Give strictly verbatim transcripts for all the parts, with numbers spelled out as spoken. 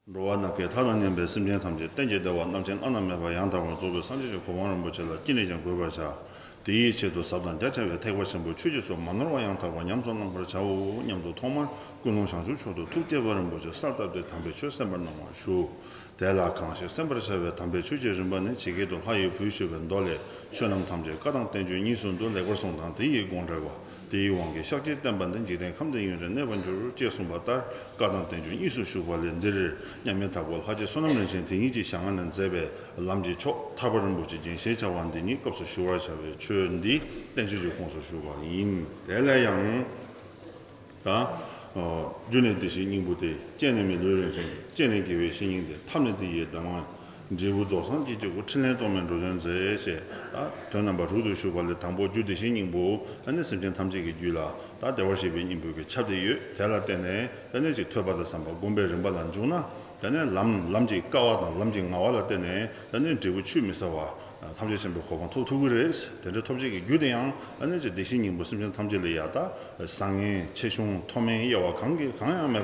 འགྲོ་བ་ནམ་མཁའི་མཐའ་དང་མཉམ་པའི་སེམས་ཅན་ཐམས་ཅད་གཏན་གྱི་བདེ་བ་རྣམ་མཁྱེན་བླ་ན་མེད་པ་ཡང་དག་པར་རྫོགས་པའི་སངས་རྒྱས་ཀྱི་གོ་འཕང་རིན་པོ་ཆེ་ལ་ཅི་ནས་ཀྱང་འགོད་པར་བྱ། དེའི་ཆེད་དུ་ཟབ་དང་རྒྱ་ཆེ་བའི་ཐེག་པ་ཆེན་པོའི་ཆོས་ཀྱི་ཚོགས་མ་ནོར་བ་ཡང་དག་པར་ཉམས་སུ་བླང་བར་བྱའོ་སྙམ་དུ་ཐོག་མར་ཀུན་སློང་བྱང་ཆུབ་མཆོག་ཏུ་ཐུགས་བསྐྱེད་པ་རིན་པོ་ཆེ་གསལ་བཏབ་སྟེ་དམ་པའི་ཆོས་གསན་པར་གནང་བར་ཞུ། དེ་ལ་གང་ཞིག་གསན་པར་བྱ་བའི་དམ་པའི་ཆོས་ཀྱི་རིམ་པ་ནི་ཇི་སྐད་དུ་ལྷ་ཡི་བུས་ཞུས་པའི་མདོ་ལས། ཆོས་རྣམས་ཐམས་ཅད་བཀའ་དང་བསྟན་བཅོས་གཉིས་སུ་འདུ། ལེགས་པར་གསུངས་དང་དེ་ཡི་དགོངས་འགྲེལ་བ། དེའི་དབང་གིས་ཤཱཀྱའི་བསྟན་པ་འདི་འཇིག་རྟེན་ཁམས་འདིར་ཡུན་རིང་གནས་པར་འགྱུར། ཅེས་གསུངས་པ་ལྟར་བཀའ་དང་བསྟན་བཅོས་གཉིས་སུ་བཞུགས་པ་ལས་འདིར་མཉམ་མེད་དྭགས་པོ་ལྷ་རྗེ་བསོད་ནམས་རིན་ཆེན་དེ་ཉིད་ཀྱི་ཞལ་སྔ་ནས་མཛད་པའི་ལམ་གྱི་མཆོག་ཐར་པ་རིན་པོ་ཆེ་རྒྱན་ཞེས་བྱ་བ་འདི་ཉིད་སྐབས་སུ་ཞུ་བར་བྱ་བའི་ཆོས་འདི་བསྟན་བཅོས་ཀྱི་ཁོངས་སུ་ཞུགས་པ་ཡིན། དེ་ལས་ཡང་། ད། རྒྱུ་ནི་བདེ་གཤེགས་སྙིང་པོ་སྟེ། རྐྱེན་ནི་མི་ལུས་རིན་ཆེན་གྱི། སྐྱེས་ནས་དགེ་བའི་བཤེས་གཉེན་ཏེ། ཐབས་ནི་དེ་ཡི་གདམས་ངག་འབྲས་བུ་རྫོགས་སངས་རྒྱས་ཀྱི་སྐུ། ཕྲིན་ལས་རྟོག་མེད་འགྲོ་དོན་མཛད། ཅེས་ད་དོན་རྣམ་པ་དྲུག་ཏུ་ཞུགས་པ་ལས། དང་པོ་རྒྱུ་བདེ་གཤེགས་སྙིང་པོ་ཨ་ནི་སེམས་ཅན་ཐམས་ཅད་ཀྱི་རྒྱུད་ལ་ད་བདེ་བར་གཤེགས་པའི་སྙིང་པོ་གིས་ཁྱབ་སྟེ་ཡོད། དེ་ལ་བརྟེན་ནས་ད་ནི་ཅིག་ཐོས་པ་དང་བསམ་པ་སྒོམ་པའི་རིམ་པ་ལ་འཇུག་ན། ད་ནི་ལམ་ལམ་གྱི་དཀའ་བ་དང་ལམ་གྱི་ངལ་བ་ལ་བརྟེན་ནས་ད་ནི་འབྲས་བུ་ཆུད་མི་ཟ་བ། ཐམས་ཅད་མཁྱེན་པའི་གོ་འཕང་ཐོབ་ཐུབ་ཀྱི་རེད། དེ་འདྲ་ཐོབ་བྱེད་ཀྱི་རྒྱུ་དེ་ཡང་ཨ་ནི་ཅིག་བདེ་གཤེགས་སྙིང་པོ་སེམས་ཅན་ཐམས་ཅད་ལ་ཡ་ད་བཟང་ངན་ཆེ་ཆུང་མཐོ་དམན་དབྱེ་བ་གང་གི་གང་ཡང་མེད་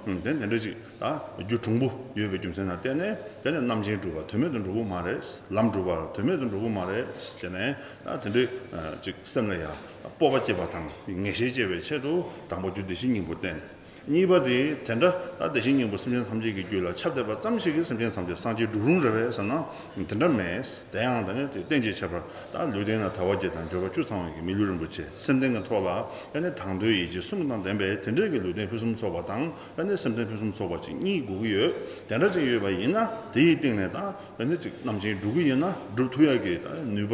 པ། དེ་དེ་འདྲ་ཅིག་ད་རྒྱུ་གྲུང་པོ་ཡོད་པའི་རྒྱུ་མཚན་ལ་བརྟེན་ནས་དེ་ནི་རྣམ་མཁྱེན་སྒྲུབ་པ་དོན་མེད་དུ་འགྲོ་གི་མ་རེད། ལམ་སྒྲུབ་པ་དོན་མེད་དུ་འགྲོ་གི་མ་རེད་ཟེར་ནས་ད་དེ་འདྲ་ཅིག་སེམས་ལ་ཡ་སྤོབས་པ་སྐྱེས་པ་དང་ངེས་ཤེས་སྐྱེ་བའི་ཆེད་དུ་དང་པོ་རྒྱུ་བདེ་གཤེགས་སྙིང་པོ་བསྟན། གཉིས་པ་དེ་དེ་འདྲ་ད་བདེ་གཤེགས་སྙིང་པོ་སེམས་ཅན་ཐམས་ཅད་ཀྱི་རྒྱུད་ལ་ཁྱབ་བསྡད་པ་ཙམ་ཞིག་གིས་སེམས་ཅན་ཐམས་ཅད་སངས་རྒྱས་འགྲུབ་རུང་རེད་པས་ཟེར་ན་དེ་འདྲ་མེད། དེ་ཡང་ད་ནི་དེ་རྟེན་ཅིང་ཁྱབ་པར་ད་ལུས་རྟེན་ལ་དལ་བ་བརྒྱད་དང་འབྱོར་པ་བཅུ་ཚང་བའི་གི་མི་ལུས་རིན་པོ་ཆེ་སེམས་རྟེན་གྱི་ཐོག་ལ་ད་ནི་དང་དོད་ཡིད་ཆེས་གསུམ་དང་ལྡན་པའི་དེ་འདྲའི་གི་ལུས་རྟེན་ཕུན་སུམ་ཚོགས་པ་དང་ད་ནི་སེམས་རྟེན་ཕུན་སུམ་ཚོགས་པ་ཅིག་གཉིས་དགོས་ཀྱི་ཡོད། དེ་འདྲ་ཅིག་ཡོད་པ་ཡིན་ན་དེ་ཡི་སྟེང་ནས་ད་ད་ནི་ཅིག་རྣམ་མཁྱེན་སྒྲུབ་ཀྱི་ཡིན་ན་སྒྲུབ་ཐུབ་ཡག་གི་ད་ནུས་པ་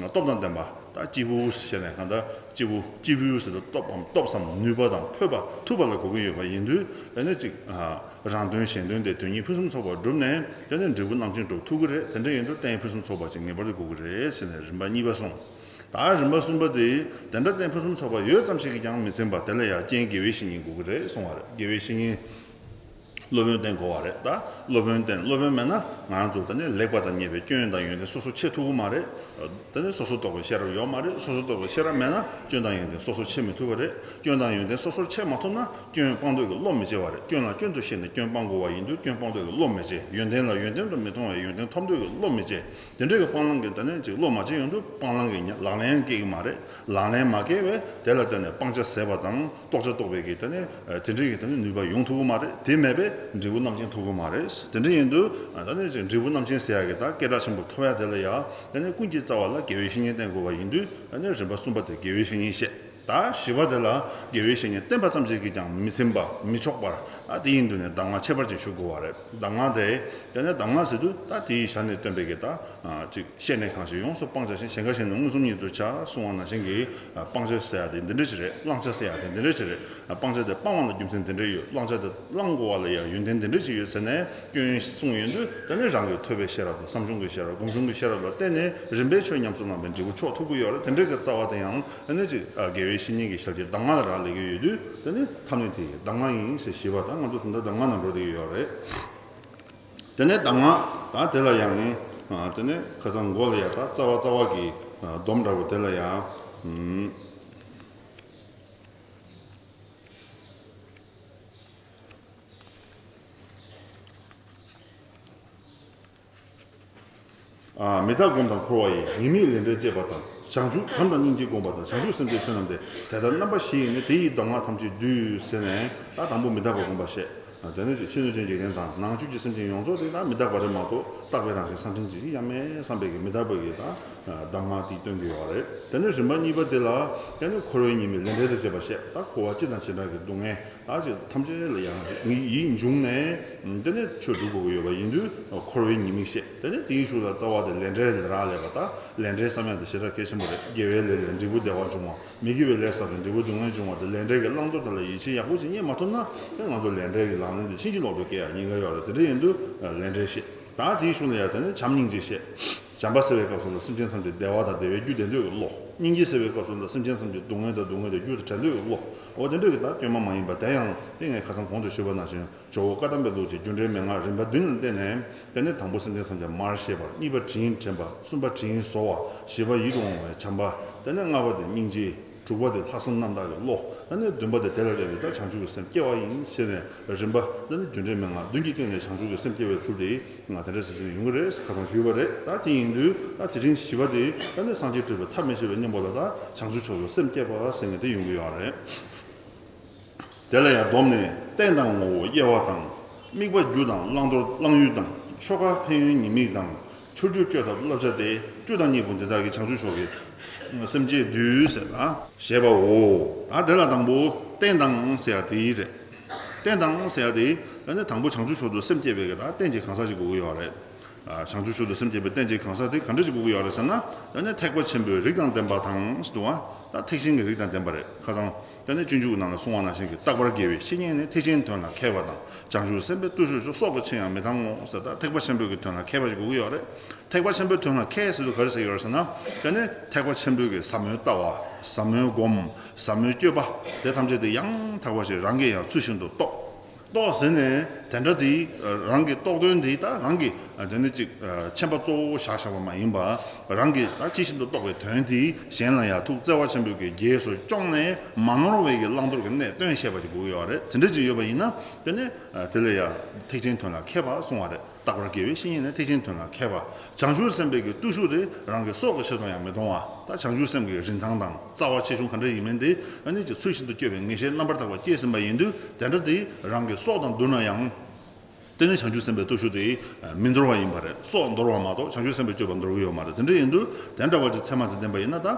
སྟོབས་དང་ལྡན་པ། ད་སྐྱེས་བུ་ཞེས་ནས་གང་ལྟར་སྐྱེས་བུ་སྐྱེས་བུ་ཟེར་དུས་སྟོབས་པའམ་སྟོབས་སམ་ནུས་པ་དང་ཕོད་པ་ཐུབ་པ་ལ་གོ་གི་ཡོད་པ་ཡིན་དུས་ད་ནི་ཅིག་རང་དོན་གཞན་དོན་ཏེ་དོན་གཉིས་ཕུན་སུམ་ཚོགས་པར་བསྒྲུབས་ནས་ད་ནི་འབྲས་བུ་རྣམ་མཁྱེན་འགྲུབ་ཐུབ་ཀྱི་རེད། དེ་འདྲ་ཡིན་དུས་རྟེན་ཕུན་སུམ་ཚོགས་པ་ཅིག་ངེས་པར་དུ་དགོས་ཀྱི་རེད་ཟེར་ནས་རིམ་པ་གཉིས་པ་གསུངས། ད་རིམ་པ་གསུམ་པ་དེ་དེ་འདྲ་རྟེན་ཕུན་སུམ་ཚོགས་པ་ཡོད་ཙམ་ཞིག་གིས་ཀྱང་མི་ཚིམ་པ་དེ་ལ་ཡང་རྐྱེན་དགེ་བའི་བཤེས་གཉེན་དགོས་ཀྱི་རེད་གསུང་བ་རེད། དགེ་བའི་བཤེས་གཉེན། སློབ་དཔོན་བསྟེན་དགོས་པ་རེད། ད་སློབ་དཔོན་བསྟེན་སློབ་དཔོན་མེད་ན་ང་རང་ཚོ་ད་ནི་ལེགས་པ་དང་ཉེས་པའི་སྐྱོན་དང་ཡོན་ཏན་སོ་སོ་ཕྱེ་ཐུབ་ཀྱི་མ་རེད། ད་ནི་སོ་སོ་རྟོགས་པའི་ཤེས་རབ་ཡོད་མ་རེད། སོ་སོ་རྟོགས་པའི་ཤེས་རབ་མེད་ན་སྐྱོན་དང་ཡོན་ཏན་སོ་སོ་ཕྱེ་མི་ཐུབ་པ་རེད། སྐྱོན་དང་ཡོན་ཏན་སོ་སོར་ཕྱེ་མ་ཐུབ་ན་སྐྱོན་སྤང་འདོད་ཀྱི་བློ་མི་སྐྱེ་བ་རེད། སྐྱོན་ལ་སྐྱོན་དུ་ཤེས་ནས་སྐྱོན་སྤང་དགོས་པ་ཡིན་དུས་སྐྱོན་སྤང་འདོད་ཀྱི་བློ་མི་སྐྱེ། ཡོན་ཏན་ལ་ཡོན་ཏན་དུ་མི་མཐོང་བས་ཡོན་ཏན་ཐོབ་འདོད་ཀྱི་བློ་མི་སྐྱེ། དེ་འདྲའི་གི་སྤང་བླང་གི་ད་ནི་ཅིག་བློ་མ་སྐྱེ་ཡོང་དུས་སྤང་བླང་གི་ཉ་ལག་ལེན་སྐྱེ་གི་མ་རེད། ལག་ལེན་མ་སྐྱེ་བས་དེ་ལ་བརྟེན་ནས་སྤང་བྱ་ཟད་པ་དང་རྟོགས་བྱ་རྟོགས་པའི་གི་ད་ནི་དེ་འདྲའི་གི་ད་ནི་ནུས་པ་ཡོང་ཐུབ་ཀྱི་མ་རེད། དེ་མེད་པས་འབྲས་བུ་རྣམ་མཁྱེན་ཐོབ་ཀྱི་མ་རེད། དེ་འདྲ་ཡིན་དུས་ད་ནི་ཅིག་འབྲས་བུ་རྣམ་མཁྱེན་ཟེར་ཡ་གི་ད་སྐད་གྲགས་ཆེན་པོ་ཐོབ་ཡ་དེ་ལ་ཡ་ད་ནི་ཀུན་གྱི་རྩ་བ་ལ་དགེ་བའི་བཤེས་གཉེན་བསྟེན་དགོས་པ་ཡིན་དུས་ད་ནི་རིམ་པ་གསུམ་པ་དེ་དགེ་བའི་བཤེས་གཉེན་བཤད། ད་བཞི་པ་དེ་ལ་དགེ་བའི་བཤེས་གཉེན་བསྟེན་པ་ཙམ་ཞིག་གིས་ཀྱང་མི་ཚིམ་པ་མི་ཆོག་པར་ཨ་དེ་ཡིན་དུས་ནས་གདམས་ངག་ཁྱད་པར་ཅན་ཞུ་དགོས་པ་རེད། གདམས་ངག་དེ་དེ་ནས་གདམས་ངག་ཟེར་དུས་ད་དེའི་ཞལ་ནས་བསྟན་པའི་གི་ད་ཅིག་བཤད་ནས་གང་ཞིག་ཡོངས་སུ་སྤང་བྱ་ཞིང་གཞན་དགའ་བྱས་ནས་མངོན་སུམ་ཉིད་དུ་བྱ་གསུང་བ་ནང་བཞིན་གྱི་སྤང་བྱ་ཟེར་ཡ་དེ་འདི་འདྲ་ཅིག་རེད། བླང་བྱ་ཟེར་ཡ་དེ་འདི་འདྲ་ཅིག་རེད། སྤང་བྱ་དེ་སྤང་བ་ལ་རྒྱུ་མཚན་འདི་འདྲ་ཡོད། བླང་བྱ་དེ་བླང་དགོས་པ་ལ་ཡང་ཡོན་ཏན་འདི་འདྲ་ཅིག་ཡོད་ཟེར་ནས་སྐྱོན་གསུངས་ཡོང་དུས་དེ་ནས་རང་གི་ཐོས་པའི་ཤེས་རབ་དང་བསམ་བྱུང་གི་ཤེས་རབ་སྒོམ་བྱུང་གི་ཤེས་རབ་ལ་བརྟེན་ནས་རིམ་པས་ཆོས་ཉམས་སུ་བླངས་པའི་འབྲས་བུ་མཆོག་ཐོབ་ཀྱི་ཡོད་རེད། དེ་འདྲའི་གི་རྩ་བ་དེ་ཡང་དེ་ནས་ཅིག་དགེ་བའི་བཤེས་གཉེན་གྱི་ཞལ་གྱི་གདམས་ངག་ལ་རག་ལས་ཀྱི་ཡོད་དུས་དེ་ནི་ཐབས་ནི་དེ་ཡི་གདམས་ངག་ཡིན་ཟེར་ཞུས་པ་དང་ང་ཚོ་ད་ལྟ་གདམས་ངག་ནང་འགྲོ་བསྡད་ཀྱི་ཡོད་རེད། དེ་ནས་གདམས་ངག་ད་དེ་ལ་ཡང་དེ་ནས་ཁ་སང་མགོ་ལ་ཡ་ད་རྩ་བ་རྩ་བ་གི་སྡོམ་འདྲ་བོ་དེ་ལ་ཡང་མི་རྟག་སྒོམ་དང་འཁོར་བ་ཡི་ཉེས་དམིགས་ལས་འབྲས་བཅས་པ་དང་། བྱང་ཆུབ་དམ་དང་སྙིང་རྗེ་བསྒོམ་པ་དང་། བྱང་ཆུབ་སེམས་བསྐྱེད་ཆོས་རྣམས་ཏེ། དེ་ལྟར་རྣམ་པ་བཞི་ཡིས་ནི། དེ་ཡི་གདམས་ངག་ཐམས་ཅད་བསྡུས། ཟེར་ནས་ད་དང་པོ་མི་རྟག་པ་སྒོམ་པ་བཤད། དེ་ནས་ཕྱི་སྣོད་ཅན་འཇིག་རྟེན་དང་ནང་བཅུད་ཀྱི་སེམས་ཅན་ཡོངས་རྫོགས་དེ་ད་མི་རྟག་པ་རེད་མ་གཏོགས་རྟག་པའི་རང་བཞིན་སེམས་ཅན་ཅིག་ཡང་མེད་བསམ་པའི་གི་མི་རྟག་པའི་གི་ད་གདམས་ངག་དེ་སྟོན་གྱི་ཡོད་རེད། དེ་ནས་རིམ་པ་གཉིས་པ་དེ་ལ་དེ་ནས་འཁོར་བའི་ཉེས་དམིགས་ལས་འབྲས་དང་བཅས་པ་བཤད། ད་འཁོར་བ་སྤྱི་དང་བྱེ་བྲག་གི་སྡུག་བསྔལ་ད་ཅིག་ཐམས་ཅད་ལ་ཡང་ཡིད་འབྱུང་ནས་དེ་ནས་ཆོས་སྒྲུབ་དགོས་ཀྱི་ཡོད་པ་ཡིན་དུས་འཁོར་བའི་ཉེས་དམིགས་བཤད། དེ་ནས་དེའི་གཞུག་ལ་རྩ་བ་དེ་ལས་འབྲས་ལ་རག་ལས་པ། ད་ལས་འབྲས་བསམ་ཡག་དེ་ཞེ་དྲག་གལ་ཆེན་པོ་རེད། དགེ་བའི་ལས་ལས་འབྲས་བུ་བདེ་བ་འབྱུང་བ། མི་དགེ་བའི་ལས་བསགས་པའི་འབྲས་བུ་སྡུག་བསྔལ་འབྱུང་བ་དེ་ལས་འབྲས་ཀྱི་བླང་དོར་དེ་ལ་ཡིད་ཆེས་ཡག་པོ་ཞིག་རྙེད་མ་ཐུབ་ན་ང་ཚོ་ལས་འབྲས་ཀྱི་ལག་ལེན་དེ་ཕྱིན་ཅི་ལོག་ཏུ་སྐྱེ་ཡག་ཉེན་ཁ་ཡོད་རེད། དེ་འདྲ་ཡིན་དུས་ལས་འབྲས་བཤད། ད་དེའི་གཞུག་ལ་ཡང་དེ་ནས་བྱམས་སྙིང་རྗེ་བཤད། བྱམས་པ་ཟེར་བའི་སྐབས་སུ་ལ་སེམས་ཅན་ཐམས་ཅད་བདེ་བ་དང་བདེ་བའི་རྒྱུ་བདེ་འདོད་ཀྱི་བློ། སྙིང་རྗེ་ཟེར་བའི་སྐབས་སུ་ལ་སེམས་ཅན་ཐམས་ཅད་སྡུག་བསྔལ་དང་སྡུག་བསྔལ་དང་རྒྱུ་དང་བྲལ་འདོད་ཀྱི་བློ། འོ་དེ་འདྲ་གི་ད་བཅོས་མ་མ་ཡིན་པ་དེ་ཡང་དེ་ངས་ཁ་སང་གོང་དུ་ཞུས་པ་ནང་བཞིན་ཇོ་བོ་བཀའ་གདམས་པའི་ལུགས་ཀྱི་རྒྱུ་འབྲས་མན་ངག་རིམ་པ་བདུན་ལ་བརྟེན་ནས་དེ་ནས་དང་པོ་སེམས་ཅན་ཐམས་ཅད་མར་ཤེས་པ། གཉིས་པ་དྲིན་དྲན་པ། གསུམ་པ་དྲིན་གཟོ་བ། བཞི་པ་ཡིད་དུ་འོང་བའི་བྱམས་པ། དེ་ནས་ལྔ་པ་དེ་སྙིང་རྗེ། དྲུག་པ་དེ་ལྷག་བསམ་རྣམ་དག་གི་བློ། ཨ་ནི་བདུན་པ་དེ་དེ་ལ་རེ་བའི་ད་བྱང་ཆུབ་ཀྱི་སེམས་སྐྱེ་བ་ཡིན་ཞེས་ནས་རིམ་པ་ཨ་ནི་རྒྱུ་འབྲས་མན་ངག་བདུན་གྱི་སྟེང་ནས་བྱང་ཆུབ་ཀྱི་སེམས་སྐྱེ་བའི་ཚུལ་དེ་ང་དེ་འདྲ་ཞིག་ཡོང་གི་རེད་ཁ་སང་ཞུས་པ་རེད། ད་དེ་ཡིན་དུས་ད་དེ་རིང་བཞི་པ་དེ་ཨ་ནི་སངས་རྒྱས་སྤྲུལ་པའི་ཐབས་མི་ཤེས་པའི་གཉེན་པོ་ལ་ད་བྱང་ཆུབ་མཆོག་ཏུ་སེམས་བསྐྱེད་པ་ཟེར་མཁན་དེ་ཡོང་གི་ཡོད་རེད། དེ་ལ་ཡང་བསྡོམས་ནས་རྟེན་དང་ངོ་བོ་དབྱེ་བ་དང་། དམིགས་པ་རྒྱུ་དང་བླང་དོར་བླང་ཡུལ་དང་ཆོ་ག་ཕན་ཡོན་ཉེས་དམིགས་དང་། ཆོས་སྤྱོད་བཅོས་ཐབས་བསླབ་བྱ་སྟེ་བཅུ་དང་གཉིས་པོ་འདི་དག་གིས་བྱང་ཆུབ་མཆོག་གི་སེམས་བསྐྱེད་བསྡུས་ཟེར་ལ་ཞེས་པའོ། ད་དེ་ལ་དང་པོ་རྟེན་དང་ཟེར་ཡ་དེ་རེད། རྟེན་དང་ཟེར་ཡ་དེ་ད་ནི་དང་པོ་བྱང་ཆུབ་མཆོག་ཏུ་སེམས་བསྐྱེད་པའི་གི་ད་རྟེན་གྱི་གང་ཟག་ཅིག་དགོས་ཀྱི་ཡོད་རེད། བྱང་ཆུབ་མཆོག་ཏུ་སེམས་བསྐྱེད་པའི་རྟེན་གྱི་གང་ཟག་དེ་ག་འདྲ་ཅིག་དགོས་ཀྱི་ཡོད་རེད་ཟེར་ན། ད་ནི་ཐེག་པ་ཆེན་པོའི་རིགས་དང་ལྡན་པ་དང་ཟེར་འདུག་བ། ད་ཐེག་ཆེན་གྱི་རིགས་དང་ལྡན་པ་རེད། ཁ་སང་ད་ནི་སྤྱོད་འཇུག་ནང་ལ་གསུངས་པ་ནང་བཞིན་གྱི་རྟག་པར་དགེ་བའི་བཤེས་གཉེན་ནི་ཐེག་ཆེན་དོན་ལ་མཁས་པ་དང་། བྱང་ཆུབ་སེམས་དཔའི་བརྟུལ་ཞུགས་སུ། སྲོག་གི་ཕྱིར་ཡང་མི་གཏང་ངོ་ཟེར། ད་ཐེག་པ་ཆེན་པོའི་གི་དོན་ལ་མཁས་པ་ཞིག་དགོས་ཀྱི་ཡོད་རེད། ཐེག་པ་ཆེན་པོའི་དོན་ལ་མཁས་ཟེར་དུས་ག་རེ་ཟེར་གྱི་ཡོད་རེད་ཟེར་ན། ད་ནི་ཐེག་པ་ཆེན་པོའི་གི་ཟབ་མོའི་ལྟ་བ། ཟབ་མོའི་སྒོམ། ཟབ་མོའི་སྤྱོད་པ། དེ་ཐམས་ཅད་དེ་ཡང་དག་པ་ཞིག་རང་གིས་ཡང་ཚུལ་བཞིན་དུ་རྟོགས། རྟོགས་ཟིན་ནས་དེ་འདྲ་དེ་རང་གི་རྟོགས་དོན་དེ་ད་རང་གི་དེ་ནི་ཅིག་མཁྱེན་པ་གཙོ་བོ་བཞག་བཞག་པ་མ་ཡིན་པ། རང་གི་ད་ཇི་བཞིན་དུ་རྟོགས་པའི་དོན་དེ་གཞན་ལ་ཡང་ཐུགས་བརྩེ་བ་ཆེན་པོས་ཀྱི་རྗེས་སུ་སྐྱོང་ནས་མ་ནོར་བའི་གི་བླང་དོར་གྱི་གནད་སྟོན་ཤེས་པ་ཅིག་དགོས་ཀྱི་ཡོད་རེད། དེ་འདྲ་ཅིག་ཡོད་པ་ཡིན་ན་དེ་ནི་དེ་ལ་ཡང་ཐེག་ཆེན་དོན་ལ་མཁས་པ་གསུང་བ་རེད། རྟག་པར་དགེ་བའི་བཤེས་གཉེན་ནི་ཐེག་ཆེན་དོན་ལ་མཁས་པ། བྱང་ཆུབ་སེམས་དཔའི་གི་བརྟུལ་ཞུགས་དེ་རང་གི་སྲོག་གི་ཕྱིར་དུ་ཡང་མི་གཏོང་བ། ད་བྱང་ཆུབ་སེམས་ཀྱི་རིན་ཐང་དང་རྩ་བ་ཆེ་ཆུང་ག་འདྲ་ཡིན་མིན་དེ་ཨ་ནི་ཅིག་ཚུལ་བཞིན་དུ་སྤྱོད་པའི་ངེས་ཤེས་རྣམ་པར་དག་པ་སྐྱེས་ཟིན་པ་ཡིན་དུས། དེ་འདྲ་དེ་རང་གི་སྲོག་དང་བསྡུར་ན་ཡང་། དེ་ནི་བྱང་ཆུབ་སེམས་དཔའི་བརྟུལ་ཞུགས་དེ་མི་འདོར་བ་ཡིན་པ་རེད། སྲོག་འདོར་བ་མ་གཏོགས་བྱང་ཆུབ་སེམས་དཔའི་སྤྱོད་པ་འདོར་གྱི་ཡོད་མ་རེད། དེ་འདྲ་ཡིན་དུས་དེ་འདྲ་བ་ཅིག་ཚད་མ་དང་ལྡན་པ་ཡིན་ན་ད་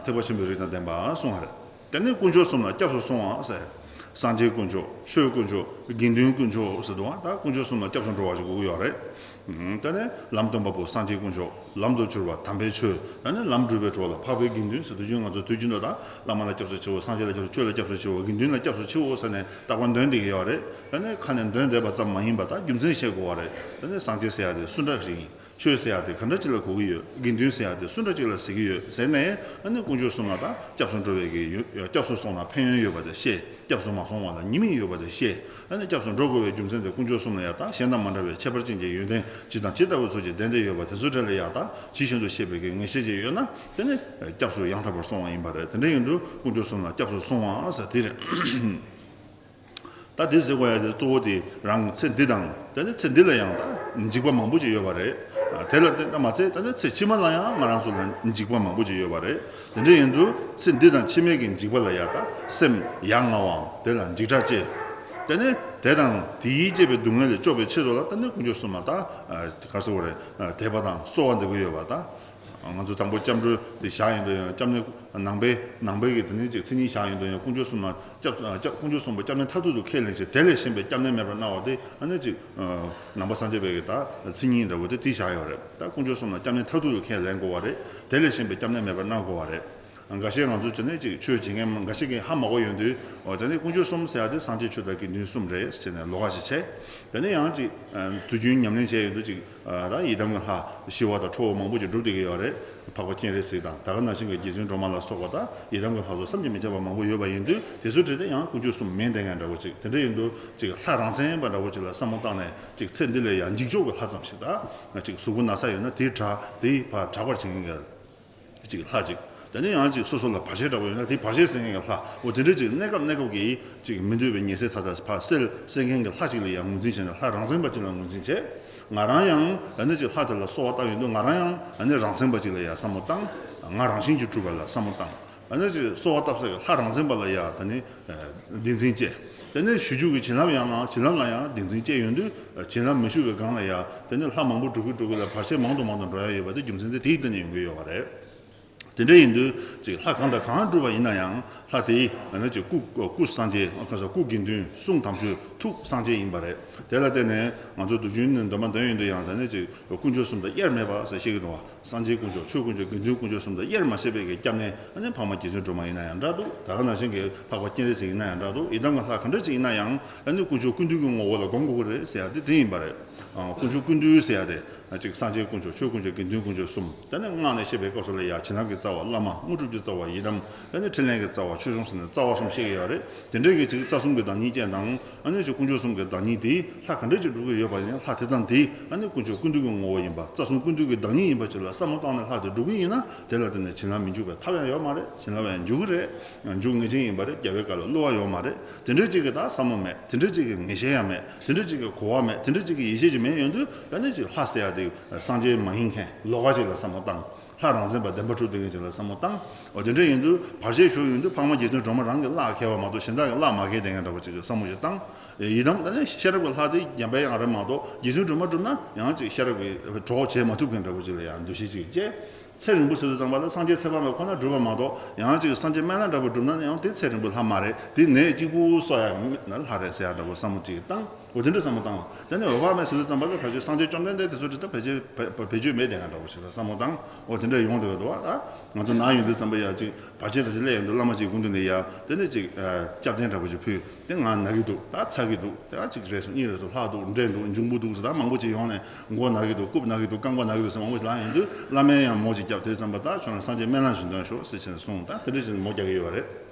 ཐེག་པ་ཆེན་པོའི་རིགས་དང་ལྡན་པ་གསུང་བ་རེད། དེ་ནས་དཀོན་མཆོག་གསུམ་ལ་སྐྱབས་སུ་སོང་བ་ཟེར། སངས་རྒྱས་དཀོན་མཆོག་ཆོས་དཀོན་མཆོག་དགེ་འདུན་དཀོན་མཆོག་ཟེར་འདུག་བ། ད་དཀོན་མཆོག་གསུམ་ལ་སྐྱབས་སུ་འགྲོ་བ་ཞིག་དགོས་ཀྱི་ཡོད་རེད། ཨུམ། དེ་ནས་ལམ་སྟོན་པ་པོ་སངས་རྒྱས་དཀོན་མཆོག་ལམ་དུ་གྱུར་པ་དམ་པའི་ཆོས། དེ་ནས་ལམ་སྒྲུབ་པའི་གྲོགས་ལ་འཕགས་པའི་དགེ་འདུན་ཟེར་དུས་རྒྱུན་ང་ཚོ་དུས་རྒྱུན་དུ་ད་བླ་མ་ལ་སྐྱབས་སུ་མཆིའོ། སངས་རྒྱས་ལ་སྐྱབས་སུ། ཆོས་ལ་སྐྱབས་སུ་མཆིའོ། དགེ་འདུན་ལ་སྐྱབས་སུ་མཆིའོ་ཟེར་ནས་རྟག་པར་འདོན་བསྡད་ཀྱི་ཡོད་རེད། དེ་ནས་ཁ་ནས་འདོན་བསྡད་པ་ཙམ་མ་ཡིན་པ་ད་རྒྱུ་མཚན་ཤེས་དགོས་བ་རེད། དེ་ནས་སངས་རྒྱས་ཟེར་ཡ་དེ་སུ་འདྲ་ཞིག་ཡིན། ཆོས་ཟེར་ཡ་དེ་ག་འདྲ་ཅིག་ལ་གོ་གི་ཡོད། དགེ་འདུན་ཟེར་ཡ་དེ་སུ་འདྲ་ཅིག་ལ་ཟེར་གི་ཡོད་ཟེར་ནས། ཨ་ནི་དཀོན་མཆོག་གསུམ་ལ་ད་སྐྱབས་སུ་འགྲོ་བའི་གི་ཡོད། སྐྱབས་སུ་སོང་ན་ཕན་ཡོན་ཡོད་པ་དེ་ཤེས། སྐྱབས་སུ་མ་སོང་བ་ལ་ཉེས་དམིགས་ཡོད་པ་དེ་ཤེས། ཨ་ནི་སྐྱབས་སུ་འགྲོ་དགོས་པའི་རྒྱུ་མཚན་དེ་དཀོན་མཆོག་གསུམ་ལ་ཡ་ད་གཞན་དང་མ་འདྲ་བའི་ཁྱད་པར་ཅན་གྱི་ཡོན་ཏན་ཇི་དང་ཇི་ལྟ་བུ་ཚོ་ཅིག་ལྡན་ཏེ་ཡོད་པ་དེ་ཚོའི་གྲས་ལ་ཡ་ད་ཇི་བཞིན་དུ་ཤེས་པའི་གི་ངེས་ཤེས་ཅིག་ཡོད་ན། དེ་ནི་སྐྱབས་སུ་ཡང་དག་པར་སོང་བ་ཡིན་པ་རེད། དེ་འདྲ་ཡིན་དུས་དཀོན་མཆོག་གསུམ་ལ་སྐྱབས་སུ་སོང་བ་ཟེར་དེ་རེད། ད་འདི་ཟེར་དགོས་ཡ་དེ་གཙོ་བོ་དེ་རང་ཚེ་འདི་དང་། དེ་ནས་ཚེ་འདི་ལ་ཡང་ད་འཇིགས་པ་མང་པོ་ཅིག་ཡོད་པ་རེད། དེ་ལ་བརྟེན་ད་མ་ཚད་ད་ནི་ཚེ་ཕྱི་མ་ལ་ཡང་ང་རང་ཚོ་ལ་འཇིགས་པ་མང་པོ་ཅིག་ཡོད་པ་རེད། དེ་འདྲ་ཡིན་དུས་ཚེ་འདི་དང་ཕྱི་མའི་གི་འཇིགས་པ་ལ་ཡ་ད་སེམས་ཡ་ང་བའམ་དེ་ལ་འཇིགས་སྐྲག་སྐྱེ། དེ་ནས་དེ་དང་དེ་ཡིས་བསྐྱེད་པའི་སྡུག་བསྔལ་ལས་སྐྱོབ་པའི་ཆེད་དུ་ལ་ད་ནི་དཀོན་མཆོག་གསུམ་ལ་ད་ག་རེ་ཟེར་དགོས་རེད། དད་པ་དང་གསོལ་བ་འདེབས་ཀྱི་ཡོད་པ་ད། ང་ཚོ་དང་པོ་སྐྱབས་འགྲོ་དེ་བཞག་ཡོང་དུས་ཡང་སྐྱབས་གནས་ནང་པའི་ནང་པའི་གི་དེ་ནས་ཅིག་མཚན་ཉིད་བཞག་ཡོང་དུས་ཡང་དཀོན་མཆོག་གསུམ་ལ་སྐྱབས། སྐྱབས། དཀོན་མཆོག་གསུམ་པོ་སྐྱབས་གནས་མཐར་ཐུག་ཏུ་ཁས་ལེན་ཞིང་། དེ་ལས་གཞན་པའི་སྐྱབས་གནས་མེད་པར་སྣང་བ་དེ་ཨ་ནི་ཅིག་ནང་པ་སངས་རྒྱས་པའི་གི་ད་མཚན་ཉིད་འདྲ་བོ་དེ་དེ་བཞག་ཡོད་རེད། ད་དཀོན་མཆོག་གསུམ་ལ་སྐྱབས་གནས་མཐར་ཐུག་ཏུ་ཁས་ལེན་དགོས་པ་རེད། དེ་ལས་གཞན་པའི་སྐྱབས་གནས་མེད་པར་སྣང་དགོས་པ་རེད། འགའ་ཤས་ང་ཚོ་དེ་ནས་ཅིག་ཆོས་བྱེད་མཁན་འགའ་ཤས་ཀྱིས་ཧ་མ་གོ་ཡོང་དུས། འོ་དེ་ནས་དཀོན་མཆོག་གསུམ་ཟེར་ཡ་དེ་སངས་རྒྱས་ཆོས་དང་དགེ་འདུན་གསུམ་རེད་ཟེར་ནས་ལོགས་ཀ་ཞིག་བྱས། དེ་ནས་ཡང་ཅིག་དུས་རྒྱུན་ཉམས་ལེན་བྱས་ཡོང་དུས་ཅིག་ད་ཡི་དམ་གྱི་ལྷ་ཞི་བ་དང་ཁྲོ་བོ་མང་པོ་ཅིག་སྒྲུབ་བསྡད་ཀྱི་ཡོད་རེད། འཕགས་པ་སྤྱན་རས་གཟིགས་དང་། ད་ག་ནང་བཞིན་གྱི་རྗེ་བཙུན་སྒྲོལ་མ་ལ་སོགས་པ་དང་ཡི་དམ་གྱི་ལྷ་ཚོགས་བསམ་གྱིས་མི་ཁྱབ་པ་མང་པོ་ཡོད་པ་ཡིན་དུས། དེ་ཚོའི་གྲས་དེ་ཡང་དཀོན་མཆོག་གསུམ་མིན་བསྡད་མཁན་འདྲ་བོ་ཅིག་དེ་འདྲ་ཡིན་དུས་ཅིག་ལྷ་རང་མཚན་པ་འདྲ་བོ་ཅིག་ལ་བསམ་བློ་བཏང་ནས། ཅིག་ཚེ་འདི་ལ་ཡང་འཇིགས་སྐྱོབ་ཀྱི་ལྷ་ཙམ་ཞིག་དང་། ཅིག་གཟུགས་པོ་ན་ཚ་ཡོད་ན་དེའི་དྲག་དེའི་ཕར་དྲག་པར་བྱེད་མཁན་གྱི་ཅིག་ལྷ་ཅིག་དེ་ནས་ཡང་ཅིག་སོ་སོ་ལ་བར་ཆད་འདྲ་བོ་ཡོད་ན་དེའི་བར་ཆད་སེལ་མཁན་གྱི་ལྷ། འོ་དེ་འདྲ་ཅིག་གནས་སྐབས་གནས་སྐབས་ཀྱི་ཅིག་མི་འདོད་པའི་ཉེས་སེལ་མཐའ་དག་ཕར་སེལ་སེལ་མཁན་གྱི་ལྷ་ཅིག་ལ་ཡང་ངོས་འཛིན་བྱས་ནས་ལྷ་རང་མཚན་པ་ཅིག་ལ་ངོས་འཛིན་བྱས། ང་རང་ཡང་ཨ་ནི་ཅིག་ལྷ་དེ་ལ་གསོལ་བ་བཏབ་ཡོང་དུས་ང་རང་ཡང་ཨ་ནི་རང་མཚན་པ་ཅིག་ལ་ཡང་བསམ་བློ་བཏང་། ང་རང་བཞིན་གྱིས་གྲུབ་པ་ལ་བསམ་བློ་བཏང་། ཨ་ནི་ཅིག་གསོལ་བ་བཏབ་ས་གི་ལྷ་རང་མཚན་པ་ལ་ཡང་ད་ནི་བདེན་འཛིན་སྐྱེ། དེ་ནས་ཞུ་རྒྱུ་གི་བྱིན་རླབས་ཡང་ལ་བྱིན་རླབས་ལ་ཡང་བདེན་འཛིན་སྐྱེ་ཡོང་དུས། བྱིན་རླབས་མི་ཞུ་བའི་སྒང་ལ་ཡང་དེ་ནས་ལྷ་མང་པོ་འགྲོ་གི་འགྲོ་གི་ལ་བར་ཆད་མང་དུ་མང་དུ་འགྲོ་ཡ་ཡོད་པ་དེ་རྒྱུ་མཚན་དེ་དེའི་སྟེང་ནས་ཡོང་གི་ཡོད་པ་རེད། དེ་འདྲ་ཡིན་དུས་ཅིག་ལྷ་གང་དང་གང་སྒྲུབ་པ་ཡིན་ན་ཡང་ལྷ་དེའི་ཨ་ནི་ཅིག་སྐུ་སྐུ་སངས་རྒྱས། ཁ་ས་སྐུ་དགེ་འདུན། གསུང་དམ་ཆོས། ཐུགས་སངས་རྒྱས་ཡིན་པ་རེད། དེ་ལ་བརྟེན་ནས་ང་ཚོ་དུས་རྒྱུན་ནས་འདོན་པ་འདོན་ཡོང་དུས་ཡང་ད་ནི་ཅིག་དཀོན་མཆོག་གསུམ་དང་དབྱེར་མེད་པ་ཟེར་བཤད་ཀྱི་འདུག་བ། སངས་རྒྱས་དཀོན་མཆོག་ཆོས་དཀོན་མཆོག་དགེ་འདུན་དཀོན་མཆོག་གསུམ་དང་དབྱེར་མ་ཕྱེ་བའི་གི་སྐྱབས་གནས། ཨ་ནི་འཕགས་མ་རྗེ་བཙུན་སྒྲོལ་མ་ཡིན་ན་ཡང་འདྲ་འདུག་ད་ག་ནང་བཞིན་གྱི་འཕགས་པ་སྤྱན་རས་གཟིགས་ཡིན་ན་ཡང་འདྲ་འདུག་ཡི་དམ་གྱི་ལྷ་ག་འདྲ་ཅིག་ཡིན་ན་ཡང་ཨ་ནི་དཀོན་མཆོག་ཀུན་འདུས་ཀྱི་ངོ་བོ་ལ་སྒོམ་དགོས་ཀྱི་རེད་ཟེར་ཡ་དེ་དེ་ཡིན་པ་རེད། ཨ། དཀོན་མཆོག་ཀུན་འདུས་ཟེར་ཡ་དེ་ཅིག་སངས་རྒྱས་དཀོན་མཆོག་ཆོས་དཀོན་མཆོག་དགེ་འདུན་དཀོན་མཆོག་གསུམ། དེ་ནས་སྔགས་ནས་བཤད་པའི་སྐབས་སུ་ལ་ཡ་བྱིན་རླབས་ཀྱི་རྩ་བ་བླ་མ། དངོས་གྲུབ་ཀྱི་རྩ་བ་ཡི་དམ། དེ་ནས་ཕྲིན་ལས་ཀྱི་རྩ་བ་ཆོས་སྐྱོང་ཟེར་ནས་རྩ་བ་གསུམ་བཤད་ཀྱི་ཡོད་རེད། དེ་འདྲའི་གི་ཅིག་རྩ་གསུམ་གྱི་བདག་ཉིད་ཅན་དང་། ཨ་ནི་ དཀོན་མཆོག་གསུམ་གྱི་བདག་ཉིད་དེ་ལྷ་ག་འདྲ་ཅིག་སྒྲུབ་ཀྱི་ཡོད་པ་ཡིན་ན། ལྷ་དེ་དང་དེ་ཨ་ནི་དཀོན་མཆོག་ཀུན་འདུས་ཀྱི་ངོ་བོ་ཡིན་པ། རྩ་གསུམ་ཀུན་འདུས་ཀྱི་བདག་ཉིད་ཡིན་པ་ཅིག་ལ་བསམ་བློ་བཏང་ནས་ལྷ་དེ་སྒྲུབ་ཀྱི་ཡིན་ན། དེ་ལ་བརྟེན་ནས་བྱིན་རླབས་མི་འཇུག་པའི་ཐབས་ཡང་ཡོད་མ་རེད། བྱིན་རླབས་ཡང་འཇུག་གི་རེད། འཇུག་ངེས་ཅན་ཡིན་པ་རེད། རྒྱལ་བའི་བཀའ་ལ་བསླུ་བ་ཡོད་མ་རེད། དེ་འདྲའི་ཅིག་གི་ད་བསམ་བློ་མེད། དེ་འདྲའི་ཅིག་གི་ངེས་ཤེས་ཡང་མེད། དེ་འདྲའི་ཅིག་གི་གོ་བ་མེད། དེ་འདྲའི་ཅིག་གི་ཡིད་ཆེས་ཀྱི་མེད་ཡོང་དུས། ད་ནི་ཅིག་ལྷ་ཟེར་ཡ་དེ་སངས་རྒྱས་མ་ཡིན་མཁན་ལོགས་ཀ་ཅིག་ལ་བསམ་བློ་བཏང་། ལྷ་རང་མཚན་པ་བདེན་པ་གྲུབ་བསྡད་མཁན་ཅིག་ལ་བསམ་བློ་བཏང་། འོ་དེ་འདྲ་ཡིན་དུས་བར་ཆད་ཞུགས་ཡོང་དུས་འཕགས་མ་རྗེ་བཙུན་སྒྲོལ་མ་རང་གི་བླ་འཁེལ་བ་མ་གཏོགས་གཞན་དག་གི་བླ་མ་འཁེལ་བསྡད་མཁན་འདྲ་པོ་ཅིག་གི་བསམ་བློ་ཞིག་བཏང་། ཡི་དམ་ད་ནི་ཤེས་རབ་ཀྱི་ལྷ་དེ་ཉམས་པའི་ཡང་རེད་མ་གཏོགས། རྗེ་བཙུན་སྒྲོལ་མ་བསྒྲུབས་ན་ཡང་ཅིག་ཤེས་རབ་ཀྱི་གྲོགས་བྱེད་མ་ཐུབ་མཁན་འདྲ་པོ་ཅིག་ལ་ཡང་འདུ་ཤེས་ཅིག་སྐྱེས། ཚེ་རིང་པོ་ཟེར་དུས་ཙམ་པ་ལ་སངས་རྒྱས་ཚེ་དཔག་མེད་ཁོ་ན་སྒྲུབ་པ་མ་གཏོགས། ཡང་ཅིག་སངས་རྒྱས་སྨན་བླ་འདྲ་པོ་བསྒྲུབས་ན་ཡང་དེ་ཚེ་རིང་པོའི་ལྷ་མ་རེད། དེ་ནད་གཅིག་པུ་གསོ་ཡ་ན་ལྷ་རེད་ཟེར་ཡ་འདྲ་པོ་བསམ་བློ་ཅིག་བཏང་། འོ་དེ་འདྲ་བསམ་བློ་བཏང་བ། དེ་ནས་འོད་དཔག་མེད་ཟེར་དུས་ཙམ་པ་ལ་ཕལ་ཆེར་སངས་རྒྱས་བཅོམ་ལྡན་འདས་དེ་ཚོ་དེ་ད་ཕལ་ཆེར་བེད་སྤྱོད་མེད་བསྡད་མཁན་འདྲ་པོ་ཞིག་ལ་བསམ་བློ་བཏང་། འོ་དེ་འདྲ་ཡོང་བསྡད་པ་འདུག་བ། ད་ང་ཚོ་ན་ཡོང་དུས་ཙམ་པ་ཡ་ཅིག་བར་ཆད་འདྲ་ཞིག་སླེབས་ཡོང་དུས་བླ་མ་ཅིག་སྐུ་མདུན་ནས་ཡ་དེ་ནས་ཅིག་སྐྱབས་རྟེན་འདྲ་པོ་ཞིག་ཕུལ། དེ་ང་ན་གི་འདུག་ད་ཚ་གི་འདུག་ད་གཅིག་རེད་སོང་། གཉིས་རེད་སོང་། ལྷག་འདུག་འདྲེས་འདུག་འབྱུང་པོ་འདུག་ཟེར། ད་མང་པོ་ཅིག་ཡོང་ནས་མགོ་ན་གི་འདུག་རྐུབ་ན་གི་འདུག་རྐང་པ་ན་གི་འདུག་ཟེར་མང་པོ་ཞིག་ལབ་ཡོང་དུས། བླ་མས་ཡང་མོ་ཅིག་སྐྱབས་དེ་ཙམ་པ་ད་ཁྱོད་རང་སངས་རྒྱས་སྨན་བླ་ཞིག་འདོན་ཤོག་ཟེར་བྱས་ནས་གསུངས། ད་དེ་འདྲ་བྱས་ནས་མོ་རྒྱག་གི་ཡོད་པ་རེད།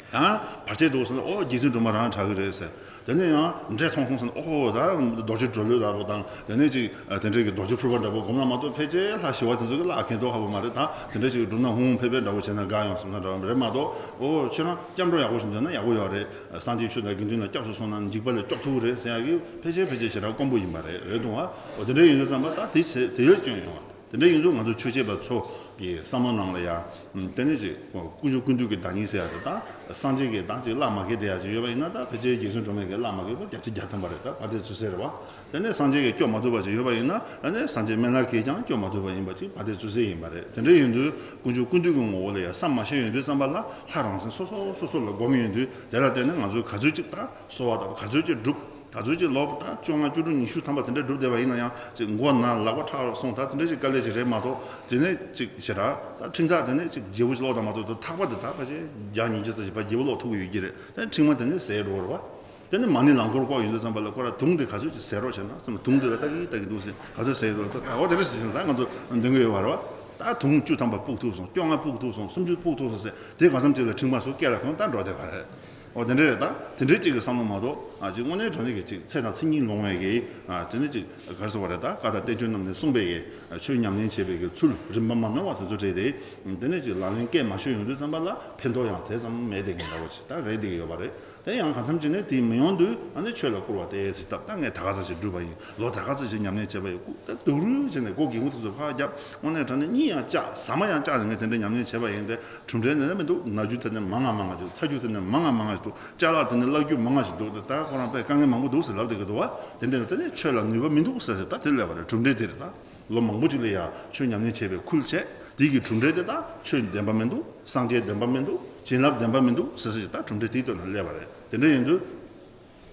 ཡང་བར་ཆད་འདུག་ཟེར་ན། ཨོ་རྗེ་བཙུན་སྒྲོལ་མ་རང་དྲག་གི་རེད་ཟེར། དེ་ནས་ཡང་འདྲེ་མཐོང་སོང་ཟེར་ན། ཨོ་ད་རྡོ་རྗེ་གྲོ་ལོད་ལ་རོ་དང་། དེ་ནས་ཅིག་དེ་འདྲའི་གི་རྡོ་རྗེ་ཕུར་པ་འདྲ་པོ་སྒོམ་ན་མ་གཏོགས། ཕལ་ཆེར་ལྷ་ཞི་བ་དེ་ཚོ་གི་ལ་ཁེ་ཐོག་ཧ་པོ་མ་རེད། ད་དེ་འདྲ་ཞིག་སྒྲུབ་ན་ཧུང་ཧུང་ཕེབས་ཕེབས་འདྲ་པོ་བྱས་ན་དགའ་ཡོང་བསམ་ན་འདྲ་པོ་རེད་མ་གཏོགས། ཨོ་ཁྱོད་རང་སྐྱབས་འགྲོ་ཡག་པོ་ཞིག་འདོན་ན་ཡག་པོ་ཡོད་རེད། སངས་རྒྱས་ཆོས་དང་དགེ་འདུན་ལ་སྐྱབས་སུ་སོང་ན་འཇིགས་པ་ལས་སྐྱོབ་ཐུབ་ཀྱི་རེད་ཟེར་ཡག་གི་ཕལ་ཆེར་ཕལ་ཆེར་ཞེ་དྲག་དཀོན་པོ་ཡིན་པ་རེད། རེད་འདུག་བ། ཨོ་དེ་འདྲ་ཡིན་དུས་ཙམ་པ་ད་དེ་ཚེ་དེ་ལས་སྐྱོན་ཡོང་བ། དེ་འདྲ་ཡིན་དུས་ང་ཚོ་ཆོས་བྱེད་པ་ཚོ་གི་བསམ་བློ་ནང་ལ་ཡང་། དེ་ནས་ཅིག་ཀུན་མཆོག་ཀུན་འདུས་ཀྱི་བདག་ཉིད་ཟེར་ཡ་དེ་དང་། སངས་རྒྱས་ཀྱི་དང་ཅིག་བླ་མ་འཁེལ་བསྡད་ཡ་ཅིག་ཡོད་པ་ཡིན་ན། ད་ཕལ་ཆེར་རྗེ་བཙུན་སྒྲོལ་མ་གི་བླ་མ་འཁེལ་པོ་བརྒྱ་ཆ་བརྒྱ་ཐམ་པ་རེད། ད་བར་དེ་ཚོད་ཟེར་བ། དེ་ནས་སངས་རྒྱས་ཀྱིས་སྐྱོབ་མ་ཐུབ་པ་ཅིག་ཡོད་པ་ཡིན་ན། ཨ་ནི་སངས་རྒྱས་སྨན་བླ་གིས་ཀྱང་སྐྱོབ་མ་ཐུབ་པ་ཡིན་པ་ཅིག་བར་དེ་ཚོད་ཟེར་ཡིན་པ་རེད། དེ་འདྲ་ཡིན་དུས་ཀུན་མཆོག་ཀུན་འདུས་ཀྱི་ངོ་བོ་ལ་ཡང་བསམ་མ་ཤེས་ཡོང་དུས་ཙམ་པ་ལ། ལྷ་རང་མཚན་སོ་སོ་སོ་སོ་ལ་སྒོམ་ཡོང་དུས། དེ་ལ་བརྟེན་ནས་ང་ཚོས་ག་ཚོད་ཅིག་ད་གསོལ་བ་དང་ག་ཚོད་ཅིག་བསྒྲུབ། ག་ཚོད་ཅིག་ལོ་ད་བཅོ་ལྔ་བཅུ་དྲུག་ཉི་ཤུ་ཐམ་པ་དེ་འདྲ་བསྒྲུབས་བསྡད་པ་ཡིན་ན་ཡང་། ཅིག་མགོ་ན་ལག་པ་ཁྲག་སོང་། ད་དེ་འདྲ་ཅིག་དཀའ་ལས་ཅིག་རེད་མ་གཏོགས། དེ་ནས་ཅིག་ཞེ་དྲག་ད་ཁྲིམས་ཐག་དེ་ནས་ཅིག་བརྗེ་པོ་ཅིག་ལོག་དང་མ་གཏོགས། ད་ཐག་པ་དེ་ད་ཕལ་ཆེར་བརྒྱ་ཉིས་བརྒྱ་ཙམ་ཞིག་ཕར་བརྗེ་པོ་ལོག་ཐུབ་ཀྱི་ཡོད་ཀྱི་རེད། དེ་ནས་ཁྲིམས་མ་དེ་ནས་ཟད་འགྲོ་བ་རེད་བ། དེ་ནས་མ་ཎི་ལམ་འཁོར་བསྐོར་ཡོང་དུས་ཙམ་པ་ལ་ཁོ་ར་དུང་དེ་ག་ཚོད་ཅིག་ཟད་རོགས་བྱས་ན་བསམ་ན། དུང་དེ་ལ་ལྟ་གི་ལྟ་གི་འདུག་ཟེར། ག་ཚོད་ཟད་རོགས་ད་འོ་དེ་འདྲ་ཞིག་བྱས་ན་ད་ང་ཚོ་འདོན་གི་ཡོད་བ་རེད་བ། ད་དུང་བཅུ་ཐམ་པ་སྤུག་ཐུབ་སོང་། བཅོ་ལྔ་སྤུག་ཐུབ་སོང་། སུམ་ཅུ་སྤུག་ཐུབ་སོང་ཟེར། དེ་གང་འཚམ་ཅིག་ལ་ཁྲིམས་མ་སོགས་བཀལ་ལ་ཁོང་ད་འགྲོ་བསྡད་པ་རེད། འོ་དེ་འདྲ་རེད། ད་དེ་འདྲའི་གཅིག་གི་བསམ་བློ་མ་གཏོགས། ཨ་ཅིག་དངོས་གནས་དྲང་གནས་ཀྱི་ཅིག་ཚེ་དང་མཚན་ཉིད་ལོང་བའི་གི། ཨ་དེ་ནས་ཅིག་ག་རེ་ཟེར་བ་རེད། ད་བཀའ་དང་བསྟན་བཅོས་རྣམས་ནས་གསུངས་པའི་གི་ཆོས་ཉམས་ལེན་བྱེད་པའི་གི་ཚུལ་རིམ་པ་མ་ནོར་བ་དེ་ཚོ་བྲིས་ཏེ། དེ་ནས་ཅིག་ལག་ལེན་བཀལ་མ་ཤེས་ཡོང་དུས་ཙམ་པ་ལ་ཕན་ཐོགས་ཡང་དེ་ཙམ་མེད་བསྡད་མཁན་འདྲ་བོ་ཅིག་ད་རེད་བསྡད་ཀྱི་ཡོད་པ་རེད། དེ་ཡང་གང་འཚམ་ཅིག་ནས་དེ་མི་ཡོང་དུས། ཨ་ནི་ཆོས་ལ་སྐུར་བ་ཏོག་ཙམ་བཏབ། ད་ངས་ད་ག་ཚོད་ཅིག་བསྒྲུབས་པ་ཡིན། ལོ་ད་ག་ཚོད་ཅིག་ཉམས་ལེན་བྱས་པ་ཡིན། སྐུ་ད་སྡུག་རུས་བྱས་ནས་སྒོ་སྒེའུ་ཁུང་དེ་ཚོ་ཕར་བརྒྱབ། དངོས་གནས་དྲང་གནས་གཉིད་ཡང་བཅག། ཟ་མ་ཡང་བཅག་ནས་ངས་དེ་འདྲ་ཉམས་ལེན་བྱས་པ་ཡིན་ཏེ། གྲུབ་འབྲས་འདི་ནས་མི་འདུག་ན་རྒྱུ་དེ་ནས་མང་ང་མང་ང་ཅིག་འདུག་ཅ་ལག་དེ་ནས་བརླག་རྒྱུ་མང་ང་ཞིག་འདུག་ད་ཁོ་རང་དཔེ་དཀའ་ངལ་མང་པོ་འདུག་ཟེར་ལབ་བསྡད་ཀྱི་འདུག་བ། དེ་འདྲ་ཡང་དེ་ནས་ཆོས་ལ་ནུས་པ་མི་འདུག་ཟེར་ཟེར། ད་དེ་ལས་པ་རེད། གྲུབ་འབྲས་དེ་རེད། ད་ལོ་མང་པོ་ཅིག་ལ་ཡ་ཆོས་ཉམས་ལེན་བྱས་པའི་ཁུལ་བྱས། དེ་གི་གྲུབ་འབྲས་དེ་ད་ཆོས་བདེན་པ་མི་འདུག་སངས་རྒྱས་བདེན་པ་མི་འདུག་བྱིན་རླབས་བདེན་པ་མི་འདུག་ཟེར་ཟེར་ཞིག་ད་གྲུབ་འབྲས་དེའི་སྟེང་ན་སླེབས་པ་རེད། དེ་འདྲ་ཡིན་དུས།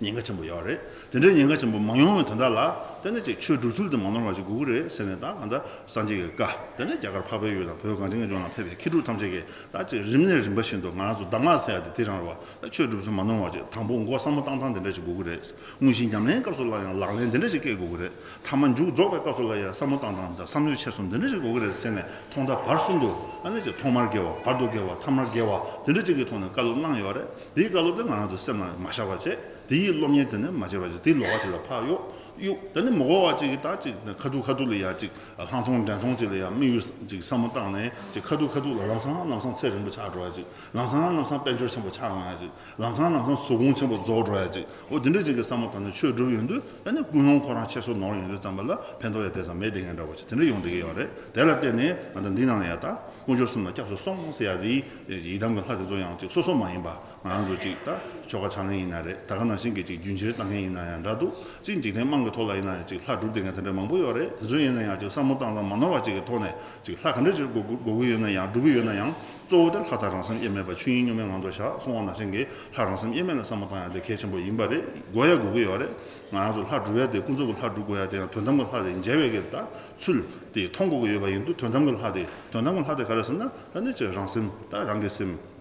ཉེན་ཁ་ཆེན་པོ་ཡོད་རེད། དེ་འདྲའི་ཉེན་ཁ་ཆེན་པོ་མ་ཡོང་བའི་དོན་དག་ལ། དེ་ནས་ཅིག་ཆོས་སྒྲུབ་ཚུལ་དེ་མ་ནོར་བ་ཅིག་དགོས་ཀྱི་རེད་ཟེར་ནས། ད་གང་ལྟར་སངས་རྒྱས་ཀྱི་བཀའ། དེ་ནས་རྒྱ་གར་འཕགས་པའི་ཡུལ་དང་བོད་གངས་ཅན་གྱི་ལྗོངས་ལ་ཕེབས་པའི་མཁས་གྲུབ་ཐམས་ཅད་ཀྱིས། ད་ཅིག་རིམ་ནས་རིམ་པ་བཞིན་དུ་ང་རང་ཚོ་གདམས་ངག་ཟེར་ཡ་དེ་དེ་རང་རེད་བ། ད་ཆོས་སྒྲུབ་ཚུལ་མ་ནོར་བ་ཅིག་དང་པོ་མགོ་བསམ་བློ་བཏང་སྟངས་དེ་འདྲ་ཅིག་དགོས་ཀྱི་རེད། དངོས་གཞི་ཉམས་ལེན་སྐབས་སུ་ལ་ཡང་ལག་ལེན་དེ་འདྲ་ཅིག་བཀལ་དགོས་ཀྱི་རེད། ཐ་མ་མཇུག་རྫོགས་པའི་སྐབས་སུ་ལ་ཡང་བསམ་བློ་བཏང་སྟངས་དང་བསམ་བློའི་འཁྱེར་སོ་དེ་འདྲ་ཅིག་དགོས་ཀྱི་རེད་ཟེར་ནས། ཐོག་མཐའ་བར་གསུམ་དུ། ཨ་ནི་ཅིག་ཐོག་མར་དགེ་བ། བར་དུ་དགེ་བ། ཐ་མར་དགེ་བ། དེ་འདྲ་ཅིག་གི་ཐོག་ནས་བཀའ་སློབ་གནང་ཡོད་རེད། དེའི་བཀའ་སློབ་དེ་ང་རང་ཚོ་སེམས་ལ་མ་བཞག་པ་བྱས། དེའི་སློབ་གཉེར་དེ་ནི་མ་བྱས་པ་བྱས། དེའི་ལོགས་ཀ་ཅིག་ལ་ཕར་གཡུག་གཡུག་དེ་ནི་མི་གོ་བ་ཅིག་གིས་ད་ཅིག་ཁ་ཐུག་ཁ་ཐུག་ལ་ཡ་ཅིག་ལྷག་མཐོང་འགྲན་མཐོང་ཅིག་ལ་ཡ་དམིགས་ཡུལ་ཅིག་བསམ་བློ་བཏང་ནས། ཅིག་ཁ་ཐུག་ཁ་ཐུག་ལ་ལམ་སང་ལམ་སང་ཚེ་རིང་པོ་ཆགས་འགྲོ་ཡ་ཅིག་ལམ་སང་ལམ་སང་དཔལ་འབྱོར་ཆེན་པོ་ཆགས་འོང་ཡ་ཅིག་ལམ་སང་ལམ་སང་ཟོག་གོང་ཆེན་པོ་རྫོགས་འགྲོ་ཡ་ཅིག་འོ་དེ་འདྲ་ཅིག་གི་བསམ་བློ་བཏང་ནས་ཆོས་སྒྲུབ་ཡོང་དུས། ད་ནི་ཀུན་སློང་ཁོ་རང་ཆེ་སོ་ནོར་ཡོང་དུས་ཙམ་པ་ལ་ཕན་ཐོགས་ཡ་དེ་ཙམ་མེད་བསྡད་མཁན་འདྲ་བོ་ཅིག་དེ་འདྲ་ཡོང་བསྡད་ཀྱི་ཡོད་རེད། དེ་ལ་བརྟེན་ནས་ང་ཚོ་འདི་ནང་ལ་ཡ་ད་དཀོན་མཆོག་གསུམ་ལ་སྐྱབས་སུ་སོང་ཟེར་ཡ་དེ། ཡི་དམ་གྱི་ལྷ་དེ་ཚོ་ཡང་ཅིག་སོ་སོ་མ་ཡིན་པ། ང་རང་ཚོ་ཅིག་ད་ཆོ་ག་ཕྱག་ལེན་ཡིན་ན་རེད། ད་ག་ནང་བཞིན་གྱི་ཅིག་རྒྱུན་ཆེར་བཏང་མཁན་ཡིན་ན་ཡང་འདྲ་འདུག་ཅིག་འཇིག་རྟེན་དམངས་ཀྱི་ཐོག་ལ་ཡིན་ན་ཡང་ཅིག་ལྷ་སྒྲུབ་བསྡད་མཁན་དེ་འདྲ་མང་པོ་ཡོད་རེད། དེ་ཚོ་ཡིན་ན་ཡང་ཅིག་བསམ་བློ་བཏང་སྟངས་མ་ནོར་བ་ཅིག་གི་ཐོག་ནས། ཅིག་ལྷ་ག་འདྲ་ཅིག་དགོས་དགོས་ཀྱི་ཡོད་ན་ཡང་། སྒྲུབ་ཀྱི་ཡོད་ན་ཡང་། གཙོ་བོ་དེ་ལྷ་དང་རང་སེམས་དབྱེར་མེད་པ། ཆོས་དབྱིངས་གཉུག་མའི་ངང་དུ་བཞག་གསུང་བ་ནང་བཞིན་གྱི་ལྷ་རང་སེམས་དབྱེར་མེད་ལ་བསམ་བློ་བཏང་ཡ་དེ་གལ་ཆེན་པོ་ཡིན་པ་རེད། དགོས་ཡ་དགོས་ཀྱི་ཡོད་རེད། ང་རང་ཚོ་ལྷ་སྒྲུབ་ཡ་དེ། ཀུན་རྫོབ་ཀྱི་ལྷ་སྒྲུབ་དགོས་ཡ་དེ་ཡང་དོན་དམ་གྱི་ལྷ་དེ་མཇལ་བའི་གི་ད་ཚུལ་དེ་མཐོང་དགོས་ཀྱི་ཡོད་པ་ཡིན་དུས། དོན་དམ་གྱི་ལྷ་དེ། དོན་དམ་གྱི་ལྷ་དེ་ག་རེ་ཟེར་ན། ད་ནི་ཅིག་རང་སེམས། ད་རང་གི་སེམས།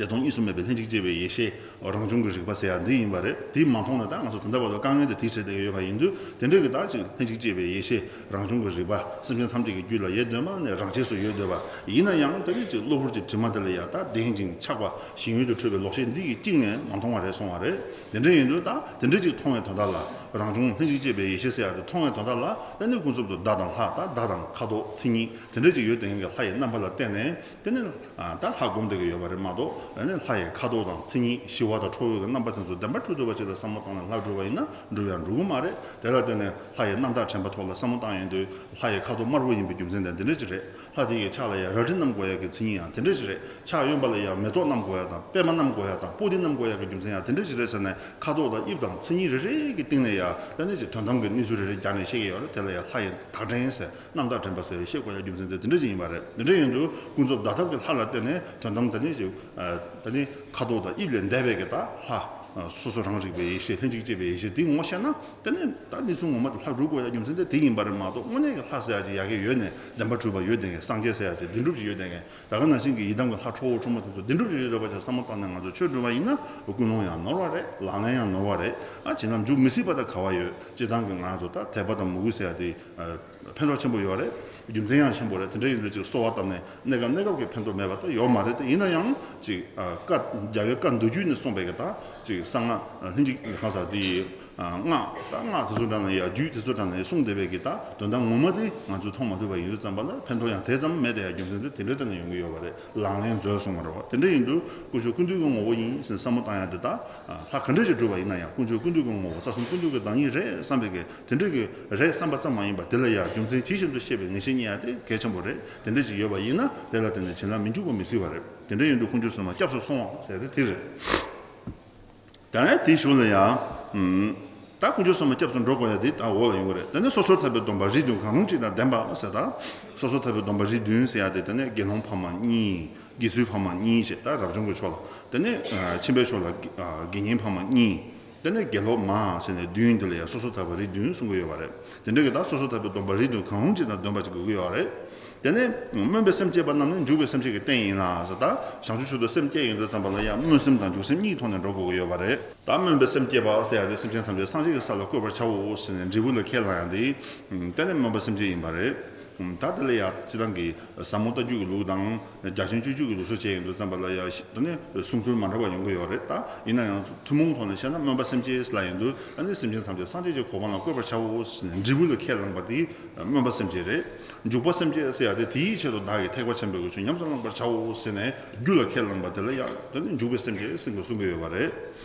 བདེ་སྟོང་གཉིས་སུ་མེད་པའི་ལྷན་ཅིག་སྐྱེས་པའི་ཡེ་ཤེས་རང་བྱུང་གི་རིག་པ་ཟེར་ཡ་འདི་ཡིན་པ་རེད། འདི་མ་མཐོང་ན་ད་ང་ཚོ་ད་ལྟ་བར་དུ་དཀའ་ངལ་དེ་དེའི་གྲས་དེ་ཡོད་པ་ཡིན་དུས། དེ་འདྲ་གི་ད་ཅིག་ལྷན་ཅིག་སྐྱེས་པའི་ཡེ་ཤེས་རང་བྱུང་གི་རིག་པ་སེམས་ཅན་ཐམས་ཅད་ཀྱི་རྒྱུད་ལ་ཡོད་སྡོད་མ་ནས་རང་ཆས་སུ་ཡོད་སྡོད་པ་ཡིན་ན་ཡང་། ད་ནི་ཅིག་གློ་བུར་གྱི་དྲི་མ་དེ་ལ་ཡ་ད་བདེན་ཅིང་ཆགས་པ་ཞེན་ཡུལ་དུ་འཁྲུལ་པའི་ལོག་ཤེས་འདི་ཡིས་བཅིངས་ནས་མ་མཐོང་བ་རེད་གསུང་བ་རེད། དེ་འདྲ་ཡིན་དུས་ད་དེ་འདྲ་ཅིག་མཐོང་བའི་དོན་དག་ལ། རང་བྱུང་ལྷན་ཅིག་སྐྱེས་པའི་ཡེ་ཤེས་ཟེར་ཡ་དེ་མཐོང་བའི་དོན་དག་ལ། ད་ནི་ཀུན་རྫོབ་ཏུ་བདག་དང་ལྷ། ད་བདག་དང་ཁ་དོག་མཚན་ཉིད་དེ་འདྲ་ཅིག་ཡོད་བསྡད་མཁན་གྱི་ལྷ་ཡི་རྣམ་པ་ལ་བརྟེན་ནས། དེ་ནི་ཨ་ད་ལྷ་སྒོམ་བསྡད་ཀྱི་ཡོད་པ་རེད་མ་གཏོགས། ཨ་ནི་ལྷ་ཡི་ཁ་དོག་དང་མཚན་ཉིད་ཞི་བ་དང་ཁྲོ་བོ་གི་རྣམ་པ་དེ་ཚོ་བདེན་པར་གྲུབ་ཐུབ་པ་ཅིག་ལ་བསམ་བློ་བཏང་ནས་ལྷ་སྒྲུབ་པ་ཡིན་ན་འགྲུབ་ཡང་འགྲུབ་ཀྱི་མ་རེད། དེ་ལ་བརྟེན་ནས་ལྷ་ཡི་རྣམ་དག་དྲན་པ་ཐོག་ལ་བསམ་བློ་བཏང་ཡོང་དུས། ལྷ་ཡི་ཁ་དོག་དམར་པོ་ཡིན་པའི་རྒྱུ་མཚན་དེ་འདི་འདྲ་ཅིག་རེད། ལྷ་དེ་ཡི་ཕྱག་ལ་ཡང་རལ་གྲི་བསྣམས་དགོས་ཡག་གི་མཚན་ཉིད་ཡང་དེ་འདྲ་ཅིག་རེད། ཕྱག་གཡོན་པ་ལ་ཡང་མེ་ཏོག་བསྣམས་དགོས་ཡག་དང་། པད་མ་བསྣམས་དགོས་ཡག་དང་། པུ་ཏི་བསྣམས་དགོས་ཡག་གི་རྒྱུ་མཚན་ཡང་དེ་འདྲ་ཅིག་རེད་ཟེར་ནས། ཁ་དོག་དང་དབྱིབས་དང་མཚན་ཉིད་རེ་རེ་གི་སྟེང་ནས་ཡང་ད་ནི་ཅིག་དོན་དམ་གྱི་གནས་ཚུལ་རེ་རེ་སྦྱར་ནས་བཤད་ཀྱི་ཡོད་རེད། དེ་ལ་ཡང་ལྷ་ཡི་བདག་དྲན་ཟེར། རྣམ་དག་དྲན་པ་ཟེར་བཤད་དགོས་ཡ་རྒྱུ་མཚན་དེ་དེ་འདྲ་ཞིག་ཡིན་པ་རེད། དེ་འདྲ་ཡིན་དུས་ཀུན་རྫོབ་བདག་ཐབས་ཀྱི་ལྷ་ལ་བརྟེན་ནས་དོན་དམ་དེ་ནི་ཅིག་ཨ་དེ་ནི་ཁ་དོག་དང་དབྱིབས་ལས་འདས་པའི་གི་ད་ལྷ། ཨ་སོ་སོ་རང་རིག་པའི་ཡེ་ཤེས། ལྷན་ཅིག་སྐྱེས་པའི་ཡེ་ཤེས་དེ་ངོ་ཤེས་ན། དེ་ནི་ད་གནས་ཚུལ་ངོ་མ་དེ་ལྷ་སྒྲུབ་དགོས་ཡ་རྒྱུ་མཚན་དེ་དེ་ཡིན་པ་རེད་མ་གཏོགས། དངོས་གནས་ཀྱི་ལྷ་ཟེར་ཡ་ཅིག་ཡ་གི་ཡོད་ནས་བདེན་པ་གྲུབ་པ་ཡོད་བསྡད་མཁན། སངས་རྒྱས་ཟེར་ཡ་ཅིག་བདེན་གྲུབ་ཅིག་ཡོད་བསྡད་མཁན། ད་ག་ནང་བཞིན་གྱི་ཡི་དམ་གྱི་ལྷ་ཁྲོ་བོ་ཁྲོ་མོ་དེ་ཚོ་བདེན་གྲུབ་ཅིག་ཡོད་བསྡད་པ་ཅིག་བསམ་བློ་བཏང་ནས་ང་ཚོ་ཆོས་སྒྲུབ་པ་ཡིན་ན། ཀུན་སློང་ཡང་ནོར་བ་རེད། ལག་ལེན་ཡང་ནོར་བ་རེད། ཨ་བྱས་ན་འཇུག་མི་སྲིད་པ་ད་ག་བ་ཡོད། སྤྱིར་བཏང་གི་ང་ཚོ་ད་དད་པ་དང་མོས་གུས་ཟེར་ཡ་དེ་ཨ་ཕན་ཐོགས་ཆེན་པོ་ཡོད་རེད། རྒྱུ་མཚན་ཡང་ཆེན་པོ་རེད། དེ་འདྲ་ཡིན་དུས་ཅིག་གསོལ་བ་བཏབ་ནས་གནས་སྐབས་གནས་སྐབས་ཀྱི་ཕན་ཐོགས་མེད་པ་ད་ཡོད་མ་རེད། དེ་ཡིན་ན་ཡང་ཅིག་ཨ་བཀའ་རྒྱལ་བའི་བཀའ་མདོ་རྒྱུད་ནས་གསུངས་པའི་གི་ད་ཅིག་གསང་སྔགས་ལྷན་ཅིག་གང་ཟག་དེ་ཡི་ཨ་སྔགས། ད་སྔགས་དེ་ཚོ་འདྲ་ན་ཡ་རྒྱུད་དེ་ཚོ་འདྲ་ན་ཡ་གསུངས་བསྡད་པའི་གི་ད་དོན་དག་ངོ་མ་དེ་ང་ཚོས་མཐོང་མ་ཐུབ་པ་ཡིན་དུས་ཙམ་པ་ལ་ཕན་ཐོགས་ཡང་དེ་ཙམ་མེད་དེ་ཡ་རྒྱུ་མཚན་དེ་དེ་འདྲ་ལྟ་ན་ཡོང་གི་ཡོད་པ་རེད། ལག་ལེན་མཛོད་གསུངས་པ་རེད་བ། དེ་འདྲ་ཡིན་དུས་དཀོན་མཆོག་ཀུན་འདུས་ཀྱི་ངོ་བོ་ཡིན་ཟེར་བསམ་བློ་བཏང་ཡ་དེ་ད་ལྷ་ག་འདྲ་ཅིག་སྒྲུབ་པ་ཡིན་ན་ཡང་དཀོན་མཆོག་ཀུན་འདུས་ཀྱི་ངོ་བོ། རྩ་གསུམ་ཀུན་འདུས་ཀྱི་བདག་ཉིད་རེད་བསམ་པའི་གི་དེ་འདྲ་གི་རེད་བསམ་པ་ཙམ་མ་ཡིན་པ། དེ་ལ་ཡ་རྒྱུ་མཚན་ཇི་བཞིན་དུ་ཤེས་པའི་ངེས་ཤེས་རྙེད་ཡ་དེ་གལ་ཆེན་པོ་རེད། དེ་འདྲ་ཅིག་ཡོད་པ་ཡིན་ན་དེ་ལ་བརྟེན་ནས་བྱིན་རླབས་མི་འཇུག་པ་མི་སྲིད་པ་རེད། དེ་འདྲ་ཡིན་དུས་དཀོན་མཆོག་གསུམ་ལ་སྐྱབས་སུ་སོང་བ་ཟེར་ཏེ་དེ་རེད། ད་ནི་དེའི་གཞུག་ལ་ཡང་། ཨམ། ད་དཀོན་མཆོག་གསུམ་ལ་སྐྱབས་སུ་འགྲོ་དགོས་ཡ་དེ་ད་འོག་ལ་ཡོང་གི་རེད། དེ་ནི་སོ་སོར་ཐར་པའི་སྡོམ་པ་རིགས་བདུན་གང་རུང་གཅིག་དང་ལྡན་པ་ཟེར། ད་སོ་སོར་ཐར་པའི་སྡོམ་པ་རིགས་བདུན་ཟེར་ཡ་དེ། དེ་ནི་དགེ་སློང་ཕ་མ་གཉིས། དགེ་ཚུལ་ཕ་མ་གཉིས་བྱས། ད་རབ་བྱུང་གི་ཕྱོགས་ལ། དེ་ནི་ཨ་ཆེན་པོའི་ཕྱོགས་ལ་དགེ་ཨ་དགེ་བསྙེན་ཕ་མ་གཉིས། དེ་ནས་དགེ་སློབ་མ་ཟེར་ནས་བདུན། དེ་ལ་ཡང་སོ་སོར་ཐར་པ་རིགས་བདུན་གསུང་གི་ཡོད་པ་རེད། དེ་འདྲ་གི་ད་སོ་སོར་ཐར་པའི་སྡོམ་པ་རིགས་བདུན་གང་རུང་གཅིག་དང་ལྡན་པ་ཅིག་དགོས་ཀྱི་ཡོད་རེད། དེ་ནས་སྨོན་པའི་སེམས་བསྐྱེད་པ་རྣམས་ནི་འཇུག་པའི་སེམས་བསྐྱེད་ཀྱི་རྟེན་ཡིན་ལ་ཟེར། ད་བྱང་ཆུབ་མཆོག་ཏུ་སེམས་བསྐྱེད་ཡོང་དུས་ཙམ་པ་ལ་ཡང་སྨོན་སེམས་དང་འཇུག་སེམས་གཉིས་ཐོག་ནས་འགྲོ་དགོས་ཀྱི་ཡོད་པ་རེད། ད་སྨོན་པའི་སེམས་བསྐྱེད་པ་ཟེར་ཡ་དེ། སེམས་ཅན་ཐམས་ཅད་སངས་རྒྱས་ཀྱི་ས་ལ་བཀོད་པར་བྱའོ་ཟེར་ནས་འབྲས་བུ་ལ་ཁས་བླངས་ཡ་དེ། དེ་ནི་སྨོན་པ་སེམས་བསྐྱེད་ཡིན་པ་རེད། ད་དེ་ལ་ཡང་སྤྱིར་བཏང་གི་ཟབ་མོ་ལྟ་བརྒྱུད་ཀྱི་ལུགས་དང་། རྒྱ་ཆེན་སྤྱོད་བརྒྱུད་ཀྱི་ལུགས་སྲོལ་བྱས་ཡོང་དུས་ཙམ་པ་ལ་ཡང་། ད་ནི་གསུང་ཚུལ་མ་འདྲ་བ་ཡོང་གི་ཡོད་རེད། ད་ཡིན་ན་ཡང་ཐུན་མོང་ཐོག་ནས་བཤད་ན་སྨོན་པ་སེམས་བསྐྱེད་ལབ་ཡོང་དུས། ད་ནི་སེམས་ཅན་ཐམས་ཅད་སངས་རྒྱས་ཀྱི་གོ་འཕང་ལ་བཀོད་པར་བྱའོ་ཟེར་ནས་འབྲས་བུ་ལ་ཁས་བླངས་པ་དེ་སྨོན་པ་སེམས་བསྐྱེད་རེད། འཇུག་པ་སེམས་བསྐྱེད་ཟེར་ཡ་དེ། དེའི་ཆེད་དུ་བདག་གིས་ཐེག་པ་ཆེན་པོའི་གི་ཆོས་ཉམས་སུ་བླང་བར་བྱའོ་ཟེར་ནས་རྒྱུད་ལ་ཁས་བླངས་པ་དེ་ལ་ཡང་ད་ནི་འཇུག་པའི་སེམས་བསྐྱེད་ཟེར་གསུང་གི་ཡོད་པ་རེད།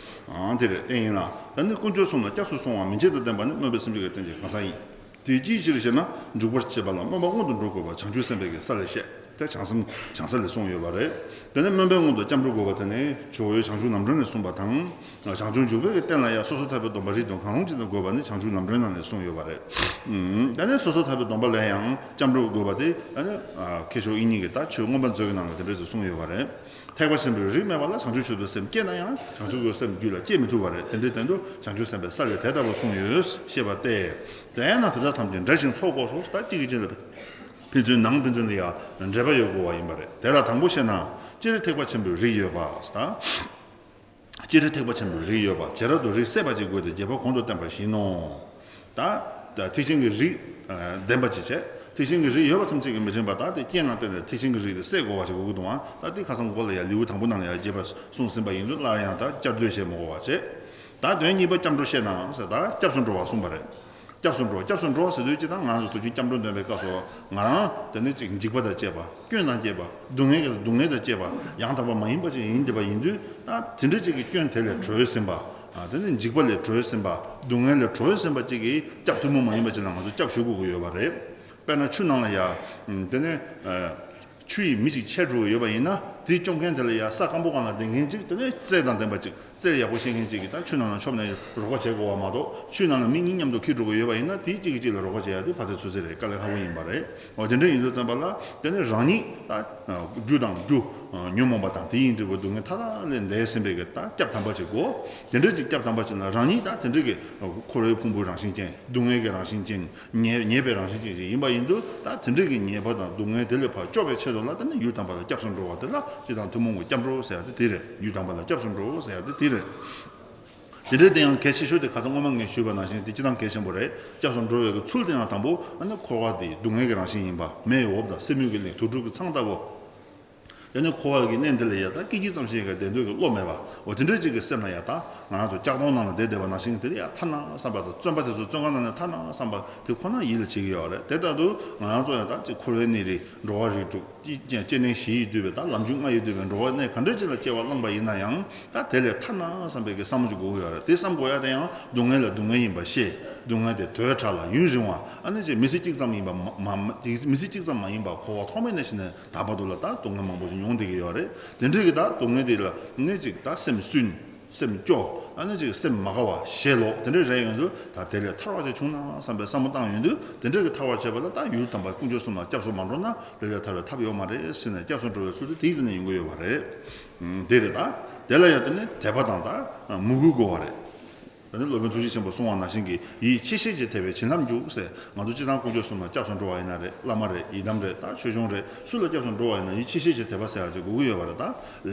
ཨང་། དེ་རེད། རྟེན་ཡིན་ལ། ད་ནི་དཀོན་མཆོག་གསུམ་ལ་སྐྱབས་སུ་སོང་བ་མན་ཆད་དུ་ལྡན་པ་ནི་སྨོན་པའི་སེམས་བསྐྱེད་ཀྱི་རྟེན་གྱི་གང་ཟག་ཡིན། དེ་ཅིའི་ཕྱིར་ཞེ་ན། འཇུག་པར་བྱེད་པ་ལ་སྨོན་པ་སྔོན་དུ་འགྲོ་དགོས་པ་བྱང་ཆུབ་སེམས་དཔའི་གི་ས་ལས་བཤད་དེ། བྱང་སེམས་བྱང་ས་ལས་གསུངས་ཡོད་པ་རེད། དེ་ནས་སྨོན་པའི་སྔོན་དུ་སྐྱབས་འགྲོ་དགོས་པ་དེ་ནི་ཇོ་བོའི་བྱང་ཆུབ་ལམ་སྒྲོན་ནས་གསུངས་པ་དང་། བྱང་ཆུབ་འཇུག་པའི་གི་རྟེན་ལ་ཡང་སོ་སོར་ཐར་པའི་སྡོམ་པ་རིགས་བདུན་གང་རུང་གཅིག་དང་དགོས་པ་ནི་བྱང་ཆུབ་ལམ་སྒྲོན་ནང་ནས་གསུངས་ཡོད་པ་རེད། ཨུམ། དེ་ནས་སོ་སོར་ཐར་པའི་སྡོམ་པ་ལ་ཡང་སྐྱབས་འགྲོ་དགོས་པ་དེ། དེ་ནི་ཨ་མཁས་མཆོག་དབྱིག་གཉེན་གྱི་ད་ཆོས་མངོན་པ་མཛོད་ཀྱི་ནང་ལ་དེ་འདྲ་ཞིག་གསུངས་ཡོད་པ་རེད། ཐེག་པ་ཆེན་པོའི་རིགས་མེད་པ་ལ་བྱང་ཆུབ་མཆོག་ཏུ་སེམས་བསྐྱེད་ན་ཡང་བྱང་ཆུབ་ཀྱི་སེམས་རྒྱུད་ལ་སྐྱེ་མི་ཐུབ་པ་རེད། དེ་འདྲའི་དོན་དུ་བྱང་ཆུབ་སེམས་དཔའི་ས་ལས་དེ་ལྟ་བུ་གསུངས་ཡོད་ཞེས་པ་སྟེ། དེས་ན་དེ་དག་ཐམས་ཅད་འདྲ་ཞིང་ཚོགས་དགོས་སོ། ད་གཅིག་གིས་གཅིག་ལ་ཕན་ཚུན་ནང་ཕན་ཚུན་ལ་ཡང་འབྲེལ་པ་ཡོད་དགོས་པ་ཡིན་པ་རེད། དེ་ལ་དང་པོ་བཤད་ན། སྤྱིར་ཐེག་པ་ཆེན་པོའི་རིགས་ཡོད་པ་དང་། སྤྱིར་ཐེག་པ་ཆེན་པོའི་རིགས་ཡོད་པ། བྱེ་བྲག་ཏུ་རིགས་སད་པ་ཅིག་དགོས་ཏེ། རྒྱས་པར་གོང་དུ་བསྟན་པ་བཞིན་ནོ། ད་ཐེག་ཆེན་གྱི་རིགས་ལྡན་པ་ཅིག་བྱས། ཐེག་ཆེན་གྱི་རིགས་ཡོད་པ་ཙམ་གཅིག་གིས་མི་དྲན་པར། ད་དེ་རྐྱེན་ལ་བརྟེན་ནས་ཐེག་ཆེན་གྱི་རིགས་དེ་སད་དགོས་པ་ཞིག་དགོས་ཀྱི་འདུག་ཨང་། ད་དེ་ཁ་སང་གོ་ལ་ཡ་ལེའུ་དང་པོ་ནང་ལ་ཡ་རྒྱས་པ་གསུངས་ཟིན་པ་ཡིན་དུས། སླར་ཡང་ད་བསྐྱར་ཟློས་བྱེད་མི་དགོས་པ་བྱས། ད་དོན་གཉིས་པ་སྐྱབས་འགྲོ་བཤད་ནའང་ཟེར། ད་སྐྱབས་སུ་འགྲོ་བ་གསུངས་པ་རེད། སྐྱབས་སུ་འགྲོ། སྐྱབས་སུ་འགྲོ་ཟེར་དུས་ཅི། ད་ང་ཚོ་དུས་རྒྱུན་སྐྱབས་འགྲོ་འདོན་པའི་སྐབས་སུ། ང་རང་དེ་ནི་ཅིག་འཇིགས་པ་དང་བཅས་པ། སྐྱོན་དང་བཅས་པ། སྡུག་བསྔལ་གྱི་སྡུག་བསྔལ་དང་བཅས་པ། ཡང་དག་པ་མ་ཡིན་པ་ཅིག་ཡིན་བསྡད་པ་ཡིན་དུས། ད་དེ་འདྲ་ཅིག་གི་སྐྱོན་དེ་ལས་གྲོལ་ཟིན་པ། ཨ། དེ་ནི་འཇིགས་པ་ལས་གྲོལ་ཟིན་པ། སྡུག་བསྔལ་ལས་གྲོལ་ཟིན་པ་ཅིག་གིས་སྐྱབས་ཐུན་མོང་མ་ཡིན་པ་ཅིག་ལ་ང་ཚོ་སྐྱབས་ཞུ་དགོས་ཀྱི་ཡོད་པ་རེད། དཔེར་ན་ཆུ་ནང་ལ་ཡ། དེ་ནི། ཨ། ཆུ་ཡིས་མི་ཞིག་འཆི་འགྲོ་གི་ཡོད་པ་ཡིན་ན། དེའི་བཅོམ་མཁན་དེ་ལ་ཡ་ས་སྐམ་པོ་སྒང་ལ་བསྡད་མཁན་ཅིག་དེ་ནས་རྩལ་དང་ལྡན་པ་ཅིག་རྩལ་ཡག་པོ་ཤེས་མཁན་ཅིག་གིས་ད་ཆུ་ནང་ལ་མཆོངས་ནས་རོགས་པ་བྱེད་དགོས་པ་མ་གཏོགས། ཆུའི་ནང་ལ་མི་གཉིས་མཉམ་དུ་འཁྱུད་འགྲོ་གི་ཡོད་པ་ཡིན་ན། དེའི་གཅིག་གིས་གཅིག་ལ་རོགས་པ་བྱེད་ཡ་དེ་ཕལ་ཆེར་ཚོད་རྩིས་རེད། དཀའ་ལས་ཁག་པོ་ཡིན་པ་རེད། འོ། དེ་འདྲ་ཡིན་དུས་ཙམ་པ་ལ། དེ་ནས་རང་ཉིད་ད་རྒྱུ་དང་རྒྱུ་ཉོན་མོངས་པ་དང་དེ་ཡིས་འབྲས་བུ་སྡུག་བསྔལ་མཐའ་དག་ལས་འདས་ཟིན་པའི་གི་ད་སྐྱབས་དམ་པ་ཅིག་དགོས། དེ་འདྲ་ཅིག་སྐྱབས་དམ་པ་ཅིག་ན། རང་ཉིད་ད་དེ་འདྲ་གི་འཁོར་བའི་ཕུང་པོའི་རང་བཞིན་ཅན། སྡུག་བསྔལ་གྱི་རང་བཞིན་ཅན། ཉེས་ཉེས་པའི་རང་བཞིན་ཅན་ཞིག་ཡིན་པ་ཡིན་དུས། ད་དེ་འདྲ་གི་ཉེས་པ་དང་སྡུག་བསྔལ་དེ་ལས་ཕར་སྐྱོབ་པའི་ཆེད་དུ་ལ། ད་ནི་ཡུལ་དམ་པ་ལ་སྐྱབས་སུ་འགྲོ་བ་དེ་ལ་ སྤྱི་དང་ཐུན་མོང་གི་སྐྱབས་འགྲོ་ཟེར་ཡ་དེ་དེ་རེད། ཡུལ་དམ་པ་ལ་སྐྱབས་སུ་འགྲོ་ཟེར་ཡ་དེ་དེ་རེད། དེ་འདྲའི་དེ་ཡང་གལ་ཆེ་ཤོས་དེ་ཁ་སང་སྔོན་མ་ངས་ཞུས་པ་ནང་བཞིན་དེ་སྤྱི་དང་གལ་ཆེན་པོ་རེད། སྐྱབས་སུ་འགྲོ་བའི་གི་ཚུལ་དེ་ཡང་དང་པོ་ཨ་ནི་འཁོར་བ་དེ་སྡུག་བསྔལ་གྱི་རང་བཞིན་ཡིན་པ། མེའི་འོབས་དང་སེན་མོའི་གི་གླིང་། དུག་སྦྲུལ་གྱི་ཚང་ལྟ་བུ། དེ་ནི་འཁོར་བ་གི་གནས་འདི་ལ་ཡ་ད་སྐད་ཅིག་ཙམ་ཞིག་གི་བདེ་འདོད་ཀྱི་བློ་མེད་པ། འོ་དེ་འདྲ་ཅིག་གི་སེམས་ལ་ཡ་ད་ང་རང་ཚོ་ལྕགས་སྡོང་ནང་ལ་བསྡད་བསྡད་པ་ནང་བཞིན་དེ་ལ་ཡ་ཐ་ན་བསམ་པ་དང་། བཙོན་པ་དེ་ཚོ་བཙོན་ཁང་ནང་ནས་ཐ་ན་བསམ་པ་དེ་ཁོ་ན་ཡིད་ལ་བྱེད་ཀྱི་ཡོད་རེད། དེ་ལྟར་དུ་ང་རང་ཚོ་ཡ་ད་ཅིག་འཁོར་བའི་གནས་རིགས་འགྲོ་བ་རིགས་དྲུག་སྤྱི་སྤྱན་རས་གཟིགས་ཀྱིས་བསྡུས་པའི་ད་ལམ་རྒྱུད་ལྔ་ཡིས་བསྡུས་པའི་འགྲོ་བའི་གནས་ག་འདྲ་ཅིག་ལ་སྐྱེ་བ་བླངས་པ་ཡིན་ན་ཡང་། ད་དེ་ལས་ཐ་ན་བསམ་པའི་གི་བསམ་བློ་ཅིག་དགོས་ཀྱི་ཡོད་རེད། དེ་བསམ་དགོས་ཡ་དེ་ཡང་སྡུག་བསྔལ་ལ་སྡུག་བསྔལ་ཡིན་པ་ཤེས། སྡུག་བསྔལ་དེ་དོས་དྲག་ལ་ཡུན་རིང་བ། ཨ་ནི་ཅིག་མི་ཚེ་གཅིག་ཙམ་ཡིན་པ་མ་མ་མི་ཚེ་གཅིག་ཙམ་མ་ཡིན་པ་འཁོར་བ་ཐོག་མེད་ནས་བྱས་ནས་ད་བར་དུ་ལ་ད་སྡུག་བསྔལ་མང་པོ་ཞིག་མྱོང་བསྡད་ཀྱི་ཡོད་རེད། དེ་འདྲའི་གི་ད་སྡུག་བསྔལ་དེ་ལ་ནི་ཅིག་ད་སེམས་སུན། སེམས་སྐྱོ། ཨ་ནི་ཅིག་སེམས་མ་དགའ་བ་ཞེ་ལོག་དེ་འདྲ་རེ་ཡོང་དུས། ད་དེ་ལས་ཐར་བ་ཅིག་བྱུང་ན་བསམ་པའི་བསམ་བློ་བཏང་ཡོང་དུས། དེ་འདྲ་གི་ཐར་བར་བྱེད་པ་ལ་ད་ཡུལ་དམ་པ་དཀོན་མཆོག་གསུམ་ལ་སྐྱབས་སུ་མ་འགྲོ་ན་དེ་ལས་ཐར་བའི་ཐབས་ཡོད་མ་རེད་ཟེར་ནས། སྐྱབས་སུ་འགྲོ་བའི་ཚུལ་དེ་དེའི་སྟེང་ནས་ཡོང་གི་ཡོད་པ་རེད། ཨུམ། དེ་རེད། ད་དེ་ལ་ཡང་དེ་ནི་དད་པ་དང་ད་མོས་གུས་དགོས་པ་རེད། ད་ནི་སློབ་དཔོན་ཐུགས་རྗེ་ཆེན་པོས་གསུངས་པ་ནང་བཞིན་གྱི། ཡིད་ཆེས་ཤས་ཀྱིས་དད་པས་བྱིན་རླབས་འཇུག་ཟེར། ང་ཚོ་སྤྱིར་བཏང་དཀོན་མཆོག་གསུམ་ལ་སྐྱབས་སུ་འགྲོ་བ་ཡིན་ན་རེད། བླ་མ་རེད། ཡི་དམ་རེད། ད་ཆོས་སྐྱོང་རེད། སུ་ལ་སྐྱབས་སུ་འགྲོ་བ་ཡིན་ན་ཡིད་ཆེས་ཤས་ཀྱིས་དད་པ་ཟེར་ཡག་ཅིག་དགོས་ཀྱི་ཡོད་པ་རེད། ད་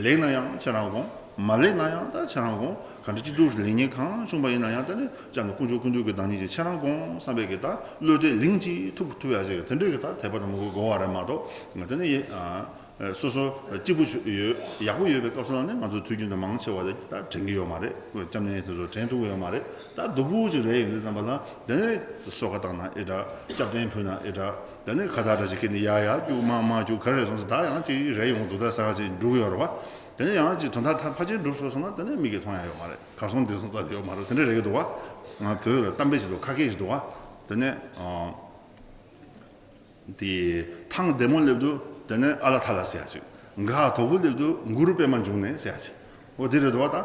ལེགས་ན་ཡང་ཁྱེད་རང་དགོངས། མ་ལེགས་ན་ཡང་ད་ཁྱེད་རང་དགོངས། ག་འདྲ་སྐྱིད་སྡུག་ལེགས་ཉེས་གང་བྱུང་བ་ཡིན་ན་ཡང་། ད་ནི་སྐྱབས་གནས་དཀོན་མཆོག་ཀུན་འདུས་ཀྱི་བདག་ཉིད་ཀྱིས་ཁྱེད་རང་དགོངས་བསམ་པའི་གི་ད་བློ་གཏད་ལིང་གཅིག་ཐུབ་ཐུབ་ཡག་ཅིག་དེ་འདྲའི་གི་ད་དད་པ་དང་མོས་གུས་དགོས་པ་རེད་མ་གཏོགས། ད་ནི་ཡེ་ཨ། སོ་སོ་སྐྱིད་པོ་ཡོད། ཡག་པོ་ཡོད་པའི་སྐབས་སུ་ལ་ནི་ང་ཚོ་དུས་རྒྱུན་དུ་མང་ཆེ་བ་དེ་ད་དྲན་གྱི་ཡོད་མ་རེད། སྐྱབས་གནས་དེ་ཚོ་དྲན་ཐུབ་ཀྱི་ཡོད་མ་རེད། ད་སྡུག་པོ་ཅིག་རེ་ཡོང་དུས་ཙམ་པ་ལ་དེ་ནས་གསོལ་ཁ་བཏབ་ན་ཨེ་འདྲ། སྐྱབས་རྟེན་ཕུལ་ན་ཨེ་འདྲ། དེ་ནས་ཁ་བཏགས་འདྲ་ཞིག་ཁྱེར་ནས་ཡར་ཡར་རྒྱུག་མར་མར་རྒྱུག་ག་རེ་སོང་ཙང་ད་ཡང་ཅིག་རེ་ཡོང་འདུག་ད་ཟེར་བ་ཅིག་འགྲོ་གི་ཡོད་རེད་བ། དེ་ནས་ཡང་ཅིག་དོན་དག་ད་ཕལ་ཆེར་འགྲུབ་སོང་སོང་ན་དེ་ནས་མིག་གིས་མཐོང་ཡ་ཡོད་མ་རེད། གར་སོང་འདིར་སོང་ཙམ་ཡོད་མ་རེད། དེ་འདྲ་རེད་ཀྱི་འདུག་བ། ང་བོད་ལ་གཏམ་དཔེ་ཞིག་འདུག་ཁ་སྐད་ཞིག་འདུག་བ། དེ་ནས་ཨ། དེ་ཐང་བདེ་མོ་སླེབས་དུས་དེ་ནས་ཨ་ལ་ཐ་ལ་ཟེར་ཡ་ཅིག་ག་དོག་པོ་སླེབས་དུས་གུ་རུ་པདྨ་འབྱུང་གནས་ཟེར་ཡ་ཅིག་འོ་དེ་རེད་འདུག་བ། ད་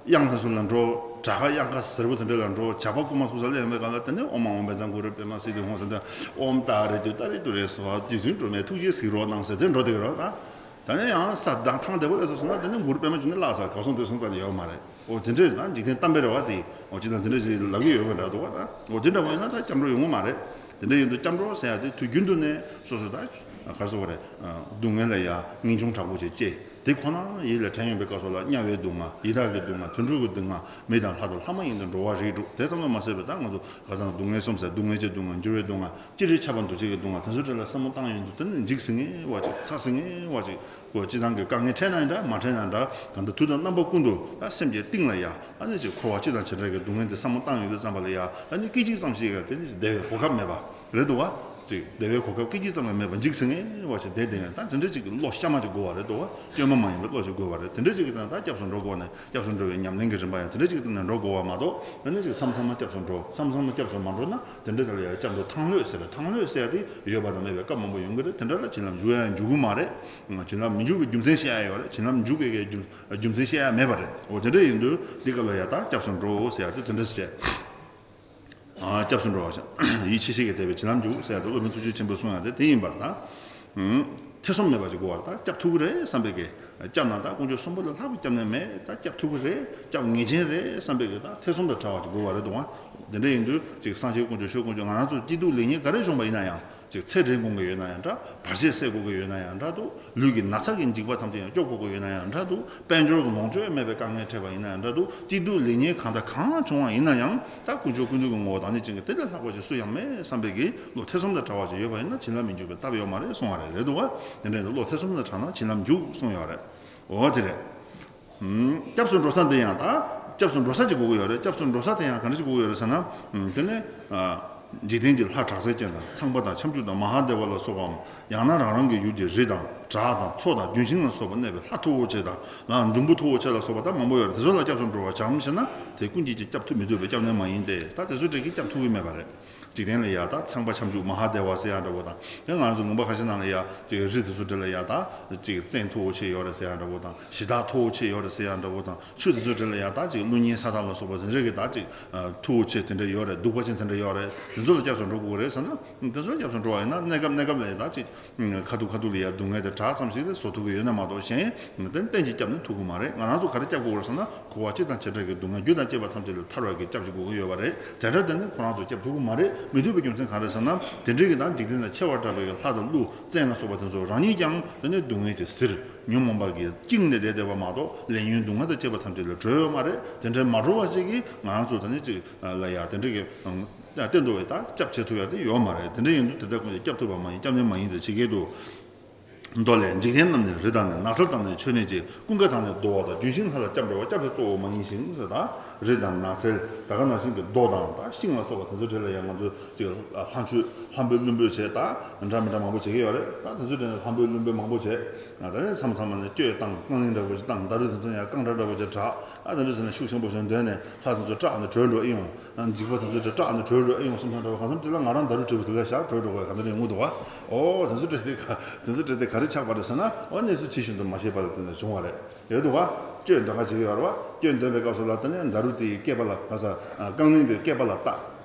གཡང་ས་སུ་ལ་འགྲོ། བྲག་དཀར་གཡང་ཁ་ཟེར་བོ་དེ་འདྲ་ལ་འགྲོ། ཇག་པ་རྐུན་མ་ཚུགས་ས་སླེབས་པའི་སྒང་ལ་དེ་ནས་ཨོཾ་མ་འོངས་པའི་མཚན་གུ་རུ་པདྨ་སིདྡྷི་ཧཱུྃ་ཟེར་དུས། ཨོཾ་ཏཱ་རེ་ཏུཏྟཱ་རེ་ཏུ་རེ་སྭཱ་ཧཱ། རྗེ་བཙུན་སྒྲོལ་མའི་ཐུགས་རྗེས་གཟིགས་རོགས་གནང་ཟེར་དེ་འགྲོ་བསྡད་ཀྱི་རེད་བ། ད། ད་ནས་ཡང་ས་དང་ཐང་བདེ་པོ་སླེབས་སོང་ན་དེ་ནས་གུ་རུ་པདྨ་འབྱུང་གནས་བརླག་ཚར། གར་སོང་འདིར་སོང་ཙམ་ཡོད་མ་རེད། འོ་དེ་འདྲས་ན་འཇིག་རྟེན་གཏམ་དཔེ་རེད་བ་དེ། འོ་ཅི་ད་དེ་འདྲས་ཞིག་ལབ་ཀྱི་ཡོད་པ་འདྲ་འདུག་བ། ད་འོ་དེ་འདྲ་བ་ཡིན་ན་ད་སྐྱབས་འགྲོ་ཡོང་གི་མ་རེད། དེ་འདྲ་ཡིན་དུས་སྐྱབས་འགྲོ་ཟེར་ཡ་དེ་དུས་རྒྱུན་དུ་ནས་སོ་སོ་ད་ག་རེ་ཟེར་དགོས་རེད། སྡུག་བསྔལ་ལ་ཡ་ངེས་འབྱུང་དྲག་པོ་ཅིག་སྐྱེས། དེ་ཁོ་ན་ཡིད་ལ་དྲན་ཡོང་པའི་སྐབས་སུ་ལ་དམྱལ་བའི་སྡུག་བསྔལ། ཡི་དྭགས་ཀྱི་སྡུག་བསྔལ། དུད་འགྲོ་གི་སྡུག་བསྔལ། མི་དང་ལྷ་དང་ལྷ་མ་ཡིན་དུ་འགྲོ་བ་རིགས་དྲུག་དེ་ཙམ་ལ་མ་ཟད་པའི་ད་ང་ཚོ་ཁ་སང་སྡུག་བསྔལ་གསུམ་ཟེར། སྡུག་བསྔལ་གྱི་སྡུག་བསྔལ། འགྱུར་བའི་སྡུག་བསྔལ། ཅི་རིགས་ཁྱབ་པ་འདུ་བྱེད་ཀྱི་སྡུག་བསྔལ། དེ་ཚོའི་གྲས་ལ་བསམ་བློ་བཏང་ཡོང་དུས་དེ་ནི་འཇིགས་ཟིན་ངེས་པ་ཅིག་ཚ་ཟིན་ངེས་པ་ཅིག་ཁོ་སྤྱི་བཏང་གི་དཀའ་ངལ་འཕྲད་ན་ཡང་འདྲ་མ་འཕྲད་ན་ཡང་འདྲ། གང་ལྟར་དུས་དང་རྣམ་པ་ཀུན་ཏུ་ད་སེམས་ཀྱི་གཏིང་ལ་ཡ་ཨ་ནི་ཅིག་འཁོར་བ་སྤྱི་དང་བྱེ་བྲག་གི་སྡུག་བསྔལ་དེ་བསམ་བློ་བཏང་ཡོང་དུས་ཙམ་པ་ལ་ཡ་ཨ་ནི་སྐད་ཅིག་ཙམ་ཞིག་ག་དེ་ནི་བདེ་བའི་གོ་སྐབས་མེད་པ་རེད་འདུག་བ། ཅིག་བདེ་བའི་གོ་སྐབས་སྐད་ཅིག་ཙམ་ཡང་མེད་པ་འཇིགས་ཟིན་ངེས་པ་ཞིག་བསྡད་བསྡད་ནས། ད་དེ་འདྲ་ཅིག་གི་བློ་གཤའ་མ་ཅིག་དགོས་པ་རེད་འདུག་བ། བཅོས་མ་མ་ཡིན་པའི་བློ་ཞིག་དགོས་པ་རེད། དེ་འདྲ་ཅིག་གི་སྟེང་ད་སྐྱབས་སུ་འགྲོ་དགོས་ནས། སྐྱབས་སུ་འགྲོ་བའི་ཉམས་ལེན་གྱི་རིམ་པ་ཡང་དེ་འདྲ་ཅིག་གི་སྟེང་ནས་འགྲོ་དགོས་པ་མ་གཏོགས། དེ་འདྲ་ཅིག་མཚམས་མཚམས་མ་སྐྱབས་སུ་འགྲོ། མཚམས་མཚམས་མ་སྐྱབས་སུ་མ་འགྲོ་ན་དེ་འདྲ་ད་ལ་ཡང་སྐྱབས་འགྲོ་ཐང་ལྷོད་ཟེར་བའི། ཐང་ལྷོད་ཟེར་ཡ་དེ་ཡོད་པ་དང་མེད་པའི་སྐབས་མང་པོ་ཡོང་གི་རེད། དེ་འདྲ་ལ་བྱིན་རླབས་འཇུག་ཡ་ཡང་འཇུག་གི་མ་རེད། བྱིན་རླབས་མི་འཇུག་པའི་རྒྱུ་མཚན་བཤད་ཡ་ཡོད་རེད། བྱིན་རླབས་འཇུག་པའི་རྒྱུ་རྒྱུ་མཚན་བཤད་ཡ་མེད་པ་རེད། འོ་དེ་འདྲ་ཡིན་དུས་འདི་ག་ལ་ཡ་ད་སྐྱབས་སུ་འགྲོ་ཟེར་ཡ་དེ་དེ་འདྲ་ཟེར། ཨ། སྐྱབས་སུ་འགྲོ་བ་ཞིག་ཡིད་ཆེས་ཤས་ཀྱིས་དད་པས་བྱིན་རླབས་འཇུག་ཟེར་ཡ་དེ་སློབ་དཔོན་ཐུགས་རྗེ་ཆེན་པོས་གསུངས་ཡ་དེ་དེ་ཡིན་པར་ད། ཨུམ། ཐེ་ཚོམ་མེད་པ་ཅིག་དགོས་པར་ད་སྐྱབས་ཐུབ་ཀྱི་རེད་བསམ་པའི་གི། སྐྱབས་ན་ད་དཀོན་མཆོག་གསུམ་པོ་ལས་ལྷག་པའི་སྐྱབས་གནས་མེད། ད་སྐྱབས་ཐུབ་ཀྱི་རེད། སྐྱབས་ངེས་ཅན་རེད་བསམ་པའི་གི་ད་ཐེ་ཚོམ་དང་བྲལ་བ་ཅིག་དགོས་པ་རེད་འདུག་བ། དེ་འདྲ་ཡིན་དུས་ཅིག་སངས་རྒྱས་དཀོན་མཆོག་ཆོས་དཀོན་མཆོག་ང་རང་ཚོ་སྐྱིད་སྡུག་ལེགས་ཉེས་ག་རེ་བྱུང་བ་ཡིན་ན་ཡང་། ཅིག་ཚེ་རིང་དགོས་ཀྱི་ཡོད་ན་ཡང་འདྲ། བར་ཆད་སེལ་དགོས་ཀྱི་ཡོད་ན་ཡང་འདྲ་འདུག་ལུས་ཀྱི་ན་ཚ་གི་འཇིགས་པ་ཐམས་ཅད་ཡང་སྐྱོབ་དགོས་ཀྱི་ཡོད་ན་ཡང་འདྲ་འདུག་དཔལ་འབྱོར་གྱི་ལོངས་སྤྱོད་མེད་པའི་དཀའ་ངལ་འཕྲད་པ་ཡིན་ན་ཡང་འདྲ་འདུག་སྐྱིད་སྡུག་ལེགས་ཉེས་གང་དང་གང་བྱུང་བ་ཡིན་ན་ཡང་། ད་དཀོན་མཆོག་ཀུན་འདུས་ཀྱི་ངོ་བོ་བདག་ཉིད་ཅན་གྱི་དེ་ལས་ལྷག་པ་ཞིག་སུ་ཡང་མེད་བསམ་པའི་གི་བློ་ཐེ་ཚོམ་དང་བྲལ་བ་ཞིག་ཡོད་པ་ཡིན་ན་བྱིན་རླབས་མི་འཇུག་པའི་ཐབས་ཡོད་མ་རེད་གསུང་བ་རེད། རེད་འདུག་བ། དེ་འདྲ་ཡིན་དུས་བློ་ཐེ་ཚོམ་དང་བྲལ་ན་བྱིན་རླབས་འཇུག་གསུང་ཡོད་རེད། འོ་དེ་རེད། ཨུམ། སྐྱབས་སུ་འགྲོ་ས་འདི་ཡང་ད་སྐྱབས་སུ་འགྲོ་ས་ཅིག་དགོས་ཀྱི་ཡོད་རེད། སྐྱབས་སུ་འགྲོ་ས་དེ་ཡང་ག་འདྲ་ཅིག་དགོས་ཀྱི་ཡོད་རེད་ཟེར་ན། ཨུམ། དེ་ནི། ཨ། འཇིག་རྟེན་གྱི་ལྷ་དྲག་རྩལ་ཅན་དང་ཚངས་པ་དང་ཁྱབ་འཇུག་དང་མ་ཧཱ་དེ་བ་ལ་སོགས་པའམ། ཡང་ན་རང་རང་གི་ཡུལ་གྱི་རི་དང་བྲག་དང་མཚོ་དང་ལྗོན་ཤིང་ལ་སོགས་པར་གནས་པའི་ལྷ་མཐུ་བོ་ཆེ་དང་། ལ་འབྲུམ་བུ་མཐུ་བོ་ཆེ་ལ་སོགས་པ་ད་མང་པོ་ཡོད་རེད། དེ་ཚོ་ལ་སྐྱབས་སུ་འགྲོ་བར་བྱའམ་ཞེ་ན། དེ་ཀུན་གྱིས་ཀྱང་སྐྱབས་ཐུབ་མི་ཐུབ་པའི་སྐྱབས་གནས་མ་ཡིན་ཏེ། ད་དེ་ཚོ་འདྲ་གིས་སྐྱབས་ཐུབ་ཀྱི་མེད་པ་རེད། འཇིག་རྟེན་ལ་ཡ་ད་ཚངས་པ་ཁྱབ་འཇུག་མ་ཧཱ་དེ་བ་ཟེར་ཡ་འདྲ་བོ་དང་། ཡང་ང་རང་ཚོ་ལུང་པ་ཁ་ཤས་ནང་ལ་ཡ་ཅིག་རི་དེ་ཚོ་འདྲ་ལ་ཡ་ད་ཅིག་བཙན་མཐུ་བོ་ཆེ་ཡོད་རེད་ཟེར་ཡ་འདྲ་བོ་དང་། གཞི་བདག་མཐུ་བོ་ཆེ་ཡོད་རེད་ཟེར་ཡ་འདྲ་བོ་དང་། ཆུ་དེ་ཚོ་འདྲ་ལ་ཡ་ད་ཅིག་ཀླུ་གཉན་ས་བདག་ལ་སོགས་པ་དེ་འདྲ་གི་ད་ཅིག་མཐུ་བོ་ཆེ་དེ་འདྲ་ཡོད་རེད། གདུག་པ་ཅན་དེ་འདྲ་ཡོད་རེད། དེ་ཚོ་ལ་སྐྱབས་སུ་འགྲོ་དགོས་རེད་ཟེར་ན། དེ་ཚོ་ལ་སྐྱབས་སུ་འགྲོ་བ་ཡིན་ན་གནས་སྐབས་གནས་སྐབས་ལ་ཡ་ད་ཅིག་ཁ་ཐུག་ཁ་ཐུག་ལ་ཡ་སྡུག་བསྔལ་དེ་ ཞག་ཙམ་ཞིག་ལ་བཟོ་ཐུབ་ཀྱི་ཡོད་ན་མ་གཏོགས་གཞན་ད་གཏན་གྱི་སྐྱབས་ནི་ཐུབ་ཀྱི་མ་རེད། ང་རང་ཚོ་ག་རེ་སྐྱབས་དགོས་རེད་ཟེར་ན། འཁོར་བ་སྤྱི་དང་བྱེ་བྲག་གི་སྡུག་བསྔལ་རྒྱུ་དང་བཅས་པ་ཐམས་ཅད་ལས་ཐར་བ་གི་སྐྱབས་ཅིག་དགོས་ཀྱི་ཡོད་པ་རེད། དེ་འདྲ་དེ་ནི་ཁོ་རང་ཚོ་སྐྱབས་ཐུབ་ཀྱི་མ་རེད། མི་ཐུབ་པའི་རྒྱུ་མཚན་གང་རེད་ཟེར་ན། དེ་འདྲའི་གི་ད་འཇིག་རྟེན་ལ་ཆེ་བར་གྲགས་པའི་གི་ལྷ་དང་ཀླུ་བཙན་ལ་སོགས་པ་དེ་ཚོ་རང་ཉིད་ཀྱང་དེ་ནི་སྡུག་བསྔལ་གྱིས་གཟིར། ཉོན་མོངས་པ་གིས་བཅིངས་ནས་བསྡད་བསྡད་པ་མ་གཏོགས་ལས་ཉོན་སྡུག་བསྔལ་དང་བཅས་པ་ཐམས་ཅད་ལས་གྲོལ་ཡོད་མ་རེད། དེ་འདྲའི་མ་གྲོལ་བ་ཅིག་གིས་ང་རང་ཚོ་ད་ནི་ཅིག་ལ་ཡ་དེ་འདྲའི་གི་བསྟན་འགྲོ་བའི་ད་སྐྱབས་བྱེད་ཐུབ་ཡ་དེ་ཡོད་མ་རེད། དེ་འདྲ་ཡིན་དུས་དེ་ལྟར་ཀུན་གྱིས་སྐྱབས་ཐུབ་པ་མ་ཡིན། སྐྱབས་གནས་མ་ཡིན་ཏེ། ཇི་སྐད་དུ། མདོ་ལས། འཇིག་རྟེན་རྣམས་ནི་རི་དང་ནི། ནགས་ཚལ་དང་ནི་ཆོས་ནི་ཅི། ཀུན་དགའ་དང་ནི་གདུལ་བ་དང་། ལྗོན་ཤིང་ལྷ་ལ་སྐྱབས་འགྲོ་བ། སྐྱབས་སུ་གཙོ་བོ་མ་ཡིན་ཞིང་ཟེར། ད་རི་དང་ནགས་ཚལ་ད་ག་ནང་བཞིན་གྱི་རྡོ་དང་ད་ཤིང་ལ་སོགས་པ་དེ་ཚོ་གྲས་ལ་ཡང་ང་ཚོས་ཅིག་ལྷ་མཆོད་ལྷ་འབོད་ཀླུ་འབོད་བྱས། ད་འདྲ་མི་འདྲ་མང་པོ་བྱེད་ཀྱི་ཡོད་རེད། ད་དེ་ཚོའི་གྲས་ནས་ལྷ་འབོད་ཀླུ་འབོད་མང་པོ་བྱས། ད་ནི་མཚམས་མཚམས་ནས་གཅོད་བཏང་རྐང་གླིང་འདྲ་པོ་ཅིག་བཏང་། ད་རུ་དེ་ཚོ་ཡང་རྐང་སྒྲ་འདྲ་པོ་ཅིག་གྲགས། ཨ་ད་རུ་དེ་ནས་ཤུགས་ཆེན་པོ་ཞིག་འདོན་ནས་ལྷ་དེ་ཚོ་སྐྲག་ནས་བྲོས་འགྲོ་ཨེ་ཡོང་། འཇིགས་པ་དེ་ཚོ་དེ་སྐྲག་ནས་བྲོས་འགྲོ་ཨེ་ཡོང་བསམ་བསམ་འདྲ་བོ། གང་འཚམ་དེ་ལ་ང་རང་ད་རུ་བྲིས་པ་དེ་ལ་བཞག་བྲོས་འགྲོ་དགོས་ག་འདྲ་རེད་ངུ་འདུག་བ། ཨོ་དེ་ཚོ་བྲིས་ཏེ་ག་དེ་ཚོ་བྲིས་ཏེ་ག་རེ་ཆགས་པ་རེད་ཟེར་ན། ཨོ་གནས་ཚུལ་ཇི་བཞིན་དུ་མ་ཤེས་པ་ལ་བརྟེན་ནས་བྱུང་བ་རེད། ཡོད་འདུག་བ། གཅོད་འདོན་ག་བྱེད་ཀྱི་ཡོད་རེད་བ། གཅོད་འདོན་པའི་སྐབས་སུ་ལ་དེ་ནས་ད་རུ་དེའི་སྐེད་པ་ལ་ག་ས་རྐང་གླིང་དེའི་སྐེད་པ་ལ་བཏགས།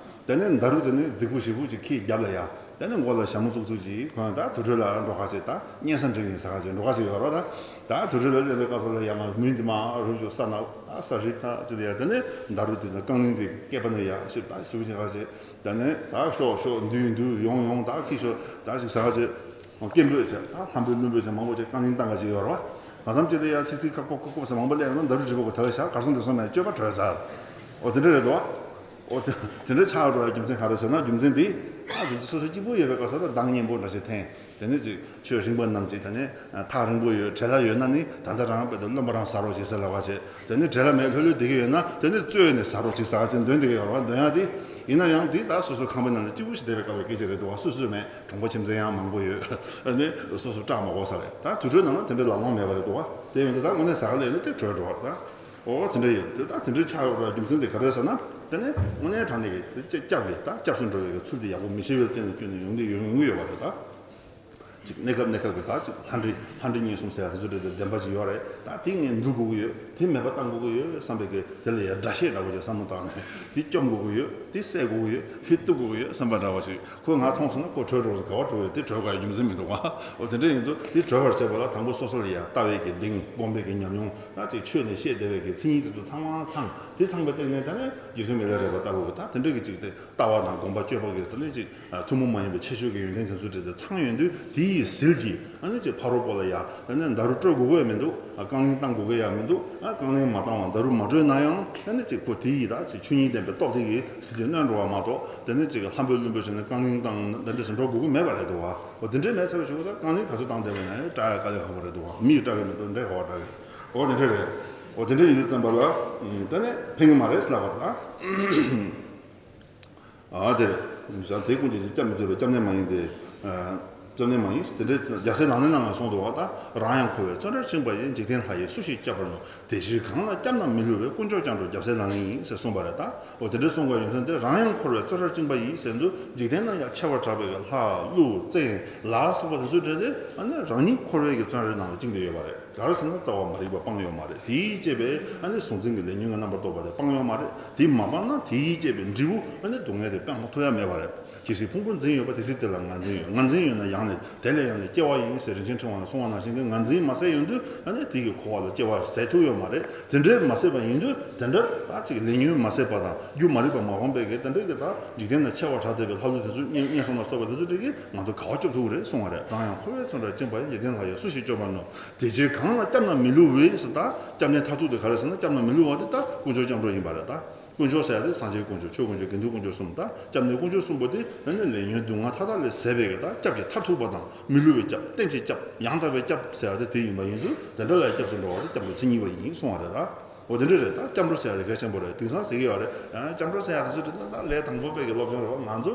དེ་ནས་ད་རུ་དེ་ནས་རྫིག་པོ་ཞེ་པོ་ཅིག་ཁྱིའི་རྒྱབ་ལ་ཡ། དེ་ནས་མགོ་ལ་ཞྭ་མོ་བཙུགས་བཙུགས་ཅིག་གོན། ད་དུར་ཁྲོད་ལ་འགྲོ་ཁ་ཅིག་ད་གཉན་ས་འདྲེན་ཡིན་ཟེར་ཁ་ཅིག་འགྲོ་ཁ་ཅིག་ཡོད་རེད་བ། ད་ད་དུར་ཁྲོད་ལ་སླེབས་པའི་སྐབས་སུ་ལ་ཡ་ང་མུན་འདི་མ་རུབ་ཅིག་ས་ན་ཨ་ས་རིག་ཚ་ཅིག་ལ་ཡ། དེ་ནས་ད་རུ་དེ་ནས་རྐང་གླིང་དེ་སྐེད་པ་ནས་ཡ་ཞིབ་ད་ཞིབ་ཅིག་ཁ་ཅིག་དེ་ནས་ད་ཤོག་ཤོག་འདུས་འདུས་ཡོང་ཡོང་ད་ཁྱི་ཤོག་ད་ཅིག་ཟེར་ཁ་ཅིག་སྐད་འབོད་བྱས། ད་ལྷ་འབོད་ཀླུ་འབོད་བྱས་མང་པོ་ཅིག་རྐང་གླིང་བཏང་ག་ཅིག་ཡོད་རེད་བ། ང་བསམ་ཅིག་ལ་ཡ་ཚིག་ཚིག་ཁ་ཀོ་ཀོ་ཀོ་ཟེར་མང་པོ་སླེབས་ན་ད་རུ་འདྲི་པོ་གོ་ད་ལ་ཤ་གར་སོང་དེ་སོང་མེད་སྤྱོད་པ་བྲོས་ཚར། ཨོ་དེ་འདྲ་རེད་དོ། ཨོ་དེ་དེ་འདྲ་ཆགས་འགྲོ་བའི་རྒྱུ་མཚན་ག་རེ་ཟེར་ན། རྒྱུ་མཚན་འདི་ཨ་དེ་ཚོ་སོ་སོ་སྐྱིད་པོ་ཡོད་པའི་སྐབས་སུ་ལ་གདངས་སྙན་པོ་འདྲ་ཞིག་འཐེན། དེ་ནས་ཅིག་ཆོས་རིང་པོ་རྣམས་ཀྱིས་དེ་ནས་ཐག་རིང་པོ་ཡོད། བྲེལ་བ་ཡོད་ན་ནི་ད་ལྟ་རང་དཔེ་དེ་རློན་པ་རང་ཟ་རོགས་བྱེད་ཟེར་ལབ་པ་བྱེད། དེ་ནས་བྲེལ་བ་མེད་ལྷོད་ལྷོད་བསྡད་ཀྱི་ཡོད་ན་དེ་ནས་བཙོས་ནས་ཟ་རོགས་བྱེད་ཟེར་བ་ཅིག་འདོན་བསྡད་ཀྱི་ཡོད་རེད་བ། འདོན་ཡག་དེ་ཡིན་ན་ཡང་དེ་ད་སོ་སོ་ཁང་པའི་ནང་ལ་སྐྱིད་པོ་ཞིག་བསྡད་པའི་སྐབས་ལ་སྐད་ཆ་རེད་འདུག་བ། སུ་སུ་མེད། གྲོང་པ་ཁྱིམ་མཚེས་ཡང་མང་པོ་ཡོད། ཨ་ནི་སོ་སོ་སྐྲག་མ་དགོས་ས་རེད། ད་དུར་ཁྲོད་ནང་ལ་དེ་འདྲའི་ལ་ལོང་མེད་པ་རེད་འདུག་བ། དེ་ཡིན་དུས་ད་དངོས་གནས་ཟ་ག་ལས་ནི་དེ་བྲོས་འགྲོ་བ་རེད་ད། ཨོ་དེ་འདྲ་ཡོད་དེ། ད་དེ་འདྲའི་ཆགས་ཡོད་རེད། རྒྱུ་མཚན་དེ་ག་རེ་རེད་ཟེར་ན། དེ་ནི་དངོས་གནས་དྲང་གནས་ཀྱི་དེ་སྐྱབས་ཀྱི་ད་སྐྱབས་སུ་འགྲོ་བའི་གི་ཚུལ་དེ་ཡག་པོ་མི་ཤེས་པའི་རྐྱེན་ལ་བསྐྱོན་ནས་ཡོང་དེ་ཡོང་ཡོང་གི་ཡོད་པ་རེད་ད། ཅིག་གནས་སྐབས་གནས་སྐབས་ཀྱི་ད་ཅིག་ལྷ་འདྲེ་ལྷ་འདྲེ་གཉན་གསུམ་ཟེར་ཡ་དེ་ཚོ་འདྲ་དེ་བདེན་པ་ཅིག་ཡོད་རེད། ད་དེ་ངས་འདུལ་དགོས་ཀྱི་ཡོད། དེ་མེད་པ་བཏང་དགོས་ཀྱི་ཡོད་བསམ་པའི་གི་དེ་ལ་ཡ་དགྲ་ཤེས་འདྲ་བོ་ཅིག་བསམ་བློ་བཏང་ནས་དེ་བཅོམ་དགོས་ཀྱི་ཡོད། དེ་བསད་དགོས་ཀྱི་ཡོད། དེ་གཏུབ་དགོས་ཀྱི་ཡོད་བསམ་པ་འདྲ་བོ་ཞིག་ཁོ་ང་མཐོང་སོང་ན་ཁོ་བྲོས་འགྲོ་ཟེར། ག་བ་བྲོས་རེད། དེ་བྲོས་དགོས་ཡ་རྒྱུ་མཚན་མི་འདུག་བ། འོ་དེ་འདྲ་ཡིན་དུས་དེ་གྲོལ་བར་བྱེད་པ་ལ་དང་པོ་སོ་སོ་ལ་ཡ་ལྟ་བའི་གི་གདེང་། སྒོམ་པའི་གི་ཉམས་མྱོང་། ད་ཅིག་ཆོས་ནས་བཤད་བསྡད་པའི་གི་མཚན་ཉིད་དེ་ཚོ་ཚང་མ་ཚང་། དེ་ཚང་པའི་སྟེང་ནས་ད་ནི་རྗེ་བཙུན་མི་ལ་རས་པ་ལྟ་བུ་གི་ད་དེ་འདྲ་གི་ཅིག་དེ་ལྟ་བ་དང་སྒོམ་པ་སྤྱོད་པ་གི་ད་ནི་ཅིག་ཐུན་མོང་མ་ཡིན་པའི་ཁྱད་ཆོས་ཀྱི་ཡོན་ཏན་དེ་ཚོ་འདྲ་དེ་ཚང་ཡོང་དུས་དེ་ཡི་ཟིལ་གྱིས་ཨ་ནི་ཅིག་ཕ་རོལ་པོ་ལ་ཡ་ཨ་ནི་ད་རུ་སྤྲོད་དགོས་ཀྱི་ཡ་མི་འདུག་རྐང་གླིང་བཏང་དགོས་ཀྱི་ཡ་མི་འདུག་རྐང་གླིང་མ་བཏང་བ་ད་རུ་མ་བྲོས་ན་ཡང་ཨ་ནི་ཅིག་ཁོ་དེ་ཡི་ད་ཅིག་ཆོས་ཉིད་ལྡན་པའི་སྟོབས་དེ་གི་ཟིལ་གྱིས་གནོན་འགྲོ་བ་མ་གཏོགས། དེ་ནི་ཅིག་ལྷ་འབོད་ཀླུ་འབོད་བྱས་ནས་རྐང་གླིང་བཏང་ད་འདྲ་ཟེར་འགྲོ་དགོས་ཀྱི་མེད་པ་རེད་འདུག་བ། འོ་དེ་འདྲའི་མེད་ཚར་བའི་གཞུག་གུ་ད་རྐང་གླིང་ག་ཚོད་བཏང་བསྡད་པ་ཡིན་ན་སྐྲག་ཡ་དཀའ་ལས་ཁག་པོ་རེད་འདུག་བ། མི་ཡིས་སྐྲག་གི་མི་འདུག་འདྲེ་ཧ་བ་སྐྲག་གི། འོ་དེ་འདྲ་རེད། འོ་དེ་འདྲ་ཡིན་དུས་ཙམ་པ་ལ་ད་ནི་ཕན་གི་མ་རེད་ཟེར་ལབ་པ་རེད་ད། ཨ་དེ་རེད། དེ་ཀུན་གྱིས་སྐྱབས་མི་ཐུབ་པས་སྐྱབས་གནས་མ་ཡིན་ཏེ། སྐྱབས་གནས་མ་ཡིན། དེ་འདྲའི་རྒྱལ་སྲས་ལག་ལེན་ནང་ལ་གསུངས་འདུག་བ། ད་རང་ཡང་འཁོར་བའི་བཙོན་རར་བཅིངས་པ་ཡི། འཇིག་རྟེན་ལྷ་ཡིས་སུ་ཞིག་སྐྱོབ་པར་ནུས། དེ་ཕྱིར་གང་ལ་སྐྱབས་ན་མི་བསླུ་བའི། དཀོན་མཆོག་སྐྱབས་འགྲོ་རྒྱལ་སྲས་ལག་ལེན་ཡིན་ཟེར་གསུངས་པ་རེད་ད། འོ་དེ་འདྲའི་གསུངས་པའི་ཡོན་ཏན་དེ། རང་ཡང་འཁོར་བའི་བཙོན་རར་བཅིངས་པ་ཡི་ཟེར་དུས་འཇིག་རྟེན་ན་ཡང་ཆེ་བར་གྲགས་པའི་ལྷ་ཀླུ་བཙན་ལ་སོགས་པ་དེ་ཚོའི་གྲས་དེ་ཨ་ནི་རང་ཉིད་འཁོར་བའི་གི་བཙོན་རའི་ནང་ལ་བཅིངས་བསྡད་ཡོད་པ་རེད། ག་རེ་ཟེར་ན་རྩ་བ་མ་རིག་པ་སྤངས་ཡོད་མ་རེད། དེའི་བཅས་པའི་ཨ་ནི་གཟུང་འཛིན་གྱི་ལས་ཉོན་གྱི་རྣམ་པར་རྟོག་པ་དེ་སྤངས་ཡོད་མ་རེད། དེ་མ་སྤངས་ན་དེའི་བཅས་པའི་འབྲས་བུ་ཨ་ནི་སྡུག་བསྔལ་དེ་སྤང་ཐུབ་ཡ་མེད་པ་རེད། ཇི་སྲིད་ཕུང་པོ་འཛིན་ཡོད་པ་དེ་སྲིད་དེ་ལ་ངར་འཛིན་ཡོད། ངར་འཛིན་ཡོད་ན་ཡང་ནས་དེ་ལས་ཡང་ནས་སྐྱེ་བ་ཡིན་ཟེར་རིན་ཆེན་ཕྲེང་བ་ནས་གསུངས་པ་ནང་བཞིན་གྱི་ངར་འཛིན་མ་ཟད་ཡོང་དུས་ཨ་ནི་དེ་གི་འཁོར་བ་ལ་སྐྱེ་བ་ཟད་ཐུབ་ཡོད་མ་རེད། དེ་འདྲའི་མ་ཟད་པ་ཡིན་དུས་དེ་འདྲ་ད་ཅིག་ལས་ཉོན་མ་ཟད་པ་དང་རྒྱུ་མ་རིག་པ་མ་སྤངས་པའི་གི་དེ་འདྲའི་གི་ད་འཇིག་རྟེན་ན་ཆེ་བ་གྲགས་བསྡད་པའི་ལྷ་ཀླུ་དེ་ཚོ་གཉན་གཉན་གསུམ་ལ་སོགས་པ་དེ་ཚོ་འདྲ་གིས་ང་ཚོ་ག་བ་སྐྱོབ་ཐུབ་ཀྱི་རེད་གསུང་བ་རེད། རང་ཡང་འཁོར་བའི་བཙོན་རར་བཅིངས་པ་ཡི། འཇིག་རྟེན་ལྷ་ཡིས་སུ་ཞིག་སྐྱོབ་པར་ནུས། དེ་ཕྱིར་གང་ལ་སྐྱབས་ན་མི་བསླུ་བའི་ཟེར། ད་སྐྱབས་གནས་མཐར་ཐུག་དེ་ག་རེ་ཟེར་ན་སྐྱབས་ན་མི་བསླུ་བ་དེ་ད་དཀོན་མཆོག་སྐྱབས་འགྲོ་ཡིན་པ་རེད་ད། དཀོན་མཆོག་ཟེར་ཡ་དེ་སངས་རྒྱས་དཀོན་མཆོག་ཆོས་དཀོན་མཆོག་དགེ་འདུན་དཀོན་མཆོག་གསུམ། ད་སྐྱབས་གནས་དཀོན་མཆོག་གསུམ་པོ་དེ་ཨ་ནི་ལས་ཉོན་སྡུག་བསྔལ་མཐའ་དག་ལས་ཟད་པའི་གི་ད་སྐྱབས་ཀྱི་མཐར་ཐུག་པ་དང་མི་བསླུ་བའི་སྐྱབས། གཏན་གྱི་སྐྱབས། ཡང་དག་པའི་སྐྱབས་ཟེར་ཡ་དེ་དེ་ཡིན་པ་ཡིན་དུས་དེ་འདྲ་ལ་སྐྱབས་སུ་འགྲོ་བ་དེ་སྐྱབས་འགྲོ་མཚན་ཉིད་པ་ཡིན་གསུང་བ་རེད་ད། འོ་དེ་འདྲ་རེད། ད་སྐྱབས་འགྲོ་ཟེར་ཡ་དེ་གལ་ཆེན་པོ་རེད། དེང་སང་ཟེར་གྱི་ཡོད་རེད། ཨ་སྐྱབས་འགྲོ་ཟེར་ཡ་དེ་ཚོ་དེ་ད་ལས་དང་པོ་པའི་གི་སློབ་སྦྱོང་རེད་བ། ང་ཚོ་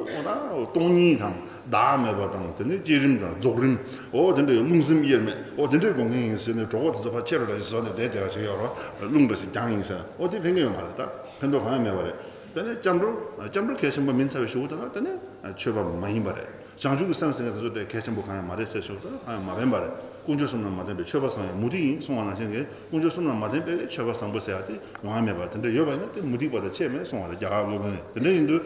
འོ་ད་སྟོང་ཉིད་དང་བདག་མེད་པ་དང་དེ་ནས་བསྐྱེད་རིམ་དང་རྫོགས་རིམ། འོ་དེ་འདྲའི་རླུང་སེམས་དབྱེར་མེད། འོ་དེ་འདྲའི་སྒོམ་མཁན་ཡིན་ཟེར་ནས་གྲོགས་པོ་དེ་ཚོ་ཕར་ཁྱེར་རོ་ལ་ཞིག་བཟོ་ནས་བསྡད་བསྡད་ཡ་ཞིག་ཡོད་རེད་བ། རླུང་འདྲ་ཞིག་རྒྱང་ཡིན་ཟེར། འོ་དེ་ཕན་གི་ཡོད་མ་རེད། ད་ཕན་ཐོགས་གང་ཡང་མེད་པ་རེད། དེ་ནས་སྐྱབས་འགྲོ་སྐྱབས་འགྲོ་གལ་ཆེན་པོ་མིན་ཚར་བའི་གཞུག་གུ་དེ་ལ་དེ་ནས་མཆོད་པ་མ་ཡིན་པ་རེད། བྱང་ཆུབ་ཀྱི་སེམས་ཟེར་མཁན་དེ་ཚོ་དེ་གལ་ཆེན་པོ་གང་ཡང་མ་རེད་ཟེར་ཞོག་ད་གང་ཡང་མ་ཕན་པ་རེད། དཀོན་མཆོག་གསུམ་ལ་མ་བརྟེན་པའི་མཆོད་པ་བཟང་ཡང་མུ་སྟེགས་ཡིན་གསུང་བ་ནང་བཞིན་གྱི་དཀོན་མཆོག་གསུམ་ལ་མ་བརྟེན་པའི་མཆོད་པ་བཟང་པོ་ཟེར་ཡ་དེ་ཡོང་ཡ་མེད་པ། དེ་འདྲ་ཡོད་པ་ཡིན་ན་དེ་མུ་སྟེགས་པ་དང་ཁྱད་མེད་གསུང་བ་རེད། རྒྱ་གར་སློབ་དཔོན་དེ་འདྲ་ཡིན་དུས་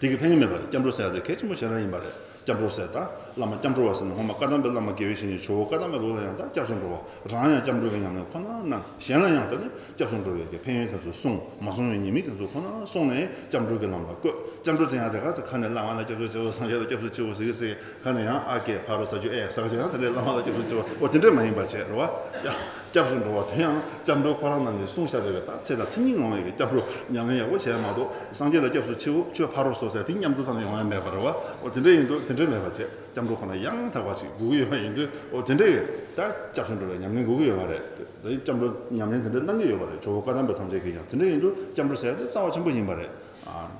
དེ་གི་ཕན་གྱི་མེད་པ་རེད། སྐྱབས་འགྲོ་ཟེར་ཡ་དེ་གལ་ཆེན་པོ་ཞེ་དྲག་ཡིན་པ་རེད། སྐྱབས་འགྲོ་ཟེར་ད་བླ་མ་སྐྱབས་འགྲོ་བ་ཟེར་ན་སྔོན་མ་བཀའ་གདམས་པའི་བླ་མ་དགེ་བའི་བཤེས་གཉེན་ཇོ་བོ་བཀའ་གདམས་པའི་ལུགས་ལ་ཡང་ད་སྐྱབས་སུ་འགྲོ་བ། རང་ཡང་སྐྱབས་འགྲོ་གི་ཉམས་ལེན་ཁོ་ན་གནང་། གཞན་ལ་ཡང་ད་ནི་སྐྱབས་སུ་འགྲོ་བའི་གི་ཕན་ཡོན་དེ་ཚོ་གསུངས། མ་གསུངས་པའི་ཉེས་དམིགས་དེ་ཚོ་ཁོ་ན་གསུངས་ནས་སྐྱབས་འགྲོ་གི་ལམ་ལ་བཀོད། སྐྱབས་འགྲོ་དེ་ཡང་དེ་ག་ཚོད་ཁ་ནས་བླ་མ་ལ་སྐྱབས་སུ་མཆིའོ། སངས་རྒྱས་ལ་སྐྱབས་སུ་མཆིའོ་ཟེར་གི་ཟེར་གི་ཁ་ནས་ཡང་ཨ་ཀེ་ཕ་རོ་ས་ཆུ་ཨེ་ས་ཆུ་ཡང་དེ་འདྲའི་བླ་མ་ལ་སྐྱབས་སུ་མཆིའོ། འོ་དེ་འདྲས་མ་ཡིན་པ་བྱས་རེད་བ། སྐྱབས་སྐྱབས་སུ་འགྲོ་བ་དེ་ཡང་སྐྱབས་འགྲོ་ཁོ་རང་ནང་ནས་གསུངས་བཞག་པའི་ད་ཚེ་དང་ཚེ་གཉིས་ལོངས་པའི་སྐྱབས་འགྲོ་ཉམས་ལེན་ཡག་པོ་བྱས་མ་གཏོགས་སངས་རྒྱས་ལ་སྐྱབས་སུ་མཆིའོ་ཁྱོད་ཕ་རོལ་སོ་ཟེར་དེ་མཉམ་དུ་ཙམ་ཡོང་ཡ་མེད་པ་རེད་བ། འོ་དེ་འདྲ་ཡིན་དུས་དེ་འདྲ་མེད་པ་བྱས་སྐྱབས་འགྲོ་ཁོ་ན་ཡང་དག་པ་ཞིག་དགོས་ཀྱི་ཡོད་པ་ཡིན་དུས་འོ་དེ་འདྲ་ཡོད་ད་སྐྱབས་སུ་འགྲོ་བའི་ཉམས་ལེན་དགོས་ཀྱི་ཡོད་པ་རེད། དེ་སྐྱབས་འགྲོ་ཉམས་ལེན་དེ་འདྲ་གནང་གི་ཡོད་པ་རེད། ཇོ་བོ་བཀའ་གདམས་པའི་ཐམས་ཅད་ཀྱིས་ཀྱང་དེ་འདྲ་ཡིན་དུས་སྐྱབས་འགྲོ་ཟེར་ཡ་དེ་རྩ་བ་ཆེན་པོ་ཡིན་པ་རེད།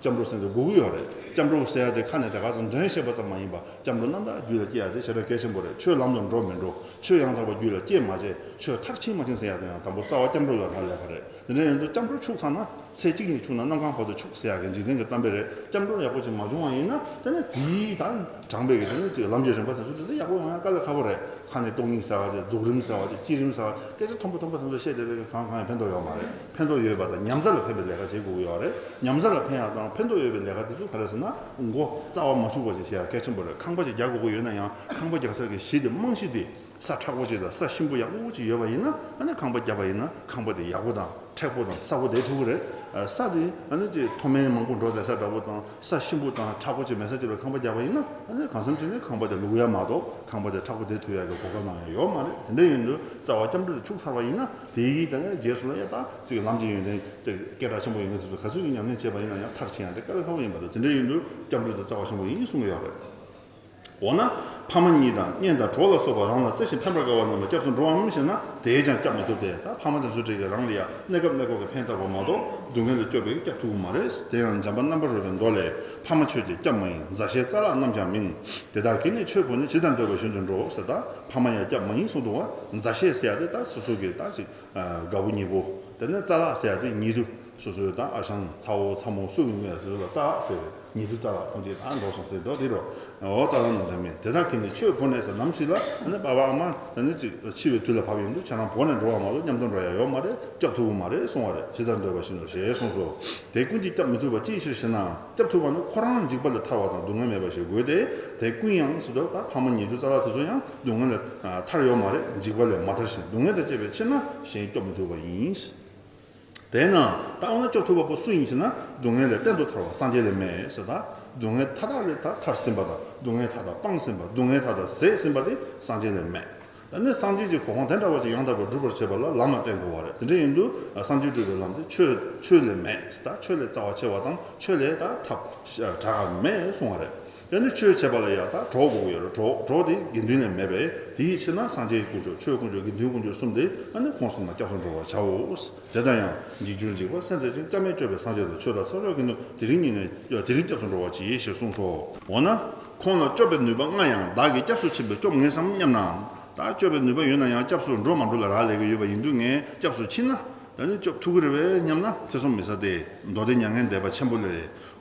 སྐྱབས་འགྲོ་ཟེར་དུས་དགོས་ཀྱི་ཡོད་རེད། སྐྱབས་འགྲོ་ཟེར་ཡ་དེ་ཁ་ནས་དེ་ག་ཚོད་འདོན་ཤེས་པ་ཙམ་མ་ཡིན་པ་སྐྱབས་འགྲོ་རྣམ་དག་རྒྱུད་ལ་སྐྱེ་ཡ་དེ་ཞེ་དྲག་གལ་ཆེན་པོ་རེད། ཆོས་ལམ་དུ་འགྲོ་མི་འགྲོ། ཆོས་ཡང་དག་པ་རྒྱུད་ལ་སྐྱེ་མ་བྱས་ཆོས་མཐར་ཕྱིན་མ་ཕྱིན་ཟེར་ཡ་དེ་ཡང་དང་པོ་རྩ་བ་སྐྱབས་འགྲོ་ལ་རག་ལས་པ་རེད། དེ་འདྲ་ཡིན་དུས་སྐྱབས་འགྲོ་འཆུགས་ཚར་ན་ཚེ་གཅིག་ནས་འཆུགས་ན་གནམ་གང་བར་དུ་འཆུགས་ཟེར་ཡ་གི་འཇིག་རྟེན་གྱི་གཏམ་དཔེ་རེད། སྐྱབས་འགྲོ་ཡག་པོ་ཅིག་མ་བྱུང་བ་ཡིན་ན་དེ་ནི་དེའི་ད་དྲངས་པའི་གི་དེ་ནི་ཅིག་ལམ་གྱི་རིམ་པ་དེ་ཚོ་དེ་ཡག་པོ་ཡོང་ཡ་དཀའ་ལས་ཁག་པོ་རེད། ཁ་ནས་སྟོང་ཉིད་ཟེར་བ་དེ་རྫོགས་རིམ་ཟེར་བ་དེ་བསྐྱེད་རིམ་ཟེར་བ་སྐད་ཆ་མཐོན་པོ་མཐོན་པོ་ཙམ་ཟེར་བཤད་བསྡད་པའི་གང་གང་ཡང་ཕན་ཐོགས་ཡོད་མ་རེད། ཕན་ཐོགས་ཡོད་པ་དང་ཉམས་མཚར་ལ་ཕན་པའི་ལས་ཀ་བྱེད་དགོས་ཀྱི་ཡོད་རེད། ཉམས་མཚར་ལ་ཕན་ཡག་དང་ཕན་ཐོགས་ཡོད་པའི་ལས་ཀ་དེ་ཚོ་ག་རེ་ཟེར་ན་མགོ་རྩ་བ་མ་འཆུག་པ་ཞིག་བྱེད་ཡག་གལ་ཆེན་པོ་རེད། ཁང་པ་ཞིག་རྒྱག་དགོས་ཀྱི་ཡོད་ན་ཡང་ཁང་པ་རྒྱག་སའི་གི་གཞི་དེ་རྨང་གཞི་དེ་ས་མཁྲེགས་པོ་ཅིག་དང་ས་ཞིམ་པོ་ཡག་པོ་ཅིག་ཡོད་པ་ཡིན་ན་ཨ་ནི་ཁང་པ་བརྒྱབ་པ་ཡིན་ན་ཁང་པ་དེ་ཡག་པོ་དང་མཁྲེགས་པོ་དང་གསལ་པོ་བསྡད་ཐུབ་ཀྱི་རེད། ས་དེ་ཨ་ནི་ཅིག་མཐོ་དམན་མང་པོ་འགྲོ་བསྡད་ས་འདྲ་པོ་དང་ས་ཞིམ་པོ་དང་མཁྲེགས་པོ་ཅིག་མེད་ས་ཅིག་ལ་ཁང་པ་བརྒྱབ་པ་ཡིན་ན་ཨ་ནི་གང་འཚམ་ཅིག་ནས་ཁང་པ་དེ་ལུག་ཡ་མ་གཏོགས་ཁང་པ་དེ་མཁྲེགས་པོ་བསྡད་ཐུབ་ཡ་གི་གོ་སྐབས་ནམ་ཡང་ཡོད་མ་རེད། དེ་འདྲ་ཡིན་དུས་རྩ་བ་སྐྱབས་འགྲོ་དེ་འཆུག་ཚར་བ་ཡིན་ན་དེའི་ད་ནི་རྗེས་སུ་ལ་ཡ་ད་ཅིག་ལམ་གྱི་ཡོན་ཏན་ཅིག་སྐད་གྲགས་ཆེན་པོ་ཡོང་གི་དུས་སུ་ག་ཚོད་ཀྱི་ཉམས་ལེན་བྱས་པ་ཡིན་ན་ཡང་མཐར་ཕྱིན་ཡ་དེ་དཀའ་ལས་ཁག་པོ་ཡིན་པ་རེད། དེ་འདྲ་ཡིན་དུས་སྐྱབས་འགྲོ་དེ་རྩ་བ་ཆེན་པོ་ཡིན་གསུང་གི་ཡོད་རེད། འོ་ན། ཕ་མ་གཉིས་དང་གཉེན་དང་གྲོགས་ལ་སོགས་པ་རང་ལ་བརྩེ་ཞིང་ཕན་པར་དཀའ་བ་རྣམས་ལ་སྐྱབས་སུ་འགྲོ་བའམ་ཞེ་ན། དེས་ཀྱང་སྐྱབས་མི་ཐུབ་སྟེ། ད་ཕ་མ་དེ་ཚོ་འདྲ་གིས་རང་ལ་ཡང་གནས་སྐབས་གནས་སྐབས་ཀྱི་ཕན་བཏགས་པ་མ་གཏོགས་སྡུག་བསྔལ་ལས་སྐྱོབ་པའི་སྐྱབས་ཐུབ་ཀྱི་མ་རེད། དེ་ཡང་འཇམ་དཔལ་རྣམ་པར་རོལ་པའི་མདོ་ལས། ཕ་མ་ཆོས་ཀྱི་སྐྱབས་མ་ཡིན། མཛའ་བཤེས་རྩ་ལག་རྣམས་ཀྱང་མིན། དེ་དག་གིས་ནི་ཆོས་བོར་ནས། ཇི་ལྟར་འདོད་པ་བཞིན་དུ་འགྲོ་ཟེར། ད་ཕ་མ་ཡང་སྐྱབས་མ་ཡིན་གསུངས་འདུག་བ། མཛའ་བཤེས་ཟེར་ཡ་དེ་ད་སོ་སོ་གི་ད་ཅིག་དགའ་བོ་ཉེ་བོ། དེ་ནས་རྩ་ལག་ཟེར་ཡ་དེ་ཉེ་དུ། སོ་སོའི་ད་ཨ་ཞང་ཚ་བོ་ཚ་མོ་སུ་ཡིན་མིན་སོ་སོ་ལ་རྩ་ལག་ཟེར་བས། ཉེ་དུ་རྩ་ལག་ཐམས་ཅད་ད་འགྲོ་སོང་ཟེར་མདོ་དེ་རོ། འོ་རྩ་ལག་རྣམས་ཀྱང་མིན། དེ་དག་གིས་ནི་ཆོས་བོར་ནས་ཟེར། ནམ་ཞིག་ལ་ཨ་ནི་པ་ཕ་ཨ་མ་ད་ནི་ཅིག་འཆི་བའི་དུས་ལ་བབ་ཡོང་དུས་ཁྱེད་རང་བོར་ནས་འགྲོ་བ་མ་གཏོགས་མཉམ་དུ་འགྲོ་ཡ་ཡོད་མ་རེད། སྐྱབས་ཐུབ་ཀྱི་མ་རེད་གསུང་བ་རེད། ཇི་ལྟར་འདོད་པ་བཞིན་དུ་ཞེས་གསུངས་སོ། དེ་ཀུན་གྱིས་སྐྱབས་མི་ཐུབ་པ་ཅིའི་ཕྱིར་ཞེ་ན། སྐྱབས་ཐུབ་པ་ནི་ཁོ་རང་འཇིགས་པ་ལས་ཐར་བ་དང་སྡུག་བསྔལ་མེད་པ་ཞིག་དགོས་ཏེ། དེ་ཀུན་ཡང་ཟེར་དུས་ད་ཕ་མ་ཉེ་དུ་རྩ་ལག་དེ་ཚོ་ཡང་སྡུག་བསྔལ་ལས་ཐར་ཡོད་མ་རེད། འཇིགས་པ་ལས་མ་ཐར་ཞིང་སྡུག་བསྔལ་དང་བཅས་པའི་ཕྱིར་ན་གཞན་སྐྱོབ་མི་ཐུབ་པ་ཡིན། དེས་ན་ད་འོ་ན་སྐྱོབ་ཐུབ་པ་པོ་སུ་ཡིན་ཞེ་ན། སྡུག་བསྔལ་ལས་གཏན་དུ་ཐར་བ་སངས་རྒྱས་ལས་མེད་ཟེར། ད་སྡུག་བསྔལ་མཐའ་དག་ལས་ད་ཐར་ཟིན་པ་དང་སྡུག་བསྔལ་མཐའ་དག་སྤངས་ཟིན་པ་སྡུག་བསྔལ་མཐའ་དག་ཟད་ཟིན་པ་དེ་སངས་རྒྱས་ལས་མེད། ད་ནི་སངས་རྒྱས་ཀྱི་གོ་འཕང་དེ་འདྲ་བ་ཅིག་ཡང་དག་པར་སྒྲུབ་པར་བྱེད་པ་ལ་ལམ་ལ་བརྟེན་དགོས་པ་རེད། དེ་འདྲ་ཡིན་དུས་སངས་རྒྱས་སྒྲུབ་པའི་ལམ་དེ་ཆོས་ཆོས་ལས་མེད་ཟེར། ད་ཆོས་ལས་རྩ་བ་ཆེ་བ་དང་ཆོས་ལས་ད་ཐབས་གྲགས་པ་མེད་གསུང་བ་རེད། དེ་ནི་ཆོས་བྱེད་པ་ལ་ཡང་ད་གྲོགས་དགོས་ཀྱི་ཡོད་རེད། གྲོགས་གྲོགས་དེ་དགེ་འདུན་ལས་མེད་པས། དེའི་ཕྱིར་ན་སངས་རྒྱས་དཀོན་མཆོག་ཆོས་དཀོན་མཆོག་དགེ་འདུན་དཀོན་མཆོག་གསུམ་དེ་ཨ་ནི་ཁོང་གསུམ་ལ་སྐྱབས་སུ་འགྲོ་བར་བྱའོ། དེ་ལྟར་ཡང་འཇིགས་གྱུར་འཇིགས་པ་སེལ་མཛད་ཅིང་། སྐྱབས་མེད་སྤྱོད་པའི་སངས་རྒྱས་དང་། ཆོས་དང་ཚོགས་མཆོག་དགེ་འདུན་དེ་རིང་ཉིད་ནས་དེ་རིང་སྐྱབས་སུ་འགྲོ་བར་བགྱི་ཞེས་གསུངས་སོ། འོ་ན། ཁོང་ལ་སྐྱོབ་པའི་ནུས་པ་མངའ་ཡང་། བདག་གིས་སྐྱབས་སུ་ཕྱིན་པས་སྐྱོབ་ངེས་སམ་སྙམ་ན། ད་སྐྱོབ་པའི་ནུས་པ་ཡོད་ན་ཡང་སྐྱབས་སུ་འགྲོ་མ་འགྲོ་ལ་རག་ལས་ཀྱི་ཡོད་པ་ཡིན་དུས་ངས་སྐྱབས་སུ་ཕྱིན་ན། ད་ནི་སྐྱོབ་ཐུབ་ཀྱི་རེད་པས་སྙམ་ན། ཐེ་ཚོམ་མི་ཟ་སྟེ། མདོ་སྡེ་མྱ་ངན་འདས་པ་ཆེན་པོ་ལས།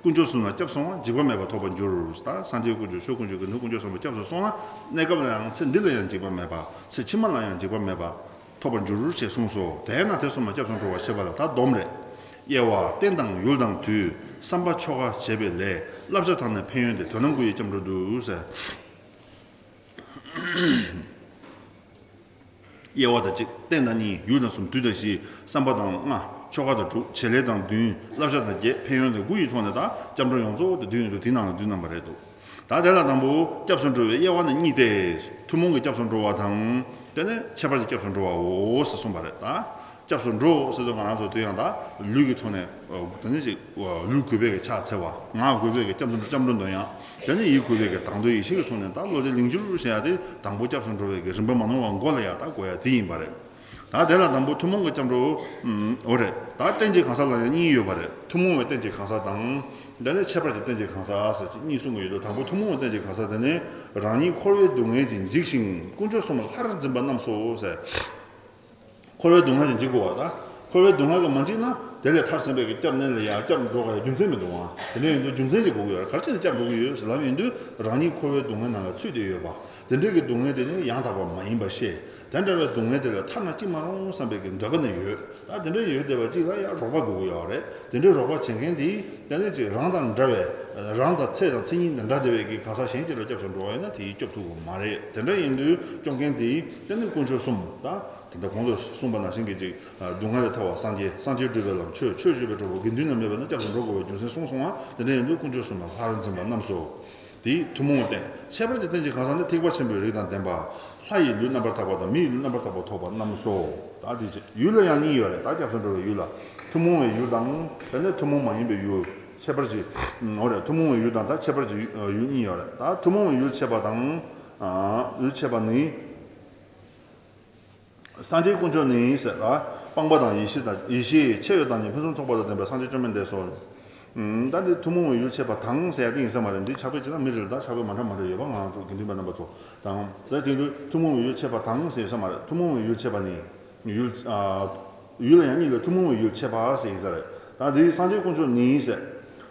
དཀོན་མཆོག་གསུམ་ལ་སྐྱབས་སོང་བ། འཇིགས་པ་མེད་པ་ཐོབ་པར་འགྱུར། ད་སངས་རྒྱས་དཀོན་མཆོག་ཆོས་དཀོན་མཆོག་དགེ་འདུན་དཀོན་མཆོག་གསུམ་ལ་སྐྱབས་སུ་སོང་ན། གནས་སྐབས་ལ་ཡང་ཚེ་འདི་ལ་ཡང་འཇིགས་པ་མེད་པ། ཚེ་ཕྱི་མ་ལ་ཡང་འཇིགས་པ་མེད་པ་ཐོབ་པར་འགྱུར་ཞེས་གསུངས་སོ། དེས་ན་དེ་གསུམ་ལ་སྐྱབས་སུ་འགྲོ་བར་བྱེད་པ་ལ་ད་སྡོམ་རེད། དབྱེ་བ། རྟེན་དང་ཡུལ་དང་དུས། བསམ་པ་ཆོ་ག་བྱེད་པའི་ལས། བསླབ་བྱ་དང་ནི་ཕན་ཡོན་ཏེ། དོན་རྣམས་དགུ་ཡི་སྐྱབས་འགྲོ་འདུ་ཟེར། དབྱེ་བ་དང་གཅིག་རྟེན་དང་གཉིས། ཡུལ་དང་གསུམ། དུས་དང་བཞི། བསམ་པ་དང་ལྔ། ཆོ་ག་དང་དྲུག་བྱེད་ལས་དང་བདུན། བསླབ་བྱ་དང་བརྒྱད། ཕན་ཡོན་དང་དགུ་ཡི་ཐོག་ནས་ད་སྐྱབས་འགྲོ་ཡོངས་རྫོགས་དེ་བདུན་ཡོད་འདུག་དེའི་ནང་ལ་བདུན་རྣམ་པ་རེད་འདུག་ད་དེ་ལ་དང་པོ་སྐྱབས་སུ་འགྲོ་བའི་དབྱེ་བ་ནི་གཉིས་ཏེ། ཐུན་མོང་གི་སྐྱབས་སུ་འགྲོ་བ་དང་། དེ་ནས་ཁྱད་པར་གྱི་སྐྱབས་སུ་འགྲོ་བའོ་ཟེར་གསུངས་པ་རེད་ད། སྐྱབས་སུ་འགྲོ་ཟེར་དུས་ང་རང་ཚོ་དེ་ཡང་ད་ལུས་ཀྱི་ཐོག་ནས་དེ་ནས་ཅིག་ལུས་གུས་པའི་གི་ཕྱག་འཚལ་བ། ངག་གུས་པའི་གི་སྐྱབས་སུ་འགྲོ་སྐྱབས་འགྲོ་འདོན་ཡ། དེ་ནས་ཡིད་གུས་པའི་གི་དང་དོད་ཡེ་ཤེས་ཀྱི་ཐོག་ནས་ད་བློ་གྲོས་ལིང་བསྐྱུར་ཟེར་ཡ་དེ་དང་པོ་སྐྱབས་སུ་འགྲོ་བའི་གི་རིམ་པ་མ་ནོར་བ་མགོ་ལ་ཡ་ད་དགོས་ཡ་དེ་ཡིན་པ་རེད། ད་དེ་ལ་དང་པོ་ཐུན་མོང་གི་སྐྱབས་འགྲོ། འོ་རེད། ད་རྟེན་གྱི་གང་ཟག་ལ་ཡང་གཉིས་ཡོད་པ་རེད། ཐུན་མོང་བའི་རྟེན་གྱི་གང་ཟག་དང་། དེ་ནས་ཁྱད་པར་གྱི་རྟེན་གྱི་གང་ཟག་ཟེར་གྱི་གཉིས་གསུང་གི་ཡོད་དོ། དང་པོ་ཐུན་མོང་བའི་རྟེན་གྱི་གང་ཟག་དེ་ནི་རང་ཉིད་འཁོར་བའི་སྡུག་བསྔལ་གྱིས་འཇིགས་ཤིང་དཀོན་མཆོག་གསུམ་ལ་སླར་འཛིན་པ་རྣམས་སོ་ཟེར། འཁོར་བའི་སྡུག་བསྔལ་གྱིས་འཇིགས་དགོས་པ་དང་། འཁོར་བའི་སྡུག་བསྔལ་གྱིས་མ་འཇིགས་ན། དེ་ལས་ཐར་ཟིན་པའི་གི་སྐྱབས་གནས་ལ་ཡང་སྐྱབས་འགྲོ་ག་ཡ་རྒྱུ་མཚན་མི་འདུག་ཨང་། དེ་འདྲ་ཡིན་དུས་རྒྱུ་མཚན་ཅིག་དགོས་ཀྱི་ཡོད་རེད། ག་རེ་བྱས་ནས་སྐྱབས་འགྲོ་གི་ཡོད་ཟེར་ལབ་ཡིན་དུས་རང་ཉིད་འཁོར་བའི་སྡུག་བསྔལ་ནང་ལ་ཚུད་བསྡད་ཡོད་པ། དེ་འདྲའི་གི་སྡུག་བསྔལ་དེ་ནི་ཡང་དག་པ་མ་ཡིན་པ་ཤེས། དེ་འདྲ་བའི་སྡུག་བསྔལ་དེ་ལས་ཐར་ན་ཅི་མ་རུང་བསམ་པའི་གི་འདོད་པ་ནི་ཡོད། ད་དེ་འདྲ་ཡོད་བསྡད་པ་ཅིག་ལ་ཡང་རོགས་པ་དགོས་ཀྱི་ཡོད་རེད། དེ་འདྲའི་རོགས་པ་བྱེད་མཁན་དེ་དེ་ནི་ཅིག་རང་དང་འདྲ་བའི་རང་དང་ཚེ་དང་མཚན་ཉིད་དང་འདྲ་བསྡད་པའི་གི་གང་ཟག་གཞན་ཅིག་ལ་སྐྱབས་སུ་འགྲོ་བ་ཡིན་ན་དེ་ཡིས་སྐྱོབ་ཐུབ་ཀྱི་མ་རེད། དེ་འདྲ་ཡིན་དུས་སྐྱོབ་མཁན་དེ་དེ་ནི་དཀོན་མཆོག་གསུམ་དང་། དེ་འདྲ་གོང་དུ་གསུངས་པ་ནང་བཞིན་གྱི་ཅིག་སྡུག་བསྔལ་ལས་ཐར་བ་སངས་རྒྱས། སངས་རྒྱས་སྒྲུབ་པའི་ལམ། ཆོས། ཆོས་སྤྱོད་པའི་གྲོགས་པོ། དགེ་འདུན་ལ་མོས་པས་ན་སྐྱབས་སུ་འགྲོ་དགོས་པའི་རྒྱུ་མཚན་གསུངས་སོང་བ། དེ་འདྲ་ཡིན་དུས་དཀོན་མཆོག་གསུམ་ལ་ལྷར་འཛིན་པ་རྣམས་སོ། དེའི་ཐུན་མོང་བའི་རྟེན། ཁྱད་པར་གྱི་རྟེན་གྱི་གང་ཟག་ནི་ཐེག་པ་ཆེན་པོའི་རིགས་དང་ལྡན་པ། ལྷ་ཡི་ལུས་རྣམ་པར་དག་པ་དང་མི་ཡི་ལུས་རྣམ་པར་དག་པ་ཐོབ་པ་རྣམས་སོ། ད་དེ་ཅི་ཡུལ་ལ་ཡང་གཉིས་ཡོད་རེད། ད་སྐྱབས་སུ་འགྲོ་བའི་ཡུལ་ལ་ཐུན་མོང་བའི་ཡུལ་དང་། དེ་ནས་ཐུན་མོང་མ་ཡིན་པའི་ཡུལ། ཁྱད་པར་གྱི། འོ་རེད། ཐུན་མོང་བའི་ཡུལ་དང་ད་ཁྱད་པར་གྱི་ཡུལ་གཉིས་ཡོད་རེད། ད་ཐུན་མོང་བའི་ཡུལ་ཕྱེ་བ་དང་། ཡུལ་ཕྱེ་བ་ནི། སངས་རྒྱས་དཀོན་མཆོག་ནི་ཟེར་ལ། སྤངས་པ་དང་ཡེ་ཤེས་དང་། ཡེ་ཤེས་ཆེ་བའི་བདག་ཉིད་ཕུན་སུམ་ཚོགས་པ་དང་ལྡན་པའི་སངས་རྒྱས་བཅོམ་ལྡན་འདས་སོ། ད་འདི་ཐུན་མོང་བའི་ཡུལ་ཕྱེ་བ་དང་ཟེར་ཡ་དེ་ཡིན་ས་མ་རེད། འདི་ཕྱག་དཔེ་ཅི་ལྟར་མི་རེ་ལ་ད་ཕྱག་དཔེ་མ་འདྲ་མ་འདྲ་ཡོད་པ། ང་ཚོ་དགེ་འདུན་པ་རྣམ་པ་ཚོ་དང་། ད་དེ་དུས་ཐུན་མོང་བའི་ཡུལ་ཕྱེ་བ་དང་ཟེར་ཡིན་ས་མ་རེད། ཐུན་མོང་བའི་ཡུལ་ཕྱེ་བ་ནི། ཡུལ། ཡུལ་ལ་ཡང་གཉིས་ལ་ཐུན་མོང་བའི་ཡུལ་ཕྱེ་བ་ཟེར་ཡིན་ས་རེད། ད་འདི་སངས་རྒྱས་དཀོན་མཆོག་ནི་ཟེར།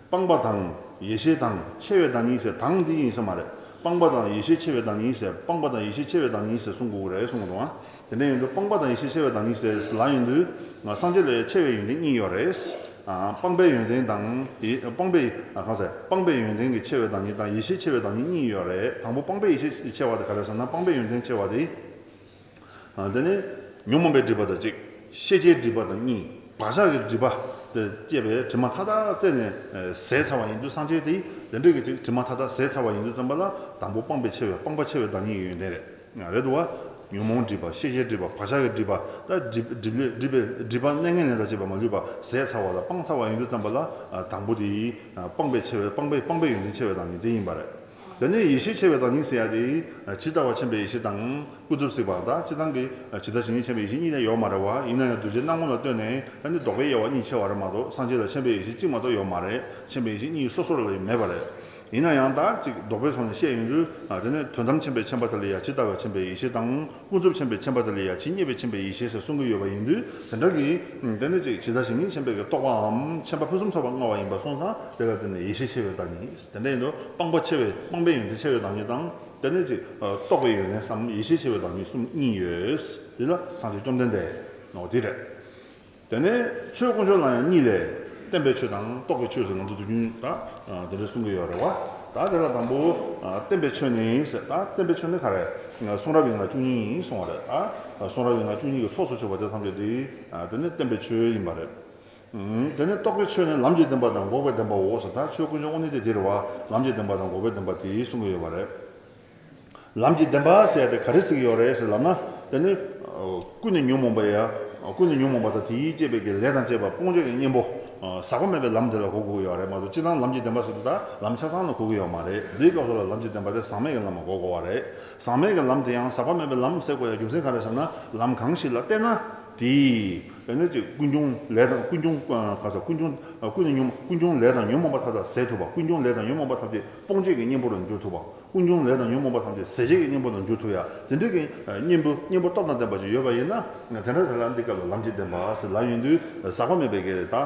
སྤངས་པ་དང་ཡེ་ཤེས་དང་ཆེ་བའི་བདག་ཉིད་ཟེར་དང་འདི་ཡིན་ས་མ་རེད། སྤངས་པ་དང་ཡེ་ཤེས་ཆེ་བའི་བདག་ཉིད་ཟེར། སྤངས་པ་དང་ཡེ་ཤེས་ཆེ་བའི་བདག་ཉིད་ཟེར་གསུང་དགོས་ཀྱི་རེད་གསུང་གི་འདུག་ཨ། དེ་འདྲ་ཡིན་དུས་སྤངས་པ་དང་ཡེ་ཤེས་ཆེ་བའི་བདག་ཉིད་ཟེར་ལབ་ཡིན་དུས། སངས་རྒྱས་ལས་ཆེ་བའི་ཡོན་ཏན་གཉིས་ཡོད་རེད། སྤངས་པའི་ཡོན་ཏན་དང་། སྤངས་པའི། གང་ཟེར། སྤངས་པའི་ཡོན་ཏན་གྱི་ཆེ་བའི་བདག་ཉིད་དང་ཡེ་ཤེས་ཆེ་བའི་བདག་ཉིད་གཉིས་ཡོད་རེད། དང་པོ་སྤངས་པའི་ཡེ་ཤེས་ཆེ་བ་དེ་ག་རེ་ཟེར་ན། སྤངས་པའི་ཡོན་ཏན་ཆེ་བ་དེ། དེ་ནས་ཉོན་མོངས་པའི་སྒྲིབ་པ་དང་གཅིག་ཤེས་བྱའི་སྒྲིབ་པ་དང་གཉིས། བག་ཆགས་ཀྱི་སྒྲིབ་པ་དེ་སྐྱེས་པའི་དྲི་མ་མཐའ་དག་རྩད་ནས་ཟད་ཚར་བ་ཡིན་དུས། སངས་རྒྱས་དེ་དེ་འདྲའི་གི་ཅིག་དྲི་མ་མཐའ་དག་ཟད་ཚར་བ་ཡིན་དུས་ཙམ་པ་ལ། དང་པོ་སྤངས་པའི་ཆེ་བའི། སྤངས་པ་ཆེ་བའི་བདག་ཉིད་ཀྱི་ཡོན་ཏན་རེད། རེད་འདུག་བ། ཉོན་མོངས་སྒྲིབ་པ། ཤེས་བྱའི་སྒྲིབ་པ། བག་ཆགས་ཀྱི་སྒྲིབ་པ། ད་སྒྲིབ་སྒྲིབ་སྒྲིབ་པའི་སྒྲིབ་པ་གནས་ངན་ལས་དང་བཅས་པ་མ་ལུས་པ་ཟད་ཚར་བ་ལ། སྤངས་ཚར་བ་ཡིན་དུས་ཙམ་པ་ལ། དང་པོ་དེ་སྤངས་པའི་ཆེ་བའི། སྤངས་པའི། སྤངས་པའི་ཡོན་ཏན་ཆེ་བའི་བདག་ཉིད་དེ་ཡིན་པ་རེད། དེ་ནས་ཡེ་ཤེས་ཆེ་བའི་བདག་ཉིད་ཟེར་ཡ་དེ། ཇི་ལྟ་བ་མཁྱེན་པའི་ཡེ་ཤེས་དང་། ཀུན་རྫོབ་གཟིགས་པ་དང་། སྤྱིར་བཏང་གི་ཇི་ལྟ་ཇི་སྙེད་མཁྱེན་པའི་ཡེ་ཤེས་གཉིས་ལ་ཡོད་མ་རེད་བ། ཡིན་ན་ཡང་གདུལ་བྱའི་སྣང་ངོ་ལ་ལྟོས་ནས་ད་ནི་ལྡོག་པའི་དབྱེ་བ་གཉིས་ཕྱེ་བ་རེད་མ་གཏོགས། སངས་རྒྱས་ལ་མཁྱེན་པའི་ཡེ་ཤེས་གཅིག་མ་གཏོགས་ཡོད་མ་རེད། མཁྱེན་པའི་ཡེ་ཤེས་གཉིས་སོ་སོ་ལ་ཡང་མེད་པ་རེད། ཡིན་ན་ཡང་ད་ཅིག་ལྡོག་པའི་ཐོག་ནས་བཤད་ཡོང་དུས། དེ་ནས་དོན་དམ་མཁྱེན་པའི་མཁྱེན་པ་དེ་ལ་ཡང་ཇི་ལྟ་བ་མཁྱེན་པའི་ཡེ་ཤེས་དང་། ཀུན་རྫོབ་མཁྱེན་པའི་མཁྱེན་པ་དེ་ལ་ཡང་ཇི་སྙེད་པའི་མཁྱེན་པའི་ཡེ་ཤེས་ཟེར་གསུང་གི་ཡོད་པ་ཡིན་དུས། དེ་འདྲ་གི། དེ་ནས་ཅིག་ཇི་ལྟ་ཇི་སྙེད་མཁྱེན་པའི་གི་རྟོགས་པའམ་མཁྱེན་པ་ཕུན་སུམ་ཚོགས་པ་མངའ་བ་ཡིན་པ་སོང་ཙང་། དེ་ལ་བརྟེན་ནས་ཡེ་ཤེས་ཆེ་བའི་བདག་ཉིད། དེ་འདྲ་ཡིན་དུས་སྤངས་པ་ཆེ་བའི། སྤངས་པའི་ཡོན་ཏན་ཆེ་བའི་བདག་ཉིད་དང་། དེ་ནས་ཅིག་རྟོགས་པའི་ཡོན་ཏན་སམ་ཡེ་ཤེས་ཆེ་བའི་བདག་ཉིད་གསུམ་གཉིས་ཡོད། དེ་ལ་སངས་རྒྱས་བཅོམ་ལྡན་འདས་ནོ་དེ་རེད། དེ་ནས་ཆོས་དཀོན་མཆོག་ལ་ཡང་གཉིས་ལས། བརྟན་པའི་ཆོས་དང་རྟོགས་པའི་ཆོས་ཟེར་ང་ཚོ་དུས་རྒྱུན་ད་དེ་འདྲ་གསུང་གི་ཡོད་རེད་བ། ད་དེ་ལ་དང་པོ་བརྟན་པའི་ཆོས་ནི་ཟེར། ད་བརྟན་པའི་ཆོས་ནི་ག་རེ། གསུང་རབ་ཡན་ལག་བཅུ་གཉིས་གསུང་བ་རེད། ད་གསུང་རབ་ཡན་ལག་བཅུ་གཉིས་ཀྱི་ཚོགས་སུ་ཆུད་པ་དེ་ཐམས་ཅད་དེ། དེ་ནི་བརྟན་པའི་ཆོས་ཡིན་པ་རེད། དེ་ནས་རྟོགས་པའི་ཆོས་ནི་ལམ་གྱི་བདེན་པ་དང་འགོག་པའི་བདེན་པའོ་ཟེར། ད་ཆོས་དཀོན་མཆོག་དངོས་གནས་དེ་དེ་རེད་བ། ལམ་གྱི་བདེན་པ་དང་འགོག་པའི་བདེན་པ་དེ་གསུང་གི་ཡོད་པ་རེད། ལམ་གྱི་བདེན་པ་ཟེར་ཡ་དེ་ག་རེ་ཟེར་གྱི་ཡོད་རེད་ཟེར་ལབ་ན། དེ་ནི་ཀུན་ནས་ཉོན་མོངས་པ་ཡ། ཀུན་ནས་ཉོན་མོངས་པ་དང་དེས་བསྐྱེད་པའི་གི་ལས་དང་བཅས་པ་སྤོང་བྱེད་ཀྱི་གཉེན་པོ། ཟག་པ་མེད་པའི་ལམ་དེ་ལ་གོ་དགོས་ཀྱི་ཡོད་རེད་མ་གཏོགས། སྤྱིར་བཏང་ལམ་གྱི་བདེན་པ་ཟེར་དུས་ད་ལམ་ཆ་ཚང་ལ་གོ་གི་ཡོད་མ་རེད། འདིའི་སྐབས་སུ་ལ་ལམ་གྱི་བདེན་པ་དེ་ཟག་མེད་ཀྱི་ལམ་ལ་གོ་དགོས་པ་རེད། ཟག་མེད་ཀྱི་ལམ་དེ་ཡང་ཟག་པ་མེད་པའི་ལམ་ཟེར་དགོས་ཡ་རྒྱུ་མཚན་ག་རེ་ཟེར་ན། ལམ་གང་ཞིག་ལ་བལྟས་ན། དེས། དེ་ནི་ཅིག་ཀུན་འབྱུང་ལས་དང་ཀུན་འབྱུང་། ག་ས། ཀུན་འབྱུང་། ཀུན་ནས་ཉོན། ཀུན་འབྱུང་ལས་དང་ཉོན་མོངས་པ་མཐའ་དག་ཟད་ཐུབ་པ། ཀུན་འབྱུང་ལས་དང་ཉོན་མོངས་པ་ཐམས་ཅད་སྤོང་བྱེད་ཀྱི་གཉེན་པོ་ལ་འགྱུར་ཐུབ་པ། ཀུན་འབྱུང་ལས་དང་ཉོན་མོངས་པ་ཐམས་ཅད་ཟད་བྱེད་ཀྱི་གཉེན་པོ་ལ་འགྱུར་ཐུབ་ཡ། དེ་འདྲའི་གི་གཉེན་པོ། གཉེན་པོ་སྟོབས་དང་ལྡན་པ་ཅིག་ཡོད་པ་ཡིན་ན། དེ་འདྲ་དེ་ལ་འདི་སྐབས་ལ་ལམ་གྱི་བདེན་པ་ཟེར་ལབ་ཡོང་དུས། ཟག་པ་མེད་པའི་གི་ད་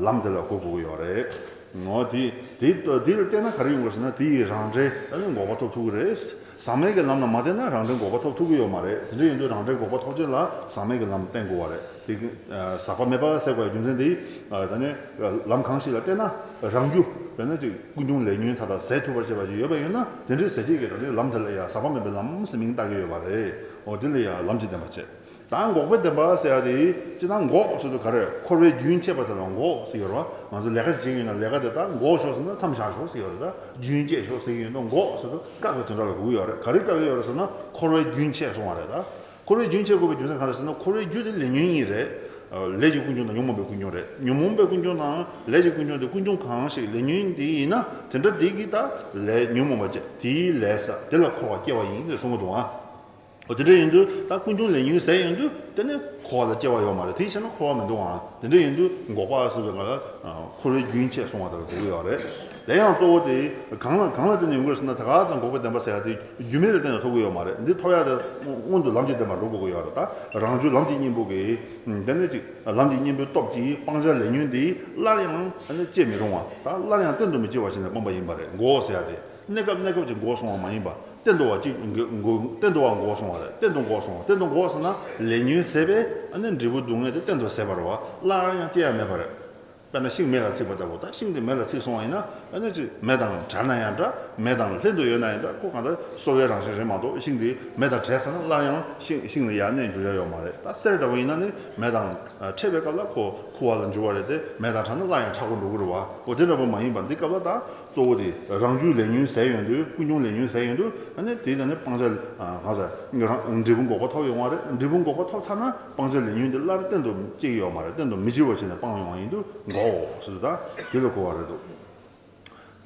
ལམ་དེ་ལ་གོ་དགོས་ཀྱི་ཡོད་རེད། འོ་དེ། དེ་དེ་ལ་བལྟས་ན་ག་རེ་ཡོང་གི་ཟེར་ན། དེ་ཡི་རང་འགྲེལ་ད་ནི་འགོག་པ་ཐོབ་ཐུབ་ཀྱི་རེད། ཟག་མེད་ཀྱི་ལམ་ལ་མ་བལྟས་ན་རང་འགྲེལ་འགོག་པ་ཐོབ་ཐུབ་ཀྱི་ཡོད་མ་རེད། དེ་འདྲ་ཡིན་དུས་རང་འགྲེལ་འགོག་པ་ཐོབ་ཆེད་ལ་ཟག་མེད་ཀྱི་ལམ་བསྟེན་དགོས་པ་རེད། དེ་གི་ཟག་པ་མེད་པ་ཟེར་དགོས་ཡ་རྒྱུ་མཚན་དེ། ད་ནི་ལམ་གང་ཞིག་ལ་བལྟས་ན་རང་རྒྱུ། དཔེར་ན་ཅིག་ཀུན་འབྱུང་ལས་ཉོན་མཐའ་དག་ཟད་ཐུབ་པར་བྱེད་པ་ཞིག་ཡོད་པ་ཡིན་ན། དེ་འདྲའི་ཟད་བྱེད་ཀྱི་ད་ནི་ལམ་དེ་ལ་ཡང་ཟག་པ་མེད་པའི་ལམ་ཟེར་མིང་བཏགས་ཀྱི་ཡོད་པ་རེད། འོ་དེ་ལ་ཡང་ལམ་གྱི་བདེན་པ་བྱེད། ད་འགོག་པའི་བདེན་པ་ཟེར་ཡ་དེ། སྤྱིར་བཏང་འགོག་ཟེར་དུས་ག་རེ། འཁོར་བའི་རྒྱུན་ཆད་པ་དེ་ལ་འགོག་ཟེར་ཡོད་རེད་བ། ང་ཚོ་ལས་ཀ་ཞིག་བྱེད་ཀྱི་ཡོད་ན་ལས་ཀ་དེ་དག་འགོག་ཤོག་ཟེར་ན་མཚམས་བཞག་ཤོག་ཟེར་ཡོད་རེད། ད་རྒྱུན་བཅད་ཤོག་ཟེར་གྱི་ཡོད་ན། འགོག་ཟེར་དུས་བཀག་པའི་དོན་དག་ལ་གོ་གི་ཡོད་རེད། ག་རེ་བཀག་གི་ཡོད་རེད་ཟེར་ན། འཁོར་བའི་རྒྱུན་ཆད་སོང་བ་རེད་ད། འཁོར་བའི་རྒྱུན་ཆད་དགོས་པའི་རྒྱུ་མཚན་ག་རེ་ཟེར་ན། འཁོར་བའི་རྒྱུ་དེ་ལས་ཉོན་གཉིས་རེད། ལས་ཀྱི་ཀུན་འབྱུང་དང་ཉོན་མོངས་པའི་ཀུན་འབྱུང་རེད། ཉོན་མོངས་པའི་ཀུན་འབྱུང་དང་ལས་ཀྱི་ཀུན་འབྱུང་དེ། ཀུན་འབྱུང་གང་ཞིག་ལས་ཉོན་དེ་ཡིན་ན། དེ་འདྲ་དེ་གིས་ད་ལས་ཉོན་མོངས་པ་བསྐྱེད། དེའི་ལས་ས་དེ་ལ་འཁོར་བ་སྐྱེ་བ་ཡིན་ཟེར་གསུང་གི་འདུག་ཨ། འོ་དེ་འདྲ་ཡིན་དུས་ད་ཀུན་འབྱུང་ལས་ཉོན་ཟད་ཡོང་དུས་དེ་ནི་འཁོར་བ་ལ་སྐྱེ་བ་ཡོད་མ་རེད། དེའི་ཕྱིར་ན་འཁོར་བ་མི་འདུག་ཨ། དེ་འདྲ་ཡིན་དུས་འགོག་པ་ཟེར་བའི་སྒང་ལ་འཁོར་བའི་རྒྱུན་ཆད་སོང་བ་དང་འགྲོ་གི་ཡོད་རེད། དེ་ཡང་གཙོ་བོ་དེ་གང་ལ་གང་ལ་བརྟེན་ནས་ཡོང་གི་རེད་ཟེར་ན། ད་ག་ཙམ་འགོག་པའི་བདེན་པ་ཟེར་ཡ་དེ་རྒྱུ་མེད་ལ་བརྟེན་ནས་ཐོབ་ཀྱི་ཡོད་མ་རེད། འདི་ཐོབ་ཡ་དེ་སྔོན་དུ་ལམ་གྱི་བདེན་པར་འགྲོ་དགོས་ཀྱི་ཡོད་རེད། ད་རང་རྒྱུ་ལམ་གྱི་གཉེན་པོ་གིས་དེ་ནས་ཅིག་ལམ་གྱི་གཉེན་པོའི་སྟོབས་ཀྱིས་སྤང་བྱ་ལས་ཉོན་དེ་སླར་ཡང་ཨ་ནི་སྐྱེ་མི་རུང་བ། ད་སླར་ཡང་གཏན་དུ་མི་སྐྱེ་བ་བྱས་ནས་སྤངས་པ་ཡིན་པ་རེད། འགོག་ཟེར་ཡ་དེ་གནས་སྐབས་གནས་སྐབས་ཀྱི་འགོག་སོང་བ་མ་ཡིན་པ། གཏན་དུ་བ་ཅིག་འགོག་གཏན་དུ་བ་འགོག་སོང་བ་རེད། གཏན་དུ་འགོག་སོང་བ། གཏན་དུ་འགོག་ཟེར་ན་ལས་ཉོན་ཟད་པས་ཨ་ནི་འབྲས་བུ་སྡུག་བསྔལ་དེ་གཏན་དུ་ཟད་པ་རེད་བ། སླར་ཡང་སྐྱེ་ཡ་མེད་པ་རེད། དཔེར་ན་ཤིང་མེ་ལ་ཚིག་པ་ལྟ་བུ། ད་ཤིང་དེ་མེ་ལ་ཚིག་སོང་བ་ཡིན་ན་ཨ་ནི་ཅི་མེ་དང་བྲལ་ན་ཡང་འདྲ། མེ་དང་ལྷན་དུ་ཡོད་ན་ཡང་འདྲ། ཁོ་གང་ལྟར་སོལ་བའི་རང་བཞིན་རེད་མ་གཏོགས། ཤིང་དེ་མེ་དང་བྲལ་ཚར་ན་སླར་ཡང་ཤིང་ཤིང་ལ་ཡང་གནས་འགྱུར་ཡ་ཡོད་མ་རེད། ད་གསེར་འདྲ་བོ་ཡིན་ན་ནི་མེ་དང་ཨ་འཕྲད་པའི་སྐབས་ལ་ཁོ་ཁུ་བ་ལ་འགྱུར་བ་རེད་དེ། མེ་དང་བྲལ་ན་སླར་ཡང་ཁྲག་པོ་འགྲོ་གི་རེད་བ། འོ་དེ་འདྲ་བོ་མ་ཡིན་པ། འདི་སྐབས་ལ་ད་གཙོ་བོ་དེ་རང་རྒྱུ་ལས་ཉོན་ཟད་ཡོང་དུས། ཀུན་འབྱུང་ལས་ཉོན་ཟད་ཡོང་དུས་ཨ་ནི་དེ་ད་ནི་སྤང་བྱ་ཨ་གང་ཟེར་རང་འབྲས་བུ་འགོག་པ་ཐོབ་ཡོང་བ་རེད། འབྲས་བུ་འགོག་པ་ཐོབ་ཚར་ན་སྤང་བྱ་ལས་ཉོན་དེ་སླར་གཏན་དུ་སྐྱེ་གི་ཡོད་མ་རེད། གཏན་དུ་མི་སྐྱེ་བ་བྱས་ནས་སྤངས་ཡོང་བ་ཡིན་དུས་འགོག་ཟེར་དུས། ད་དེ་ལ་གོ་བ་རེད་འདུག་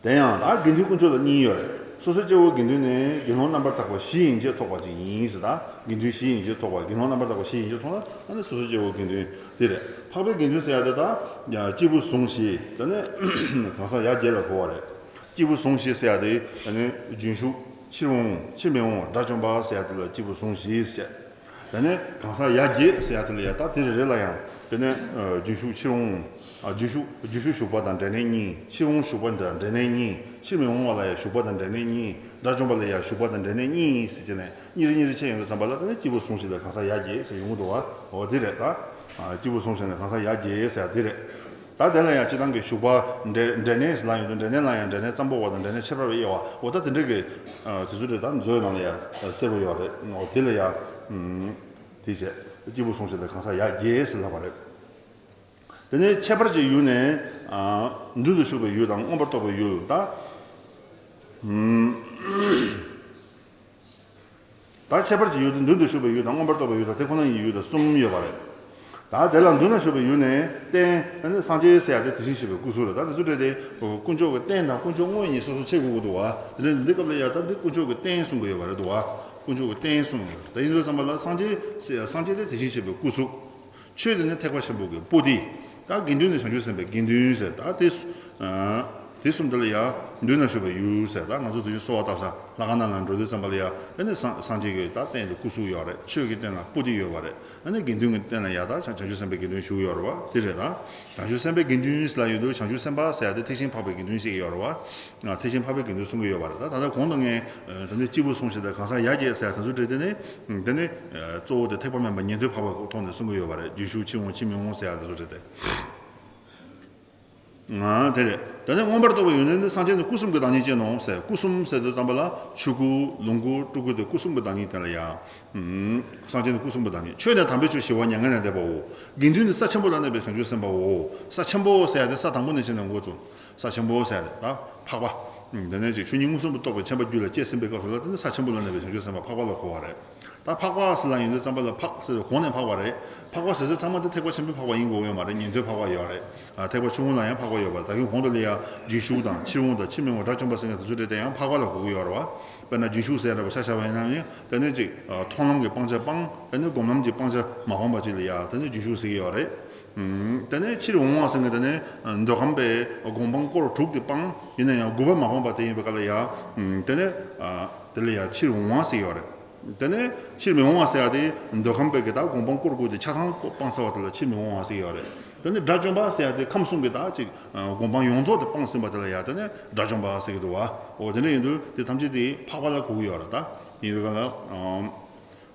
དེ་ཡང་ད་དགེ་འདུན་དཀོན་མཆོག་ལ་གཉིས་ཡོད་རེད། སོ་སོའི་སྐྱེ་བོ་དགེ་འདུན་ནི་དགེ་སློང་རྣམ་པར་དག་པ་བཞི་ཡན་ཆད་ཚོགས་པ་ཅིག་ཡིན་ཟེར། ད་དགེ་འདུན་བཞི་ཡན་ཆད་ཚོགས་པ། དགེ་སློང་རྣམ་པར་དག་པ་བཞི་ཡན་ཆད་ཚོགས་ན་ཨ་ནི་སོ་སོའི་སྐྱེ་བོ་དགེ་འདུན་དེ་རེད། འཕགས་པའི་དགེ་འདུན་ཟེར་ཡ་དེ་ད་སྐྱེས་བུ་ཟུང་བཞི། དེ་ནས་གང་ཟག་ཡ་བརྒྱད་ལ་གོ་བ་རེད། སྐྱེས་བུ་ཟུང་བཞི་ཟེར་ཡ་དེ་ཨ་ནི་རྒྱུན་ཞུགས། ཕྱིར་འོང་། ཕྱིར་མི་འོང་བ། དགྲ་བཅོམ་པ་ཟེར་ཡ་དེ་ལ་སྐྱེས་བུ་ཟུང་བཞི་ཟེར། དེ་ནས་གང་ཟག་ཡ་བརྒྱད་ཟེར་ཡ་དེ་ལ་ཡ། ད་དེ་རེ་རེ་ལ་ཡང་དེ་ནས་ཨ་རྒྱུན་ཞུགས། ཕྱིར་འོང་། ཨ་རྒྱུན་ཞུགས། རྒྱུན་ཞུགས་ཞུགས་པ་དང་འབྲས་གནས་གཉིས། ཕྱིར་འོང་ཞུགས་པ་དང་འབྲས་གནས་གཉིས། ཕྱིར་མི་འོང་བ་ལ་ཡ་ཞུགས་པ་དང་འབྲས་གནས་གཉིས། དགྲ་བཅོམ་པ་ལ་ཡ་ཞུགས་པ་དང་འབྲས་གནས་གཉིས་ཟེར་བྱས་ནས་གཉིས་རེ་གཉིས་རེ་ཕྱེ་ཡོང་དུས་ཙམ་པ་ལ་དེ་ནས་སྐྱེས་བུ་ཟུང་བཞི་ལ་གང་ཟག་ཡ་བརྒྱད་ཟེར་ཡོང་གི་འདུག་བ། འོ་དེ་རེད། ད་ཨ་སྐྱེས་བུ་ཟུང་བཞི་ནི་གང་ཟག་ཡ་བརྒྱད་ཟེར་ཡ་དེ་རེད། ད་དེ་ལ་ཡང་སྤྱིར་བཏང་གི་ཞུགས་པ་འབྲས་འབྲས་གནས་ལ་ཡོང་དུས། འབྲས་གནས་ལ་ཡང་འབྲས་གནས་ཙམ་པོ་བ་དང་འབྲས་གནས་ཁྱད་པར་བའི་དབྱེ་བ། འོ་ད་དེ་འདྲ་གི་ཨ་དེ་ཚོ་རེད། ད་མཛོད་ནང་ལ་ཡང་གསལ་པོ་ཡོད་རེད། འོ་དེ་ལ་ཡང་ཨམ་དེ་བྱས་སྐྱེས་བུ་ཟུང་བཞི་དེ་གང་ཟག་ཡ་བརྒྱད་ཟེར་ལབ་པ་རེད། དེ་ནས་ཁྱད་པར་གྱི་ཡུལ་ནི་ཨ་མདུན་དུ་ཞུགས་པའི་ཡུལ་དང་མངོན་པར་རྟོགས་པའི་ཡུལ། ད་ཨམ། ད་ཁྱད་པར་གྱི་ཡུལ་དེ་མདུན་དུ་ཞུགས་པའི་ཡུལ་དང་མངོན་པར་རྟོགས་པའི་ཡུལ་དང་དེ་ཁོ་ན་ཉིད་ཀྱི་ཡུལ་དང་གསུམ་ཡོད་པ་རེད། ད་དེ་ལ་མདུན་ལ་ཞུགས་པའི་ཡུལ་ནི་རྟེན། ཨ་ནི་སངས་རྒྱས་ཟེར་ཡ་དེ་དེ་བཞིན་གཤེགས་པའི་སྐུ་གཟུགས་རེད། ད་དེ་ཚོ་སྤྲད་དེ་དཀོན་མཆོག་གི་རྟེན་དང་དཀོན་མཆོག་དངོས་གཉིས་སོ་སོ་ཕྱེ་དགོས་ཀྱི་འདུག་བ། དེ་འདྲ་འདི་སྐབས་ལ་ཡ་ད་འདི་དཀོན་མཆོག་གི་རྟེན་གསུང་གི་ཡོད་པ་རེད་འདུག་བ། དཀོན་མཆོག་གི་རྟེན་གསུང་གི་ཡོད། ད་ཡིན་དུས་ཙམ་པ་ལ་སངས་རྒྱས་ཟེར་ཡ། སངས་རྒྱས་དེ་དེ་བཞིན་གཤེགས་པའི་སྐུ་གཟུགས། ཆོས་དེ་ནི་ཐེག་པ་ཆེན་པོ་གི་པོ་ཏི། ད་དགེ་འདུན་ནི་བྱང་ཆུབ་སེམས་དཔའི་དགེ་འདུན་ཟེར། ད་དེ་སུ་ཨ་དེ་གསུམ་དེ་ལ་ཡ་མདུན་ན་བཞུགས་པའི་ཡུལ་ཟེར། ད་ང་ཚོ་དེ་བཞིན་གསོལ་བ་བཏབ་ས་ལྷ་ཁང་ནང་ལ་འགྲོ་དུས་ཙམ་པ་ལ་ཡ་དེ་ནི་སངས་སངས་རྒྱས་ཀྱི་ད་རྟེན་དུ་སྐུ་གཟུགས་ཡོད་རེད། ཆོས་ཀྱི་རྟེན་ལ་པོ་ཏི་ཡོད་པ་རེད། ཨ་ནི་དགེ་འདུན་གྱི་རྟེན་ལ་ཡ་ད་བྱང་བྱང་ཆུབ་སེམས་དཔའི་དགེ་འདུན་བཞུགས་ཡོད་རེད་བ། དེ་རེད། ད་བྱང་ཆུབ་སེམས་དཔའི་དགེ་འདུན་ཟེར་ལ་ཡོད་དུས། བྱང་ཆུབ་སེམས་དཔའ་ཟེར་ཡ་དེ་ཐེག་ཆེན་འཕགས་པའི་དགེ་འདུན་ཞིག་ཡོད་རེད་བ། ཨ་ཐེག་ཆེན་འཕགས་པའི་དགེ་འདུན་གསུང་གི་ཡོད་པ་རེད། ད་ད་ལྟ་གོང་དུ་ངས་ཨ་ད་ནི་སྐྱེས་བུ་ཟུང་བཞི་དང་གང་ཟག་ཡ་བརྒྱད་ཟེར་ཡ་དེ་ཚོ་སྤྲད་དེ་ནི། དེ་ནི་ཨ་གཙོ་བོ་དེ་ཐེག་པ་དམན་པ་ཉན་ཐོས་འཕགས་པའི་ཐོག་ནས་གསུང་གི་ཡོད་པ་རེད། རྒྱུན་ཞུགས། ཕྱིར་འོང་། ཕྱིར་མི་འོང་ཟེར་ཡ་དེ་ཚོ་སྤྲད་དེ། ཨ་དེ་རེད། དེ་ནས་མངོན་པར་རྟོགས་པའི་ཡུལ་ནི་ནི་སངས་རྒྱས་ནི་སྐུ་གསུམ་གྱི་བདག་ཉིད་ཅན་ནོ་ཟེར། སྐུ་གསུམ་ཟེར་དུས་ཙམ་པ་ལ་ཆོས་སྐུ། ལོངས་སྐུ། སྤྲུལ་སྐུ་དེ་སྐུ་གསུམ་གྱི་བདག་ཉིད་དེ་ལ་ཡ། ཨ་སངས་རྒྱས་ནི་སྐུ་གསུམ་གྱི་བདག་ཉིད། ཆོས་ནི་དམ་པའི་ཆོས་ཞི་བ་མྱ་ངན་ལས་འདས་པའོ། དགེ་འདུན་ནི་ས་ཆེན་པོ་ལ་གནས་པའི་བྱང་ཆུབ་སེམས་དཔའོ། ས་ཆེན་པོ་ཟེར་ཡ་དེ་ས་དང་པོ་ནས་བྱས་ནས་འགོ་བཙུགས། ས་ཆེན་པོ་ཟེར་ཡ་དེ་ད་འཕགས་པ། ཨ་དེ་ནས་ཅིག་ཆོས་ཉིད་མངོན་སུམ་དུ་རྟོགས་པའི་ཁྱད་པར་རྒྱུད་ལ་སྐྱེས་ཟིན་པའི་སྐབས་སུ་ལ་དེ་ནི་ས་ཆེན་པོ་ལ་གནས་པའི་བྱང་ཆུབ་སེམས་དཔའ་འཕགས་པ་ལ་གོ་བ་རེད། ད་འཕགས་པ་ཟེར་ལ་ཡོང་དུས་ཙམ་པ་ལ། འཕགས་ཟེར་དུས་གོང་ནས་འཕགས་པ་རེད། འཕགས་པ་ཟེར་ས་ཚང་མ་དེ་ཐེག་པ་ཆེན་པོའི་འཕགས་པ་ཡིན་དགོས་ཡོད་མ་རེད། ཉན་ཐོས་འཕགས་པ་ཡོད་རེད། ཨ་ཐེག་པ་ཆུང་ངུ་ལ་ཡང་འཕགས་པ་ཡོད་པ་རེད། ད་གིན་གོང་དུ་ལ་ཡ་རྒྱུན་ཞུགས་དང་ཕྱིར་འོང་དང་ཕྱིར་མི་འོང་དང་དགྲ་བཅོམ་པ་ཟེར་མཁན་དེ་ཚོ་སྤྲད་དེ་ཡང་འཕགས་པ་ལ་གོ་གི་ཡོད་རེད་བ། དཔེར་ན་རྒྱུན་ཞུགས་ཟེར་ཡ་འདྲ་པོ་ཆ་བཞག་པ་ཡིན་ན་ནི། དེ་ནི་ཅིག་ཨ་མཐོང་ལམ་གྱི་སྤང་བྱ་སྤངས། དེ་ནི་སྒོམ་ལམ་གྱི་སྤང་བྱ་མ་སྤངས་པ་ཅིག་ལ་ཡ་དེ་ནི་རྒྱུན་ཞུགས་ཟེར་གྱི་ཡོད་རེད། ཨམ་དེ་ནས་ཕྱིར་འོང་བ་ཟེར་མཁན་དེ་ནི་ཨ་འདོད་ཁམས་པའི་སྒོམ་སྤང་སྐོར་དྲུག་དེ་སྤངས། ཡིན་ན་ཡང་དགུ་པ་མ་སྤངས་པ་དེ་ཡིན་པའི་སྐབས་ལ་ཡ། ཨམ་དེ་ནི་ཨ་དེ་ལ་ཡ་ཕྱིར་འོང་བ་ཟེར་གྱི་ཡོད་རེད། དེ་ནས་ཕྱིར་མི་འོང་བ་ཟེར་ཡ་དེ་འདོད་ཁམས་པའི་གི་ད་སྒོམ་སྤང་སྐོར་དགུ་དེ་ཆ་ཚང་སྤངས་ཚར་བ་དེ་ལ་ཕྱིར་མི་འོང་བ་ཟེར་གྱི་ཡོད་རེད། དེ་ནས་དགྲ་བཅོམ་པ་ཟེར་ཡ་དེ་ཁམས་གསུམ་གྱི་ད་ཅིག་ཨ་སྒོམ་སྤང་ཡོངས་རྫོགས་དེ་སྤངས་ཟིན་པ་དེ་ལ་ཡ་དེ་ནས་དགྲ་བཅོམ་པ་ཟེར་གྱི་འདུག་བ། འོ་དེ་འདྲ་ཡིན་དུས་དེ་ཐམས་ཅད་དེ་འཕགས་པ་ལ་གོ་གི་ཡོད་རེད། ད་ཡིན་དུས་ག་ལ་ཨམ།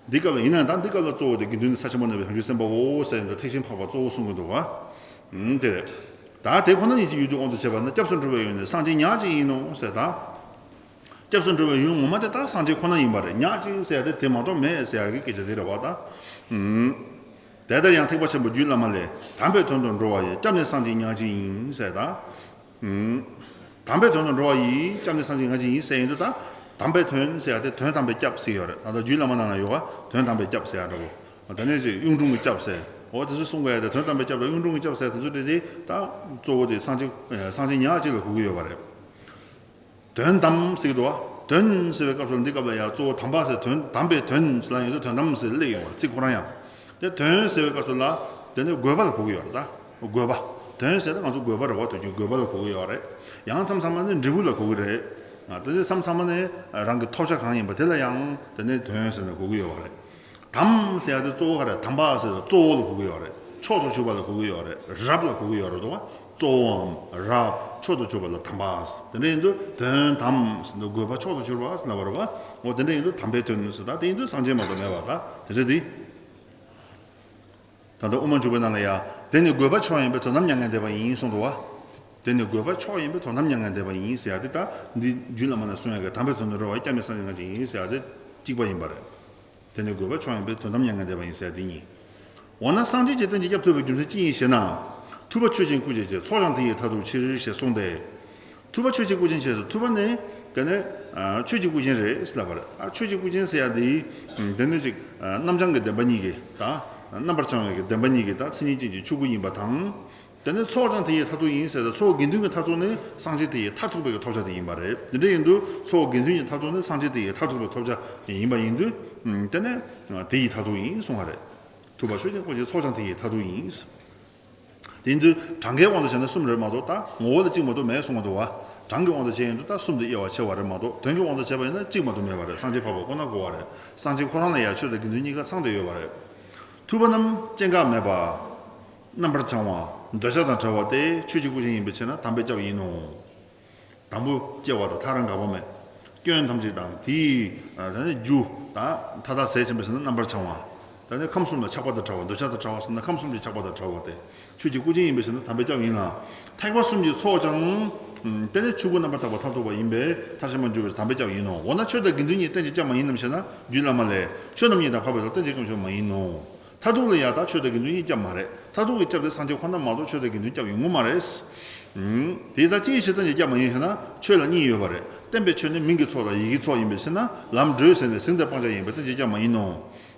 འདི་སྐབས་ལ་ཡིན་ན། ད་འདི་སྐབས་ལ་གཙོ་བོ་དེ་དགེ་འདུན་ནི་ས་ཆེན་པོ་ན་པའི་བྱང་ཆུབ་སེམས་དཔའོ་ཟེར་ཡོང་དུས་ཐེག་ཆེན་འཕགས་པ་གཙོ་བོ་གསུང་གི་འདུག་བ། ཨུམ་དེ་རེད། ད་དེ་ཁོ་ན་ཉིད་ཀྱི་ཡུལ་དུ་དབང་དུ་བྱས་པ་ན་སྐྱབས་སུ་འགྲོ་བའི་ཡུལ་ནི་སངས་རྒྱས་ཉག་གཅིག་ཡིན་ནོ་ཟེར། ད་སྐྱབས་སུ་འགྲོ་བའི་ཡུལ་ངོ་མ་དེ་ད་སངས་རྒྱས་ཁོ་ན་ཡིན་པ་རེད། ཉག་གཅིག་ཟེར་ཡ་དེ་དེ་མ་གཏོགས་མེད་ཟེར་ཡ་གི་སྐད་ཆ་དེ་རེད་བ། ད་ཨུམ། དེ་ལྟར་ཡང་ཐེག་པ་ཆེན་པོ་རྒྱུད་བླ་མ་ལས། དམ་པའི་དོན་དུ་འགྲོ་བ་ཡི། སྐྱབས་ནི་སངས་རྒྱས་ཉག་གཅིག་ཡིན་ཟེར། ད་ཨུམ། དམ་པའི་དོན་དུ་འགྲོ་བ་ཡི། སྐྱབས་ནི་སངས་རྒྱས་ཉག་གཅིག་ཡིན་ཟེར་ཡོང་དུས། ད་དམ་པའི་དོན་ཟེར་ཡ་དེ་དོན་དམ་པའི་སྐྱབས་ཟེར་ཡོད་རེད། ད་ལྟ་རྒྱུད་བླ་མ་ནང་ལ་ཡོད་བ། དོན་དམ་པའི་སྐྱབས་ཟེར་ཡ་འདྲ་བོ། དེ་ནས་ཅིག་གཡུང་དྲུང་གི་སྐྱབས་ཟེར། འོ་དེ་ཚོ་གསུང་གི་ཡ་དེ། དོན་དམ་པའི་སྐྱབས་དང་གཡུང་དྲུང་གི་སྐྱབས་ཟེར་དེ་ཚོ་དེ་དེ་ད་གཙོ་བོ་དེ་སངས་རྒྱས་སངས་རྒྱས་ཉག་གཅིག་ལ་གོ་གི་ཡོད་པ་རེད། དོན་དམ་ཟེར་གྱི་འདུག་བ། དོན་ཟེར་བའི་སྐབས་སུ་འདི་སྐབས་ལ་ཡང་གཙོ་བོ་དམ་པ་ཟེར། དོན་དམ་པའི་དོན་ཟེར་ལ་ཡོད་དུས་དོན་དམ་ཟེར་སླེབས་ཡོང་བ་རེད། ཚིག་ཁོ་རང་ཡང་། དེ་དོན་ཟེར་བའི་སྐབས་སུ་ལ་དེ་ནི་དགོས་པ་ལ་གོ་གི་ཡོད་རེད། ད་དགོས་པ། དོན་ཟེར་ན་ང་ཚོ་དགོས་པ་རེད་བ། དོན་གྱི་དགོས་པ་ལ་གོ་གི་ཡོད་རེད། ཡང་མཚམས་མཚམས་མ་ནི་འབྲས་བུ་ལ་གོ་གི་རེད། ཨ། དེ་ནས་མཚམས་མཚམས་མ་ནི་རང་གི་ཐོབ་བྱ་གང་ཡིན་པ་དེ་ལ་ཡང་དེ་ནས་དོན་ཟེར་ནས་གོ་གི་ཡོད་རེད། དམ་ཟེར་ཡ་དེ་གཙོ་བོ་ག་རེ། དམ་པ་ཟེར་གཙོ་བོ་ལ་གོ་གི་ཡོད་རེད། མཆོག་ཏུ་གྱུར་པ་ལ་གོ་གི་ཡོད་རེད། རབ་ལ་གོ་གི་ཡོད་རེད་དོ། གཙོ་བོའམ་རབ་མཆོག་ཏུ་གྱུར་པ་ལ་དམ་པ། དེ་འདྲ་ཡིན་དུས་དོན་དམ་ཟེར་དུས་དགོས་པ་མཆོག་ཏུ་གྱུར་པ་ཟེར་ལབ་པ་རེད་བ། འོ་དེ་འདྲ་ཡིན་དུས་དམ་པའི་དོན་ཟེར། ད་དེ་ཡིན་དུས་སངས་རྒྱས་མ་གཏོགས་མེད་པ། ད་དེ་འདྲ་དེ། ད་ལྟ་དབུ་མ་འཇུག་པའི་ནང་ལ་ཡ། དེ་ནི་དགོས་པ་མཆོག་ཡིན་པས་དོན་དམ་མྱ་ངན་འདས་པ་ཡིན་གསུངས་འདུག་བ། དེ་ནི་དགོས་པ་མཆོག་ཡིན་པས་དོན་དམ་མྱ་ངན་འདས་པ་ཡིན་ཟེར་ཡ་དེ། ད་འདི་རྒྱུད་བླ་མ་ནས་གསུང་ཡ་གི་དམ་པའི་དོན་དུ་འགྲོ་བ་སྐྱབས་གནས་སངས་རྒྱས་ང་བཅས་ཡིན་ཟེར་ཡ་དེ་གཅིག་པ་ཡིན་པ་རེད། དེ་ནི་དགོས་པ་མཆོག་ཡིན་པས་དོན་དམ་མྱ་ངན་འདས་པ་ཡིན་ཟེར་ཡ་དེ་གཉིས། འོ་ན་སངས་རྒྱས་ཀྱི་རྟེན་གྱི་སྐྱབས་ཐུབ་པའི་རྒྱུ་མཚན་ཅི་ཡིན་ཞེ་ན། ཐུབ་པ་ཆོས་ཅན་སྐུ་བྱེད་ཕྱིར། ཚོགས་ཀྱང་དེ་ཡི་མཐར་ཐུག་ཕྱིར་ཞེས་གསུངས་ཏེ། ཐུབ་པ་ཆོས་ཅན་སྐུ་བྱེད་ཕྱིར། ཐུབ་པ་ནི་དེ་ནི་ཆོས་ཀྱི་སྐུ་ཅན་རེད་ལབ་པ་རེད། ཨ། ཆོས་ཀྱི་སྐུ་ཅན་ཟེར་ཡ་དེ་དེ་ནི་ཅིག་རྣམ་བྱང་གི་བདེན་པ་གཉིས་ཀྱི་ད། རྣམ་པར་བྱང་བའི་གི་བདེན་པ་གཉིས་ཀྱི་ད་མཚན་ཉིད་ཅན་གྱི་ཆོས་སྐུ་ཡིན་པ་དང་། དེ་ནི་ཚོགས་ཀྱང་དེ་ཡི་མཐར་ཐུག་ཡིན་ཟེར་ཏེ། ཚོགས་དགེ་འདུན་གྱི་མཐར་ཐུག་ནི་སངས་རྒྱས་དེ་ཡི་མཐར་ཐུག་པའི་གི་ཐོབ་བྱ་དེ་ཡིན་པ་རེད། དེ་འདྲ་ཡིན་དུས་ཚོགས་དགེ་འདུན་གྱི་མཐར་ཐུག་ནི་སངས་རྒྱས་དེ་ཡི་མཐར་ཐུག་པའི་ཐོབ་བྱ་ཡིན་པ་ཡིན་དུས། དེ་ནི་དེ་ཡི་མཐར་ཐུག་ཡིན་གསུང་བ་རེད། ཐུབ་པ་ཆོས་ཅན་སྐུ་བྱེད་ཚོགས་ཀྱང་དེ་ཡི་མཐར་ཐུག་ཡིན། དེ་ཡིན་དུས་གྲངས་ཀའི་དབང་དུ་བྱས་ན་གསུམ་རེད་མ་གཏོགས། ད་ངོ་བོ་ལ་གཅིག་མ་གཏོགས་མེད་གསུང་གི་འདུག་བ། གྲངས་ཀྱི་དབང་དུ་བྱས་ཡོང་དུས་ད་གསུམ་དེ་དབྱེ་བ་ཕྱེ་བ་རེད་མ་གཏོགས། དོན་གྱི་དབང་དུ་བྱས་པ་ཡིན་ན་གཅིག་མ་གཏོགས་མེད་པ་རེད། སངས་རྒྱས་འཕགས་པ་ཁོ་ན་གོ་བ་རེད། སངས་རྒྱས་ཁོ་རང་ལ་ཡང་ཆོས་དང་དགེ་འདུན་གཉིས་ཀ་ཚང་བསྡད་ཡོད་པ་རེད། ཐུབ་པ་རྣམས་སྐྱེ་འགག་མེད་པ། རྣམ་པར་བྱང་བ། འདོད་ཆགས་དང་བྲལ་བ་སྟེ་ཆོས་ཀྱི་སྐུ་ཅན་ཡིན་པའི་ཕྱིར་ན་དམ་པའི་སྐྱབས་ཡིན་ནོ། དང་པོ་སྐྱེ་བ་དང་ཐག་རང་འགག་པ་མེད། སྐྱོན་ཐམས་ཅད་དང་དེའི་ཨ་ད་ནི་རྒྱུ་དང་མཐའ་དག་ཟད་ཕྱིན་པའི་ཕྱིར་ན་རྣམ་པར་བྱང་བ། ད་ནི་ཁམས་གསུམ་ལ་ཆགས་པ་དང་བྲལ་བ། འདོད་ཆགས་དང་བྲལ་བ་ཟེར་ན་ཁམས་གསུམ་གྱི་ཆགས་པ་དང་བྲལ་བ་སྟེ། ཆོས་ཀྱི་སྐུ་ཅན་ཡིན་པའི་ཕྱིར་ན་དམ་པའི་སྐྱབས་ཡིན་ལ། ཐེག་པ་གསུམ་གྱི་ཚོགས་ཀྱང་། ཨམ། དེ་ནི་ཆོས་སྐུ་རྣམ་པར་དག་པ་མཐར་ཐུག་པ་ཡིན་པས་མཐར་ཕྱིན་པར་འགྱུར་བའི་དམ་པའི་སྐྱབས་ཡིན་ནོ། འོ་ན་ཆོས་དང་དགེ་འདུན་གཉིས་རྟེན་གྱི་སྐྱབས་མ་ཡིན་ནམ་ཞེ་ན། རྒྱུད་བླ་མ་ལས། ཆོས་རྣམས་གཉིས་དང་འཕགས་པའི་ཚོགས་རྟེན་གྱི་སྐྱབས་མཆོག་མ་ཡིན་ནོ། མཐར་ཐུག་ལ་ཡང་ད་ཆོས་དང་དགེ་འདུན་གཉིས་སྐྱབས་མ་རེད། མཐར་ཐུག་གི་སྐྱབས་དེ་སངས་རྒྱས་ཁོ་ན་མ་གཏོགས་ཆོས་དང་དགེ་འདུན་སྐྱབས་ཡོང་གི་མ་རེད། ཨམ། དེ་ལྟར་ཅི་ཡིན་ཕྱིར་རྟེན་གྱི་སྐྱབས་མ་ཡིན་ཞེ་ན། ཆོས་ལ་གཉིས་ཡོད་པ་རེད། བསྟན་པའི་ཆོས་ནི་མིང་གི་ཚོགས་དང་ཡི་གེའི་ཚོགས་ཡིན་པའི་ཕྱིར་ན། ལམ་བགྲོད་ཟེར་ནས་གཟེངས་དང་སྤང་བྱ་ཡིན་པས་རྟེན་གྱི་སྐྱབས་མ་ཡིན་ནོ།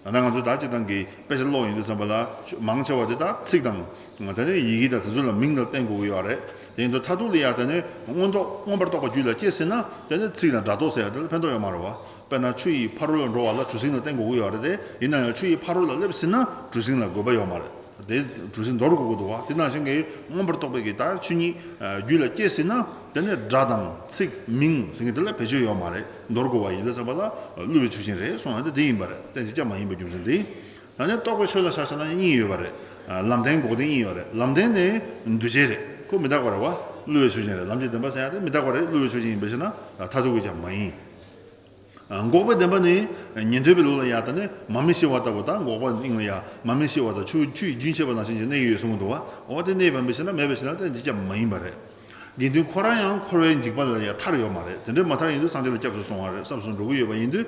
ད་ང་ཚོས་ད་སྤྱིར་བཏང་གི་དཔེ་ཆ་ཀློག་ཡོང་དུས་ཙམ་པ་ལ་མང་ཆེ་བ་དེ་ད་ཚིག་དང་། དེ་ནས་ཡི་གེ་དང་དེ་ཚོ་ལ་མིང་དང་བསྟན་དགོས་ཀྱི་ཡོད་རེད། དེ་ཡིན་དུས་མཐར་ཐུག་ལ་ཡང་དེ་ནས་མངོན་རྟོགས་མངོན་པར་རྟོགས་པ་རྒྱུད་ལ་སྐྱེས་ཟིན་ན། དེ་ནས་ཚིག་དང་སྒྲ་རྟོག་ཟེར་ཡ་དེ་ལ་ཕན་ཐོགས་ཡོད་མ་རེད་བ། དཔེར་ན་ཆུ་ཡི་ཕ་རོལ་ལ་འགྲོ་བ་ལ་གྲུ་གཟིངས་ལ་བརྟེན་དགོས་ཀྱི་ཡོད་རེད་དེ། ཡིན་ན་ཡང་ཆུ་ཡི་ཕ་རོལ་ལ་སླེབས་ཟིན་ན་གྲུ་གཟིངས་ལ་དགོས་པ་ཡོད་མ་རེད། དེ་གྲུ་གཟིངས་འདོར་དགོས་ཀྱི་འདུག་བ། དེ་ནང་བཞིན་གྱི་མངོན་པར་རྟོགས་པའི་གི་ད་ཆོས་ཉིད་རྒྱུད་ལ་སྐྱེས་ཟིན་ན། དེ་ནས་སྒྲ་དང་ཚིག་མིང་ཟེར་མཁན་དེ་ལ་བེད་སྤྱོད་ཡོད་མ་རེད། འདོར་དགོས་པ་ཡིན་ལ་བསམ་པ་ལ་བསླུ་བའི་ཆོས་ཅན་རེད་གསུངས་ཡ་དེ་དེ་ཡིན་པ་རེད། རྟེན་གྱི་སྐྱབས་མ་ཡིན་པའི་རྒྱུ་མཚན་དེ། ད་ནི་རྟོགས་པའི་ཆོས་ལ་ཆ་བཞག་ན་གཉིས་ཡོད་པ་རེད། ལམ་བདེན་འགོག་བདེན་གཉིས་ཡོད་རེད། ལམ་བདེན་ནི་འདུས་བྱས་རེད། ཁོ་མི་རྟག་པ་རེད་བ། བསླུ་བའི་ཆོས་ཅན་རེད། ལམ་གྱི་བདེན་པ་ཟེར་ཡ་དེ་མི་རྟག་པ་རེད། བསླུ་བའི་ཆོས་ཅན་ཡིན་པའི་ཕྱིར་ན་མཐར་ཐུག་གི་སྐྱབས་མ་ཡིན། འགོག་པའི་བདེན་པ་ནི། ཉན་ཐོས་པའི་ལུགས་ལ་ཡང་ད་ནི་མར་མེ་ཤི་བ་ལྟ་བུ་དང་། འགོག་པ་ཡིན་ལ་ཡང་མར་མེ་ཤི་བ་དང་ཆུ་ཆུ་ཡིས་རྒྱུན་ཆད་པ་ནང་བཞིན་གྱི་གནས་ཀྱི་ཡོད་གསུངས་འདུག་བ། འོ་དེ་གནས་པ་མེད་ཕྱིར་ན། མེད་པའི་ཕྱིར་ན་རྟེན་གྱི་སྐྱབས་མ་ཡིན་པ་རེད། དགེ་འདུན་ཁོ་རང་ཡང་འཁོར་བའི་འཇིགས་པ་ལ་ཡང་ཐར་ཡོད་མ་རེད། དེ་འདྲའི་མ་ཐར་ཡིན་དུས་སངས་རྒྱས་ལ་སྐྱབས་སུ་སོང་བ་རེད། སྐྱབས་སུ་འགྲོ་གི་ཡོད་པ་ཡིན་དུས།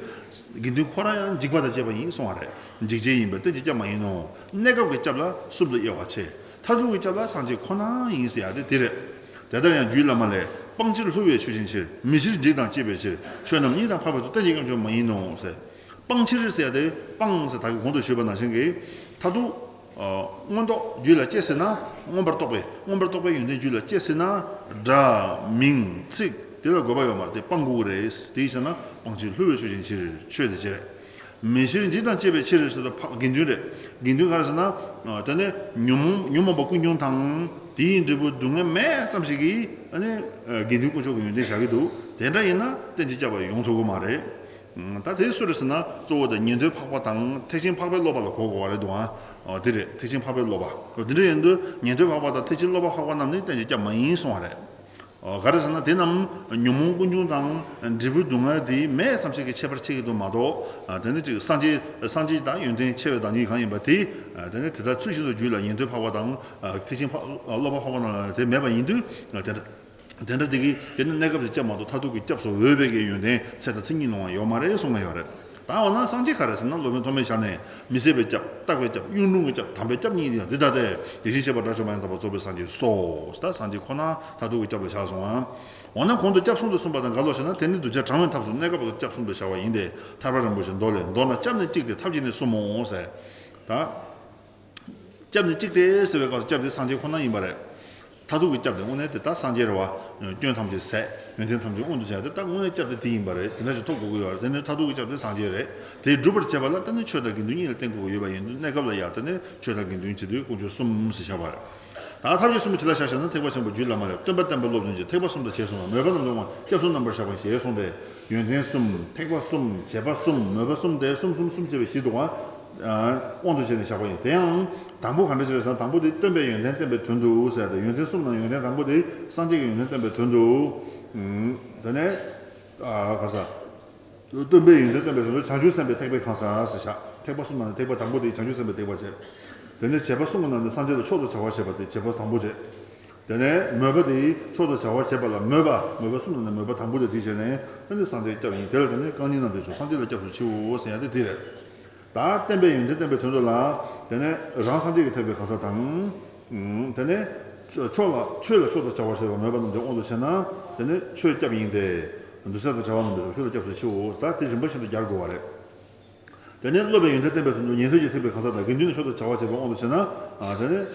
དགེ་འདུན་ཁོ་རང་ཡང་འཇིགས་པ་དང་བཅས་པ་ཡིན་གསུང་བ་རེད། འཇིགས་བྱེད་ཡིན་པས་རྟེན་གྱི་སྐྱབས་མ་ཡིན་ནོ། གནས་སྐབས་ཀྱི་སྐྱབས་ལ་གསུམ་དུ་དབྱེ་བ་ཕྱེ། མཐར་ཐུག་གི་སྐྱབས་ལ་སངས་རྒྱས་ཁོ་ན་ཡིན་ཟེར་ཡ་དེ་དེ་རེད། དེ་ལྟར་ཡང་རྒྱུད་བླ་མ་ལས། སྤང་ཕྱིར་བསླུ་བའི་ཆོས་ཅན་ཕྱིར། མི་ཕྱིར་འཇིགས་དང་བཅས་པའི་ཕྱིར། ཆོས་རྣམས་གཉིས་དང་འཕགས་པའི་ཚོགས། རྟེན་གྱི་སྐྱབས་མཆོག་མ་ཡིན་ནོ་ཟེར། སྤང་ཕྱིར་ཟེར་ཡ་དེ། སྤང་ཟེར་ད་གིན་གོང་དུ་ཞུས་པ་ནང་བཞིན་གྱི། མཐར་ཐུག་ཨ། མངོན་རྟོགས་རྒྱུད་ལ་སྐྱེས་ཟིན་ན། མངོན་པར་རྟོགས་པའི་མངོན་པར་རྟོགས་པའི་ཡོན་ཏན་རྒྱུད་ལ་སྐྱེས་ཟིན་ན། སྒྲ། མིང་། ཚིག་དེ་ལ་དགོས་པ་ཡོད་མ་རེད། དེ་སྤང་དགོས་ཀྱི་རེད། དེ་བྱས་ན་སྤང་ཕྱིར་བསླུ་བའི་ཆོས་ཅན་ཕྱིར། ཆོས་དེ་ཅི་རེད། མི་ཕྱིར་འཇིགས་དང་བཅས་པའི་ཕྱིར་ཟེར་དུས་ཕ་དགེ་འདུན་རེད། དགེ་འདུན་ག་རེ་ཟེར་ན། ཨ། དེ་ནས་ཉོན་མོངས་ཉོན་མོངས་པ་ཀུན་འབྱུང་དང་། དེའི་འབྲས་བུ་སྡུག་བསྔལ་མེད་ཙམ་ཞིག་གིས། ཨ་ནི། ཨ། དགེ་འདུན་དཀོན་མཆོག་གི་ཡོན་ཏན་བཞག་གི་འདུག་དེ་འདྲ་ཡིན་ན་རྟེན་གྱི་སྐྱབས་པ་ཡོང་ཐུབ་ཀྱི་མ་རེད། ཨ། ད་དེ་སུ་རེད་ཟེར་ན། གཙོ་བོ་དེ་ཉན་ཐོས་འཕགས་པ་དང་ཐེག་ཆེན་འཕགས་པའི་སློབ་པ་ལ་གོ་དགོས་པ་རེད་འདུག་ཨ། ཨ། དེ་རེད། ཐེག་ཆེན་འཕགས་པའི་སློབ་པ། འོ། དེ་འདྲ་ཡིན་དུས་ཉན་ཐོས་འཕགས་པ་དང་ཐེག་ཆེན་སློབ་པ་འཕགས་པ་རྣམས་ནི་རྟེན་གྱི་སྐྱབས་མ་ཡིན་གསུང་བ་རེད། ཨོ། ག་རེ་ཟེར་ན། དེ་རྣམས་ཉོན་མོངས་ཀུན་འབྱུང་དང་འབྲས་བུའི་སྡུག་བསྔལ་དེ་མེད་ཙམ་ཞིག་གི་ཁྱད་པར་ཕྱེ་གི་འདུག་མ་གཏོགས། ཨ། དེ་ནི་ཅིག་སངས་རྒྱས་སངས་རྒྱས་དང་ཡོན་ཏན་ཆེ་བའི་བདག་ཉིད་གང་ཡིན་པ་དེ། ཨ། དེ་ནི་དེ་ལྟར་ཚུལ་བཞིན་དུ་རྒྱུད་ལ་ཉན་ཐོས་འཕགས་པ་དང་། ཨ། ཐེག་ཆེན་འཕགས། ཨ། སློབ་པ་འཕགས་པ་རྣམས་ལ་དེ་མེད་པ་ཡིན་དུས། ཨ། དེ་འདྲ་དེ་འདྲ་དེ་གི་དེ་ནི་གནས་སྐབས་སུ་སྐྱབས་མ་གཏོགས་མཐར་ཐུག་གི་སྐྱབས་སུ་འོས་པའི་གི་ཡོན་ཏན་ཚེ་དང་མཚན་ཉིད་ལོང་བ་ཡོད་མ་རེད་གསུང་གི་ཡོད་རེད། ད་འོ་ན་སངས་རྒྱས་ག་རེ་ཟེར་ན། སློབ་དཔོན་ཐོགས་མེད་ཞལ་ནས། མི་ཟད་པའི་སྐྱབས། རྟག་པའི་སྐྱབས། གཡུང་དྲུང་གི་སྐྱབས། དམ་པའི་སྐྱབས་གཉིས་དེ་ཡང་འདི་ལྟ་སྟེ། དེ་བཞིན་གཤེགས་པ་དགྲ་བཅོམ་པ་ཡང་དག་པར་རྫོགས་པའི་སངས་རྒྱས་སོ། ད་སངས་རྒྱས་ཁོ་ན་མཐར་ཐུག་གི་སྐྱབས་ལ་བཞག་སོང་ཨ། འོ་ན་གོང་དུ་སྐྱབས་གསུམ་དུ་གསུངས་པ་དང་འགལ་ལོ་ཞེ་ན། དེ་ནི་གདུལ་བྱ་དྲང་བའི་ཐབས་སུ་གནས་སྐབས་ཀྱི་སྐྱབས་གསུམ་དུ་བཞག་པ་ཡིན་ཏེ། ཐར་པ་རིན་པོ་ཆེས་མདོ་ལས། མདོར་ན་སྐྱབས་ནི་གཅིག་སྟེ་ཐབས་ཀྱིས་ནི་གསུམ་མོ་ཟེར། ད། སྐྱབས་ནི་གཅིག་སྟེ་ཟེར་བའི་སྐབས་སུ་སྐྱབས་དེ་སངས་རྒྱས་ཁོ་ན་ཡིན་པ་རེད། མཐར་ཐུག་གི་སྐྱབས་དེ་དངོས་གནས་དེ་ད་སངས་རྒྱས་རེད་བ། སྐྱོན་ཐམས་ཅད་ཟད། ཡོན་ཏན་ཐམས་ཅད་མངོན་དུ་བྱས་ཏེ། ད་དངོས་གནས་སྐྱབས་དེ་དེ་ཡིན་པ་རེད། དེ་འདྲ་ཞིག་ཐོབ་དགོས་ཀྱི་ཡོད་རེད། དེ་ནི་མཐར་ཐུག་གི་སྐྱབས་དེ་སངས་རྒྱས་རེད། དེ་སྒྲུབ་པར་བྱེད་པ་ལ་ད་ནི་ཆོས་དང་དགེ་འདུན་གཉིས་ལ་བརྟེན་དགོས་ཀྱི་ཡོད་པ་ཡིན་དུས། གནས་སྐབས་ལ་ཡང་ད་ནི་ཆོས་དང་དགེ་འདུན་བྱེད་དུས་དཀོན་མཆོག་གསུམ་ཞེས་བྱ་བ་རེད། ད་ཐབས་ཤེས་གསུམ་ཅི་ལ་བཞག་ཞེ་ན། ཐེག་པ་ཆེན་པོ་རྒྱུད་བླ་མ་ལས། སྟོན་པ་བསྟན་པ་སློབ་དོན་གྱི། ཐེག་པ་གསུམ་དང་བྱས་གསུངས་པ། མོས་པ་རྣམས་ལ་དབང་སྐྱབས་སུ་རྣམ་པར་བཞག་པ་ཞེས་གསུངས་ཏེ། ཡོན་ཏན་གསུམ། ཐེག་པ་གསུམ། བྱེད་པ་གསུམ། མོས་པ་གསུམ་སྟེ་གསུམ་གསུམ་གསུམ་བྱས་པའི་གཞི་དུའང་དབང་དུ་བྱས་ནས་བཞག་པ་ཡིན། དེ་ཡང་དང་པོ་ག་འདྲ་ཅིག་རེད་ཟེར་ན། དང་པོ་དེ་སྟོན་པའི་ཡོན་ཏན་བསྟན་པའི་དོན་དུ་ཟེར་ཏེ། ཡོན་ཏན་གསུམ་ནང་ཡོན་ཏན་དང་པོ་དེ་སངས་རྒྱས་ཀྱི་ཡོན་ཏན་བསྟན་པའི་དོན་དུ། དེ་ནས་ག་ས། སྟོན་པའི་ཡོན་ཏན་བསྟན་པའི་དོན་དུ་བྱང་ཆུབ་སེམས་དཔའི་ཐེག་པའི་གང་ཟག་ཟེར་བཞག། ཐེག་པ་གསུམ་ནང་ནས་ཐེག་པ་དང་པོ་དེ་བྱང་ཆུབ་སེམས་དཔའི་ཐེག་པ་བྱས། དེ་ནས་བྱེད་པ་གསུམ་གྱི་ནང་ནས་སངས་རྒྱས་ལ་མཆོག་ཏུ་བྱ་བ་བྱེད་པ་དེ་བྱེད་པ་དང་པོ་བྱས། དེ་ནས་མོས་པ་དེ་མཆོག་ཏུ་བྱ་བ་བྱེད་པ་ལ་མོས་པ། མོས་པ་གསུམ་ནང་ནས་མོས་པ་དང་པོ་དེ་དེ་བྱས་ནས་ཨ་ནི་སངས་རྒྱས་སྐྱབས་ཡིན། དེ་ལ་དེ་ནས་རྐང་གཉིས་རྣམས་ཀྱི་མཆོག་སངས་རྒྱས་ལ་སྐྱབས་སུ་མཆིའོ་ཟེར་ཡ་དེ་དེ་རེད། ད་བསྟན་པའི་ཡོན་ཏན་བསྟན་པའི་དོན་དུ་ལ། དེ་ནས་རང་སངས་རྒྱས་ཀྱི་ཐེག་པའི་གང་ཟག་དང་། དེ་ནས་ཆོས་ལ་ཆོས་ལ་མཆོག་ཏུ་བྱ་བར་བྱེད་པ་མོས་པ་རྣམས་ཀྱི་དབང་དུ་བྱས་ན། དེ་ནས་ཆོས་སྐྱབས་ཡིན་ཏེ། འདུ་བྱེད་དང་བྲལ་བ་རྣམས་ཀྱི་ཆོས་ལ་སྐྱབས་སུ་མཆིའོ། ད་དེ་རིམ་པ་བཞིན་དུ་སྦྱར་དགོས་པ་རེད། དེ་ནས་སློབ་པའི་ཡོན་ཏན་བསྟན་པའི་དོན་དུ་ཉན་ཐོས་ཀྱི་ཐེག་པའི་གང་ཟག་དང་དགེ་འདུན་ལ་མཆོག་ཏུ་བྱ་བར་བྱེད་པའི་དབང་དུ་བྱས་ན། དེ་ནས་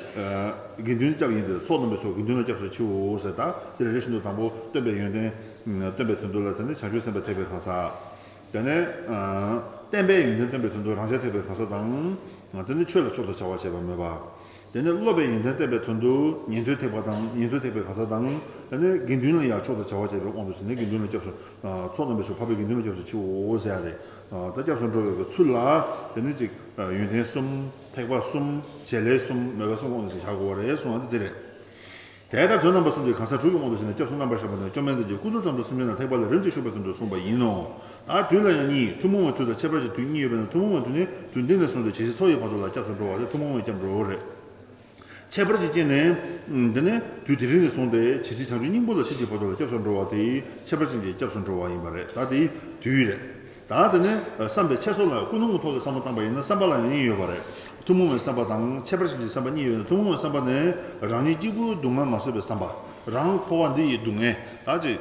དགེ་འདུན་སྐྱབས་ཡིན་ཏེ། ཚོགས་རྣམས་པའི་མཆོག་དགེ་འདུན་ལ་སྐྱབས་སུ་མཆིའོ་ཟེར། ད་དེ་རེ་རེ་བཞིན་དུ་དང་པོ་སྟོན་པའི་ཡོན་ཏན་བསྟན་པའི་དོན་དུ་ལ། དེ་ནས་བྱང་ཆུབ་སེམས་དཔའི་ཐེག་པའི་གང་ཟག། དེ་ནས་བསྟན་པའི་ཡོན་ཏན་བསྟན་པའི་དོན་དུ་རང་རྒྱལ་ཐེག་པའི་གང་ཟག་དང་། དེ་ནས་ཆོས་ལ་མཆོག་ཏུ་བྱ་བ་བྱེད་པ་མོས་པ། དེ་ནས་སློབ་པའི་ཡོན་ཏན་བསྟན་པའི་དོན་དུ་ཉན་ཐོས་ཐེག་པ་དང་། ཉན་ཐོས་ཐེག་པའི་གང་ཟག་དང་། དེ་ནས་དགེ་འདུན་ལ་ཡང་མཆོག་ཏུ་བྱ་བ་བྱེད་པའི་དབང་དུ་བྱས་ནས་དགེ་འདུན་ལ་སྐྱབས་སུ། ཚོགས་རྣམས་པའི་མཆོག་འཕགས་པའི་དགེ་འདུན་ལ་སྐྱབས་སུ་མཆིའོ་ཟེར་ཡ་རེད། ད་སྐྱབས་སུ་འགྲོ་བའི་གི་ཚུལ་ལ། དེ་ནས་ཅིག་ཡོན་ཏན་གསུམ། ཐེག་པ་གསུམ། བྱེད་ལས་གསུམ། མོས་པ་གསུམ་དབང་དུ་བྱས་བཞག་དགོས་པ་རེད་གསུངས་པ་འདི་དེ་རེད། དེ་ལྟར་དོན་རྣམ་པ་གསུམ་གྱི་གང་ཟག་དྲུག་གི་དབང་དུ་བྱས་ནས་སྐྱབས་སུ་རྣམ་པར་བཞག་པ་ནི་བཅོམ་ལྡན་འདས་ཀྱིས་ཀུན་རྫོབ་ཙམ་དུ་སེམས་ཅན་རྣམས་ཐེག་པ་ལས་རིམ་གྱིས་ཞུགས་པའི་དོན་དུ་གསུངས་པ་ཡིན་ནོ། ད་དུས་ལ་ཡང་གཉིས། ཐུན་མོང་བའི་དུས་དང་ཁྱད་པར་གྱི་དུས་གཉིས་ཡོད་པས་ན། ཐུན་མོང་བའི་དུས་ནི་དུས་འདི་ནས་བཟུང་སྟེ་ཇི་སྲིད་འཚོ་ཡི་བར་དུ་ལ་སྐྱབས་སུ་འགྲོ་བ་དེ་ཐུན་མོང་བའི་སྐྱབས་འགྲོ་བ་རེད། ཁྱད་པར་གྱི་རྐྱེན་ནི། དེ་ནི་དུས་དེ་རིང་ནས་བཟུང་སྟེ་ཇི་སྲིད་བྱང་ཆུབ་སྙིང་པོ་ལ་མཆིས་ཀྱི་བར་དུ་ལ་སྐྱབས་སུ་འགྲོ་བ་དེ་ཁྱད་པར་ཅན་གྱི་སྐྱབས་སུ་འགྲོ་བ་ཡིན་པ་རེད། ད་དེ་དུས་རེད། ད་དེ་ནི་བསམ་པའི་འཆར་སོ་ལ་ཀུན་སློང་གི་ཐོག་ལ་བསམ་བློ་བཏང་པ་ཡིན་ན་བསམ་པ་ལ་ཡང་གཉིས་ཡོད་པ་རེད། ཐུན་མོང་བའི་བསམ་པ་དང་ཁྱད་པར་ཅན་གྱི་བསམ་པ་གཉིས་ཡོད་པ་རེད། ཐུན་མོང་བའི་བསམ་པ་ནི་རང་ཉིད་གཅིག་པུའི་སྡུག་བསྔལ་མ་བཟོད་པའི་བསམ་པ། རང་འཁོར་བ་འདི་ཡི་སྡུག་བསྔལ། ད་ཅིག་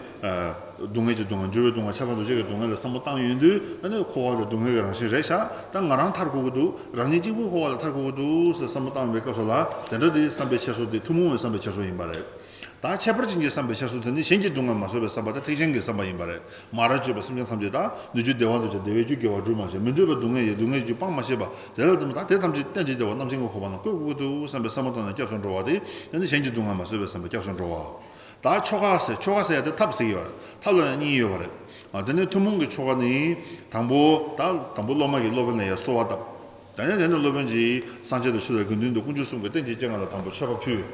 སྡུག་བསྔལ་གྱི་སྡུག་བསྔལ། འགྱུར་བའི་སྡུག་བསྔལ། ཁྱབ་པ་འདུ་བྱེད་ཀྱི་སྡུག་བསྔལ་ལ་བསམ་བློ་བཏང་ཡོང་དུས། ཨ་ནི་འཁོར་བ་ལ་སྡུག་བསྔལ་གྱི་རང་བཞིན་རེད་ཤག། ད་ང་རང་ཐར་དགོས་ཀྱི་འདུག། རང་ཉིད་གཅིག་པུ་འཁོར་བ་ལ་ཐར་དགོས་ཀྱི་འདུག་ཟེར་བསམ་བློ་བཏང་བའི་སྐབས་སུ་ལ། དེ་འདྲ་དེ་བསམ་པའི་འཆར་སོ་དེ་ཐུན་མོང་བའི་བསམ་པའི་འཆར་སོ་ཡིན་པ་རེད། ད་ཁྱད་པར་ཅན་གྱི་བསམ་པའི་འཆར་སོ་དེ་ནི་གཞན་གྱི་སྡུག་བསྔལ་མ་བཟོད་པའི་བསམ་པ་དེ་ཐེག་ཆེན་གྱི་བསམ་པ་ཡིན་པ་རེད། མ་རབས་སྤྱོད་པའི་སེམས་ཅན་ཐམས་ཅད་དང་། ནུས་རྒྱུ་བདེ་བ་འདོད་ཅིང་བདེ་བའི་རྒྱུ་དགེ་བ་སྒྲུབ་མ་ཤེས། མི་འདོད་པའི་སྡུག་བསྔལ་ཡི་སྡུག་བསྔལ་རྒྱུ་སྤང་མ་ཤེས་པ། དེ་ལ་བརྟེན་པ་ད་དེ་ཐམས་ཅད་གཏན་གྱི་བདེ་བ་རྣམ་མཁྱེན་གྱི་གོ་འཕང་ལ་བཀོད་དགོས་ཀྱི་འདུག་བསམ་པའི་བསམ་བློ་བཏང་ནས་སྐྱབས་སུ་འགྲོ་བ་དེ་ནི་གཞན་གྱི་སྡུག་བསྔལ་མ་བཟོད་པའི་བསམ་པས་སྐྱབས་སུ་འགྲོ་བ། ད་ཆོ་ག་ཟེར། ཆོ་ག་ཟེར་ཡ་དེ་ཐབས་ཟེར་གྱི་ཡོད་རེད། ཐབས་ལ་ཡང་གཉིས་ཡོད་པ་རེད། ཨ། དེ་ནས་ཐུན་མོང་གི་ཆོ་ག་ནི། དང་པོ་ད་དང་པོ་སློབ་མ་གིས་སློབ་དཔོན་ལ་ཡང་གསོལ་བ་བཏབ། དེ་ནས་དེ་ནས་སློབ་དཔོན་གྱིས་སངས་རྒྱས་དང་ཆོས་དང་དགེ་འདུན་དང་དཀོན་མཆོག་གསུམ་གྱི་རྟེན་གྱི་སྤྱན་སྔར་ལ་དང་པོ་མཆོད་པ་ཕུལ།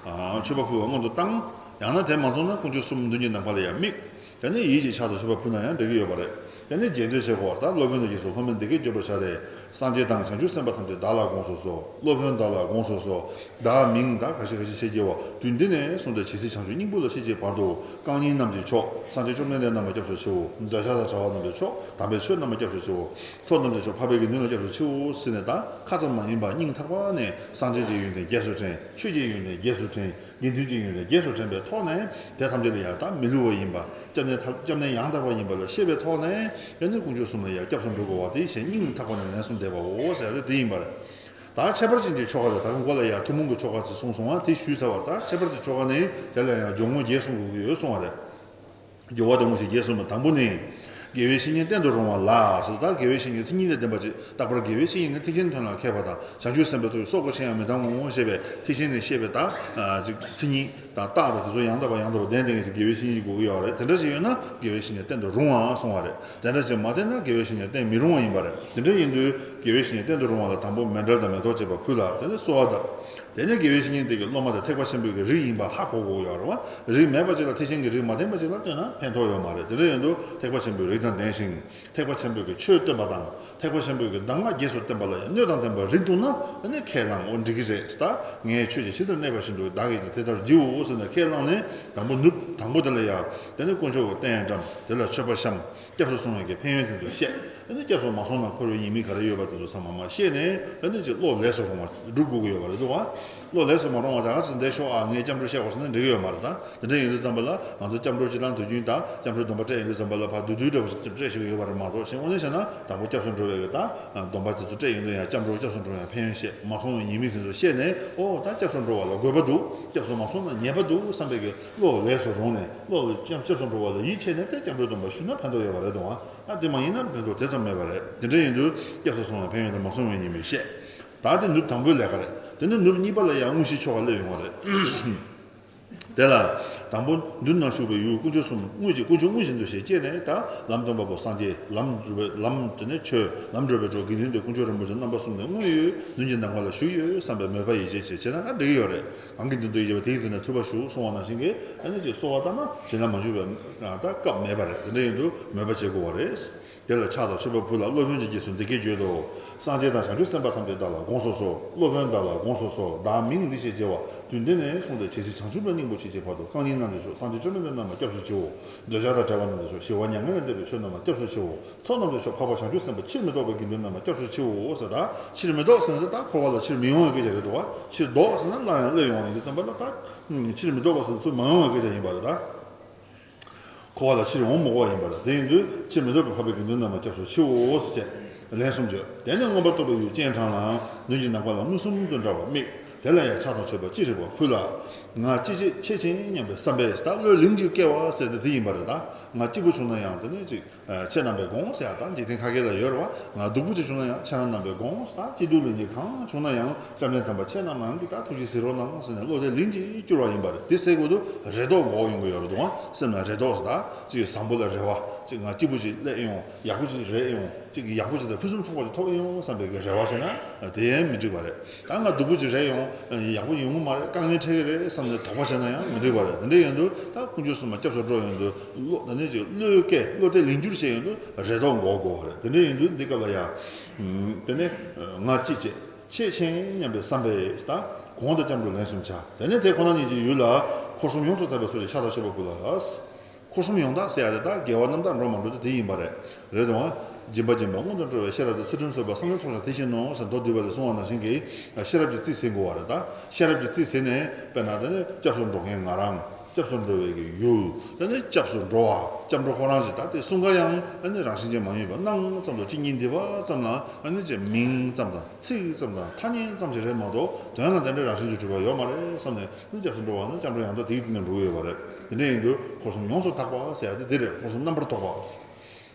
ཨ། མཆོད་པ་ཕུལ་བ་སྔོན་དུ་བཏང་། ཡང་ན་དེ་མ་ཚོར་ན་དཀོན་མཆོག་གསུམ་མདུན་གྱི་ནམ་མཁའ་ལ་ཡང་དམིགས། དེ་ནས་ཡིད་ཀྱི་ཆར་དུ་མཆོད་པ་ཕུལ་ན་ཡང་འགྲིག་གི་ཡོད་པ་རེད། དེ་ནས་རྗེས་ཟློས་བྱེད་དགོས་པ། ད་སློབ་དཔོན་དང་རྗེས་སུ་སློབ་མས་འདི་སྐད་བརྗོད་པར་བྱ་སྟེ། སངས་རྒྱས་དང་བྱང་ཆུབ་སེམས་དཔའ་ཐམས་ཅད་བདག་ལ་དགོངས་སུ་གསོལ། སློབ་དཔོན་བདག་ལ་དགོངས་སུ་གསོལ། བདག་མིང་ད་ག་ཤེད་ག་ཤེད་ཤེས་ཀྱི་བ། དུས་འདི་ནས་བཟུང་སྟེ་ཇི་སྲིད་བྱང་ཆུབ་སྙིང་པོ་ལ་མཆིས་ཀྱི་བར་དུ། རྐང་གཉིས་རྣམས་ཀྱི་མཆོག་སངས་རྒྱས་བཅོམ་ལྡན་འདས་རྣམས་ལ་སྐྱབས་སུ་མཆིའོ། འདོད་ཆགས་དང་བྲལ་བ་རྣམས་ཀྱི་མཆོག་དམ་པའི་ཆོས་རྣམས་ལ་སྐྱབས་སུ་མཆིའོ། ཚོགས་རྣམས་ཀྱི་མཆོག་འཕགས་པའི་དགེ་འདུན་ལ་སྐྱབས་སུ་མཆིའོ་ཟེར་ནས། ད་ཁ་ཙམ་མ་ཡིན་པར་སྙིང་ཐག་པ་ནས་སངས་རྒྱས་ཀྱི་ཡོན་ཏན་རྗེས་སུ་དྲན། ཆོས་ཀྱི་ཡོན་ཏན་རྗེས་སུ་དྲན། དགེ་འདུན་གྱི་ཡོན་ཏན་རྗེས་སུ་དྲན་པའི་ཐོག་ནས། དེ་ཐམས་ཅད་ལ་ཡང་ད་མི་བསླུ་བ་ཡིན་པ། སྐྱབས་གནས་ཐ། སྐྱབས་གནས་ཡང་དག་པ་ཡིན་པ་ལ་ཤེས་པའི་ཐོག་ནས། དེ་ནི་དཀོན་མཆོག་གསུམ་ལ་ཡང་སྐྱབས་སུ་འགྲོ་དགོས་པ་དེ་གཞན་སྙིང་ཐག་པ་ནས་ལན་གསུམ་བཟླས་པའོ་ཟེར་ཡ་དེ་ཡིན་པ་རེད། ད་ཁྱད་པར་ཅན་གྱི་ཆོ་ག་དེ། ད་གིན་འགོ་ལ་ཡང་ཐུན་མོང་གི་ཆོ་ག་ཅིག་གསུངས་སོང་བ་དེ་ཞུས་ཚར་བ། ད་ཁྱད་པར་གྱི་ཆོ་ག་ནི་དེ་ལ་ཡང་སྦྱོར་དངོས་བརྒྱད་གསུང་དགོས་ཀྱི་ཡོད་གསུངས་པ་རེད། སྦྱོར་བ་དང་པོ་ཞིག་རྗེས་གསུངས་པ། དང་པོ་ནི། དགེ་བའི་བཤེས་གཉེན་བསྟེན་དུ་རུང་བ་ལ་ཟེར། ད་དགེ་བའི་བཤེས་གཉེན་མཚན་ཉིད་ལས་ལྡན་པ་ཅིག། རྟག་པར་དགེ་བའི་བཤེས་གཉེན་ནི་ཐེག་ཆེན་དོན་ལ་མཁས་པ་དང་། བྱང་ཆུབ་སེམས་དཔའི་ཐུགས་ཀྱི་སྲོག་གི་ཆེན་ཡང་མི་གཏང་ངོ་ཞེས་པའི་ཐེག་ཆེན་ནས་བཤད་པའི་ད་ཅིག་མཚན་ཉིད་དང་རྟགས་དང་དེ་ཚོ་ཡང་དག་པ་ཡང་དག་པར་ལྡན་ལྡན་གྱི་དགེ་བའི་བཤེས་གཉེན་ཞིག་དགོས་ཀྱི་ཡོད་རེད། དེ་འདྲ་ཞིག་ཡོད་ན་དགེ་བའི་བཤེས་གཉེན་བསྟེན་དུ་རུང་བ་གསུངས་པ་རེད། དེ་འདྲ་ཞིག་མ་བསྟེན་ན་དགེ་བའི་བཤེས་གཉེན་བསྟེན་མི་རུང་བ་ཡིན་པ་རེད། དེ་འདྲ་ཡིན་དུས་དགེ་བའི་བཤེས་གཉེན་བསྟེན་དུ་རུང་བ་ལ་དང་པོ་མཎྜལ་དང་མེ་ཏོག་བཅས་པ་ཕུལ་ལ། དེ་ནས་གསོལ་བ་བཏབ། དེ་ནས་དགེ་བའི་བཤེས་གཉེན་དེ་གིས་སློབ་མ་དེ་ཐེག་པ་ཆེན་པོའི་གི་རིགས་ཡིན་པ་ཧ་གོ་དགོས་ཡོད་རེད་བ། རིགས་མེད་པ་ཅིག་ལ་ཐེག་ཆེན་གྱི་རིགས་མ་བསྟེན་པ་ཅིག་ལ་བསྟེན་ན་ཕན་ཐོགས་ཡོད་མ་རེད། དེ་འདྲ་ཡིན་དུས་ཐེག་པ་ཆེན་པོའི་རིགས་དང་ལྡན་ཞིང་། ཐེག་པ་ཆེན་པོའི་གི་ཆོས་སྟོན་པ་དང་། ཐེག་པ་ཆེན་པོའི་གི་གདམས་ངག་རྗེས་སུ་བསྟན་པ་ལ་ཡང་སྣོད་དང་ལྡན་པ་རེ་འདུག་ན། ཨ་ནི་ཁས་བླངས། འོ་འགྲིག་གི་རེད། ད་ངའི་ཆོས་ཀྱི་ཇི་ལྟར་གནས་པ་བཞིན་དུ་བདག་གིས་ཀྱང་དེ་ལྟར་བགྱིའོ་ཟེར་ནས་ཁས་བླངས་ནས། དང་པོ་ནུབ། དང་པོ་དེ་ལ་ཡང་དེ་ནི་དཀོན་མཆོག་གི་རྟེན་བཀྲམ། དེ་ལ་མཆོད་པ་བཤམས། སྐྱབས་སུ་སོང་བའི་གི་ཕན་ཡོན་དེ་ཚོ་བཤད། ཨ་ནི་སྐྱབས་སུ་མ་སོང་ན་འཁོར་བའི་ཉེས་དམིགས་ག་རེ་ཡོད་པ་དེ་ཚོ་ཚང་མ་མར་བཤད་ནས། ཨ་ནི་ཅིག་བློ་ལས་སུ་རུང་བ་སྒྲུབ་དགོས་ཀྱི་ཡོད་པ་རེད་འདུག་བ། བློ་ལས་སུ་མ་རུང་བ་ད་ག་ཚོད་འདས་ཤོག་ཨ། ངས་སྐྱབས་འགྲོ་བཤད་དགོས་ཟེར་ན་འགྲིག་གི་ཡོད་མ་རེད་ད། དེ་འདྲ་ཡིན་དུས་ཙམ་པ་ལ་ང་ཚོ་སྐྱབས་འགྲོ་སྤྱི་དང་དུས་རྒྱུན་དང་སྐྱབས་འགྲོའི་སྡོམ་པ་སྤྲད་ཡོང་དུས་ཙམ་པ་ལ་ཕར་བསྡུས་བསྡུས་འདྲ་བོ་ཞིག་སྤྲད་ཤེས་ཀྱི་ཡོད་པ་རེད་མ་གཏོགས། གཞན་དངོས་གནས་བྱས་ན་དང་པོ་སྐྱབས་སུ་འགྲོ་བའི་གི་ད་སྡོམ་པ་དེ་ཚོ་སྤྲད་ཡོང་དུས་ཡང་སྐྱབས་འགྲོ་སྐྱབས་སུ་འགྲོ་ཡང་ཕན་ཡོན་བཤད། མ་སོང་བའི་ཉེས་དམིགས་དེ་ཚོ་བཤད་ནས། ཨོ་ད་སྐྱབས་སུ་འགྲོ་བ་ལ་དགོས་པ་འདུག། སྐྱབས་སུ་མ་སོང་ན་ཉེས་པ་འདུག་བསམ་པའི་གི་བློ་ལས་སུ་རུང་ནས། བློ་སྐྱབས་སྐྱབས་སུ་འགྲོ་བ་ལ་ཡིད་ཆེས་ནས་དེ་སྐྱབས་འགྲོའི་སྡོམ་པ་ཞུས་ན་ཕན་ཐོགས་ཡོད་པ་རེད་འདུག་ཨ། ཨ་དེ་མ་ཡིན་ན་ཕན་ཐོགས་དེ་ཙམ་མེད་པ་རེད། དེ་འདྲ་ཡིན་དུས་སྐྱབས་སུ་སོང་ན་ཕན་ཡོན་དང་མ་སོང་བའི་ཉེས་དམིགས་བཤད། ད་དེ་ནུབ་དང་པོའི་ལས་ཀ་རེད། དེ་ནས་ནུབ་གཉིས་པ་ལ་ཡང་དངོས་གཞིའི་ཆོ་ག་སླེབས་ཡོང་བ་རེད། དེ་ལ་དང་པོ་མདུན་ན་བཞུགས་པའི་ཡུལ་དཀོན་མཆོག་གསུམ་དངོས་ཀྱི་དཀོན་མཆོག་དངོས་བཞིན་དུ་ཞེས་བསྐྱེད་ནས། ད་ལམ་སྟོན་པ་པོ་སངས་རྒྱས། ལམ་སྒྲུབ་པའི་ལམ་དེ་ནས་ཆོས། ལམ་བགྲོད་པའི་གྲོགས། དགེ་འདུན་དེ་དཀོན་མཆོག་རིན་པོ་ཆེ་རྣམ་པ་གསུམ་ནས་དངོས་ཡོད་མདུན་གྱི་ནམ་མཁའ་ལ་བཞུགས་ཡོད་བསམ་པའི་མོས་པ་ཡིད་ཆེས་བྱས་བྱས་ན་ད་འགྲིག་གི་ཡོད་རེད། གང་གི་མདུན་དུ་ཡིད་ཆེས་པ་དེའི་མདུན་ནས་ཐུབ་པ་ཞུ་གསུང་བ་ནང་བཞིན་གྱི། ཨ་ནི་ཅིག་གསོལ་བ་བཏབ་ན་བྱིན་རླབས་མ་འཇུག་པའི་ད་སྐབས་མེད་པ་རེད། དེ་འདྲ་ཡིན་དུས་མོས་པ་བྱེད་དགོས་པ་རེད། དེ་ལ་ཕྱག་དང་མཆོད་པ་ཕུལ་ལ། སློབ་དཔོན་གྱི་རྗེས་སུ་འདི་སྐད་བརྗོད་དོ། སངས་རྒྱས་དང་བྱང་ཆུབ་སེམས་དཔའ་ཐམས་ཅད་བདག་ལ་དགོངས་སོ་སོ། སློབ་དཔོན་བདག་ལ་དགོངས་སོ་སོ། བདག་མིང་འདི་ཞེས་བགྱི་བ། དུས་འདི་ནས་བཟུང་སྟེ་ཇི་སྲིད་བྱང་ཆུབ་ལ་སྙིང་པོ་བྱེད་ཅིག་བར་དུ། རྐང་གཉིས་རྣམས་ཀྱི་མཆོག་སངས་རྒྱས་བཅོམ་ལྡན་འདས་རྣམས་ལ་སྐྱབས་སུ་མཆིའོ། འདོད་ཆགས་དང་བྲལ་བ་རྣམས་ཀྱི་མཆོག་ཞི་བ་མྱ་ངན་ལས་འདས་པའི་ཆོས་རྣམས་ལ་སྐྱབས་སུ་མཆིའོ། ཚོགས་རྣམས་ཀྱི་མཆོག་འཕགས་པ་བྱང་ཆུབ་སེམས་དཔའ་ཕྱིར་མི་ལྡོག་པའི་དགེ་འདུན་རྣམས་ལ་སྐྱབས་སུ་མཆིའོ་ཟེར། ད་ཕྱིར་མི་ལྡོག་ཟེར་ན་ད་འཁོར་བ་ལ་ཕྱིར་མི་ཡོང་བའི་སྐད་ཆ་རེད་འདུག་བ། ཕྱིར་ལྡོག་ཟེར་ན་སླར་ཡང་སླེབས་ཡོང་བའི་ཡིན་དུས་ཙམ་པ་ལ། ད་ཕྱིར་མི་ལྡོག་པ་ཟེར་ཚུར་མ་ཡོང་བའི་སྐད་ཆ་ཡིན་པ་རེད་ད། འཁོར་བ་ལ་ཕྱིར་འོང་མི་དགོས་པ་ཡིན་པ་རེད། དེ་ཡིན་དུས་ཕྱིར་མི་ལྡོག་པའི་འཕགས་པའི་དགེ་འདུན་རྣམས་ལ་སྐྱབས་སུ་མཆིའོ་ཞེས་ལན་གསུམ་བརྗོད། དེ་ནས་མངོན་པར་རྟོགས་པའི་ཡུལ་སྤྱན་དྲངས་ལ། མདུན་གྱི་ནམ་མཁའ་ལ་མངོན་སུམ་དུ་འདྲ་བར་དམིགས། དེ་ལ་ཡང་ཕྱག་དང་མཆོད་པ་ཅི་རིགས་པ་ཕུལ་ལ། ང་ཅི་བྱེད་ཁྱེད་མཁྱེན་སྙམ་པའི་བསམ་པས། ད་བློས་ལིང་ཅིག་བསྐྱེད་པ་ཟེར་དེ་དེ་ཡིན་པ་རེད། ད་ང་སྐྱིད་པོ་བྱུང་ན་ཡང་དེ་ནས་ཅིག་ཁྱེད་རྣམ་པས་དགོངས་ཟེར་ཡ། ད་འཇིག་རྟེན་ཁ་སྐད་ལ་ཡོད་རེད་བ། ང་སྡུག་པོ་ཅིག་བྱུང་ན་ཡང་ཁྱེད་རང་རྣམ་པས་དགོངས། ད་སྐྱིད་སྡུག་ལེགས་ཉེས་གང་བྱུང་ན་ཡང་སྐྱབས་གནས་དམ་པ་ཁྱེད་རྣམས་རང་གིས་ད་ཐུགས་རྗེས་གཟིགས་རོགས་གནང་ཟེར་ནས་བློ་དེ་ལིང་ཅིག་བསྐྱུར་བ་ཡིན་པ་རེད། དེ་ཟེར་དགོས་དུས་རེ་དོགས་འགོག་ཡོང་གི་ཡོད་རེད་འདུག་བ། སེམས་ལ་རེ་དོགས་ཟེར། ད་ཅིག་བཟང་པོ་ལ་རེ་བ། ཅིག་ང་སྐྱིད་པོ་ཅིག་སླེབས་ཡོང་། ཡག་པོ་ཅིག་རེད་ཡོང་། ཅིག་ཡག་པོ་ཅིག་དང་ཕུན་སུམ་ཚོགས་པ་ཅིག་ཐོབ་ཡོང་བསམ་པའི་གི་རེ་བ་བྱས་ན་དེ་ཡང་མི་འགྲིག་པ་རེད། ད་ང་སྡུག་པོ་ཅིག་རེད་ཡོང་། ཡག་པོ་ཡོང་གི་མ་རེད། དཀའ་ངལ་འཕྲད་ཀྱི་རེད་བསམ་ནས་དོགས་པ་བྱས་ན་ཡང་མི་འགྲིག་པ་རེད། དེ་འདྲ་ཡིན་དུས་ད་དཀོན་མཆོག་གསུམ་ལ་སྐྱབས་སུ་འགྲོ་ཡོང་དུས་བློ་ད་ནི་ཅིག་བློས་བཀལ། བློ་དེ་ལིང་བསྐྱུར་བྱས་ཡོང་དུས་རེ་དོགས་འགོག་དགོས་པ་རེད། དེ་འདྲ་ཡིན་དུས་འདི་སྐབས་ལ་ཡང་། དེ་ནས་ང་ཅི་བྱེད་ཁྱེད་མཁྱེན་སྙམ་པའི་བསམ་པས། ད་གོང་དུ་སྐྱབས་འགྲོ་ལན་གསུམ་བྱ། དེ་ནས་དེ་ཁོ་ན་ཉིད་ཀྱི་ཡུལ་ལ་འཁོར་གསུམ་ཡོངས་སུ་དག་པའི་ཚུལ་གྱིས་ཕྱག་དང་མཆོད་པ་ཕུལ་ལ། འཁོར་གསུམ་ཡོངས་དག་ཟེར་ཡ་དེ་ད་རྒྱལ་བ་རྣམ་དག་འགྲོ་མ་འགྲོ་དེ་དེ་ཡིན་པ་རེད། རེད་དང་། སྦྱིན་པ་སྦྱིན་པ་སྔོན་དུ་འགྲོ་བའི་ཤེས་རབ་དང་། ཚུལ་ཁྲིམས་བཟོད་པ་བསམ་གཏན་ཐོབ་ཀྱང་དེ་བཞིན་ནོ་ཟེར་མདོ་སྡུད་པ་ལས་གསུངས་པ་ནང་བཞིན་གྱི་ཤེས་རབ་ཀྱི་རྩིས་ཟིན་དགོས་པ་རེད། ད་ཤེས་རབ་ཀྱི་རྩིས་ཟིན་ནས་དཔེར་ན་དེ་ནས་སྐྱབས་སུ་འགྲོ་མཁན་ང་རང་། སྐྱབས་སུ་འགྲོ་བའི་གི་ཡུལ། དེ་ནས་སྐྱབས་སུ་འགྲོ་བ། སྐྱབས་འགྲོ་ཁོ་རང་ཞིག་ད་དེ་གསུམ་ཀ་ཡང་ཨ་ནི་རང་བཞིན་གྱིས་མ་ཡིན་པ། སྣང་ཙམ་དང་གཅིག་ཉིད་འདི་པ་ཙམ་ལ་ཨ་ནི་ཅིག་མིང་ཙམ་དང་ཚིག་ཙམ་དང་ཐ་སྙད་ཙམ་ཞིག་རེད་མ་གཏོགས་དོན་ལ་དེ་འདྲའི་རང་བཞིན་གྱིས་གྲུབ་པ་ཡོད་མ་རེད་བསམ་ནས། ནི་སྐྱབས་སུ་འགྲོ་བ་ནི་སྐྱབས་འགྲོ་ཡང་དག་དེའི་སྟེང་ནས་འགྲོ་གི་ཡོད་པ་རེད། དེ་འདྲ་ཡིན་དུས་འཁོར་གསུམ་ཡོངས་སུ་དག་པ་ཟེར་ཡ་དེ་འདི་རེད། འཁོར་གསུམ་རྣམ་པར་དག་པ།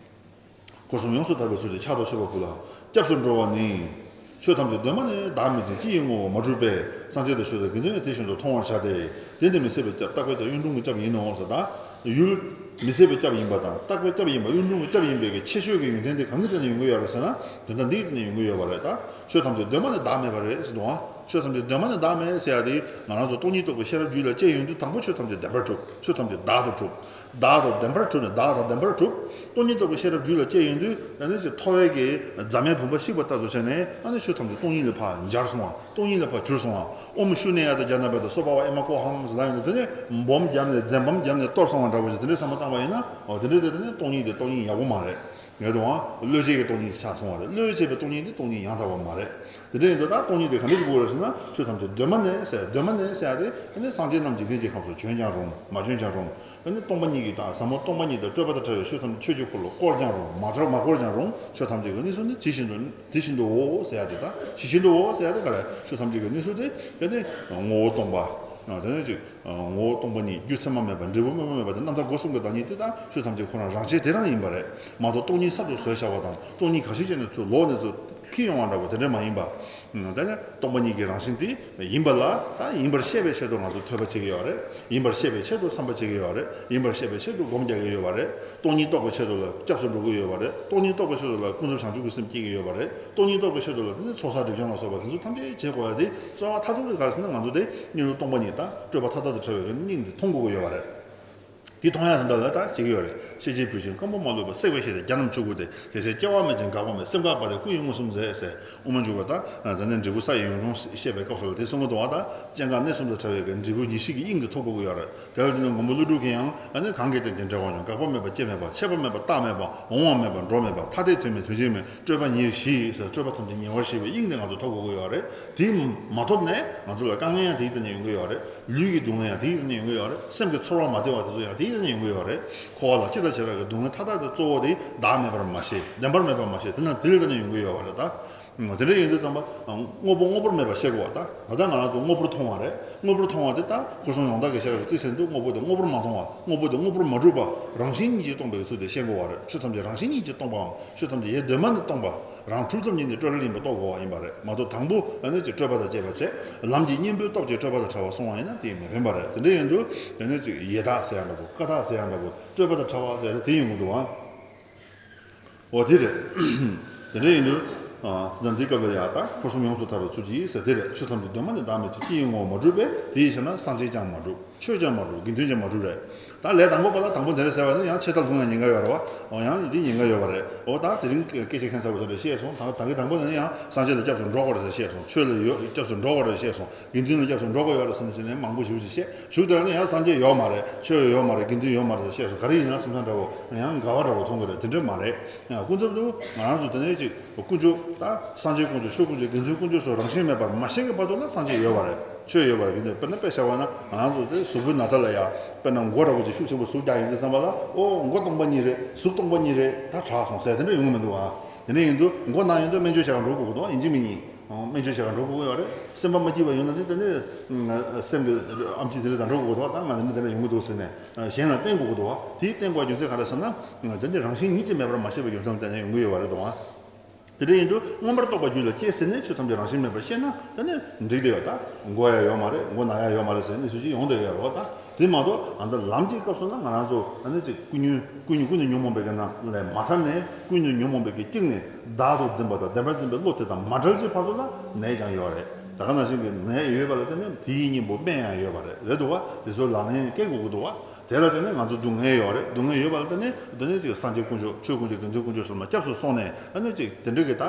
འཁོར་གསུམ་ཡོངས་སུ་དག་པའི་ཚུལ་གྱིས་ཕྱག་དང་མཆོད་པ་ཕུལ་ལ། སྐྱབས་སུ་འགྲོ་བ་ནི། ཆོས་ཐམས་ཅད་གདོད་མ་ནས་བདག་མེད་ཅིང་། ཅི་ཡི་ངོ་བོ་མ་གྲུབ་པས། སངས་རྒྱས་དང་ཆོས་དང་དགེ་འདུན་ཡང་དེ་བཞིན་དུ་མཐོང་བར་བྱ་སྟེ། དེ་ནི་མི་ཟད་པའི་སྐྱབས། རྟག་པའི་སྐྱབས། གཡུང་དྲུང་གི་སྐྱབས་ཡིན་ནོ་ཟེར། ད་ཡུལ་མི་ཟད་པའི་སྐྱབས་ཡིན་པ་དང་། རྟག་པའི་སྐྱབས་ཡིན་པ། གཡུང་དྲུང་གི་སྐྱབས་ཡིན་པའི་གི་ཁྱད་ཆོས་ཀྱི་ཡོན་ཏན་དེ་གང་གི་སྟེང་ནས་ཡོང་གི་ཡོད་རེད་ཟེར་ན། དོན་དག་འདིའི་སྟེང་ནས་ཡོང་གི་ཡོད་པ་རེད། ད་ཆོས་ཐམས་ཅད་གདོད་མ་ནས་བདག་མེད་པ་རེད་ཟེར་འདུག་ཨ། ཆོས་ཐམས་ཅད་གདོད་མ་ནས་བདག་མེད་ཟེར་ཡ་དེ་ང་རང་ཚོ་སྟོང་ཉིད་རྟོགས་པའི་ཤེས་རབ་རྒྱུད་ལ་སྐྱེས་ཡོང་དུས་དང་པོ་ཆོས་ཐམས་ཅད་བདེན་པར་གྲུབ། ཆོས་ཐམས་ཅད་བདག་ཏུ་གྲུབ། བདག་དང་བདེན་པར་གྲུབ་ནས་བདག་དང་བདེན་པར་གྲུབ། སྟོང་ཉིད་རྟོགས་པའི་ཤེས་རབ་རྒྱུད་ལ་སྐྱེས་ཡོང་དུས་ཨ་ནི་ཅིག་ཐོ་བས་ཀྱི་རྫ་མའི་བུམ་པ་བཤིག་པ་ལྟར་དུ་བྱས་ནས། ཨ་ནི་ཆོས་ཐམས་ཅད་སྟོང་ཉིད་ལ་ཕར་འབྱར་སོང་བ། སྟོང་ཉིད་ལ་ཕར་གྱུར་སོང་བ། ཨོཾ་ཤུ་ནྱ་ཏཱ་ཛྙཱ་ན་བེ་ཏ་སྭ་བྷཱ་ཝ་ཨེ་མ་ཀོ་ཧཾ་ཟེར་ལབ་ཡོང་དུས། དེ་ནས་སྦོམ་བརྒྱབ་ནས་རྫས་སྦོམ་བརྒྱབ་ནས་གཏོར་སོང་བ་འདྲ་བོ་ཞིག་དེ་འདྲའི་བསམ་བློ་བཏང་བ་ཡིན་ན། འོ་དེ་འདྲའི་དེ་དེ་ནས་སྟོང་ཉིད་དེ་སྟོང་ཉིད་ཡག་པོ་མ་རེད། ངས་དང་བློས་བྱས་ཀྱི་སྟོང་ཉིད་ཆགས་སོང་བ་རེད། བློས་བྱས་པའི་སྟོང་ཉིད་དེ་སྟོང་ཉིད་ཡང་དག་པ་མ་རེད། དེ་འདྲ་ཡིན་དུས་ད་སྟོང་ཉིད་དེ་ག་འདྲ་ཞིག་དགོས་རེད་ཟེར་ན། ཆོས་ཐམས་ཅད་གདོད་མ་ནས་ཟེར། གདོད་མ་ནས་ཟེར་ཡ་དེ་ཨ་ནི་སངས་རྒྱས་རྣམས་འཇིག་རྟེན་གྱི་ཁམས་སུ་བྱོན་ཀྱང་རུང་། མ་བྱོན་ཀྱང་རུང་། ཨ་ནི་སྟོང་པ་ཉིད་ཀྱི་དང་ཟབ་མོ་སྟོང་པ་ཉིད་དང་སྤྲོས་པ་དང་བྲལ་བའི་ཆོས་ཐམས་ཅད་ཆོས་ཀྱི་འཁོར་ལོ་བསྐོར་ཀྱང་རུང་། མ་བསྐོར་མ་བསྐོར་ཀྱང་རུང་། ཆོས་ཐམས་ཅད་ཀྱི་གནས་ཚུལ་ནི་དེ་བཞིན་དུ་དེ་བཞིན་དུའོ་ཟེར་ཡ་དེ་དང་། ཇི་བཞིན་དུའོ་ཟེར་ཡ་དེ་ག་རེ། ཆོས་ཐམས་ཅད་ཀྱི་གནས་ཚུལ་དེ་དེ་ནི་ངོ་བོ་སྟོང་པ། དེ་ནི་ཅིག་ངོ་བོ་སྟོང་པ་ཉིད། རྒྱུ་མཚན་མ་མེད་པ། འབྲས་བུ་དམིགས་མེད་པ་དང་། རྣམ་ཐར་སྒོ་གསུམ་གྱི་བདག་ཉིད་དེ་དག་ཆོས་ཐམས་ཅད་ཁོ་རང་རང་ཆས་དེ་རང་ཡིན་པ་རེད་མ་གཏོགས། སྟོང་ཉིད་གསར་དུ་བཟོས་བཞག་པ་དང་། སྟོང་ཉིད་གང་ཞིག་ཅན་ནས་ཚུར་ལོག་ནས་ཚུར་འཁྱེར་ཡོང་བ་འདྲ་བོ་དེ་འདྲ་མ་ཡིན་པ། ད་ནི་སྟོང་པ་ཉིད་ཀྱི་རང་བཞིན་དེ་ཡིན་པ་ལ། ད་ཡིན་པར་ཤེས་པའི་ཆེད་དུ་ང་ཚོ་ཐོས་པ་བྱེད་ཀྱི་ཡོད་རེད། ཡིན་པར་ཤེས་པའི་ཆེད་དུ་བསམ་པ་བྱེད་ཀྱི་ཡོད་རེད། ཡིན་པར་ཤེས་པའི་ཆེད་དུ་སྒོམ་རྒྱག་གི་ཡོད་པ་རེད། སྟོང་ཉིད་རྟོགས་པའི་ཆེད་དུ་ལ་སྐྱབས་སུ་འགྲོ་གི་ཡོད་པ་རེད། སྟོང་ཉིད་རྟོགས་པའི་ཆེད་དུ་ལ་ཀུན་རྫོབ་བྱང་ཆུབ་ཀྱི་སེམས་བསྐྱེད་ཀྱི་ཡོད་པ་རེད། སྟོང་ཉིད་རྟོགས་པའི་ཆེད་དུ་ལ་དེ་ནི་ཚོགས་བསགས་སྒྲིབ་སྦྱང་ལ་སོགས་པ་དེ་ཚོ་ཐམས་ཅད་བྱེད་དགོས་ཡ་དེ་རྩ་བ་མཐར་ཐུག་ལ་ག་རེ་ཟེར་ན། ང་ཚོ་དེ་གཉིས་ལུགས་སྟོང་པ་ཉིད་དང་སྤྲོས་པ་མཐའ་དག་ཏུ་བྲལ་བའི་སྙིང་དེ་མཐོང་དགོས་ཀྱི་ཡོད་པ་རེད། དེ་མཐོང་ཡ་དེ་འདྲ་ལ་ད་བྱེད་ཀྱི་ཡོད་རེད། ཤེས་བྱའི་བུད་ཤིང་སྐམ་པོ་མ་ལུས་པ། བསྲེགས་པའི་ཤེལ་དེ་རྒྱ་རྣམས་ཆུ་བུར་ཏེ། དེ་ཚེ་སྐྱེ་བ་མེད་ཅིང་འགག་པ་མེད། སེམས་འགག་པ་དེ་སྐུ་ཡི་མངོན་སུམ་མཛད་ཟེར། དབུ་མ་འཇུག་པ་དང་། དེ་ནས་འབྲས་བུ་ས་ཡི་ཡོངས་གྲོང་བཤད་པའི་སྐབས་སུ་ལ་དེ་གསུང་གི་འདུག་བ། ད་སྐྱེ་འགག་གནས་གསུམ་དང་བྲལ་བའི་གི་འབྲས་བུ་ཉེར་ཞི་གི་དབྱིངས་དེ་ཐོབ་དགོས་ཀྱི་ཡོད་རེད། དེ་བས་དེ་ནས་མགོན་པོ་ཀླུ་སྒྲུབ་ཀྱིས་ཡང་ཨ་ནི། གང་གིས་རྟེན་ཅིང་འབྲེལ་བར་འབྱུང་། འགག་པ་མེད་པ་སྐྱེ་མེད་པ། ཆད་པ་མེད་པ་རྟག་མེད་པ། འོང་བ་མེད་པ་འགྲོ་མེད་པ། ཐ་དད་དོན་མེད་དོན་གཅིག་མེད། སྤྲོས་པ་ཉེར་ཞི་ཟེར། སྤྲོས་པ་ཐམས་ཅད་ཉེ་བར་ཞི་བའི་དབྱིངས་དེ་ང་ཚོ་ཐོབ་དགོས་ཀྱི་ཡོད་རེད། དེ་མ་ཐོབ་ནས་ང་ཚོ་ལ་དཀའ་ངལ་ཡང་དེའི་སྟེང་ནས་ཡོང་གི་ཡོད་རེད། ལུས་ཀྱི་སྡུག་བསྔལ་ཡང་དེའི་སྟེང་ནས་ཡོང་གི་ཡོད་རེད། སེམས་ཀྱི་ཚོར་བ་མ་བདེ་བ་དེ་ཚོ་ཡང་དེའི་སྟེང་ནས་ཡོང་གི་ཡོད་རེད། འཁོར་བ་ལ་ཅི་དང་ཅི་རག་གི་སྡུག་བསྔལ་མཐའ་དག་དེ་གཙོ་བོ་དེ་བདག་མེད་པར་མ་ཤེས། བདེན་པར་མེད་པར་མ་ཤེས། དེ་ན་དེ་ལ་བརྟེན་ནས་ཡོང་གི་ཡོད་པ་རེད་ད། དེ་འདྲ་ཡིན་དུས་ཙམ་པ་དངོས་པོ་དངོས་པོར་མེད་པར་ཤེས་དགོས་པ། ད་ད་ལྟ་ང་རང་ཚོ་དངོས་པོར་མཐོང་བ་རེད། དངོས་པོར་མཐོང་བ་དེ་ད་ཁོ་སོང་ཡང་དག་གི་ཤེས་རབ་ཀྱིས་རྩིས་ཟིན་དུས་དངོས་པོ་དེ་དངོས་པོར་མ་མཐོང་བ། དངོས་པོ་དེ་དངོས་པོར་མ་གྲུབ་པ། རང་བཞིན་ཉིད་ཀྱིས་སྟོང་པའི་ཚུལ་དེ་ཤེས་དགོས་པ་རེད། ཆོས་ཐམས་ཅད་རང་བཞིན་ཉིད་ཀྱིས་སྟོང་པའམ་ཆོས་ཐམས་ཅད་ཡེ་གདོད་མ་ནས་སྟོང་པ། རང་གྲུབ་ཙམ་ཉིད་ནས་སྤྲོས་བྲལ་ཡིན་པ་རྟོགས་དགོས་པ་ཡིན་པ་རེད་མ་གཏོགས། དང་པོ་ཨ་ནི་ཅིག་སྤྲོས་པ་དང་བཅས་པ་བྱས། ལམ་གྱི་གཉེན་པོའི་སྟོབས་ཀྱིས་སྤྲོས་པ་དང་བྲལ་བ་སོང་བ་ཡིན་ན་དེ་མི་ཕན་པ་རེད། དེ་འདྲ་ཡིན་དུས་ཨ་ནི་ཅིག་ཡེ་དག་ཟེར་ཡག་འདྲ་པོ། ཀ་དག་ཟེར་ཡག་འདྲ་པོ། སྤྲོས་པ་དང་བྲལ་བ་ཟེར་ཡག་དེ་ཡོང་གི་འདུག་ཨ། འོ་དེ་རེད། དེ་འདྲ་ཡིན་དུས། ཨ་ད་འདི་སྐབས་ལ་ཡང་ད་འཁོར་གསུམ་ཡོངས་སུ་ཐར་པའི་ཚུལ་གྱིས་ཟེར་དེ་རེད། ཆོས་ཐམས་ཅད་གདོད་མ་ནས་བདག་མེད་ཅིང་། སྤྱི་ཡི་ངོ་བོ་མ་གྲུབ་པས། དེ་ཡི་ཕྱིར་ན་སངས་རྒྱས་ཀྱང་མ་གྲུབ། ཆོས་ཀྱང་མ་གྲུབ། དགེ་འདུན་ཀྱང་མ་གྲུབ་རེད། ད་ལས་དང་པོ་པ་ལ་དང་པོ་འདི་འདྲ་ཟེར་བ་ནི་ཡང་ཆེ་ཐལ་ལྷུང་ཡང་ཉེན་ཁ་ཡོད་རེད་བ། འོ་ཡང་འདི་ཉེན་ཁ་ཡོད་པ་རེད། འོ་ད་དེ་རིང་སྐད་ཆ་ཁྱད་མཚར་པོ་དེ་འདྲ་བཤད་སོང་། ད་ད་གི་དང་པོ་ནས་ཡང་སངས་རྒྱས་ལ་སྐྱབས་སུ་འགྲོ་དགོས་རེད་ཟེར་བཤད་སོང་། ཆོས་ལ་ཡོད་སྐྱབས་སུ་འགྲོ་དགོས་རེད་ཟེར་བཤད་སོང་། དགེ་འདུན་ལ་སྐྱབས་སུ་འགྲོ་དགོས་ཡོད་རེད་ཟེར་ནས་བྱས་ནས་མང་པོ་ཞེ་པོ་ཅིག་བཤད། གཞུག་དེ་ལ་ནི་ཡང་སངས་རྒྱས་ཡོད་མ་རེད། ཆོས་ཡོད་མ་རེད། དགེ་འདུན་ཡོད་མ་རེད་ཟེར་བཤད་སོང་། ག་རེ་ཡིན་ན་བསམ་བསམ་འདྲ་བོ་ཡང་འགལ་བ་འདྲ་བོ་མཐོང་གི་རེད། དེ་འདྲ་མ་རེད། ཡང་ཀུན་རྫོབ་ཏུ་ང་རང་ཚོ་དེ་ནས་ཅིག་ཀུན་སྤྱོད་ད་སངས་རྒྱས་ཀུན་སྤྱོད། ཆོས་ཀུན་སྤྱོད། དགེ་འདུན་ཀུན་སྤྱོད་སོགས་རང་བཞིན་མེད་པར་མ་ཤེས་ཀྱི་བར་དུ་ལ་སངས་རྒྱས་ཡོད་པ་རེད། ཆོས་ཡོད་པ་རེད། དེ་འདྲ་དཔེར་ན་དཔེ་བཞག་པ་ན་ང་རང་ཚོ་དེ་གཟུགས་པོའི་ན་ཚ་ལ་ཡང་དཔེར་ན་མགོ་འདྲ་བོ་ཅིག་ཤུགས་ཆེན་པོ་ཟུག་རྒྱག་ཡོང་དུས་ཙམ་པ་ལ། ཨོ་མགོ་སྟོང་པ་ཉིད་རེད། གཟུགས་སྟོང་པ་ཉིད་རེད། ད་དྲག་སོང་ཟེར་དེ་འདྲ་ཡོང་གི་མི་འདུག་ཨ། དེ་འདྲ་ཡིན་དུས་མགོ་ན་ཡོང་དུས་སྨན་བཅོས་བྱེད་གར་འགྲོ་དགོས་ཀྱི་འདུག་ཨ། ཡིན་གཅིག་མིན་གཉིས། ཨོ་སྨན་བཅོས་བྱེད་གར་འགྲོ་དགོས་ཀྱི་ཡོད་རེད། སེམས་པ་མ་སྐྱིད་པ་ཡོང་ན་ནི་དེ་ནི་སེམས་ཀྱི་ཨེམ་ཆི་དེ་འདྲ་ཙམ་འགྲོ་དགོས་ཀྱི་འདུག་ཨ། ད་ང་ལ་ནི་དེ་འདྲ་ཡོང་གི་འདུག་ཟེར་ནས་གཞན་ལ་བསྟན་དགོས་ཀྱི་འདུག་ཨ། དེ་བསྟན་དགོས་རྒྱུ་མཚན་ག་རེ་ཟེར་ན། དེ་ནི་རང་བཞིན་ཉིད་ཀྱིས་མེད་པར་མ་ཤེས་པའི་རྒྱུ་མཚན་བསྟན་ནས་ཡོང་གི་ཡོད་པ་རེད་འདུག་ཨ། དེ་འདྲ་ཡིན་དུས་མངོན་པར་རྟོགས་པ་རྒྱུད་ལ་སྐྱེས་ཟེར་ནས་ཆོས་ཐམས་ཅད་རང་བཞིན་མེད་པར་ཤེས་ན་དེ་ནི་འགྲིག་བསྡད་ཡོད། ད་མགོ་ཡག་ཡོད་མ་རེད། མགོ་ན་ཡག་ཡོད་མ་རེད་ཟེར་གནས་ཚུལ་ཅིག་ཡོང་བསྡད་ཡོད་རེད་བ། ད་དེ་མ་གཏོགས་ཨ་ད་ལམ་གྱི་སྐབས་སུ་ལ་ང་རང་ཚོ་ཨ་ནི་ཅིག་ཀུན་ཉོན་ཀུན་ཉོན་ཀུན་ཏུ་ཉོན་མོངས་པའི་གི་ནང་ལས་མ་ཐར་ནས་ཀུན་ཏུ་ཉོན་མོངས་པའི་གི་གཅིག་ནས་བདག་ཏུ་འཛིན་པ་དང་བདེན་པར་འཛིན་པའི་བློ་དེ་དང་མ་བྲལ་གྱི་བར་དུ་ལ་ནད་ཀྱང་ཡོད་རེད། ད་ག་ནང་བཞིན་གྱི་ནད་ཡོད་པ་ལ་བརྟེན་ནས་དེའི་གཉེན་པོ་སྨན་ཡང་ཡོད་པ་རེད། རེད་འདུག་བ། དེ་ཚོ་ལག་ལེན་སྐྱེལ་དགོས་ཀྱི་འདུག་བ། དེ་ལ་བརྟེན་ནས་ང་ཚོ་སྡུག་བསྔལ་ཡོད་རེད། སྡུག་བསྔལ་ཡོད་པ་ལ་བརྟེན་ནས་དེ་ནས་ཅིག་སངས་རྒྱས་དཀོན་མཆོག་ཆོས་དཀོན་མཆོག་དགེ་འདུན་དཀོན་མཆོག་སོགས་ལ་སྐྱབས་སུ་སོང་ནས་ཨ་ནི་ཅིག་དེ་འདྲ་གི་ད་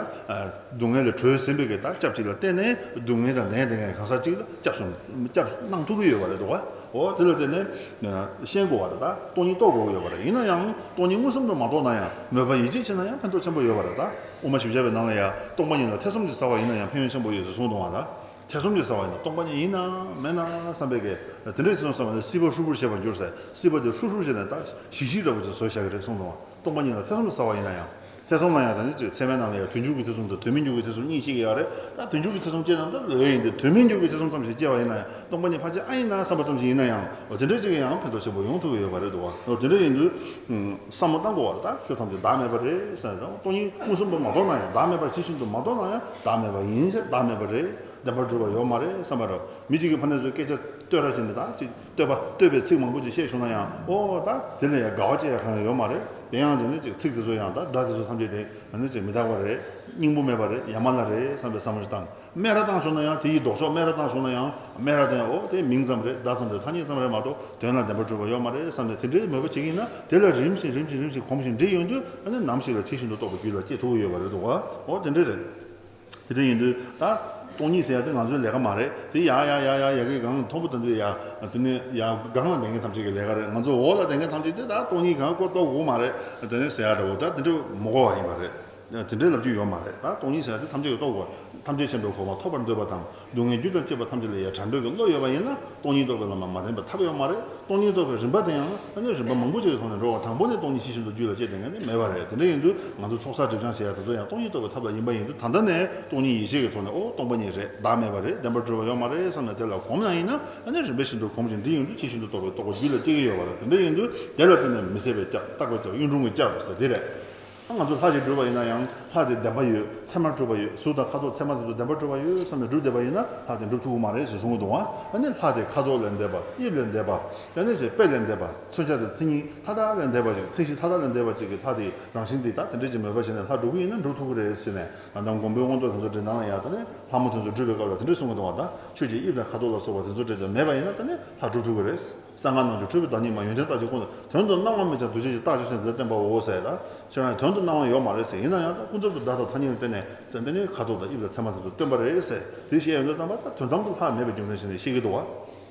སྡུག་བསྔལ་ལས་གྲོལ་ཟིན་པའི་གི་ད་སྐྱབས་གཅིག་ལ་བརྟེན་ནས་སྡུག་བསྔལ་དང་ནད་དེ་གང་ཟག་གཅིག་ལ་སྐྱབས་སུ་སྐྱབས་གནང་ཐུབ་ཀྱི་ཡོད་པ་རེད་འདུག་བ། འོ་དེ་ལ་བརྟེན་ནས་ཤེས་དགོས་པ་རེད། ད་སྟོང་ཉིད་རྟོགས་དགོས་ཀྱི་ཡོད་པ་རེད། ཡིན་ན་ཡང་སྟོང་ཉིད་མངོན་སུམ་དུ་མ་རྟོགས་ན་ཡང་མོས་པ་ཡིད་ཆེས་བྱས་ན་ཡང་ཕན་ཐོགས་ཆེན་པོ་ཡོད་པ་རེད། ད་དབུ་མ་བཞི་བརྒྱ་པའི་ནང་ལ་ཡང་སྟོང་པ་ཉིད་ལ་ཐེ་ཚོམ་གྱི་ཟ་བ་ཡིན་ན་ཡང་ཕན་ཡོན་ཆེན་པོ་ཡོད་ཟེར་གསུངས་འདུག་བ། ད། ཐེ་ཚོམ་གྱི་ཟ་བ་ཡིན་ན་སྟོང་པ་ཉིད་ཡིན་ནམ་མིན་ནམ་བསམ་པའི་གི་དེ་འདྲའི་ཐེ་ཚོམ་ཟ་བ་ནི་སྲིད་པ་ཧྲུལ་པོར་ཤེས་པར་འགྱུར་ཟེར། སྲིད་པ་དེ་ཧྲུལ་ཧྲུལ་བྱས་ནས་ད་ཞི་ཞི་འདྲ་པོ་ཅིག་བཟོས་བཞག་གི་རེད་གསུངས་འདུག་བ། སྟོང་པ་ཉིད་ལ་ཐེ་ཚོམ་གྱི་ཟ་བ་ཡིན་ན་ཡང་། ཐེ་ཚོམ་ལ་ཡང་ད་ནི་ཅིག་ཚད་མའི་ནང་ལ་ཡང་དུས་འགྱུར་གྱི་ཐེ་ཚོམ་དང་དུས་མི་འགྱུར་གྱི་ཐེ་ཚོམ་གཉིས་སྐྱེ་གི་ཡོད་རེད། ད་དུས་འགྱུར་གྱི་ཐེ་ཚོམ་སྐྱེས་ན་ད་ལོས་ཡིན་ཏེ། དུས་མི་འགྱུར་གྱི་ཐེ་ཚོམ་ཙམ་ཞིག་སྐྱེ་བ་ཡིན་ན་ཡང་སྟོང་པ་ཉིད་ཕལ་ཆེར་ཨ་ཡིན་ན་བསམ་པ་ཙམ་ཞིག་ཡིན་ན་ཡང་འོ་དེ་འདྲ་ཅིག་ཡང་ཕན་ཐོགས་ཆེན་པོ་ཡོང་ཐུབ་ཀྱི་ཡོད་པ་རེད་འདུག་བ། འོ་དེ་འདྲ་ཡིན་དུས། བསམ་བློ་བཏང་དགོས་པ་རེད། ད་ཆོས་ཐམས་ཅད་བདག་མེད་པ་རེད་ཟེར་ན། སྟོང་ཉིད་མངོན་སུམ་དུ་མ་རྟོགས་ན་ཡང་བདག་མེད་པར་ཇི་བཞིན་དུ་མ་རྟོགས་ན་ཡང་བདག་མེད་པ་ཡིན་ཕྱིར་བདག་མེད་པ་རེད། བདེན་པར་གྲུབ་པ་ཡོད་མ་རེད་བསམ་པ་རེད། མི་གཅིག་གིས་ཕ་ནས་ཚོའི་སྐད་ཆ་བསྟོད་ར་བྱས་ནས་ད་ཅིག་བསྟོད་པ་བསྟོད་པའི་ཚིག་མང་པོ་ཅིག་བཤད་བྱུང་ན་ཡང་། ཨོ་ད་དེ་ལ་ཡང་དགའ་བ་སྐྱེ་ཡ་གང་ཡང་ཡོད་མ་རེད། དེ་ཡང་དེ་ནི་ཅིག་ཚིག་དེ་ཚོ་ཡང་ད་སྒྲ་དེ་ཚོ་ཐམས་ཅད་དེ་ཨ་ནི་ཅིག་མི་རྟག་པ་རེད། སྙིང་པོ་མེད་པ་རེད། ཡ་མ་བརླ་རེད་བསམ་པའི་བསམ་བློ་ཞིག་བཏང་། སྨད་ར་བཏང་བྱུང་ན་ཡང་དེ་ཡི་ལྡོག་ཕྱོགས། སྨད་ར་བཏང་བྱུང་ན་ཡང་སྨད་ར་དེ་ཨོ་དེ་མིང་ཙམ་རེད། བརྡ་ཙམ་རེད། ཐ་སྙད་ཙམ་རེད་མ་གཏོགས་དོན་ལ་བདེན་པར་གྲུབ་པ་ཡོད་མ་རེད་བསམ་ནས་དེ་འདྲའི་མོས་པ་བྱེད་ཀྱི་ཡིན་ན། དེ་ལ་རིམ་བཞིན་རིམ་བཞིན་རིམ་བཞིན་གོམས་ཤིང་འདྲིས་ཡོང་དུས་ཨ་ནི་ནམ་ཞིག་ལ་ཇི་བཞིན་དུ་རྟོགས་པའི་རྒྱུད་ལ་སྐྱེ་ཐུབ་ཀྱི་ཡོད་པ་རེད་འདུག་བ། ཨོ་དེ་འདྲ་རེད། དེ་འདྲ་ཡིན་དུས་ད་སྟོང་ཉིད་ཟེར་ཡ་དེ་ང་ཚོའི་ལས་ཀ་མ་རེད། དེ་ཡ་ཡ་ཡ་ཡ་ཡ་གི་གང་མཐོན་པོ་དེ་ཚོའི་ཡ་དེ་ནི་ཡ་སྒང་ལ་བསྡད་མཁན་ཐམས་ཅད་ཀྱི་ལས་ཀ་རེད། ང་ཚོ་འོག་ལ་བསྡད་མཁན་ཐམས་ཅད་དེ་ད་སྟོང་ཉིད་གང་ཀོ་རྟོགས་དགོས་མ་རེད། དེ་ནི་ཟེར་ཡ་འདྲ་བོ་ད་དེ་འདྲ་མི་གོ་བ་ཡིན་པ་རེད། དེ་འདྲའི་ལབ་རྒྱུ་ཡོད་མ་རེད། ད་སྟོང་ཉིད་ཟེར་ཡ་དེ་ཐམས་ཅད་ཀྱིས་རྟོགས་དགོས། ཐམས་ཅད་མཁྱེན་པའི་གོ་འཕང་ཐོབ་པར་འདོད་པ་དང་། སྡུག་བསྔལ་རྒྱུ་དང་བཅས་པ་ཐམས་ཅད་ལ་ཡ་བྲལ་འདོད་ཀྱི་བློ་ཡོད་པ་ཡིན་ན། སྟོང་ཉིད་རྟོགས་པའི་ལམ་ལ་མ་འདྲེན་པར་ཐབས་ཡོད་མ་རེད། སྟོང་ཉིད་རྟོགས་པའི་རིམ་པ་དེ་ཡང་ཨ་ནི་རིམ་པ་མང་པོ་ཅིག་གི་ཐོག་ནས་འགྲོ་བ། དང་པོ་ནས་སྟོང་ཉིད་ཇི་བཞིན་དུ་རྒྱུད་ལ་སྐྱེས་བསྡད་མཁན་དེ་མེད་པ་རེད། དེ་འདྲ་ཡིན་དུས་ང་ཚོ་ཚོགས་བསགས་སྒྲིབ་སྦྱང་བྱེད་ཡ་དེ་ཚོ་ཡང་སྟོང་ཉིད་རྟོགས་པའི་ཐབས་ལ་ཡིན་པ་ཡིན་དུས། ད་ལྟ་ནས་སྟོང་ཉིད་ཡིད་ཆེས་ཀྱི་ཐོག་ནས་ཨོ་སྟོང་པ་ཉིད་རེད། བདག་མེད་པ་རེད། བདེན་པར་གྲུབ་པ་ཡོད་མ་རེད་བསམ་ནས་དེ་ལ་གོམས་ཡ་ཡིན་ན། ཨ་ནི་རིམ་པས་ཤིན་ཏུ་གོམས་ཤིང་འདྲིས་ཡོང་དུས་ཇི་བཞིན་དུ་རྟོགས་པའི་རྟོགས་པ་རྒྱུད་ལ་སྐྱེ་གི་ཡོད་པ་རེད། དེ་འདྲ་ཡིན་དུས་དེ་ལ་བརྟེན་ནས་མི་ཟད་པའི་སྐྱབས། རྟག་པའི་སྐྱབས། གཡུང་དྲུང་གི་སྐྱབས་ཟེར་དེ་རེད། ང་ཚོ་ལྷ་ཞིག་སྒྲུབ་པ་ཡིན་ན་ཡང་ལྷ་དེ་བདེན་པ་ཡོད། མཚན་མ་གྲུབ་པ་ཡོད། གཟུགས་དང་ཁ་དོག་མཚན་མ་དེ་ཚོ་བདེན་པ་གྲུབ་པ་ཡོད་བསམ་ནས་སྒྲུབ་བསྡད་པ་ཡིན་ན་ལྷ་དེ་འགྲུབ་ཐུབ་ཀྱི་མ་རེད་ཟེར་གསུང་གི་འདུག་ཨ། ཨ་ནི་ལྷ་དེ་ཁ་དོག་ལས་འདས་པ། དབྱིབས་ལས་འདས་པ། ཨ་ནི་ཅིག་དཔེ་ལས་འདས་པ། མཚོན་བྱ་དང་མཚན་ཉིད་མཐའ་དག་ལས་འདས་པ་ཅིག། མཚན་གཞི་མཐའ་དག་ལས་འདས་པ་ཅིག་གི་ལྷ་དེའི་རང་བཞིན་དེ་ད་དེ་འདྲ་ཅིག་མོས་པ་བྱས་ནས་ལྷ་སྒྲུབ་ཀྱི་ཡིན་ན་འགྲུབ་ཐུབ་ཀྱི་རེད་ཟེར་ནས། ད་ལྟ་མགོན་པོའི་དབང་ཐོབ་དེ་ཚོ་འདྲ་ནང་ལ་ཡང་ད་ནི་ལྷ་མོ་དེ་ཚོ་སྒྲུབ་པའི་སྐབས་ལ་དེ་འདྲ་གསུང་གི་འདུག་བ། ད་ཆོས་ཀྱི་དབྱིབས་དང་ཁ་དོག་ལ་སོགས་པ་དེ་ཚོ་འདྲ་དེ་མེད་པ་ཡིན་ན་ད་ནི་ལྷ་སྒྲུབ་ཐུབ་ཀྱི་རེད། གསང་སྔགས་རྣལ་འབྱོར་འཁྲུལ་པའི་བདག་ཉིད་མ། ཡོན་ཏན་རྟག་གཅིག་ཀུན་ཏུ། དོན་དུ་སྣང་བ་མེད་ཀྱང་འདུ་བྱེད་ཀྱི། རྟག་ཆོས་ཅན་དེ་ལ་བརྟེན་པའོ་ཟེར། ད་ཁྱེད་རང་ཡང་དོན་དུ་སྣང་བ་ཡོད་མ་རེད་ཟེར། ཡིན་ན་ཡང་ད་ཀུན་རྫོབ་ཏུ་བརྡ་དང་ཐ་སྙད་ལ་བརྟེན་ནས་ཙམ་དེ་ནི་ཁ་དོག་དང་དབྱིབས་དང་མཚན་མ་དེ་ཚོ་སྟོན་པ་རེད་ཟེར། དེ་བཤད་ཡོང་དུས་ཙམ་པ་ད་དོན་དམ་དུ་ལྷ་མེད་པའི་རྒྱུ་མཚན་བྱས་ནས་བཤད་ཀྱི་འདུག་བ།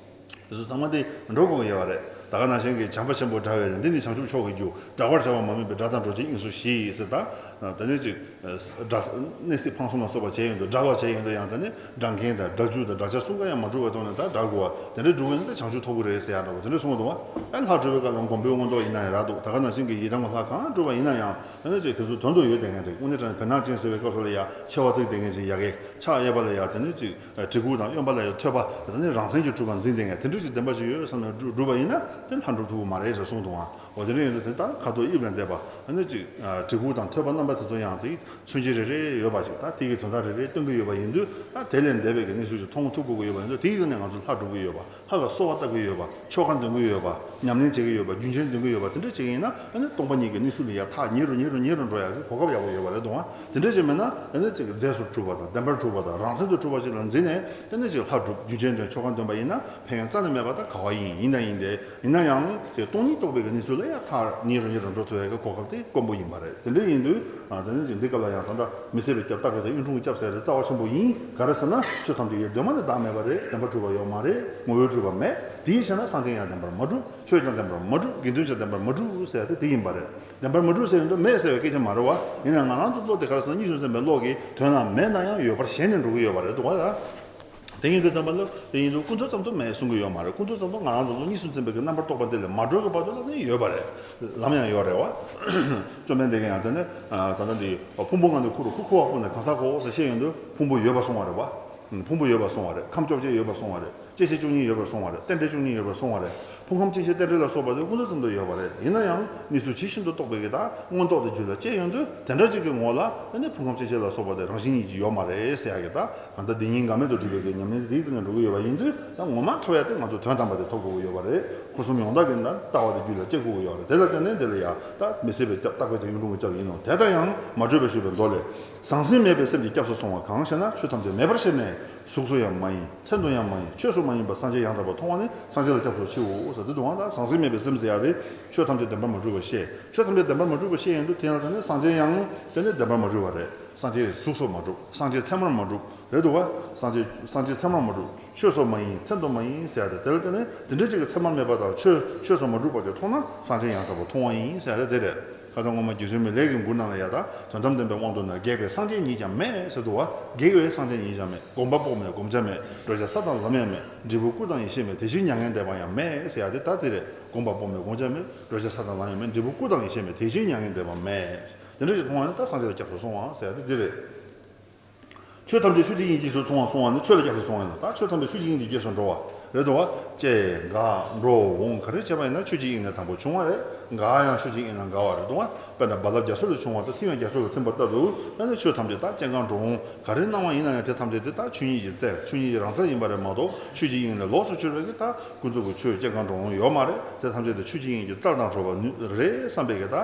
དེ་ཚོ་ཚང་མ་དེ་འགྲོ་དགོས་ཀྱི་ཡོད་པ་རེད། ད་ག་ནང་བཞིན་གྱི་བྱམས་པ་ཆེན་པོ་འདྲ་བས་ནི། འདི་ནི་བྱང་ཆུབ་མཆོག་གི་རྒྱུ། བསྒྲགས་པར་བྱ་བ་མ་དམིགས་པའི། སྒྲ་དང་འགྲོགས་བྱེད་དབྱིངས་སུ་ཞི་ཟེར། ད་དེ་ནས་ཅིག་སྒྲ་གནས་སྲིད་འཕངས་གསུམ་ལ་སོགས་པ་བྱས་ཡོང་དུས། སྒྲ་ལ་བྱས་ཡོང་དུས་ཡང་དེ་ནི་སྒྲ་མཁན་དང་སྒྲ་བསྒྱུར་དང་སྒྲ་སྦྱར་གསུམ་ཀ་ཡང་མ་གྲུབ་པའི་ཐོག་ནས། ད་སྒྲ་དགུ་བ་དེ་འདྲ་སྒྲུབ་པ་ཡིན་ན་ད་བྱང་ཆུབ་ཐོབ་ཀྱི་རེད་ཟེར་ཡག་འདྲ་པོ་དེ་འདྲ་གསུངས་འདུག་བ། ཨ་ལྷ་སྒྲུབ་པའི་སྐབས་ལ་མགོན་པོའི་མངོན་རྟོགས་ཡིན་ན་ཡང་རག་འདུག་ད་ག་ནང་བཞིན་གྱི་ཡི་དམ་གྱི་ལྷ་གང་སྒྲུབ་པ་ཡིན་ན་ཡང་། དེ་ནི་ཅིག་དེ་ཚོ་དོན་དུ་ཡོད་བསྡད་མཁན་རེད། དངོས་གནས་དྲང་གནས་བེར་ནག་ཅན་ཟེར་བའི་སྐབས་སུ་ལ་ཡ་མཆེ་བ་གཙིགས་བསྡད་མཁན་ཅིག་ཡ་གི། ཕྱག་གཡས་པ་ལ་ཡ་དེ་ནི་ཅིག་གྲི་གུག་དང་། གཡོན་པ་ལ་ཡ་ཐོད་པ། དེ་ནི་རང་མཚན་གྱི་སྤྲུལ་པ་འཛིན་བསྡད་མཁན་དེ་འདྲ་ཅིག་བདེན་པ་ཅིག་ཡོད་བསམ་ནས་སྒྲུབ་སྒྲུབ་པ་ཡིན་ན་དེ་ལྷ་འགྲུབ་ཐུབ་ཀྱི་མ་རེད་ཟེར་གསུངས་འདུག་ཨང་། འོ་དེ་འདྲ་ཡིན་དུས་དེ་ལྟར་ཁ་དོག་དབྱིབས་ལས་འདས་པ། ཨ་ནི་ཅིག་གྲི་གུག་དང་ཐོད་པ་རྣམ་པ་དེ་ཚོ་ཡང་དེ་མཚོན་བྱེད་རེ་རེ་ཡོད་པ་ཅིག་ད་དེ་གི་དོན་དག་རེ་རེ་སྟོན་གྱི་ཡོད་པ་ཡིན་དུས། ད་དེ་ལས་འདས་པའི་གི་གནས་ཚུལ་ཅིག་མཐོང་ཐུབ་དགོས་ཀྱི་ཡོད་པ་ཡིན་དུས། དེ་ཡི་སྒང་ནས་ང་ཚོ་ལྷ་སྒྲུབ་ཀྱི་ཡོད་པ། ལྷ་ལ་གསོལ་བ་བཏབ་ཀྱི་ཡོད་པ། ཆོ་ག་འདོན་གྱི་ཡོད་པ། ཉམས་ལེན་བྱེད་ཀྱི་ཡོད་པ། རྒྱུན་ཆེན་འདོན་གྱི་ཡོད་པ། དེ་འདྲ་བྱེད་ཀྱི་ཡིན་ན། ཨ་ནི་སྟོང་པ་ཉིད་ཀྱི་གནས་ཚུལ་ལ་ཡ་ཐག་ཉེ་རུ་ཉེ་རུ་ཉེ་རུ་འགྲོ་ཡག་གི་གོ་སྐབས་ཡག་པོ་ཡོད་པ་རེད་འདུག་ཨ། དེ་འདྲ་བྱས་མེད་ན། ཨ་ནི་ཅིག་རྫས་སུ་གྲུབ་པ་དང་། བདེན་པར་གྲུབ་པ་དང་། རང་མཚན་དུ་གྲུབ་པ་ཅིག་ལ་འཛིན་ནས། ཨ་ནི་ཅིག་ལྷ་སྒྲུབ། རྒྱུན་ཆེན་འདོན། ཆོ་ག་འདོན་པ་ཡིན་ན་ཕན་ཡོན་རྩ་ནས་མེད་པ་ད་ག་བ་ཡིན། ཡིན་ན་ཡིན་ཏེ། ཡིན་ན་ཡང་ཅིག་སྟོང་ཉིད་རྟོགས་པའི་གི་གནས་ཚུལ་ལ་ཡ་ཐག་ཉེ་རུ་ཉེ་རུ་འགྲོ་ཐུབ་ཡག་གི་གོ་སྐབས་དེ་དཀོན་པོ་ཡིན་པ་རེད། དེ་འདྲ་ཡིན་དུས། ཨ། དེ་ནི་ཅིག་འདི་སྐབས་ལ་ཡང་ད་ལྟ་མི་ཟད་པའི་སྐྱབས། རྟག་པའི་དང་གཡུང་དྲུང་གི་སྐྱབས་ཟེར་ཏེ་རྩ་བ་ཆེན་པོ་ཡིན། ག་རེ་ཟེར་ན་ཆོས་ཐམས་ཅད་ཡེ་གདོད་མ་ནས་བདག་མེད་པ་རེད། བདེན་པར་གྲུབ་པ་ཡོད་མ་རེད། ངོ་བོས་གྲུབ་པ་མེད། དེའི་ཕྱིར་ན་སངས་རྒྱས་ཡང་བདེན་པར་མ་གྲུབ། ཆོས་ཀྱང་བདེན་པར་མ་གྲུབ། དགེ་འདུན་ཀྱང་བདེན་པར་མ་གྲུབ་ཟེར་ཏེ་དེ་ཡིན་པ་རེད། བདེན་པར་མ་གྲུབ་ཟེར་ཡོང་དུས་མེད་ཟེར་བའི་སྐད་ཆ་མ་རེད་བ། ཡིན་ན་ང་རང་ཚོ་བློ་དེ་ག་རེ་ཟེར་ན། གཉིས་སུ་འཛིན་པའི་བློ་གི་དོན་ལ་མེད་ན་ཡང་ཡོད་པར་ཞེན་ནས་འགྲོ་གི་ཡོད་པ་རེད་འདུག་བ། དེ་ཡིན་དུས་ཙམ་པ་ལ། དེ་ཡིན་དུས་ཀུན་རྫོབ་ཙམ་དུ་མེད་གསུང་གི་ཡོད་མ་རེད། ཀུན་རྫོབ་ཙམ་དུ་ང་རང་ཚོ་ལ་གཉིས་སུ་འཛིན་པའི་གི་རྣམ་པར་རྟོག་པ་འདི་ལས་མ་གྲོལ་གྱི་བར་དུ་ལ་ནི་ཡོད་པ་རེད། ལམ་ཡང་ཡོད་རེད་བ། བཅོམ་ལྡན་འདས་ཀྱིས་ཡང་དེ་ནི། ཨ། ད་ལྟ་འདི་ཕུང་པོ་ལྔ་ནི་ཁུ་རུ། ཁུ་ཁུ་བ་པོ་ནི་གང་ཟག་གོ་ཟེར་བཤད་ཡོང་དུས། ཕུང་པོ་ཡོད་པར་གསུངས་པ་རེད་བ། ཕུང་པོ་ཡོད་པར་གསུངས་པ་རེད། ཁམས་བཅོ་བརྒྱད་ཡོད་པར་གསུངས་པ་རེད། སྐྱེ་མཆེད་བཅུ་གཉིས་ཡོད་པར་གསུངས་པ་རེད། རྟེན་འབྲེལ་བཅུ་གཉིས་ཡོད་པར་གསུངས་པ་རེད། ཕུང་ཁམས་སྐྱེ་མཆེད་རྟེན་འབྲེལ་ལ་སོགས་པ་དེ་ཀུན་རྫོབ་ཙམ་དུ་ཡོད་པ་རེད། ཡིན་ན་ཡང་གནས་ཚུལ་ཇི་བཞིན་དུ་རྟོགས་པའི་གི་ད་མངོན་རྟོགས་དེ་རྒྱུད་ལ་སྐྱེས་ཡོང་དུས། དེ་འདྲ་ཅིག་གི་ངོ་ལ་ཨ་ནི་ཕུང་ཁམས་སྐྱེ་མཆེད་ལ་སོགས་པ་དེ་རང་བཞིན་ཉིད་ཀྱིས་ཡོད་མ་རེད་ཟེར་ཡག་གི། ད་གང་ལྟར་འདི་ཉིད་འགལ་མེད་དུ་གྲུབ་པའི་གི་ཉམས་ལེན་དེའི་སྟེང་ནས་འགྲོ་གི་ཡོད་པ་ཡིན་དུས། ད་ངོ་མ་ཐོབ་ཡག་དེ་ང་ཚོ་དོན་དམ་པ་དེ་ཐོབ་དགོས་ཀྱི་ཡོད་པ་རེད། འཁོར་གསུམ་ཡོངས་དག་གི་ད་ལྟ་བ་དེ་རྒྱུད་ལ་སྐྱེ་དགོས་ཀྱི་ཡོད་པ་རེད། དེ་ལ་བརྟེན་ནས་འདི་ལ་ཡ་ད་མི་ཟད་པའི་སྐྱབས། རྟག་པའི་དང་གཡུང་དྲུང་གི་སྐྱབས་ཡིན་ནོ། དེ་ལྟར་ཡང་མ་གྲོལ་བར་བཞུགས་པའི་མདོ་ལས། ཟང་ཟིང་མེད་པའི་སེམས་ཀྱིས་སྐྱབས་སུ་སོང་བ་གང་ཞེ་ན། ཆོས་ཐམས་ཅད་མེད་པར་ཤེས་ནས་གཟུགས་སུ་ཡང་མ་ཡིན། མཚན་དུ་ཡང་མ་ཡིན། ཆོས་སུ་མ་ཡིན་པ་སངས་རྒྱས་ཡང་དག་པར་མཐོང་བ་ནི་སངས་རྒྱས་ལ་སྐྱབས་སུ་མཆིའོ་ཟེར་དེ་འདུག་ཨང་། ད་ཟང་ཟིང་མེད་པའི་སེམས་ཟེར་ཡག་དེ་ཆོས་ཐམས་ཅད་བདེན་པར་མ་གྲུབ་པ་ཤེས། ཆོས་ཐམས་ཅད་བདེན་པར་མ་གྲུབ་པ་ཤེས་ཡོང་དུས། དེ་ཡང་དེ་ནི་སངས་རྒྱས་ཡང་དེ་ནི་བདེན་པར་མ་གྲུབ་པ་རེད། སངས་རྒྱས་གཟུགས་སུ་མ་གྲུབ། སངས་རྒྱས་ཚད་མར་མ་གྲུབ། རེད་འདུག་བ། སངས་རྒྱས་སངས་རྒྱས་ཚད་མར་མ་གྲུབ། ཆོས་སུ་མ་ཡིན། མཚན་དུ་མ་ཡིན་ཟེར་ཡག་དེ། དེ་ལ་བརྟེན་ནས་དེ་འདྲ་ཅིག་གི་ཚད་མར་མེད་པ་དང་། ཆོས་ཆོས་སུ་མ་གྲུབ་པ་ཅིག་མཐོང་ན་སངས་རྒྱས་ཡང་དག་པར་མཐོང་བ་ཡིན་ཟེར་ཡག་དེ་རེད། ཁ་སང་སྔོན་མ་རྗེ་བཙུན་མི་ལས་ཀྱི་མགུར་ནང་ལ་ཡ། ད་དོན་དམ་བདེན་པའི་དབང་དུ་ན། སྒེག་པའི་སངས་རྒྱས་ཉིད་ཀྱང་མེད་ཟེར་འདུག་བ། སྒེག་པའི་སངས་རྒྱས་ཉིད་ཀྱང་མེད། སྒོམ་པ་པོ་མེད། བསྒོམ་བྱ་མེད། བགྲོད་བྱ་ས་དང་ལམ་ཡང་མེད། འབྲས་བུ་སྐུ་དང་ཡེ་ཤེས་མེད། དེ་བཞིན་མྱ་ངན་འདས་པ་ཡང་མེད་ཟེར་ཡག་དེ་ད་དེ་རེད། སྒོམ་པ་པོ་མེད། བསྒོམ་བྱ་མེད། བགྲོད་བྱ་ས་དང་ལམ་ཡང་མེད། འབྲས་བུ་སྐུ་དང་ཡེ་ཤེས་མེད། དེ་བཞིན་མྱ་ངན་འདས་པ་མེད། དེ་འདྲ་ཞིག་མཐོང་བ་ནི་ད་སངས་རྒྱས་ལ་སྐྱབས་སུ་སོང་བ་ཟེར་ཡག་དེ་འདི་རེད། ཆོས་ཐམས་ཅད་ཆོས་ཀྱི་དབྱིངས་རྗེས་སུ་མཐོང་བ། སོང་བ་ནི་ཆོས་ལ་སྐྱབས་སུ་སོང་བ་ཡིན་ནོ། ད་ཆོས་ཐམས་ཅད་ཆོས་ཀྱི་དབྱིངས་ཀྱི་རྗེས་སུ་འགྲོ་བ་རེད་འདུག་བ། སྐྱེ་འགག་འགྲོ་འོང་ག་རེ་བྱས་པ་ཡིན་ན་ཆོས་ཀྱི་དབྱིངས་ནས་དང་པོ་བྱུང་བ་རེད། འགག་ཡང་ཆོས་ཀྱི་དབྱིངས་ནས་འགག་པ་རེད་འདུག་བ། དཔེར་ན་རྦ་རླབས་རྒྱ་མཚོ་ལས་བྱུང་བ་དང་ཐིགས་པ་རྒྱ་མཚོ་ལ་ཐིམ་པ་ལྟ་བུ། ཨ་ནི་ཆོས་ཐམས་ཅད་ད་སྐྱེ་འགག་འགྲོ་འོང་ག་རེ་སྣང་བ་ཡིན་ན་ཡང་དེ་ཐམས་ཅད་དེ་ད་ཆོས་ཉིད་ཀྱི་རྩལ། ཆོས་ཉིད་ཀྱི་རང་རྩལ་ཡིན་པ་རེད་མ་གཏོགས། ཆོས་ཀྱི་དབྱིངས་ནས་ལོགས་སུ་གྱུར་པའི་གི་ད་ཀུན་རྫོབ་ཀྱི་ཆོས་སྐྱེ་འགག་འགྲོ་འོང་ཡོད་མ་རེད། དེ་ཐམས་ཅད་དེ་ཆོས་ཀྱི་དབྱིངས་ཀྱི་རྩལ་དང་གྲོགས་པ་རེད་བསམ་པའི་གི་ད་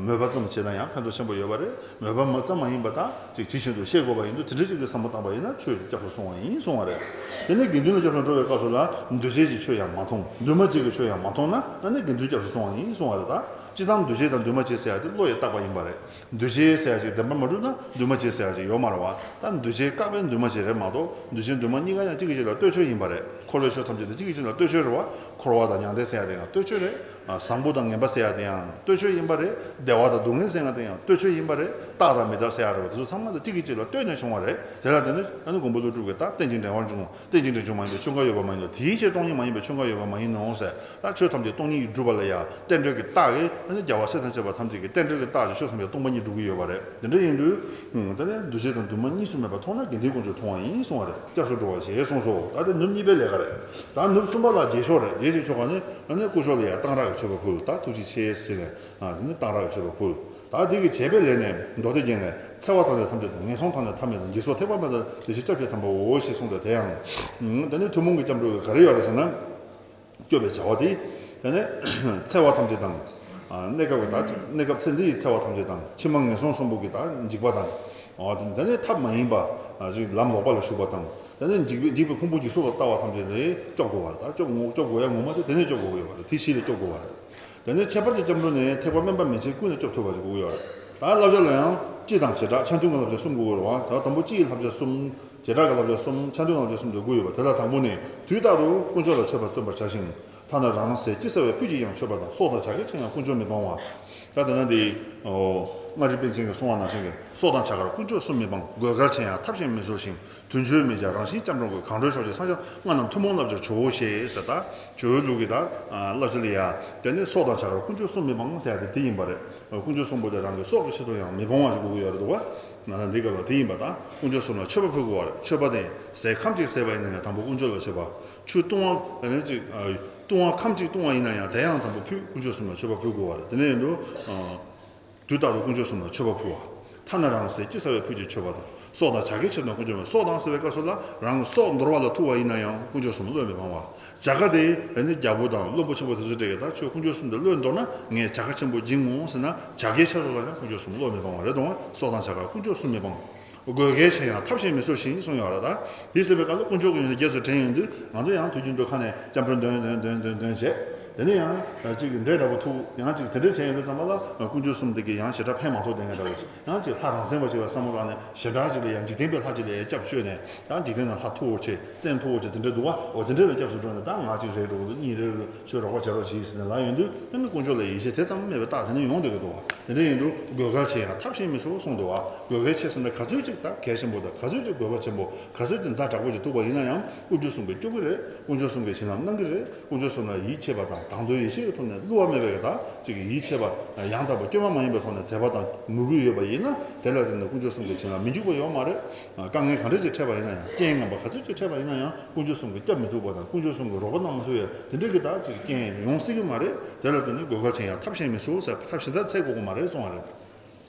མོས་པ་ཙམ་བྱས་ན་ཡང་ཕན་ཐོགས་ཆེན་པོ་ཡོད་པ་རེད། མོས་པ་མ་ཙམ་མ་ཡིན་པ་ད་ཅིག་ཇི་བཞིན་དུ་ཤེས་དགོས་པ་ཡིན་དུས། དེ་འདྲ་ཅིག་གི་བསམ་བློ་བཏང་པ་ཡིན་ན་ཆོས་ཀྱི་སྐྱབས་སུ་སོང་བ་ཡིན་གསུང་བ་རེད། དེ་ནས་དགེ་འདུན་ལ་སྐྱབས་སུ་འགྲོ་བའི་སྐབས་སུ་ལ་འདུ་བྱེད་ཀྱི་ཆོས་ཡང་མ་མཐོང་། འདུས་མ་བྱས་ཀྱི་ཆོས་ཡང་མ་མཐོང་ན། ཨ་ནི་དགེ་འདུན་སྐྱབས་སུ་སོང་བ་ཡིན་གསུང་བ་རེད། ད་སྤྱིར་བཏང་འདུ་བྱེད་དང་འདུས་མ་བྱས་ཟེར་ཡག་དེ་བློ་ཡིས་བཏགས་པ་ཡིན་པ་རེད། འདུ་བྱེད་ཟེར་ཡག་ཅིག་བདེན་པར་མ་གྲུབ་ན་འདུས་མ་བྱས་ཟེར་ཡག་ཅིག་ཡོད་མ་རེད་བ། ད་འདུ་བྱེད་བཀག་པའི་འདུས་མ་བྱས་རེད་མ་གཏོགས། འདུ་བྱེད་འདུས་མ་གཉིས་ཀ་ཡང་གཅིག་གིས་གཅིག་ལ་ལྟོས་ཆོས་ཡིན་པ་རེད། འཁོར་བའི་ཆོས་ཐམས་ཅད་དེ་གཅིག་གིས་གཅིག་ལ་ལྟོས་ཆོས་རེད་བ། འཁོར་བ་དང་མྱང་འདས་ཟེར་ཡག་དེ་ཡང་ལྟོས་ཆོས་རེད། བཟང་པོ་དང་ངན་པ་ཟེར་ཡག་དེ་ཡང་ལྟོས་ཆོས་ཡིན་པ་རེད། བདེ་བ་དང་སྡུག་བསྔལ་ཟེར་ཡག་དེ་ཡང་ལྟོས་ཆོས་ཡིན་པ་རེད། རྟག་དང་མི་རྟག་ཟེར་ཡག་རེད་བ། དེ་ཚོ་ཚང་མ་དེ་གཅིག་གིས་གཅིག་ལ་ལྟོས་ནས་བྱུང་བ་རེད། དེ་ལ་བརྟེན་ནས་ཨ་ནི་མགོན་པོ་ཀླུ་སྒྲུབ་ཀྱིས་ད་རྟེན་ཅིང་འབྲེལ་བར་འབྱུང་། རྟེན་ཅིང་འབྲེལ་འབྱུང་མ་ཡིན་པའི་ཆོས་འགའ་ཡོད་པ་མ་ཡིན་ནོ། ཆོས་ཐམས་ཅད་སྟོང་ཉིད་མ་ཡིན་པའི་ཆོས་འགའ་ཡོད་པ་མ་ཡིན་ནོ་ཟེར། ད་ཆོས་ཐམས་ཅད་སྟོང་ཉིད་སྒྲུབ་པ་ལ་ཡང་རྟེན་འབྲེལ་གྱི་རྟགས་ཀྱིས། ཨ་ནི་རྒྱལ་བ་སྲས་དང་བཅས་པ་ཐམས་ཅད་ཀྱི་རྟེན་འབྲེལ་གྱི་རྟགས་ཀྱིས་ཆོས་ཐམས་ཅད་སྟོང་པ་ཉིད་སྒྲུབ་ཀྱི་ཡོད་པ་རེད། དེ་འདྲ་ཡིན་དུས། ཨ། ད་ནི་འདུ་བྱེད་དང་འདུས་མ་གཉིས་སུ་མེད་པར་མཐོང་ན་དགེ་འདུན་དཀོན་མཆོག་མཐོང་བ་ཡིན་གསུང་བ་རེད། སྐྱབས་སུ་འགྲོ་བ་ཞེས་གསུངས་སོ། ད་དེ་ནུབ་གཉིས་པའི་ལས་ཀ་རེད། ད་ནུབ་གསུམ་པ་ལ་རྗེས་ཆོག་རེད། རྗེས་ཀྱི་ཆོ་ག་ནི། ཨ་ནི་སྐུ་ཞབས་ལ་ཡང་གཏང་རག་གི་མཆོད་པ་ཕུལ། ད་ཐུགས་རྗེ་ཆེ་ཟེར་ནས། ཨ། དེ་ནི་གཏང་རག་གི་མཆོད་པ་ཕུལ། ད་དེ་གི་བྱས་པའི་ལས་ནས་མདོ་སྡེ་རྒྱན་ནས། འཚེ་བ་དག་ལས་ཐམས་ཅད་དང་། ངན་སོང་དག་ནས་ཐ་མལ་དང་། འཇིག་ཚོགས་ཐེག་པ་མེད་དང་། བདེ་གཤེགས་སྐྱབས་ཀྱི་དམ་པའོ་ཞེས་གསུངས་ཏེ། དེ་ཡང་། ཨ། དེ་ནི་ཐུན་མོང་གི་སྐྱབས་འགྲོ་གི་ག་རེ་ཡོད་རེད་ཟེར་ན། སྐྱོབ་པའི་བྱ་བ་དེ། དེ་ནས་འཚེ་བ་ཐམས་ཅད་དང་། ཨ། གནས་སྐབས་ཀྱི་ད་གནས་སྐབས་ཚེ་འདི་ཡི་འཚེ་བ་ཐམས་ཅད་དང་། ཕྱི་མ་ངན་སོང་གསུམ་པོ་གི་ད་འཇིགས་པ་དང་། ཨ། དེ་ནས་ཐབས་མ་ཡིན་པ། ཨ། ཅིག་ལམ་ལོག་པ་ལ་ཞུགས་པ་དང་། དེ་ནས་འཇིགས་པའི་འཇིགས་པའི་ཕུང་པོ་འཇིགས་ཚོགས་ལ་ལྟ་བ་ཐམས་ཅད་ལས་སྐྱོབ་དགོས་པ་རེད། ད་སྐྱོབ་ངོ་སྐྱོབ་དགོས་ཡ་ངོ་མ་དེ་དེ་ནས་སྐྱོབ་དགོས་ཀྱི་ཡོད་པ་རེད། དེ་བཞི་ལས་སྐྱོབ་དགོས་པ་རེད། དེ་ནས་ཁྱད་པར་དུ་སྐྱབས་འགྲོ་ནི་ཐེག་པ་དམན་པ་མན་ཆད་ཀུན་ནས་སྐྱོབ་ཐུབ་པ་ཞིག་དགོས་ཀྱི་ཡོད་རེད། ད་བསླབ་བྱ་ལ་ཡང་སྤྱི་དང་བྱེ་བྲག་ཆ་མཐུན་གྱི་བསླབ་བྱ་གསུམ་དགོས་ཀྱི་རེད་བ། ད་དང་པོ་སྤྱི་ཡི་བསླབ་བྱ་གསུམ། བྱེ་བྲག་གི་བསླབ་བྱ་གསུམ། ཆ་མཐུན་བསླབ་བྱ་གསུམ་དེ་དགོས་ཡོད་པ། དེ་ལ་དང་པོ་ནི། དུས་རྟག་ཏུ་དཀོན་མཆོག་ལ་མཆོད་པ་བརྩོན་པར་བྱ་ཞིང་ ཐ་ན་རང་ཟས་ཅི་ཟ་བའི་ཕུད་ཀྱིས་ཡང་མཆོད་པ་དང་། སྲོག་དང་བྱ་དགའི་ཕྱིར་ཡང་དཀོན་མཆོག་མི་སྤང་བ། ད་དེ་ན་འདི། ལྔ་རིག་པཎ་ཆེན་གྱིས་གསུངས་པ་ནང་བཞིན་གྱི་སྲོག་དང་བྱ་དགར་དཀོན་མཆོག་གསུམ་མི་སྤང་། དགོས་གལ་ཆེ་ཡང་ཐབས་གཞན་མི་བཟོད་ཅིང་། དུས་མཆོད་མི་བྱ་རང་བཞིན་སྐྱབས་འགྲོ་དགོས། གང་འགྲོའི་ཕྱོགས་ཀྱི་སངས་རྒྱས་ལྔ་རྣམས་ཐུན་མོང་བསླབ་བྱར་བྱའོ་ཞེས་ཟེར། ད་ཇོ་བོའི་ལུགས་ཀྱི་ད་བསླབ་བྱ་ལ་ཡ་དེ་ནི་སྲོག་དང་བྱ་དགར་དཀོན་མཆོག་གསུམ་མི་སྤང་ཟེར་ཡ་དེ་དེ་ཡིན་པ་རེད། དཀོན་མཆོག་གསུམ་པོ་དེ་རང་གི་སྲོག་གི་ཕྱིར་དུ་ཡང་མི་སྤང་བ་ཞིག་དགོས་ཀྱི་ཡོད་རེད་འདུག་བ། ང་ཚོ་འདི་སྐབས་ལ་དེ་ཡིན་པ་དང་དཀོན་མཆོག་གསུམ་ལ་མཆོད་པ་ཕུལ་དགོས་པ་རེད། མཆོད་པ་དེ་ཟས་ཁམ་གཅིག་ཟས་པ་ཡིན་ན་ཡང་དང་པོ་དཀོན་མཆོག་ལ་མཆོད་པ། ཆུ་བཏུང་བ་ཨ་ནི་གཅིག་ཨ། བཏུང་བ་ཁམ་གཅིག་བཏུང་བ་ཡིན་ན་ཡང་དེ་ཡང་དང་པོ་ཕུལ། དཀོན་མཆོག་གསུམ་ལ་མཆོད་པ་ཕུལ་དགོས་པ་རེད། དེ་ནས་ཡིན་དུས། དུས་རྟག་ཏུ་དཀོན་མཆོག་གསུམ་ལ་མཆོད་པ་ཕུལ་བ། ཐ་ན་རང་ཟས་ཅི་ཟ་བའི་ཕུད་ཀྱིས་མཆོད་པ་དང་། སྲོག་དང་བྱ་དགའི་ཕྱིར་དང་དཀོན་མཆོག་མི། སྲོག་དང་ཟེར་བའི་སྐབས་སུ་ལ་རང་གི་སྲོག་འདོར་བ་ལ་ཐུག་པ་ཡིན་ན་ཡང་དཀོན་མཆོག་གསུམ་བློས་མི་འབང་བ། བྱ་དགའ་དེ་ཨ་ནི་རྒྱལ་པོ་དང་བློན་པོ་ཆེན་པོ་དེ་ཚོ་སྤྲད་ཀྱི་ད་ཁྱོད་དཀོན་མཆོག་གསུམ་དེ་བློས་འདོར་ན་ངས་བྱ་དགའ་ཆེན་པོ་སྦྱིན་འོང་ཟེར་ན་བྱ་དགའི་ཕྱིར་དུ་ལ་ཡང་དཀོན་མཆོག་གསུམ་བློས་མི་འབང་བ་རེད་དོ། སྲོག་དང་བྱ་དགའ་དཀོན་མཆོག་གསུམ་མི་འབང་། དགོས་གལ་ཆེ་ཡང་ཐབས་གཞན་མི་བཟོད་ཅིང་གསུངས་ཡོད་རེད། ད་འདི་ཟེར་བའི་སྐབས་ལ་དཀོན་མཆོག་གི་ཡོན་ཏན་རྗེས་སུ་དྲན་ཡོང་དུས་ང་ཚོ་ཡང་དུས་རྒྱུན་དུ་ཁ་ནས་སྐྱབས་འགྲོ་འདོན་འདོན་འདོན་འདོན་འདོན་བྱས། དེ་ནས་ཡང་ཅིག་འདྲེ་འདྲ་པོ་ཐུག་ཡང་ཅིག་དེ་འདྲས་བྱས་ཡོང་དུས་ཙམ་པ་ལ་དཀོན་མཆོག་གསུམ་དེ་གིས་ཡང་ཞེ་དྲག་ཕན་མ་ཐོགས་བསྡད་མཁན་འདྲ་པོ་ཅིག་ཡང་ཅིག་ལྷ་རང་མཚན་པ་ཅིག་ལ་བསམ་བློ་བཏང་ནས་ཞེ་དྲག་ཅིག་ལ་ཡང་འཇིག་རྟེན་པའི་ལྷ་ཅིག་ལ་ཡང་སྐྱབས་བཅོལ་ནས་ད་འཇིག་རྟེན་ན་ལྷ་མཐུ་བོ་ཆེ་བཙན་མཐུ་བོ་ཆེ་དེ་འདྲས་འདུག་བ། འོ་དེ་འདྲས་ལ་སྐྱབས་སུ་འགྲོ་ནས་ད་ང་ཅིག་རེ་འགྲོ་གི་འདུག་གཉིས་རེ་རེ་ཁྱོད་རོགས་པ་བྱེད་རོགས་གྱིས་ཟེར་ནས་ལབ་ཡོང་དུས་ཨ་ནི་དཀོན་མཆོག་ལ་ཡིད་ཆེས་དེ་ཙམ་མེད་པའི་རྟགས་དེ་ནས་ཡོང་བསྡད་ཀྱི་འདུག་བ། དེ་འདྲ་ཡིན་དུས་དགོས་གལ་ཆེ་ཡང་ཐབས་གཞན་མི་བཟོད་གསུངས་འདུག་བ། དགོས་གལ་ཆེ་ཟེར་ན་ག་ཚོད་ཅིག་ད་གལ་ཆེན་པོ་དང་ག་ཚོད་ཅིག་དགོས་པ་ཆེན་པོ་ག་ཚོད་ཅིག་ཛ་དྲག་པོ་ཅིག་ཐུག་པ་ཡིན་ན་ཡང་དཀོན་མཆོག་གསུམ་གྱིས་སྐྱོབ་ཀྱི་རེད། དཀོན་མཆོག་གསུམ་གྱིས་བྱིན་རླབས་གནང་གི་རེད། དཀོན་མཆོག་གསུམ་ལ་ཡིད་ཆེས་པ་དང་དང་དོད་ཡིད་ཆེས་ཀྱི་ཐོག་ནས་བསླུ་བ་མེད་པའི་གི་ད་ཅིག་ཡིད་ཆེས་པ་ཡང་དག་པ་སྐྱོན་མ་མ་ཡིན་པའི་ཐོག་ནས་དད་པ་དང་མོས་གུས་ཡོད་པ་ཡིན་ན་དེ་ལ་བརྟེན་ནས་དཀོན་མཆོག་གསུམ་གྱི་བྱིན་རླབས་མི་འཇུག་པ་ཡོད་མ་རེད། དཀའ་ངལ་ག་འདྲ་ཅིག་འཕྲད་པ་ཡིན་ན་ཡང་རྐྱེན་ངན་པ་ག་ཚོད་ཅིག་འཕྲད་པ་ཡིན་ན་ཡང་དཀོན་མཆོག་གསུམ་གྱིས་སྐྱབས་མི་ཐུབ་པ་དང་དཀོན་མཆོག་གསུམ་གྱིས་རོགས་པ་གནང་མི་ཐུབ་ཡ་དེ་འདྲ་གི་ད་ཅིག་རྐྱེན་ཡོང་སྲིད་ཀྱི་མ་རེད། དེ་ལ་བརྟེན་ནས་དགོས་གལ་ཆེ་ཡང་ཐབས་གཞན་མི་བཟོད་ཟེར་ཐབས་གཞན་དག་འཚོལ་དགོས་ཀྱི་མ་རེད་གསུང་བ་རེད།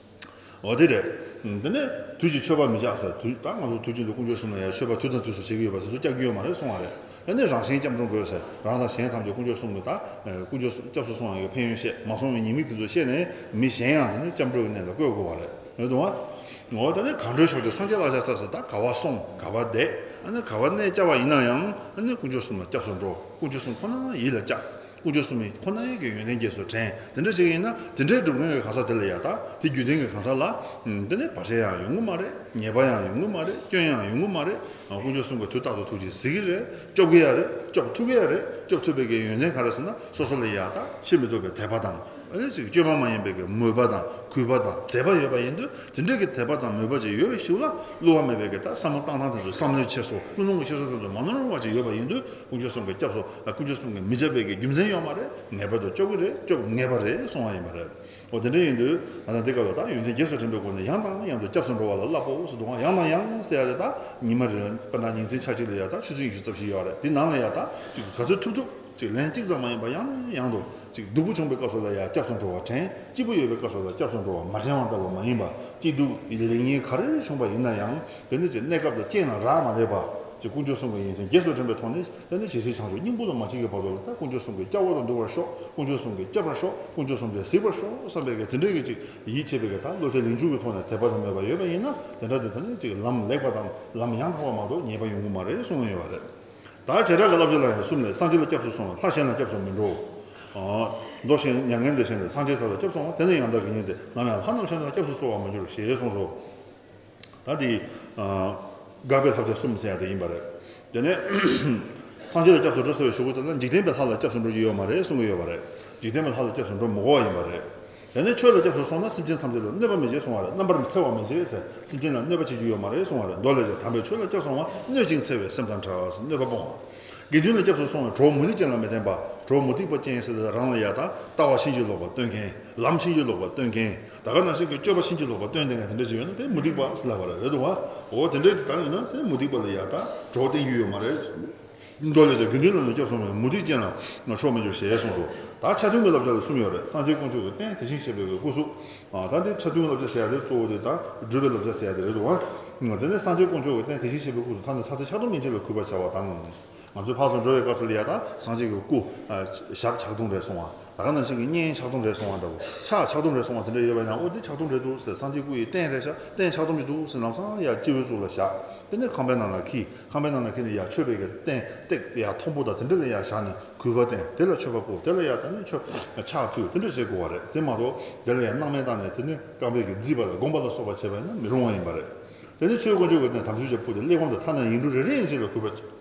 འོ་དེ་རེད། དེ་ནས་དུས་ཀྱི་མཆོད་པ་མི་བྱ་ཟེར་དུས་ད་ང་ཚོ་དུས་རྒྱུན་དུ་དཀོན་མཆོག་གསུམ་ལ་ཡང་མཆོད་པ་དུས་དང་དུས་སུ་བྱེད་ཀྱི་ཡོད་པ་དེ་ཚོ་བྱ་རྒྱུ་ཡོད་མ་རེད་གསུང་བ་རེད། དེ་ནས་རང་གཞན་སྐྱབས་འགྲོ་དགོས་ཟེར་རང་དང་གཞན་ཐམས་ཅད་དཀོན་མཆོག་གསུམ་གྱི་ད་དཀོན་མཆོག་གསུམ་སྐྱབས་སུ་སོང་བའི་ཕན་ཡོན་བཤད་མ་སོང་བའི་ཉེས་དམིགས་དེ་ཚོ་བཤད་ནས་མི་གཞན་ཡང་དེ་ནས་སྐྱབས་འགྲོ་གི་གནས་ལ་བཀོད་དགོས་པ་རེད། རེད་འདུག་བ། འོ་ད་ནི་གང་འགྲོའི་ཕྱོགས་ཀྱི་སངས་རྒྱས་ལ་ཕྱག་འཚལ་ཟེར་ད་ག་བ་སོང་ག་བ་བསྡད་ཨ་ནི་ག་བ་གནས་བཅའ་བ་ཡིན་ན་ཡང་ཨ་ནི་དཀོན་མཆོག་གསུམ་ལ་སྐྱབས་སུ་འགྲོ། དཀོན་མཆོག་གསུམ་ཁོ་ན་ཡིད་ལ་བཅགས། དཀོན་མཆོག་གསུམ་ཁོ་ནའི་གི་ཡོན་ཏན་རྗེས་སུ་དྲན། དེ་འདྲ་ཞིག་ཡིན་ན་དེ་འདྲའི་སྒྲུབ་མཁན་གྱི་གང་ཟག་དེ་ལ་ཡ་ད་དེ་རྒྱུད་ལྡན་གྱི་གང་ཟག་ལ་དེ་ནས་བར་ཆད་ཡང་ཡོང་གི་མ་རེད། ཉེས་པ་ཡང་ཡོང་གི་མ་རེད། སྐྱོན་ཡང་ཡོང་གི་མ་རེད། དཀོན་མཆོག་གསུམ་གྱིས་དུས་རྟག་ཏུ་ཐུགས་རྗེས་གཟིགས་ཀྱི་རེད། སྐྱོབ་ཀྱི་ཡ་རེད། སྐྱོབ་ཐུབ་ཀྱི་ཡ་རེད། སྐྱོབ་ཐུབ་པའི་གི་ཡོན་ཏན་ག་རེ་ཟེར་ན་སོ་སོ་ལ་ཡ་ད་ཕྱིར་མི་ལྡོག་པའི་དད་པ་དང་ཨ་ནི་ཅིག་བཅོས་མ་མ་ཡིན་པའི་གི་མོས་པ་དང་གུས་པ་དང་དད་པ་ཡོད་པ་ཡིན་དུས་དེ་འདྲའི་གི་དད་པ་དང་མོས་པ་ཅིག་ཡོད་པའི་ཤུགས་ལ་བསླུ་བ་མེད་པའི་གི་ད་བསམ་བློ་བཏང་སྟངས་དེ་ཚོ་བསམ་བློའི་འཁྱེར་སོ་ཀུན་སློང་གི་འཁྱེར་སོ་དེ་ཚོ་མ་ནོར་བ་ཅིག་ཡོད་པ་ཡིན་དུས། དཀོན་མཆོག་གསུམ་གྱི་སྐྱབས་སུ་དཀོན་མཆོག་གསུམ་གྱིས་མི་བྱ་བའི་གི་རྒྱུ་མཚན་ཡོད་མ་རེད། ངེས་པར་དུ་སྐྱོབ་ཀྱི་རེད། སྐྱོབ་ངེས་པ་རེད་གསུང་བ་ཡིན་པ་རེད། འོ་དེ་འདྲ་ཡིན་དུས་ད་ལྟ་འདི་སྐབས་ལ་ད་ཡོན་ཏན་རྗེས་སུ་དྲན་པའི་སྒོ་ནས་ཡང་དང་ཡང་དུ་སྐྱབས་སུ་འགྲོ་བ་ལ་བསླབ་པོ་ཟེར་འདུག་ག་ཡང་དང་ཡང་ཟེར་ཡ་དེ་ད་ཉི་མ་རེ་དཔེར་ན་ཉིན་མཚན་ཆ་གཅིག་ལ་ཡ་ད་ཆུ་ཚོད་ཉི་ཤུ་རྩ་བཞི་ཡོད་རེད། དེ་ནང་ལ་ཡ་ད་ཅིག་ག་ཚོད་ཐུབ་ཐུབ་ཅིག་ལན་གཅིག་ཙམ་མ་ཡིན་པ་ཡང་ནས་ཡང་དུ་ཅིག་སྡུག་པོ་བྱུང་བའི་སྐབས་སུ་ལ་ཡ་སྐྱབས་སུ་འགྲོ་བ་དྲན། སྐྱིད་པོ་ཡོད་པའི་སྐབས་སུ་ལ་སྐྱབས་སུ་འགྲོ་བ་མ་དྲན་པ་ལྟ་བུ་མ་ཡིན་པ་སྐྱིད་སྡུག་ལེགས་ཉེས་ག་རེ་བྱུང་བ་ཡིན་ན་ཡང་དེ་ནི་ཅིག་གནས་སྐབས་དང་རྐྱེན་ལ་རག་མ་ལས་པ་ཅིག་དཀོན་མཆོག་གསུམ་གྱི་ཡོན་ཏན་རྗེས་སུ་དྲན་པའི་ཐོག་ནས། དེ་ནས་ཇི་སྲིད་བྱང་ཆུབ་སྙིང་པོ་དུ་མ་མཆིས་ཀྱི་བར་དུ་ལ་ད་དཀོན་མཆོག་གསུམ་གྱི་སྐྱབས་འོག་ཏུ་འདུ་བར་ཤོག་དཀོན་མཆོག་གསུམ་གྱི་སྐྱབས་པར་ཤོག་དཀོན་མཆོག་གསུམ་གྱིས་གཟིགས་པར་ཤོག་བསམ་པའི་གི་དེ་འདྲའི་གི་ཅིག་ཡིད་ཆེས་པའི་གི་ད་བློ་གཏད་ལས་འཇུག་གི་ཐོག་ནས་དད་པ་དང་མོས་པ་ཡོད་པ་ཡིན་ན་དེ་འདྲ་དེ་ད་ནི་ཅིག་ལམ་ལེགས་པ་དང་ལམ་ཡང་དག་པ་མ་གཏོགས་ཉེས་པ་ཡོང་གི་མ་རེད་གསུངས་ཡོད་པ་རེད། ད་བྱེ་བྲག་གི་བསླབ་བྱ་ལ་ཡང་གསུམ་ལས། སངས་རྒྱས་ལ་སྐྱབས་སུ་སོང་བ། ལྷ་གཞན་ལ་སྐྱབས་སུ་མི་འགྲོ། མདོ་གཞན་མྱ་ངན་འདས་གཞན་ལས། སངས་རྒྱས་ཐོབ་ལ་སྐྱབས་སོང་བ། དེ་ནི་ཡང་དག་གི་ཉིད་དེ། ནམ་ཡང་ལྷ་རྣམས་གཞན་དག་སྐྱབས་སུ་གསོལ་བར་མི་འགྱུར་ཞེས་གསུངས་སོ། ད་དེ། དགག་པའི་བསླབ་བྱ་གསུམ་ཟེར་ཡ་དེ་ཡིན་པ་རེད། དེ་ནས། སངས་རྒྱས་ལ་སྐྱབས་སུ་འགྲོ་ཟེར་བའི་གཞུག་གུ་དེ་ལ་འཇིག་རྟེན་པའི་ལྷ་ལ་སྐྱབས་སུ་འགྲོ་རྒྱུ་ཡོད་མ་རེད་གསུང་གི་ཡོད་པ་རེད། འཇིག་རྟེན་པའི་ལྷ་ལ་སྐྱབས་སུ་འགྲོ་མི་དགོས་པ་ཡིན་པ་རེད། དེ་ནས་ཆོས་ལ་སྐྱབས་སུ་སོང་ན་སེམས་ཅན་ཐམས་ཅད་ལ་གནོད་པ་མི་བྱེད་གསུང་བ་རེད། རྣམ་པར་འཚེ་བ་མི་བྱེད་ཟེར། སེམས་ཅན་ལ་གནོད་པ་བྱེད་རྒྱུ་ཡོད་མ་རེད་གསུང་བ་རེད། མདོ་ལས་ཀྱང་དམ་པའི་ཆོས་ལ་སྐྱབས་སོང་བ། གནོད་ཅིང་འཚེ་བའི་སེམས་དང་བྲལ་བ་ཟེར་གནོད་པ་སྤོང་བ། དགེ་འདུན་ལ་སྐྱབས་སུ་སོང་བས་གྲོགས་མུ་སྟེགས་ཅན་ལ་མི་བརྟེན་པ། གྲོགས་མུ་སྟེགས་པ་ཅན་ཟེར་ཏེ་རང་ལ་ཡ་ད་ལྟ་བ་ཕྱིན་ཅི་ལོག་པ་སྟོན་མཁན། ལམ་ཕྱིན་ཅི་ལོག་པ་སྟོན་མཁན། ད་ག་ནང་བཞིན་གྱི་སྤྱོད་པ་ཕྱིན་ཅི་ལོག་པ་སྟོན་བསྡད་མཁན་དེ་འདྲ་ཅིག་ཡོད་ན་དེ་མུ་སྟེགས་པ་ཟེར་ལབ་པ་རེད། རེད་འདུག་བ། འོ་དེ་འདྲའི་དེ་ལྟར་ཡིན་ན་དེ་མུ་སྟེགས་པ་ལ་ཡ་ད་གྲོགས་བསྟེན་རྒྱུ་ཡོད་མ་རེད། མདོ་ལས་ཀྱང་དགེ་འདུན་ལ་ནི་སྐྱབས་སོང་བས་མུ་སྟེགས་ཅན་ལ་ཕྱོགས་མི་འགྱུར་ཞེས་གསུངས་སོ། ད་ཆ་མཐུན་གྱི་བསླབ་བྱ་ལ་གསུམ་ཡོད་རེད། སངས་རྒྱས་དཀོན་མཆོག་གི་རྟེན། དེ་བཞིན་གཤེགས་པའི་གི་སྐུ་གཟུགས། ད་འདི་ཆ་མཐུན་གྱི་བསླབ་བྱ་ཟེར་ཡ་དེ་གཙོ་བོ་དེ་ད་སྒྲུབ་པའི་བསླབ་བྱ་ཟེར་ཡ་དེ་རེད་འདུག་བ། དེ་ནས་སངས་རྒྱས་དཀོན་མཆོག་གི་རྟེན། དེ་བཞིན་གཤེགས་པའི་སྐུ་གཟུགས། ཐ་ན་ཕྱག་འཚལ་ཕྱག་སྟོང་མན་ཆད་ལ་གུས་པར་བྱ་བ་དང་། ང་ཚོས་ཕར་ཚུར་འགྲོ་བའི་སྐབས་སུ་ལ་ཡ་ད་སངས་རྒྱས་ཀྱི་སྐུ། ཞབས་ཕྱག་སྟོང་རེ་སོང་བ། ད་ག་ནང་བཞིན་གྱི་སྙན་ཕྱག་སྟོང་རེ་སོང་བ་འདྲ་བོ། ཕྱག་ཕྱག་སྟོང་རེ་སོང་བ་དེ་འདྲ་ཡོད་པ་ཡང་། འོ་འདི་ཕྱག་སྟོང་རེད་འདུག་ཟེར། སངས་རྒྱས་སྐུ་ཡི་རྟེན་རེད་ཤག་རྟེན་ཕྱག་སྟོང་རེད་འདུག་ཟེར་ལམ་སང་ཡར་སྤྱི་བོའི་གཙུག་ལ་བཞག་དེ་ནས་ཁང་པའི་ནང་ལ་འཁྱེར། ཁང་པའི་ནང་ལ་འཁྱེར་ནས་ཡར་མཆོད་པའི་གི་རྟེན་སྟེགས་ཡར་མཐོན་པོ་དང་དེ་འདྲ་ལ་ཡར་བཞག་ནས་གུས་པ་བསྟན། དེ་ལ་མཆོད་པ་ཕུལ། དེ་ལ་ཡར་ད་ནི་མཆོད་ཕྱག་ཕུལ། དེ་འདྲ་བྱེད་དགོས་པ་རེད། དེ་མ་གཏོགས་དེ་ལ་ཡར་སྣང་མེད་བཏང་ནས་དེ་ནི་རྐང་པའི་གི་རྩིས་པ་དང་སྒོམ་པ་ལ་སོགས་པ་བྱས་པ་ཡིན་ན་མི་རུང་བ་ཡིན་པ་རེད། དེ་ནི་ཆོས་དཀོན་མཆོག་གི་རྟེན་དམ་ཆོས་ཀྱང་ཕུལ་ཏེ། གླེགས་བམ་དང་ཐ་ན་ཡིག་འབྲུ་རེ་རེ་ཡན་ཆད་ལ་གུས་པ།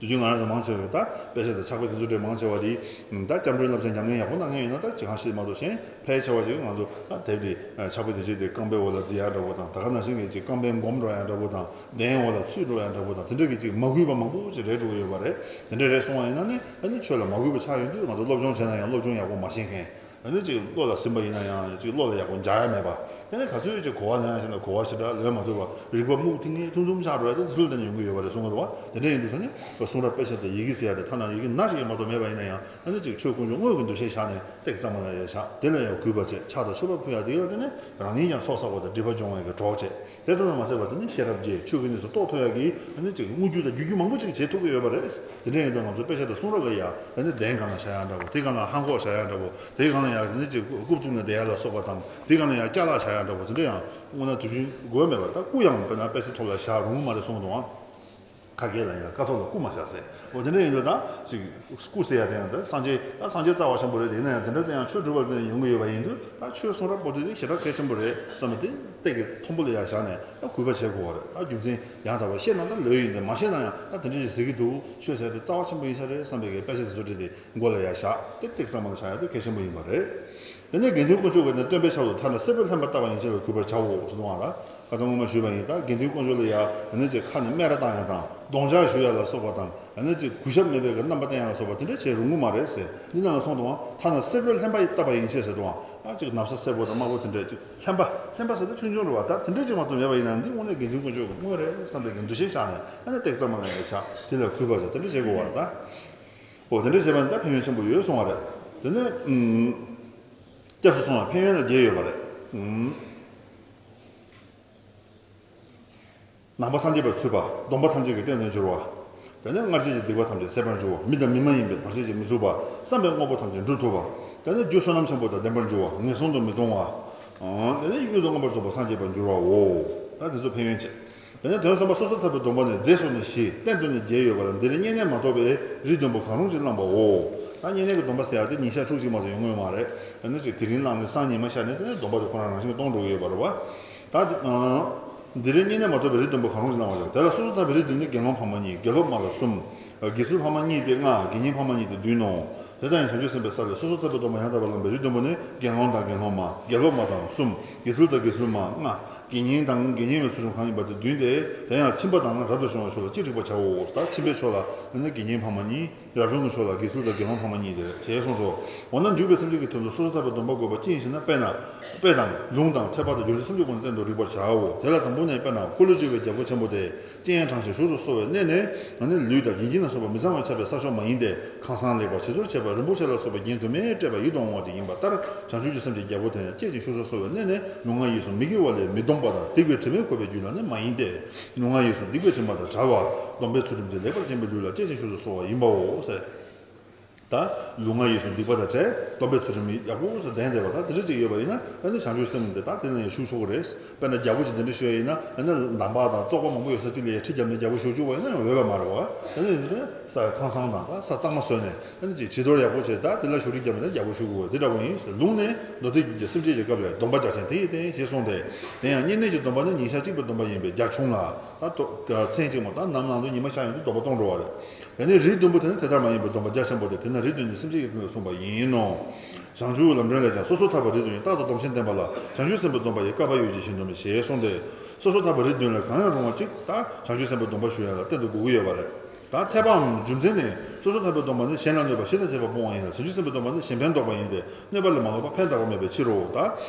དུས་རྒྱུན་ང་རང་ཚོ་མང་ཆེ་བས་ད་དཔེ་ཆ་དང་ཕྱག་དཔེ་དེ་ཚོ་འདྲ་མང་ཆེ་བ་དེ་ད་སྐྱབས་འགྲོའི་བསླབ་བྱ་ཉམས་ལེན་ཡག་པོ་གནང་མཁན་ཡིན་ན་ད་ཅི་གང་ཤེས་མ་གཏོགས་གཞན་ཕལ་ཆེ་བ་ཅིག་ང་ཚོ་ད་དེབ་དེ་ཕྱག་དཔེ་དེ་ཚོ་དེ་རྐང་པའི་འོག་ལ་འཛེག་ཡག་འདྲ་པོ་དང་ད་ག་ནང་བཞིན་གྱི་ཅིག་རྐང་པའི་འགོམ་འགྲོ་ཡག་འདྲ་པོ་དང་གདན་འོག་ལ་ཚུད་འགྲོ་ཡག་འདྲ་པོ་དང་དེ་འདྲ་གི་ཅིག་མ་གུས་པ་མང་པོ་ཅིག་རེད་འགྲོ་གི་ཡོད་པ་རེད། དེ་འདྲ་རེད་སོང་བ་ཡིན་ན་ནི་ཨ་ནི་ཆོས་ལ་མ་གུས་པ་ཆགས་ཡོང་དུས་ང་ཚོ་སློབ་སྦྱོང་བྱས་ན་ཡང་སློབ་སྦྱོང་ཡག་པོ་མ་ཤེས་མཁན། ཨ་ནི་ཅིག་བློ་ལ་ཟིན་པ་ཡིན་ན་ཡང་ཅིག་བློ་ལ་ཡག་པོ་འཇགས་ཡ་མེད་པ། དེ་ནི་ག་ཚོད་ཅིག་གོ་བ་ལེན་ཡ་ཞིག་ན་གོ་བ་ཞེ་དྲག་ལོན་མ་ཐུབ་པ། རིག་པ་རྨུགས་ཐིང་ངེ་ཐུང་ཐུང་ཆགས་འགྲོ་ཡ་དེ་ཚུལ་དེ་ནི་ཡོང་གི་ཡོད་པ་རེད་གསུང་གི་འདུག་བ། དེ་འདྲ་ཡིན་དུས་ད་ནི་གསུང་རབ་དཔེ་ཆ་དང་ཡི་གེ་ཟེར་ཡ་དེ་ཐ་ན་ཡི་གེ་ན་ཞིག་མ་གཏོགས་མེད་པ་ཡིན་ན་ཡང་ཨ་ནི་ཅིག་ཆོས་དཀོན་མཆོག་དངོས་ཀྱི་འདུ་ཤེས་བཞག་ནས་ཏིག་ཙམ་མ་ལ་ཡ་བཞག་དེ་ལ་ཡང་གུས་པ་བྱེད་ཕྱག་དང་མཆོད་པ་ཕུལ་ཡ་དེ་ལ་བརྟེན་ནས་རང་ཉིད་ཀྱང་ཚོགས་བསགས་པ་དང་སྒྲིབ་པ་སྦྱོང་བའི་གི་གྲོགས་བྱེད། དེ་ཙམ་དུ་མ་ཟད་པར་དེ་ནི་ཤེས་རབ་རྒྱས་ཆོས་ཀྱི་གནས་སུ་རྟོགས་ཐུབ་ཡག་གི་དེ་ནི་ཅིག་དངོས་རྒྱུ་དང་བརྒྱུད་རྒྱུ་མང་པོ་ཅིག་བྱེད་ཐུབ་ཀྱི་ཡོད་པ་རེད། དེ་འདྲ་ཡིན་དུས་ང་ཚོ་དཔེ་ཆ་དང་གསུང་རབ་ལ་ཡ་དེ་ནི་གདན་གང་ལ་བཞག་ཡག་འདྲ་པོ་དེའི་སྒང་ལ་ཧང་ཁོག་བཞག་ཡག་འདྲ་པོ་དེའི་སྒང་ལ་ཡ་དེ་ནི་ཅིག་རྐུབ་བཙུགས་ནས་བསྡད་ཡག་ལ་སོགས་པ་དང་དེའི་སྒང་ལ་ཡ་ཅ་ལག་བཞག་ཡག་འདྲ་པོ་དེ་འདྲ་ཡང་དངོས་གནས་དུས་རྒྱུན་དགོས་མེད་པ་ད་སྐུ་ཡང་དཔེར་ན་དཔེ་ཆའི་ཐོག་ལ་བཞག་རུང་མ་རེད་གསུངས་འདུག་ཨང་། ཁ་སྐད་ལ་ཡང་ཀ་ཐོག་ལ་སྐུ་མ་བཞག་ཟེར། འོ་དེ་འདྲ་ཡིན་དུས་ད་ཅིག་སྐུ་ཟེར་ཡ་དེ་ཡང་ད་སངས་རྒྱས་ད་སངས་རྒྱས་རྩ་བ་ཆེན་པོ་རེད། དེ་ཡིན་ན་ཡང་དེ་འདྲ་དེ་ཡང་ཆོས་སྒྲུབ་པར་བརྟེན་ནས་ཡོང་གི་ཡོད་པ་ཡིན་དུས་ད་ཆོས་གསུང་རབ་པོ་དེ་དེ་ཞེ་དྲག་གལ་ཆེན་པོ་རེད་བསམ་པ་དེ་སྟེགས་ཀྱི་མཐོན་པོ་ལ་ཡར་བཞག་ནས་ད་གུས་པ་བྱེད་དགོས་པ་རེད། ད་རྒྱུ་མཚན་ཡང་དག་པ་ཤེས་ན་ད་ལོས་ཡིན་ཏེ་མ་ཤེས་ན་ཡང་ད་དེ་འདྲ་ཞིག་ཟེར་གྱི་འདུག་ཆོས་ཟེར་དེ་རྩ་བ་ཆེན་པོ་ཡིན་ས་རེད་བསམ་པའི་གི་དཔེ་ཆ་དེ་ཚོ་བྲིས་ཏེ་མགོ་ལ་ཡར་བཞག་དེ་སྟེགས་གཙང་མ་ལ་བཞག་ཡ་དེ་གལ་ཆེན་པོ་ཡིན་པ་རེད། དེ་ནས་དགེ་འདུན་དཀོན་མཆོག་གིས་ནི་སྟོན་པའི་ཕྱག་ཏུ་ཐ་ན་སེར་པོས་ལྷན་པ་བཏབ་པ་ཡན་ཆད་ལ་གུས་པར་བྱའོ་ཞེས་གསུངས་པ་ལ། ཁ་སང་སྔོན་མ་ཞུས་པ་ཡིན། ད་དགེ་འདུན་དཀོན་མཆོག་ལ་ཡང་ཨ་ནི་ཅིག་ཁ་ནས་སྨད་ར་བཏང་ཡ་དང་གདོང་ལྕག་གཞུ་ཡ་ལ་སོགས་པ་དང་ཨ་ནི་ཅིག་གུས་ཞབས་མེད་པའི་གི་རྣམ་པ་བསྟན་ཡ་ལ་སོགས་པ་དེ་འདྲ་བྱེད་རུང་གི་མ་རེད་ཟེར། འདི་ནང་ལ་གསུངས་འདུག་ཨང་། ཐ་ན་སེར་པོས་ལྷན་པ་ཡི་བཏབ་པ་ཡན་ཆད་ཟེར་འདུག་ཨང་། ཨ་ཅིག་ན་བཟའ་སེར་པོ་དང་དམར་པོ་དེ་འདྲ་ཅིག་ལྷན་པ་ལྷན་པ་ཟེར་ད་ཆུང་ཆུང་རེད་བ། ད་དེ་འདྲ་ཅིག་མ་གཏོགས་མེད་པ་ཡིན་ན་འདི་དངོས་གནས་དགེ་འདུན་དཀོན་མཆོག་གི་དངོས་རེད་བསམ་པའི་གི་འདུ་ཤེས་བཞག་ནས་ཨ་ནི་སྟེགས་གཙང་མ་ལ་ཡང་བཞག་དེ་ལ་གུས་པ་ཟེར་དེ་འདྲ་བྱེད་དགོས་པ་རེད་ད། འོ་དེ་འདྲ་བྱས་པ་ནི་ད་ཕན་ཡོན་ཆེན་པོ་ཡོད་གསུང་བ་རེད། དེ་ནས་ཨུམ། སྐྱབས་སུ་སོང་བ་ཕན་ཡོན་ལ་བརྒྱད་ཡོད་པ་རེད། ཨུམ། ནང་པ་སངས་རྒྱས་པར་ཚུད་པ། སྡོམ་པ་ཐམས་ཅད་ཀྱི་རྟེན་དུ་འགྱུར་བ། དེ་ནས་སྔར་བྱས་ཀྱི་སྡིག་པ་ཐམས་ཅད་ཟད་པར་འགྱུར་བ། མི་དང་མི་མ་ཡིན་པའི་བར་ཆད་ཀྱིས་མི་ཚུགས་པ། བསམ་པའི་དངོས་པོ་ཐམས་ཅད་འགྲུབ་ཐུབ་པ། དེ་ནས་རྒྱུ་བསོད་ནམས་ཆེན་པོ་དང་ལྡན་པར་འགྱུར་བ། ངན་སོང་དུ་མི་ལྟུང་བ། དེ་ནས་མྱུར་དུ་མངོན་པར་རྫོགས་པར་སངས་རྒྱས་པར་འགྱུར་བའོ། ད་དེ་ཚོ་ཕན་ཡོན་བྱས། དེ་ནས་དོན་གསུམ་པ་སོ་སོར་ཐར་པའི་སྡོམ་པ་ནི་རྫས་སོ་ནས་བཞི་རྟེན་དུ་ནི་བརྒྱད་ཡོད་པ་ལ་འདིར་བསྙེན་གནས་མ་གཏོགས་པའི་རིགས་བདུན་པོ་གང་རུང་ཅིག་བླངས་པའོ། ད་བསྙེན་གནས་ཀྱི་སྡོམ་པ་ཟེར་ཡ་དེ་ཉིན་ཞག་ཕྲུགས་གཅིག་མ་གཏོགས་ཡོང་ངོ་མ་རེད། དེ་ནས་ཅིག་དེ་རིང་བླངས་ནས་སང་ཉི་མ་ཤར་ནས་དེ་ནས་སྡོམ་པ་དེ་ཁོ་རང་རང་བཞིན་གཏོང་འགྲོ་གི་ཡོད་པ་རེད་བ། ད་འདིར་བསྙེན་གནས་མ་གཏོགས་པའི་རིགས་བདུན་པོ་གང་རུང་ཅིག་བླངས་པ་ཡོད། དེ་ལ་སོ་སོར་ཐར་པའི་རིགས་བདུན་ནི་དགེ་སློང་ཕ་མ་གཉིས་དགེ་སློབ་མ་ལ་གསུམ། དགེ་ཚུལ་ཕ་མ་གཉིས་ཏེ་ལྔ། དགེ་བསྙེན་ཕ་མ་གཉིས་ཏེ་བདུན་ནོ། དེ་ལྟར་ཡང་བྱང་ཆུབ་སེམས་དཔའི་ས་ལས་སོ་སོར་ཐར་པའི་སྡོམ་པ་ཡང་དག་པར་བླངས་པའི་རིགས་བདུན་པོ་ནི་དགེ་སློང་དང་དགེ་སློང་མ། དགེ་སློབ་མ་དང་གསུམ། དགེ་ཚུལ་དང་དགེ་ཚུལ་མ་ལྔ། དགེ་བསྙེན་དང་དགེ་བསྙེན་པའི་ཚུལ་ཁྲིམས་གང་ཡིན་པ་དེ་བདུན་ཏེ། དེ་ཡང་ཁྱིམ་པ་དང་རབ་ཏུ་བྱུང་བའི་ཕྱོགས་ལ་གཅིག་རིག་པར་བྱའོ། ད་ཁྱིམ་པའི་ཕྱོགས་ལ་ནི་དགེ་བསྙེན་ཕ་མ་གཉིས། རབ་བྱུང་གི་ཕྱོགས་ལ་དགེ་ཚུལ་དང་དགེ་སློང་ཕ་མ་གཉིས་ཏེ་ཞེས་གསུངས་སོ། འོ་ན་འཇུག་པའི་སེམས་བསྐྱེད་ཀྱི་དོན་དུ་སོ་སོར་ཐར་པའི་སྡོམ་པ་དགོས་པ་ཅི་ཡིན་ཞེ་ན། དཔེར་ན། དཔེ་དང་། ལུང་དང་། ཐེག་པ་དང་། རྒྱུ་མཚན་སུམ་ཅུ་པོ་ནི་བསྟན་དུ་རིགས་པར་བྱའོ། དེ་ལ་དང་པོ་ནི་དཔེར་ན་འཁོར་ལོས་སྒྱུར་བའི་རྒྱལ་པོ་ཆེན་པོ་དེ། སྤྱན་དྲངས་ཤིང་བཞུགས་སུ་གསོལ་བའི་གནས་ནི། ང་ནི་ལུས་དང་ཡིད་བཞིན་ལ་སོགས་པ་མི་གཙང་བས་ཁྱབ་པའི་ས་ཕྱོགས་མ་ཡིན་ཏེ། ཁང་བཟང་ལེགས་པར་བྱི་དོར་བྱས་པ་རིན་པོ་ཆེ་ལ་སོགས་པའི་རྒྱན་དུ་མས་སྤྲས་པ་ཡིད་དུ་འོང་བ་ཅིག་ཡིན་པ་ལྟར། བྱང་ཆུབ་ཀྱི་སེམས་ཀྱི་རྒྱལ་པོ་དེ་ནི་སྐྱེད་ཅིང་བཞུགས་སུ་གསོལ་བའི་གནས་ནི། ལུས་ངག་ཡིད་གསུམ་མི་དགེ་བ་ལས་མི་ལྡོག་པ་དང་སྡིག་པའི་དྲི་མས་གོས་པའི་རྒྱུད་ལ་ནི་མ་ཡིན་ཏེ། ལུས་ངག་ཡིད་གསུམ་སྡིག་པའི་དྲི་མ་དང་བྲལ་བ། སྡོམ་པའི་ཚུལ་ཁྲིམས་ཀྱིས་ལེགས་པར་བརྒྱན་པའི་ལུས་ལ་སྐྱེད་ཅིང་བཞུགས་སུ་གསོལ་བ་ཡིན་པའོ་ཟེར། ད་ལུས་ངག་ཡིད་གསུམ་སྡིག་པ་དང་བྲལ། སྡོམ་པའི་ཚུལ་ཁྲིམས་ཡག་པོ་དང་ལྡན་བསྡད་པ་དང་དེ་འདྲ་ཅིག་ཡོད་པ་ཡིན་ན་ཨ་ནི་བྱང་ཆུབ་སེམས་དེ་དག་དེ་ན་ཡང་ཞུགས་ཆོག་གི་རེད། དཔེར་ན་རྒྱལ་པོ་ཅིག་དེ་འདྲ་ཞུ་ཡ་ཡིན་ན་ཨ་ནི་ལམ་བག་དང་བཙོག་པ་མང་པོ་ཡོད་ས་ཅིག་ལ་ཡང་ཁྲི་བརྒྱབ་ནས་རྒྱལ་པོ་ཞུ་བཅུག་པ་ཡིན་ན་ཡང་འོས་པ་མ་རེད་བ། ཨ་ནི་འདི་ས་ཁང་བཟང་དང་ད་ས་གཙང་མ་བཟོས་ནས་ཨ་ནི་ཅིག་བྱི་དོར་ཡག་པོ་བྱས་ད་དེ་ལ་ཞུ་ཁྲི་བརྒྱབ་ནས་རྒྱལ་པོ་ཞུ་དགོས་དེ་འདྲ་པོ་ཡིན་ཟེར། ལུང་ནས་མདོ་སྡེ་རྒྱན་གྱི་སེམས་བསྐྱེད་ཀྱི་སྐབས་ལས་སྡོམ་པ་རྒྱག་ཆེན་དེ་ཡི་སྟེང་ཞེས་གསུངས་ཏེ། དེ་ཡང་བསྙེན་གནས་ཀྱི་སྡོམ་པ་ནི་ཉིན་ཞག་གཅིག་པའི་སྡོམ་པ་ཡིན་པས་རྒྱ་ཆུང་ལ། ད་མཚན་གཅིག་མོ་ད་ནམ་ལངས་དུས་ཉི་མ་ཤར་ཡོང་དུས་སྡོམ་པ་གཏོང་འགྲོ་བ་རེད། དེ་ནས་རིགས་བདུན་པོ་དེ་ནི་དེ་ལྟར་མ་ཡིན་པའི་སྡོམ་པ་རྒྱ་ཆེན་པོ་དེ་དེ་ནི་རིགས་བདུན་གྱི་སེམས་བསྐྱེད་ཀྱི་སྟེང་དུ་གསུངས་པ་ཡིན་ནོ། བྱང་ཆུབ་ལམ་སྒྲོན་ལས་ཀྱང་སོ་སོར་ཐར་པའི་རིགས་བདུན་གྱི་རྟག་ཏུ་སྡོམ་ཞིང་བསྟེན་པ་ལ་བྱང་ཆུབ་སེམས་དཔའི་སྡོམ་པ་ཡི་བསྐལ་པ་ཡོད་ཀྱི་ཞིང་སྡོམ་པའི་ཞེས་གསུངས་ཏེ། སོ་སོར་ཐར་པའི་རིགས་བདུན་ལས་གང་ཡང་རུང་བ་གཅིག་ད་བྱང་ཆུབ་སེམས་དཔའི་སྡོམ་པ་ཞུ་ཡ་ལ་བསྟེན་དུ་དགོས་ཀྱི་ཡོད་པ་རེད། ད་འཐད་པའམ་རྒྱུ་མཚན་ནི་སོ་སོར་ཐར་པའི་སྡོམ་པ་ནི་གཞན་ལ་གནོད་པ་བཞི་དང་བཅས་པ་སྤོང་བ་ཡིན་ལ་བྱང་ཆུབ་སེམས་དཔའི་སྡོམ་པ་ནི་གཞན་ཕན་འདོགས་པ་ཡིན་ཏེ། གནོད་པ་ལས་མ་ལོག་པ་ཕན་བཏགས་པ་མེད་པའི་ཕྱིར་རོ། ད་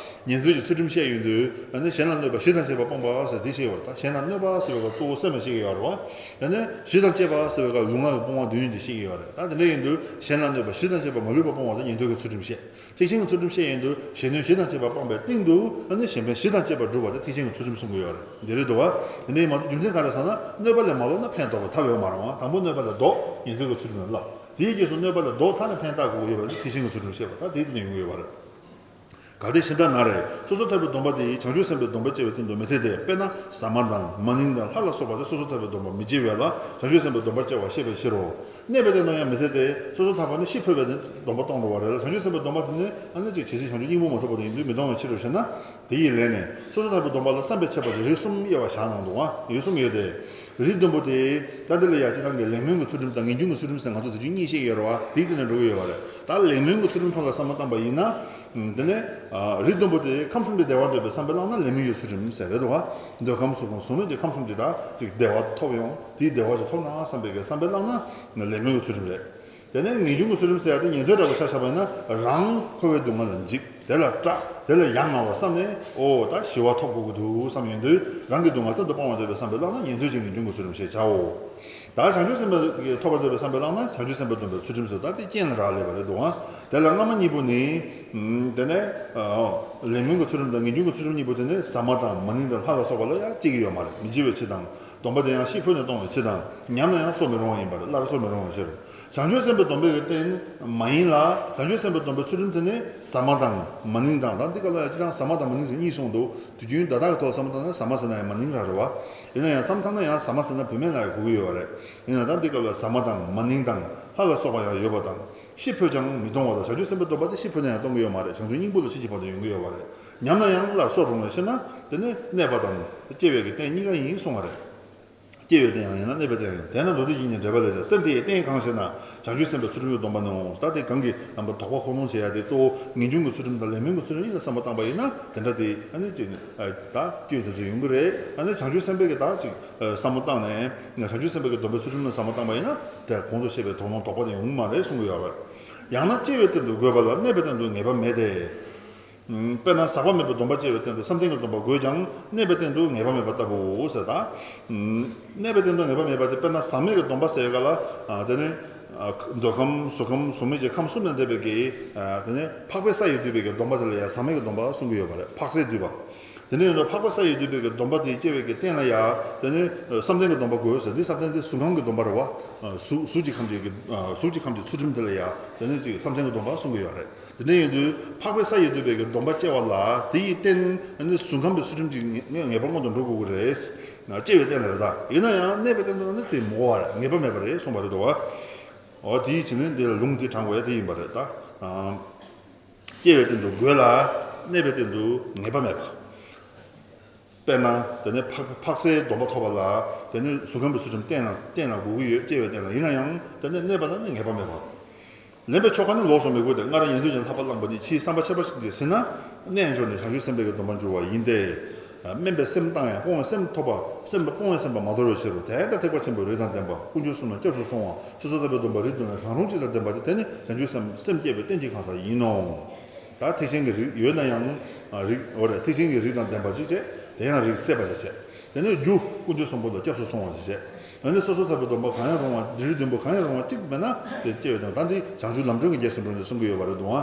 ཉན་ཐོས་ཀྱི་ཚུལ་ཁྲིམས་བཤད་ཡོང་དུས་ཨ་ནི་གཞན་ལ་གནོད་པ་བཞི་དང་བཅས་པ་སྤོང་བ་ཟེར་དེ་བཤད་ཡོད་པ་རེད། ད་གཞན་ལ་གནོད་པ་ཟེར་བའི་སྐབས་གཙོ་བོ་སེམས་ལ་བཤད་ཀྱི་ཡོད་རེད་བ། ཨ་ནི་བཞི་དང་བཅས་པ་ཟེར་བའི་སྐབས་ལུས་ངག་གི་སྤོང་བ་བདུན་དེ་བཤད་ཀྱི་ཡོད་རེད། ད་དེ་འདྲ་ཡིན་དུས་གཞན་ལ་གནོད་པ་བཞི་དང་བཅས་པ་མ་ལུས་པ་སྤོང་བ་དེ་ཉན་ཐོས་ཀྱི་ཚུལ་ཁྲིམས་བཤད། ཐེག་ཆེན་གྱི་ཚུལ་ཁྲིམས་བཤད་ཡོང་དུས་གཞན་གནོད་བཞི་དང་བཅས་པ་སྤངས་པའི་སྟེང་དུ་ཨ་ནི་གཞན་ཕན་བཞི་དང་བཅས་པ་སྒྲུབ་པ་དེ་ཐེག་ཆེན་གྱི་ཚུལ་ཁྲིམས་གསུང་གི་ཡོད་རེད། འདི་རེད་འདུག་བ། དེ་འདྲ་ཡིན་མ་གཏོགས་རྒྱུ་མཚན་ག་རེ་ཟེར་ན་གནོད་པ་ལས་མ་ལོག་ན་ཕན་འདོགས་པའི་ཐབས་ཡོད་མ་རེད་བ། དང་པོ་གནོད་པ་ལས་ལྡོག་ཉན་ཐོས་ཀྱི་ཚུལ་ཁྲིམས་ལ་བསླབ། དེའི་རྗེས་སུ་གནོད་པ་ལས་ལྡོག་ཚར་ནས་ཕན་བཏགས་དགོས་ཀྱི་ཡོད་པ་འདི་ཐེག་ཆེན་གྱི་ཚུལ་ཁྲིམས་བཤད་པ་ད་དེའི་སྟེང་ནས་ཡོང་གི་ཡོད་པ་རེད། གལ་ཏེ་གཞན་དག་ན་རེ། སོ་སོར་ཐར་པའི་སྡོམ་པ་དེ་བྱང་ཆུབ་སེམས་དཔའི་སྡོམ་པ་བཅས་པའི་སྟེང་དུ་མི་འཐད་དེ། དཔེར་ན་ཟ་མ་དང་མ་ནིང་དང་ལྷ་ལ་སོགས་པ་དེ་སོ་སོར་ཐར་པའི་སྡོམ་པ་མི་བྱེད་པས་ལ་བྱང་ཆུབ་སེམས་དཔའི་སྡོམ་པར་བཅས་པ་བཤད་པའི་ཕྱིར་རོ། གནོད་པའི་སྟེང་དུ་ཡང་མི་འཐད་དེ། སོ་སོར་ཐར་པ་ནི་ཤི་འཕོས་པའི་སྡོམ་པ་གཏོང་འགྲོ་བ་རེད་ལ་བྱང་ཆུབ་སེམས་དཔའི་སྡོམ་པ་དེ་ནི་ཨ་ནི་ཅིག་ཇི་སྲིད་བྱང་ཆུབ་སྙིང་པོ་མ་ཐོབ་པ་དེ་ཡིན་དུས་མི་གཏོང་བའི་ཕྱིར་རོ་ཞེ་ན། དེ་ཡི་ལན་ནི། སོ་སོར་ཐར་པའི་སྡོམ་པ་ལ་བསམ་པས་ཁྱབ་པ་ཞེས་རིགས་གསུམ་དབྱེ་བ་བཞག་གནང་འདུག་ཨ། རིགས་གསུམ་ཡོད་དེ། རིགས་བདུན་པོ་དེ་ད་འདི་ལ་ཡ་སྤྱིར་བཏང་གི་ལེགས་སྨོན་གྱི་ཚུལ་ཁྲིམས་དང་ངེས་འབྱུང་གི་ཚུལ་ཁྲིམས་ཟེར་ང་ཚོ་དེ་ཚོ་གཉིས་བཤད་ཡོད་རེད་བ། དེའི་སྟེང་ནས་འགྲོ་གི་ཡོད་པ་རེད། ད་ལེགས་སྨོན་གྱི་ཚུལ་ཁྲིམས་ཐོག་ལ་བསམ་བློ་བཏང་པ་ཡིན་ན། ཨ། དེ་ནས། ཨ། རིགས་བདུན་པོ་དེ་ཁམས་གསུམ་གྱི་བདེ་བ་འདོད་པའི་བསམ་པས་བླངས་ན་ལེགས་སྨོན་གྱི་ཚུལ་ཁྲིམས་ཟེར་རེད་འདུག་བ། འདོད་ཁམས་གཟུགས་ཁམས་གཟུགས་མེད་ཀྱི་ཁམས་གསུམ་དེ་དག་ཅིག་བདེ་བ་ཐོབ་ཡོང་། དེའི་བདེ་བ་ཅིག་ཐོབ་ན་བསམ་པའི་གི་བསམ་པས་བླངས་ན་ལེགས་སྨོན་གྱི་ཚུལ་ཁྲིམས་རེད། དེ་ནས་ངེས་འབྱུང་གི་ཚུལ་ཁྲིམས་ཟེར་ཡ་དེ་ཉན་ཐོས་འདྲ་བོ་ཆ་བཞག་པ་ཡིན་ན། རང་འཁོར་བའི་སྡུག་བསྔལ་ལ་འཇིགས། དེ་ལ་སྐྲག། དེ་ལ་ཡ་ང་བ་བསམ་ནས། ཨོ་ད་ཞི་བ་ཐོབ་དགོས་ཀྱི་འདུག་བསམ་ཡོང་དུས། རང་གི་སྡུག་བསྔལ་གཏན་དུ་སྤང་བར་མཛད་པའི་བསམ་པས་བླངས་ན་ཉན་ཐོས་ཀྱི་ངེས་འབྱུང་གི་ཚུལ་ཁྲིམས་ཞེས་བྱའོ། ད་བྱང་ཆུབ་སེམས་དཔའི་ཐོབ་པར་མཛད་པའི་བསམ་པས་བླངས་ན་བྱང་ཆུབ་སེམས་དཔའི་སྡོམ་པའི་ཚུལ་ཁྲིམས་སུ། ད་དེ་རྐྱེན་ལ་རག་ལས་པ་རེད་འདུག་ཨ། དེ་ལ་སྔ་མ་གཉིས་པོ་ནི། ཨམ། དེ་ནས། ཨོ། ལེགས་སྨོན་གྱི་ཚུལ་ཁྲིམས་དང་ངེས་འབྱུང་གི་ཚུལ་ཁྲིམས་གཉིས་པོ་དེ་ནི་ཟ་མ་དང་མ་ནིང་དང་ལྷ་ལ་སོགས་པ་ལ་ཡང་སྐྱེ་གི་ཡོད་མ་རེད། མི་འཇིགས་པའི་ཕྱིར་དང་། སྡོམ་པ་དེ་ཡང་ཤི་འཕོས་ནས་གཏོང་བའི་ཕྱིར་དང་། ཉམས་ན་ཡང་གསོ་མི་རུང་བ་ཡིན་པ་རེད། སླར་གསོ་མི་རུང་བའི་ཕྱིར། བྱང་ཆུབ་སེམས་དཔའི་སྡོམ་པའི་གི་རྟེན་མ་ཡིན་ལ། བྱང་ཆུབ་སེམས་དཔའི་སྡོམ་པའི་ཚུལ་ཁྲིམས་དེ་ནི་ཟ་མ་དང་མ་ནིང་དང་། ད་འདི་ག་ལ་ཡང་སྤྱིར་བཏང་ཟ་མ་དང་མ་ནིང་ཟེར་གཉིས་གསུངས་འདུག་དུས་རྒྱུན་བརྡ་དག་གི་ཐོག་ཟ་མ་དང་ཟ་མ་ཟེར་ན་ཡང་མ་ནིང་རང་རེད་བ། ཡིན་ན་ཡང་མཚམས་མཚམས་ན་ཡང་ཟ་མ་ཟེར་ན་བུད་མེད་ལ་ཡང་གོ་གི་ཡོད་པ་རེད། ཡིན་ན་ད་འདི་སྐབས་ལ་ཟ་མ་དང་མ་ནིང་དང་ལྷ་ལ་སོགས་པ་ཡང་ཡོད་པ་དང་། ཤི་འཕོས་ཀྱང་མི་གཏོང་བ་དང་། བྱང་ཆུབ་སེམས་དཔའི་སྡོམ་པ་དེ་ཤི་འཕོས་ན་ཡང་གཏོང་གི་ཡོད་མ་རེད། བྱང་ཆུབ་སྙིང་པོ་ལ་ཕྱིན་ཅི་ཕྱིར་དུ་ཡོང་གི་ཡོད་པ་རེད། ཉམས་ན་ཡང་སླར་གསོ་རུང་བའི་ཕྱིར་ན། དེ་ནི་གནས་པ་དང་སྐྱེ་བའི་གི་རྟེན་གཉིས་ཀ་ཡིན་གསུང་བ་རེད། སྐྱེ་བའི་རྟེན་ཡང་ཡིན་ལ་གནས་པའི་རྟེན་ཡང་ཡིན། དེས་ན་མདོ་སྡེ་བཞི་ཉིད་འགྲེལ་པ་ལས་ཀྱང་། སེམས་དེ་ཡི་རྟེན་གང་ཞེ་ན། བྱང་ཆུབ་སེམས་དཔའི་ཚུལ་ཁྲིམས་ཀྱི་སྡོམ་པ་ནོ། ད་དེ་གང་གི་རྣམ་པ་དོགས་པ་ཁོ་ནོན་བྱེད་ཡ་དེ། གཙོ་བོ་ངེས་འབྱུང་གི་ཚུལ་ཁྲིམས་དང་ལེགས་སྨོན་གྱི་ཚུལ་ཁྲིམས་གཉིས་ལ་བསམ་བློ་བཏང་པ་ཡིན་ན། དེ་འདྲ་དེ་ཨ་ནི་ཅིག་ད་སྐྱོན་དེ་ཚོ་ཡོང་གི་རེད། ཨ་ནི་བྱང་ཆུབ་སེམས་དཔའི་གི་ད་ཅིག་བསམ་བློ་བཏང་ནས། བྱང་ཆུབ་སེམས་དཔའི་གི་སྡོམ་པའི་ཚུལ་ཁྲིམས་ལ་བསམ་བློ་བཏང་པ་ཡིན་ན། དེ་གོང་དུ་བཤད་པའི་དོགས་སྣང་དོགས་པ་དེ་ཡོང་གི་མ་རེད་གསུང་གི་ཡོད་པ་རེད། ཡང་ན་སྐྱེ་བའི་རྟེན་དུ་དགོས་པ་ལ་གནས་པའི་རྟེན་དུ་ངེས་པ་མེད་དེ། དཔེར་ན་ཟག་པ་མེད་པའི་སྡོམ་པ་སྐྱེ་བའི་རྟེན་དུ་བསམ་གཏན་གྱི་སྡོམ་པ་དགོས་ཀྱང་གནས་པའི་རྟེན་དུ་ངེས་པ་མེད་པ་ལྟ་བུའོ་ཟེར། ད་གནས་པའི་རྟེན་དུ་ངེས་པ་མེད་པ་དེ། དཔེར་ན་ཟག་མེད་ཀྱི་སྡོམ་པ་ཟེར་ག་ལ། ཨ། དེ་ནི། ཨ། འདོད་ཁམས་གཟུགས་ཁམས་གཟུགས་མེད་ཀྱི་ཁམས་གསུམ་ལས་འདས་པའི་གི། ཨ། དེ་ནི་འཕགས་པའི་ས་ཡིས་བསྡུས་པའི་གི་སྡོམ་པ་དེ་ལ་ཡང་ཟག་མེད་ཀྱི་སྡོམ་པ་གསུང་གི་ཡོད་པ་རེད། འཕགས་སའི་བསྡུས་པ། དེ་ནས་ཡོད་དོ། འཕགས་པའི་ས་ཡིས་བསྡུས་པའི་གི་སྡོམ་པ་དེ་སྐྱེ་བའི་གི་རྟེན་ལ་ཡང་། དེ་ནི་བསམ་གཏན་གྱི་སྡོམ་པ་དགོས་ཟེར། འདི་བསམ་གཏན་དེ་གཟུགས་ཁམས་ཀྱི་སྡོམ་པ་རེད་བ། གཟུགས་གཟུགས་ཀྱི་ཁམས་ཀྱི་གི་གཟུགས་ཀྱི་ཁམས་ཀྱི་ཚུལ་ཁྲིམས་དེ་ལ་ཡང་དེ་ནི་ཅིག་བསམ་གཏན་གྱི་སྡོམ་པ་གསུང་གི་ཡོད་རེད། དེ་འདྲ་ཡིན་དུས་འཕགས་པའི་ས་ཡིས་བསྡུས་པའི་གི་སྡོམ་པ་སྐྱེ་བ་ལ། དེ་ཡི་རྟེན་ནི་གཟུགས་ཁམས་ཀྱི་ཚུལ་ཁྲིམས་ཀྱི་ངེས་པ་སྔོན་དུ་འགྲོ་དགོས་ཀྱི་རེད། སྐྱེ་བའི་རྟེན་ལ་རེད། ད་ཡིན་ན་ཡང་གནས་པའི་རྟེན་དུ་ནི་དེ་མི་དགོས་པ་རེད། ངེས་པ་མེད་པ་རེད་གསུངས་པ་རེད་དོ། འོ་དེ་ཡི་ཕྱིར་ནི་འདི་ལ་ལུང་འདི་དྲངས་དགོས་ཡ་དེ་ཡིན་པ་རེད། ད། སྐྱེ་བའི་རྟེན་དུ་དགོས་ལ་གནས་པའི་རྟེན་དུ་ངེས་པ་མེད་པ། དཔེར་ན་དེ་ནས་འཕགས་འཕགས་སའི་སྡོམ་པ་ཐོབ་པ་ལ། དེ་ནས་གཟུགས་ཁམས་ཀྱི་ཚུལ་ཁྲིམས་རྟེན་ལ་རྟེན་ལ་དགོས་ཀྱི་ཡོད། སྐྱེ་བའི་རྟེན་ལ། ཡིན་ན་ཡང་དེ་ནས་གནས་པ་ལ་ནི་ངེས་པ་མེད་པ། ལེན་པའི་ཆོ་ག་ནི་ལོགས་སུ་མི་དགོས་ཏེ། སྔར་ཉན་ཐོས་ཀྱི་ལྷག་པ་བླངས་པ་ནི་ཕྱིའི་བསམ་པ་ཁྱད་པར་ཅན་དེ་ཟིན་ན། རྣལ་འབྱོར་ནས་བྱང་ཆུབ་སེམས་དཔའི་གི་སྡོམ་པར་འགྱུར་བ་ཡིན་ཏེ། དམན་པའི་སེམས་བཏང་ཡང་སྤོང་བའི་སེམས་ཐོབ་པ། སེམས་སྤོང་བའི་སེམས་པ་མ་དོར་བའི་ཕྱིར་རོ། དེ་ལྟར་ཐེག་པ་ཆེན་པོའི་རིགས་དང་ལྡན་པ། དཀོན་མཆོག་གསུམ་ལ་སྐྱབས་སུ་སོང་བ། ཞེས་སོགས་ལྟ་བུའི་སྡོམ་པ་རིགས་བདུན་ལས་གང་རུང་གཅིག་དང་ལྡན་པ་དེ། དེ་ནི་བྱང་ཆུབ་སེམས་སེམས་བསྐྱེད་པའི་རྟེན་གྱི་གང་ཟག་ཡིན་ནོ། ད་ཐེག་ཆེན་གྱི་རིགས་ཡོད་ན་ཡང་། རིགས་འོ་རེད། ཐེག་ཆེན་གྱི་རིགས་དང་ལྡན་པ་ཅིག་བྱས། དེ་ཡང་རིགས་སད་པ་ཅིག་བྱས། དེ་ནས་རྒྱུ་དཀོན་མཆོག་གསུམ་པོ་ལ་སྐྱབས་སུ་སོང་བ་ཞིག་བྱས། དེ་ནས་སོ་སོར་ཐར་པའི་སྡོམ་པ་གང་ཡང་རུང་བ། རིགས་བདུན་པོ་གང་ཡང་རུང་བ་གཅིག་མེད་ན་དེ་སྐྱེ་བའི་དོན། ད་འདི་བྱང་ཆུབ་ལམ་སྒྲོན་གྱི་རྗེས་སུ་འགྲོ་ནས་གསུང་གི་ཡོད་པ་རེད་འདུག་ཨ།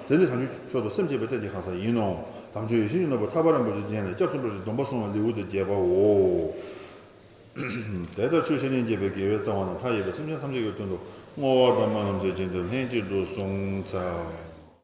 དེ་ནི་བྱང་ཆུབ་མཆོག་ཏུ་སེམས་བསྐྱེད་པའི་རྟེན་གྱི་གང་ཟག་ཡིན་ནོ། དམ་ཆོས་ཡིད་བཞིན་གྱི་ནོར་བུ་ཐར་པ་རིན་པོ་ཆེའི་རྒྱན་ལས་སྐྱབས་སུ་འགྲོ་ཞིང་སྡོམ་པ་བསྲུང་བའི་ལེའུ་སྟེ་བརྒྱད་པའོ། དེ་ལྟར་ཆོས་འཆད་ཉན་བགྱིས་པའི་དགེ་བའི་རྩ་བ་རྣམས་མཐའ་ཡས་པའི་སེམས་ཅན་ཐམས་ཅད་ཀྱི་དོན་དུ་བསྔོ་བ་དང་སྨོན་ལམ་མཛད་བཞིན་དུ་ལྷན་ཅིག་ཏུ་གསུངས་ཚར།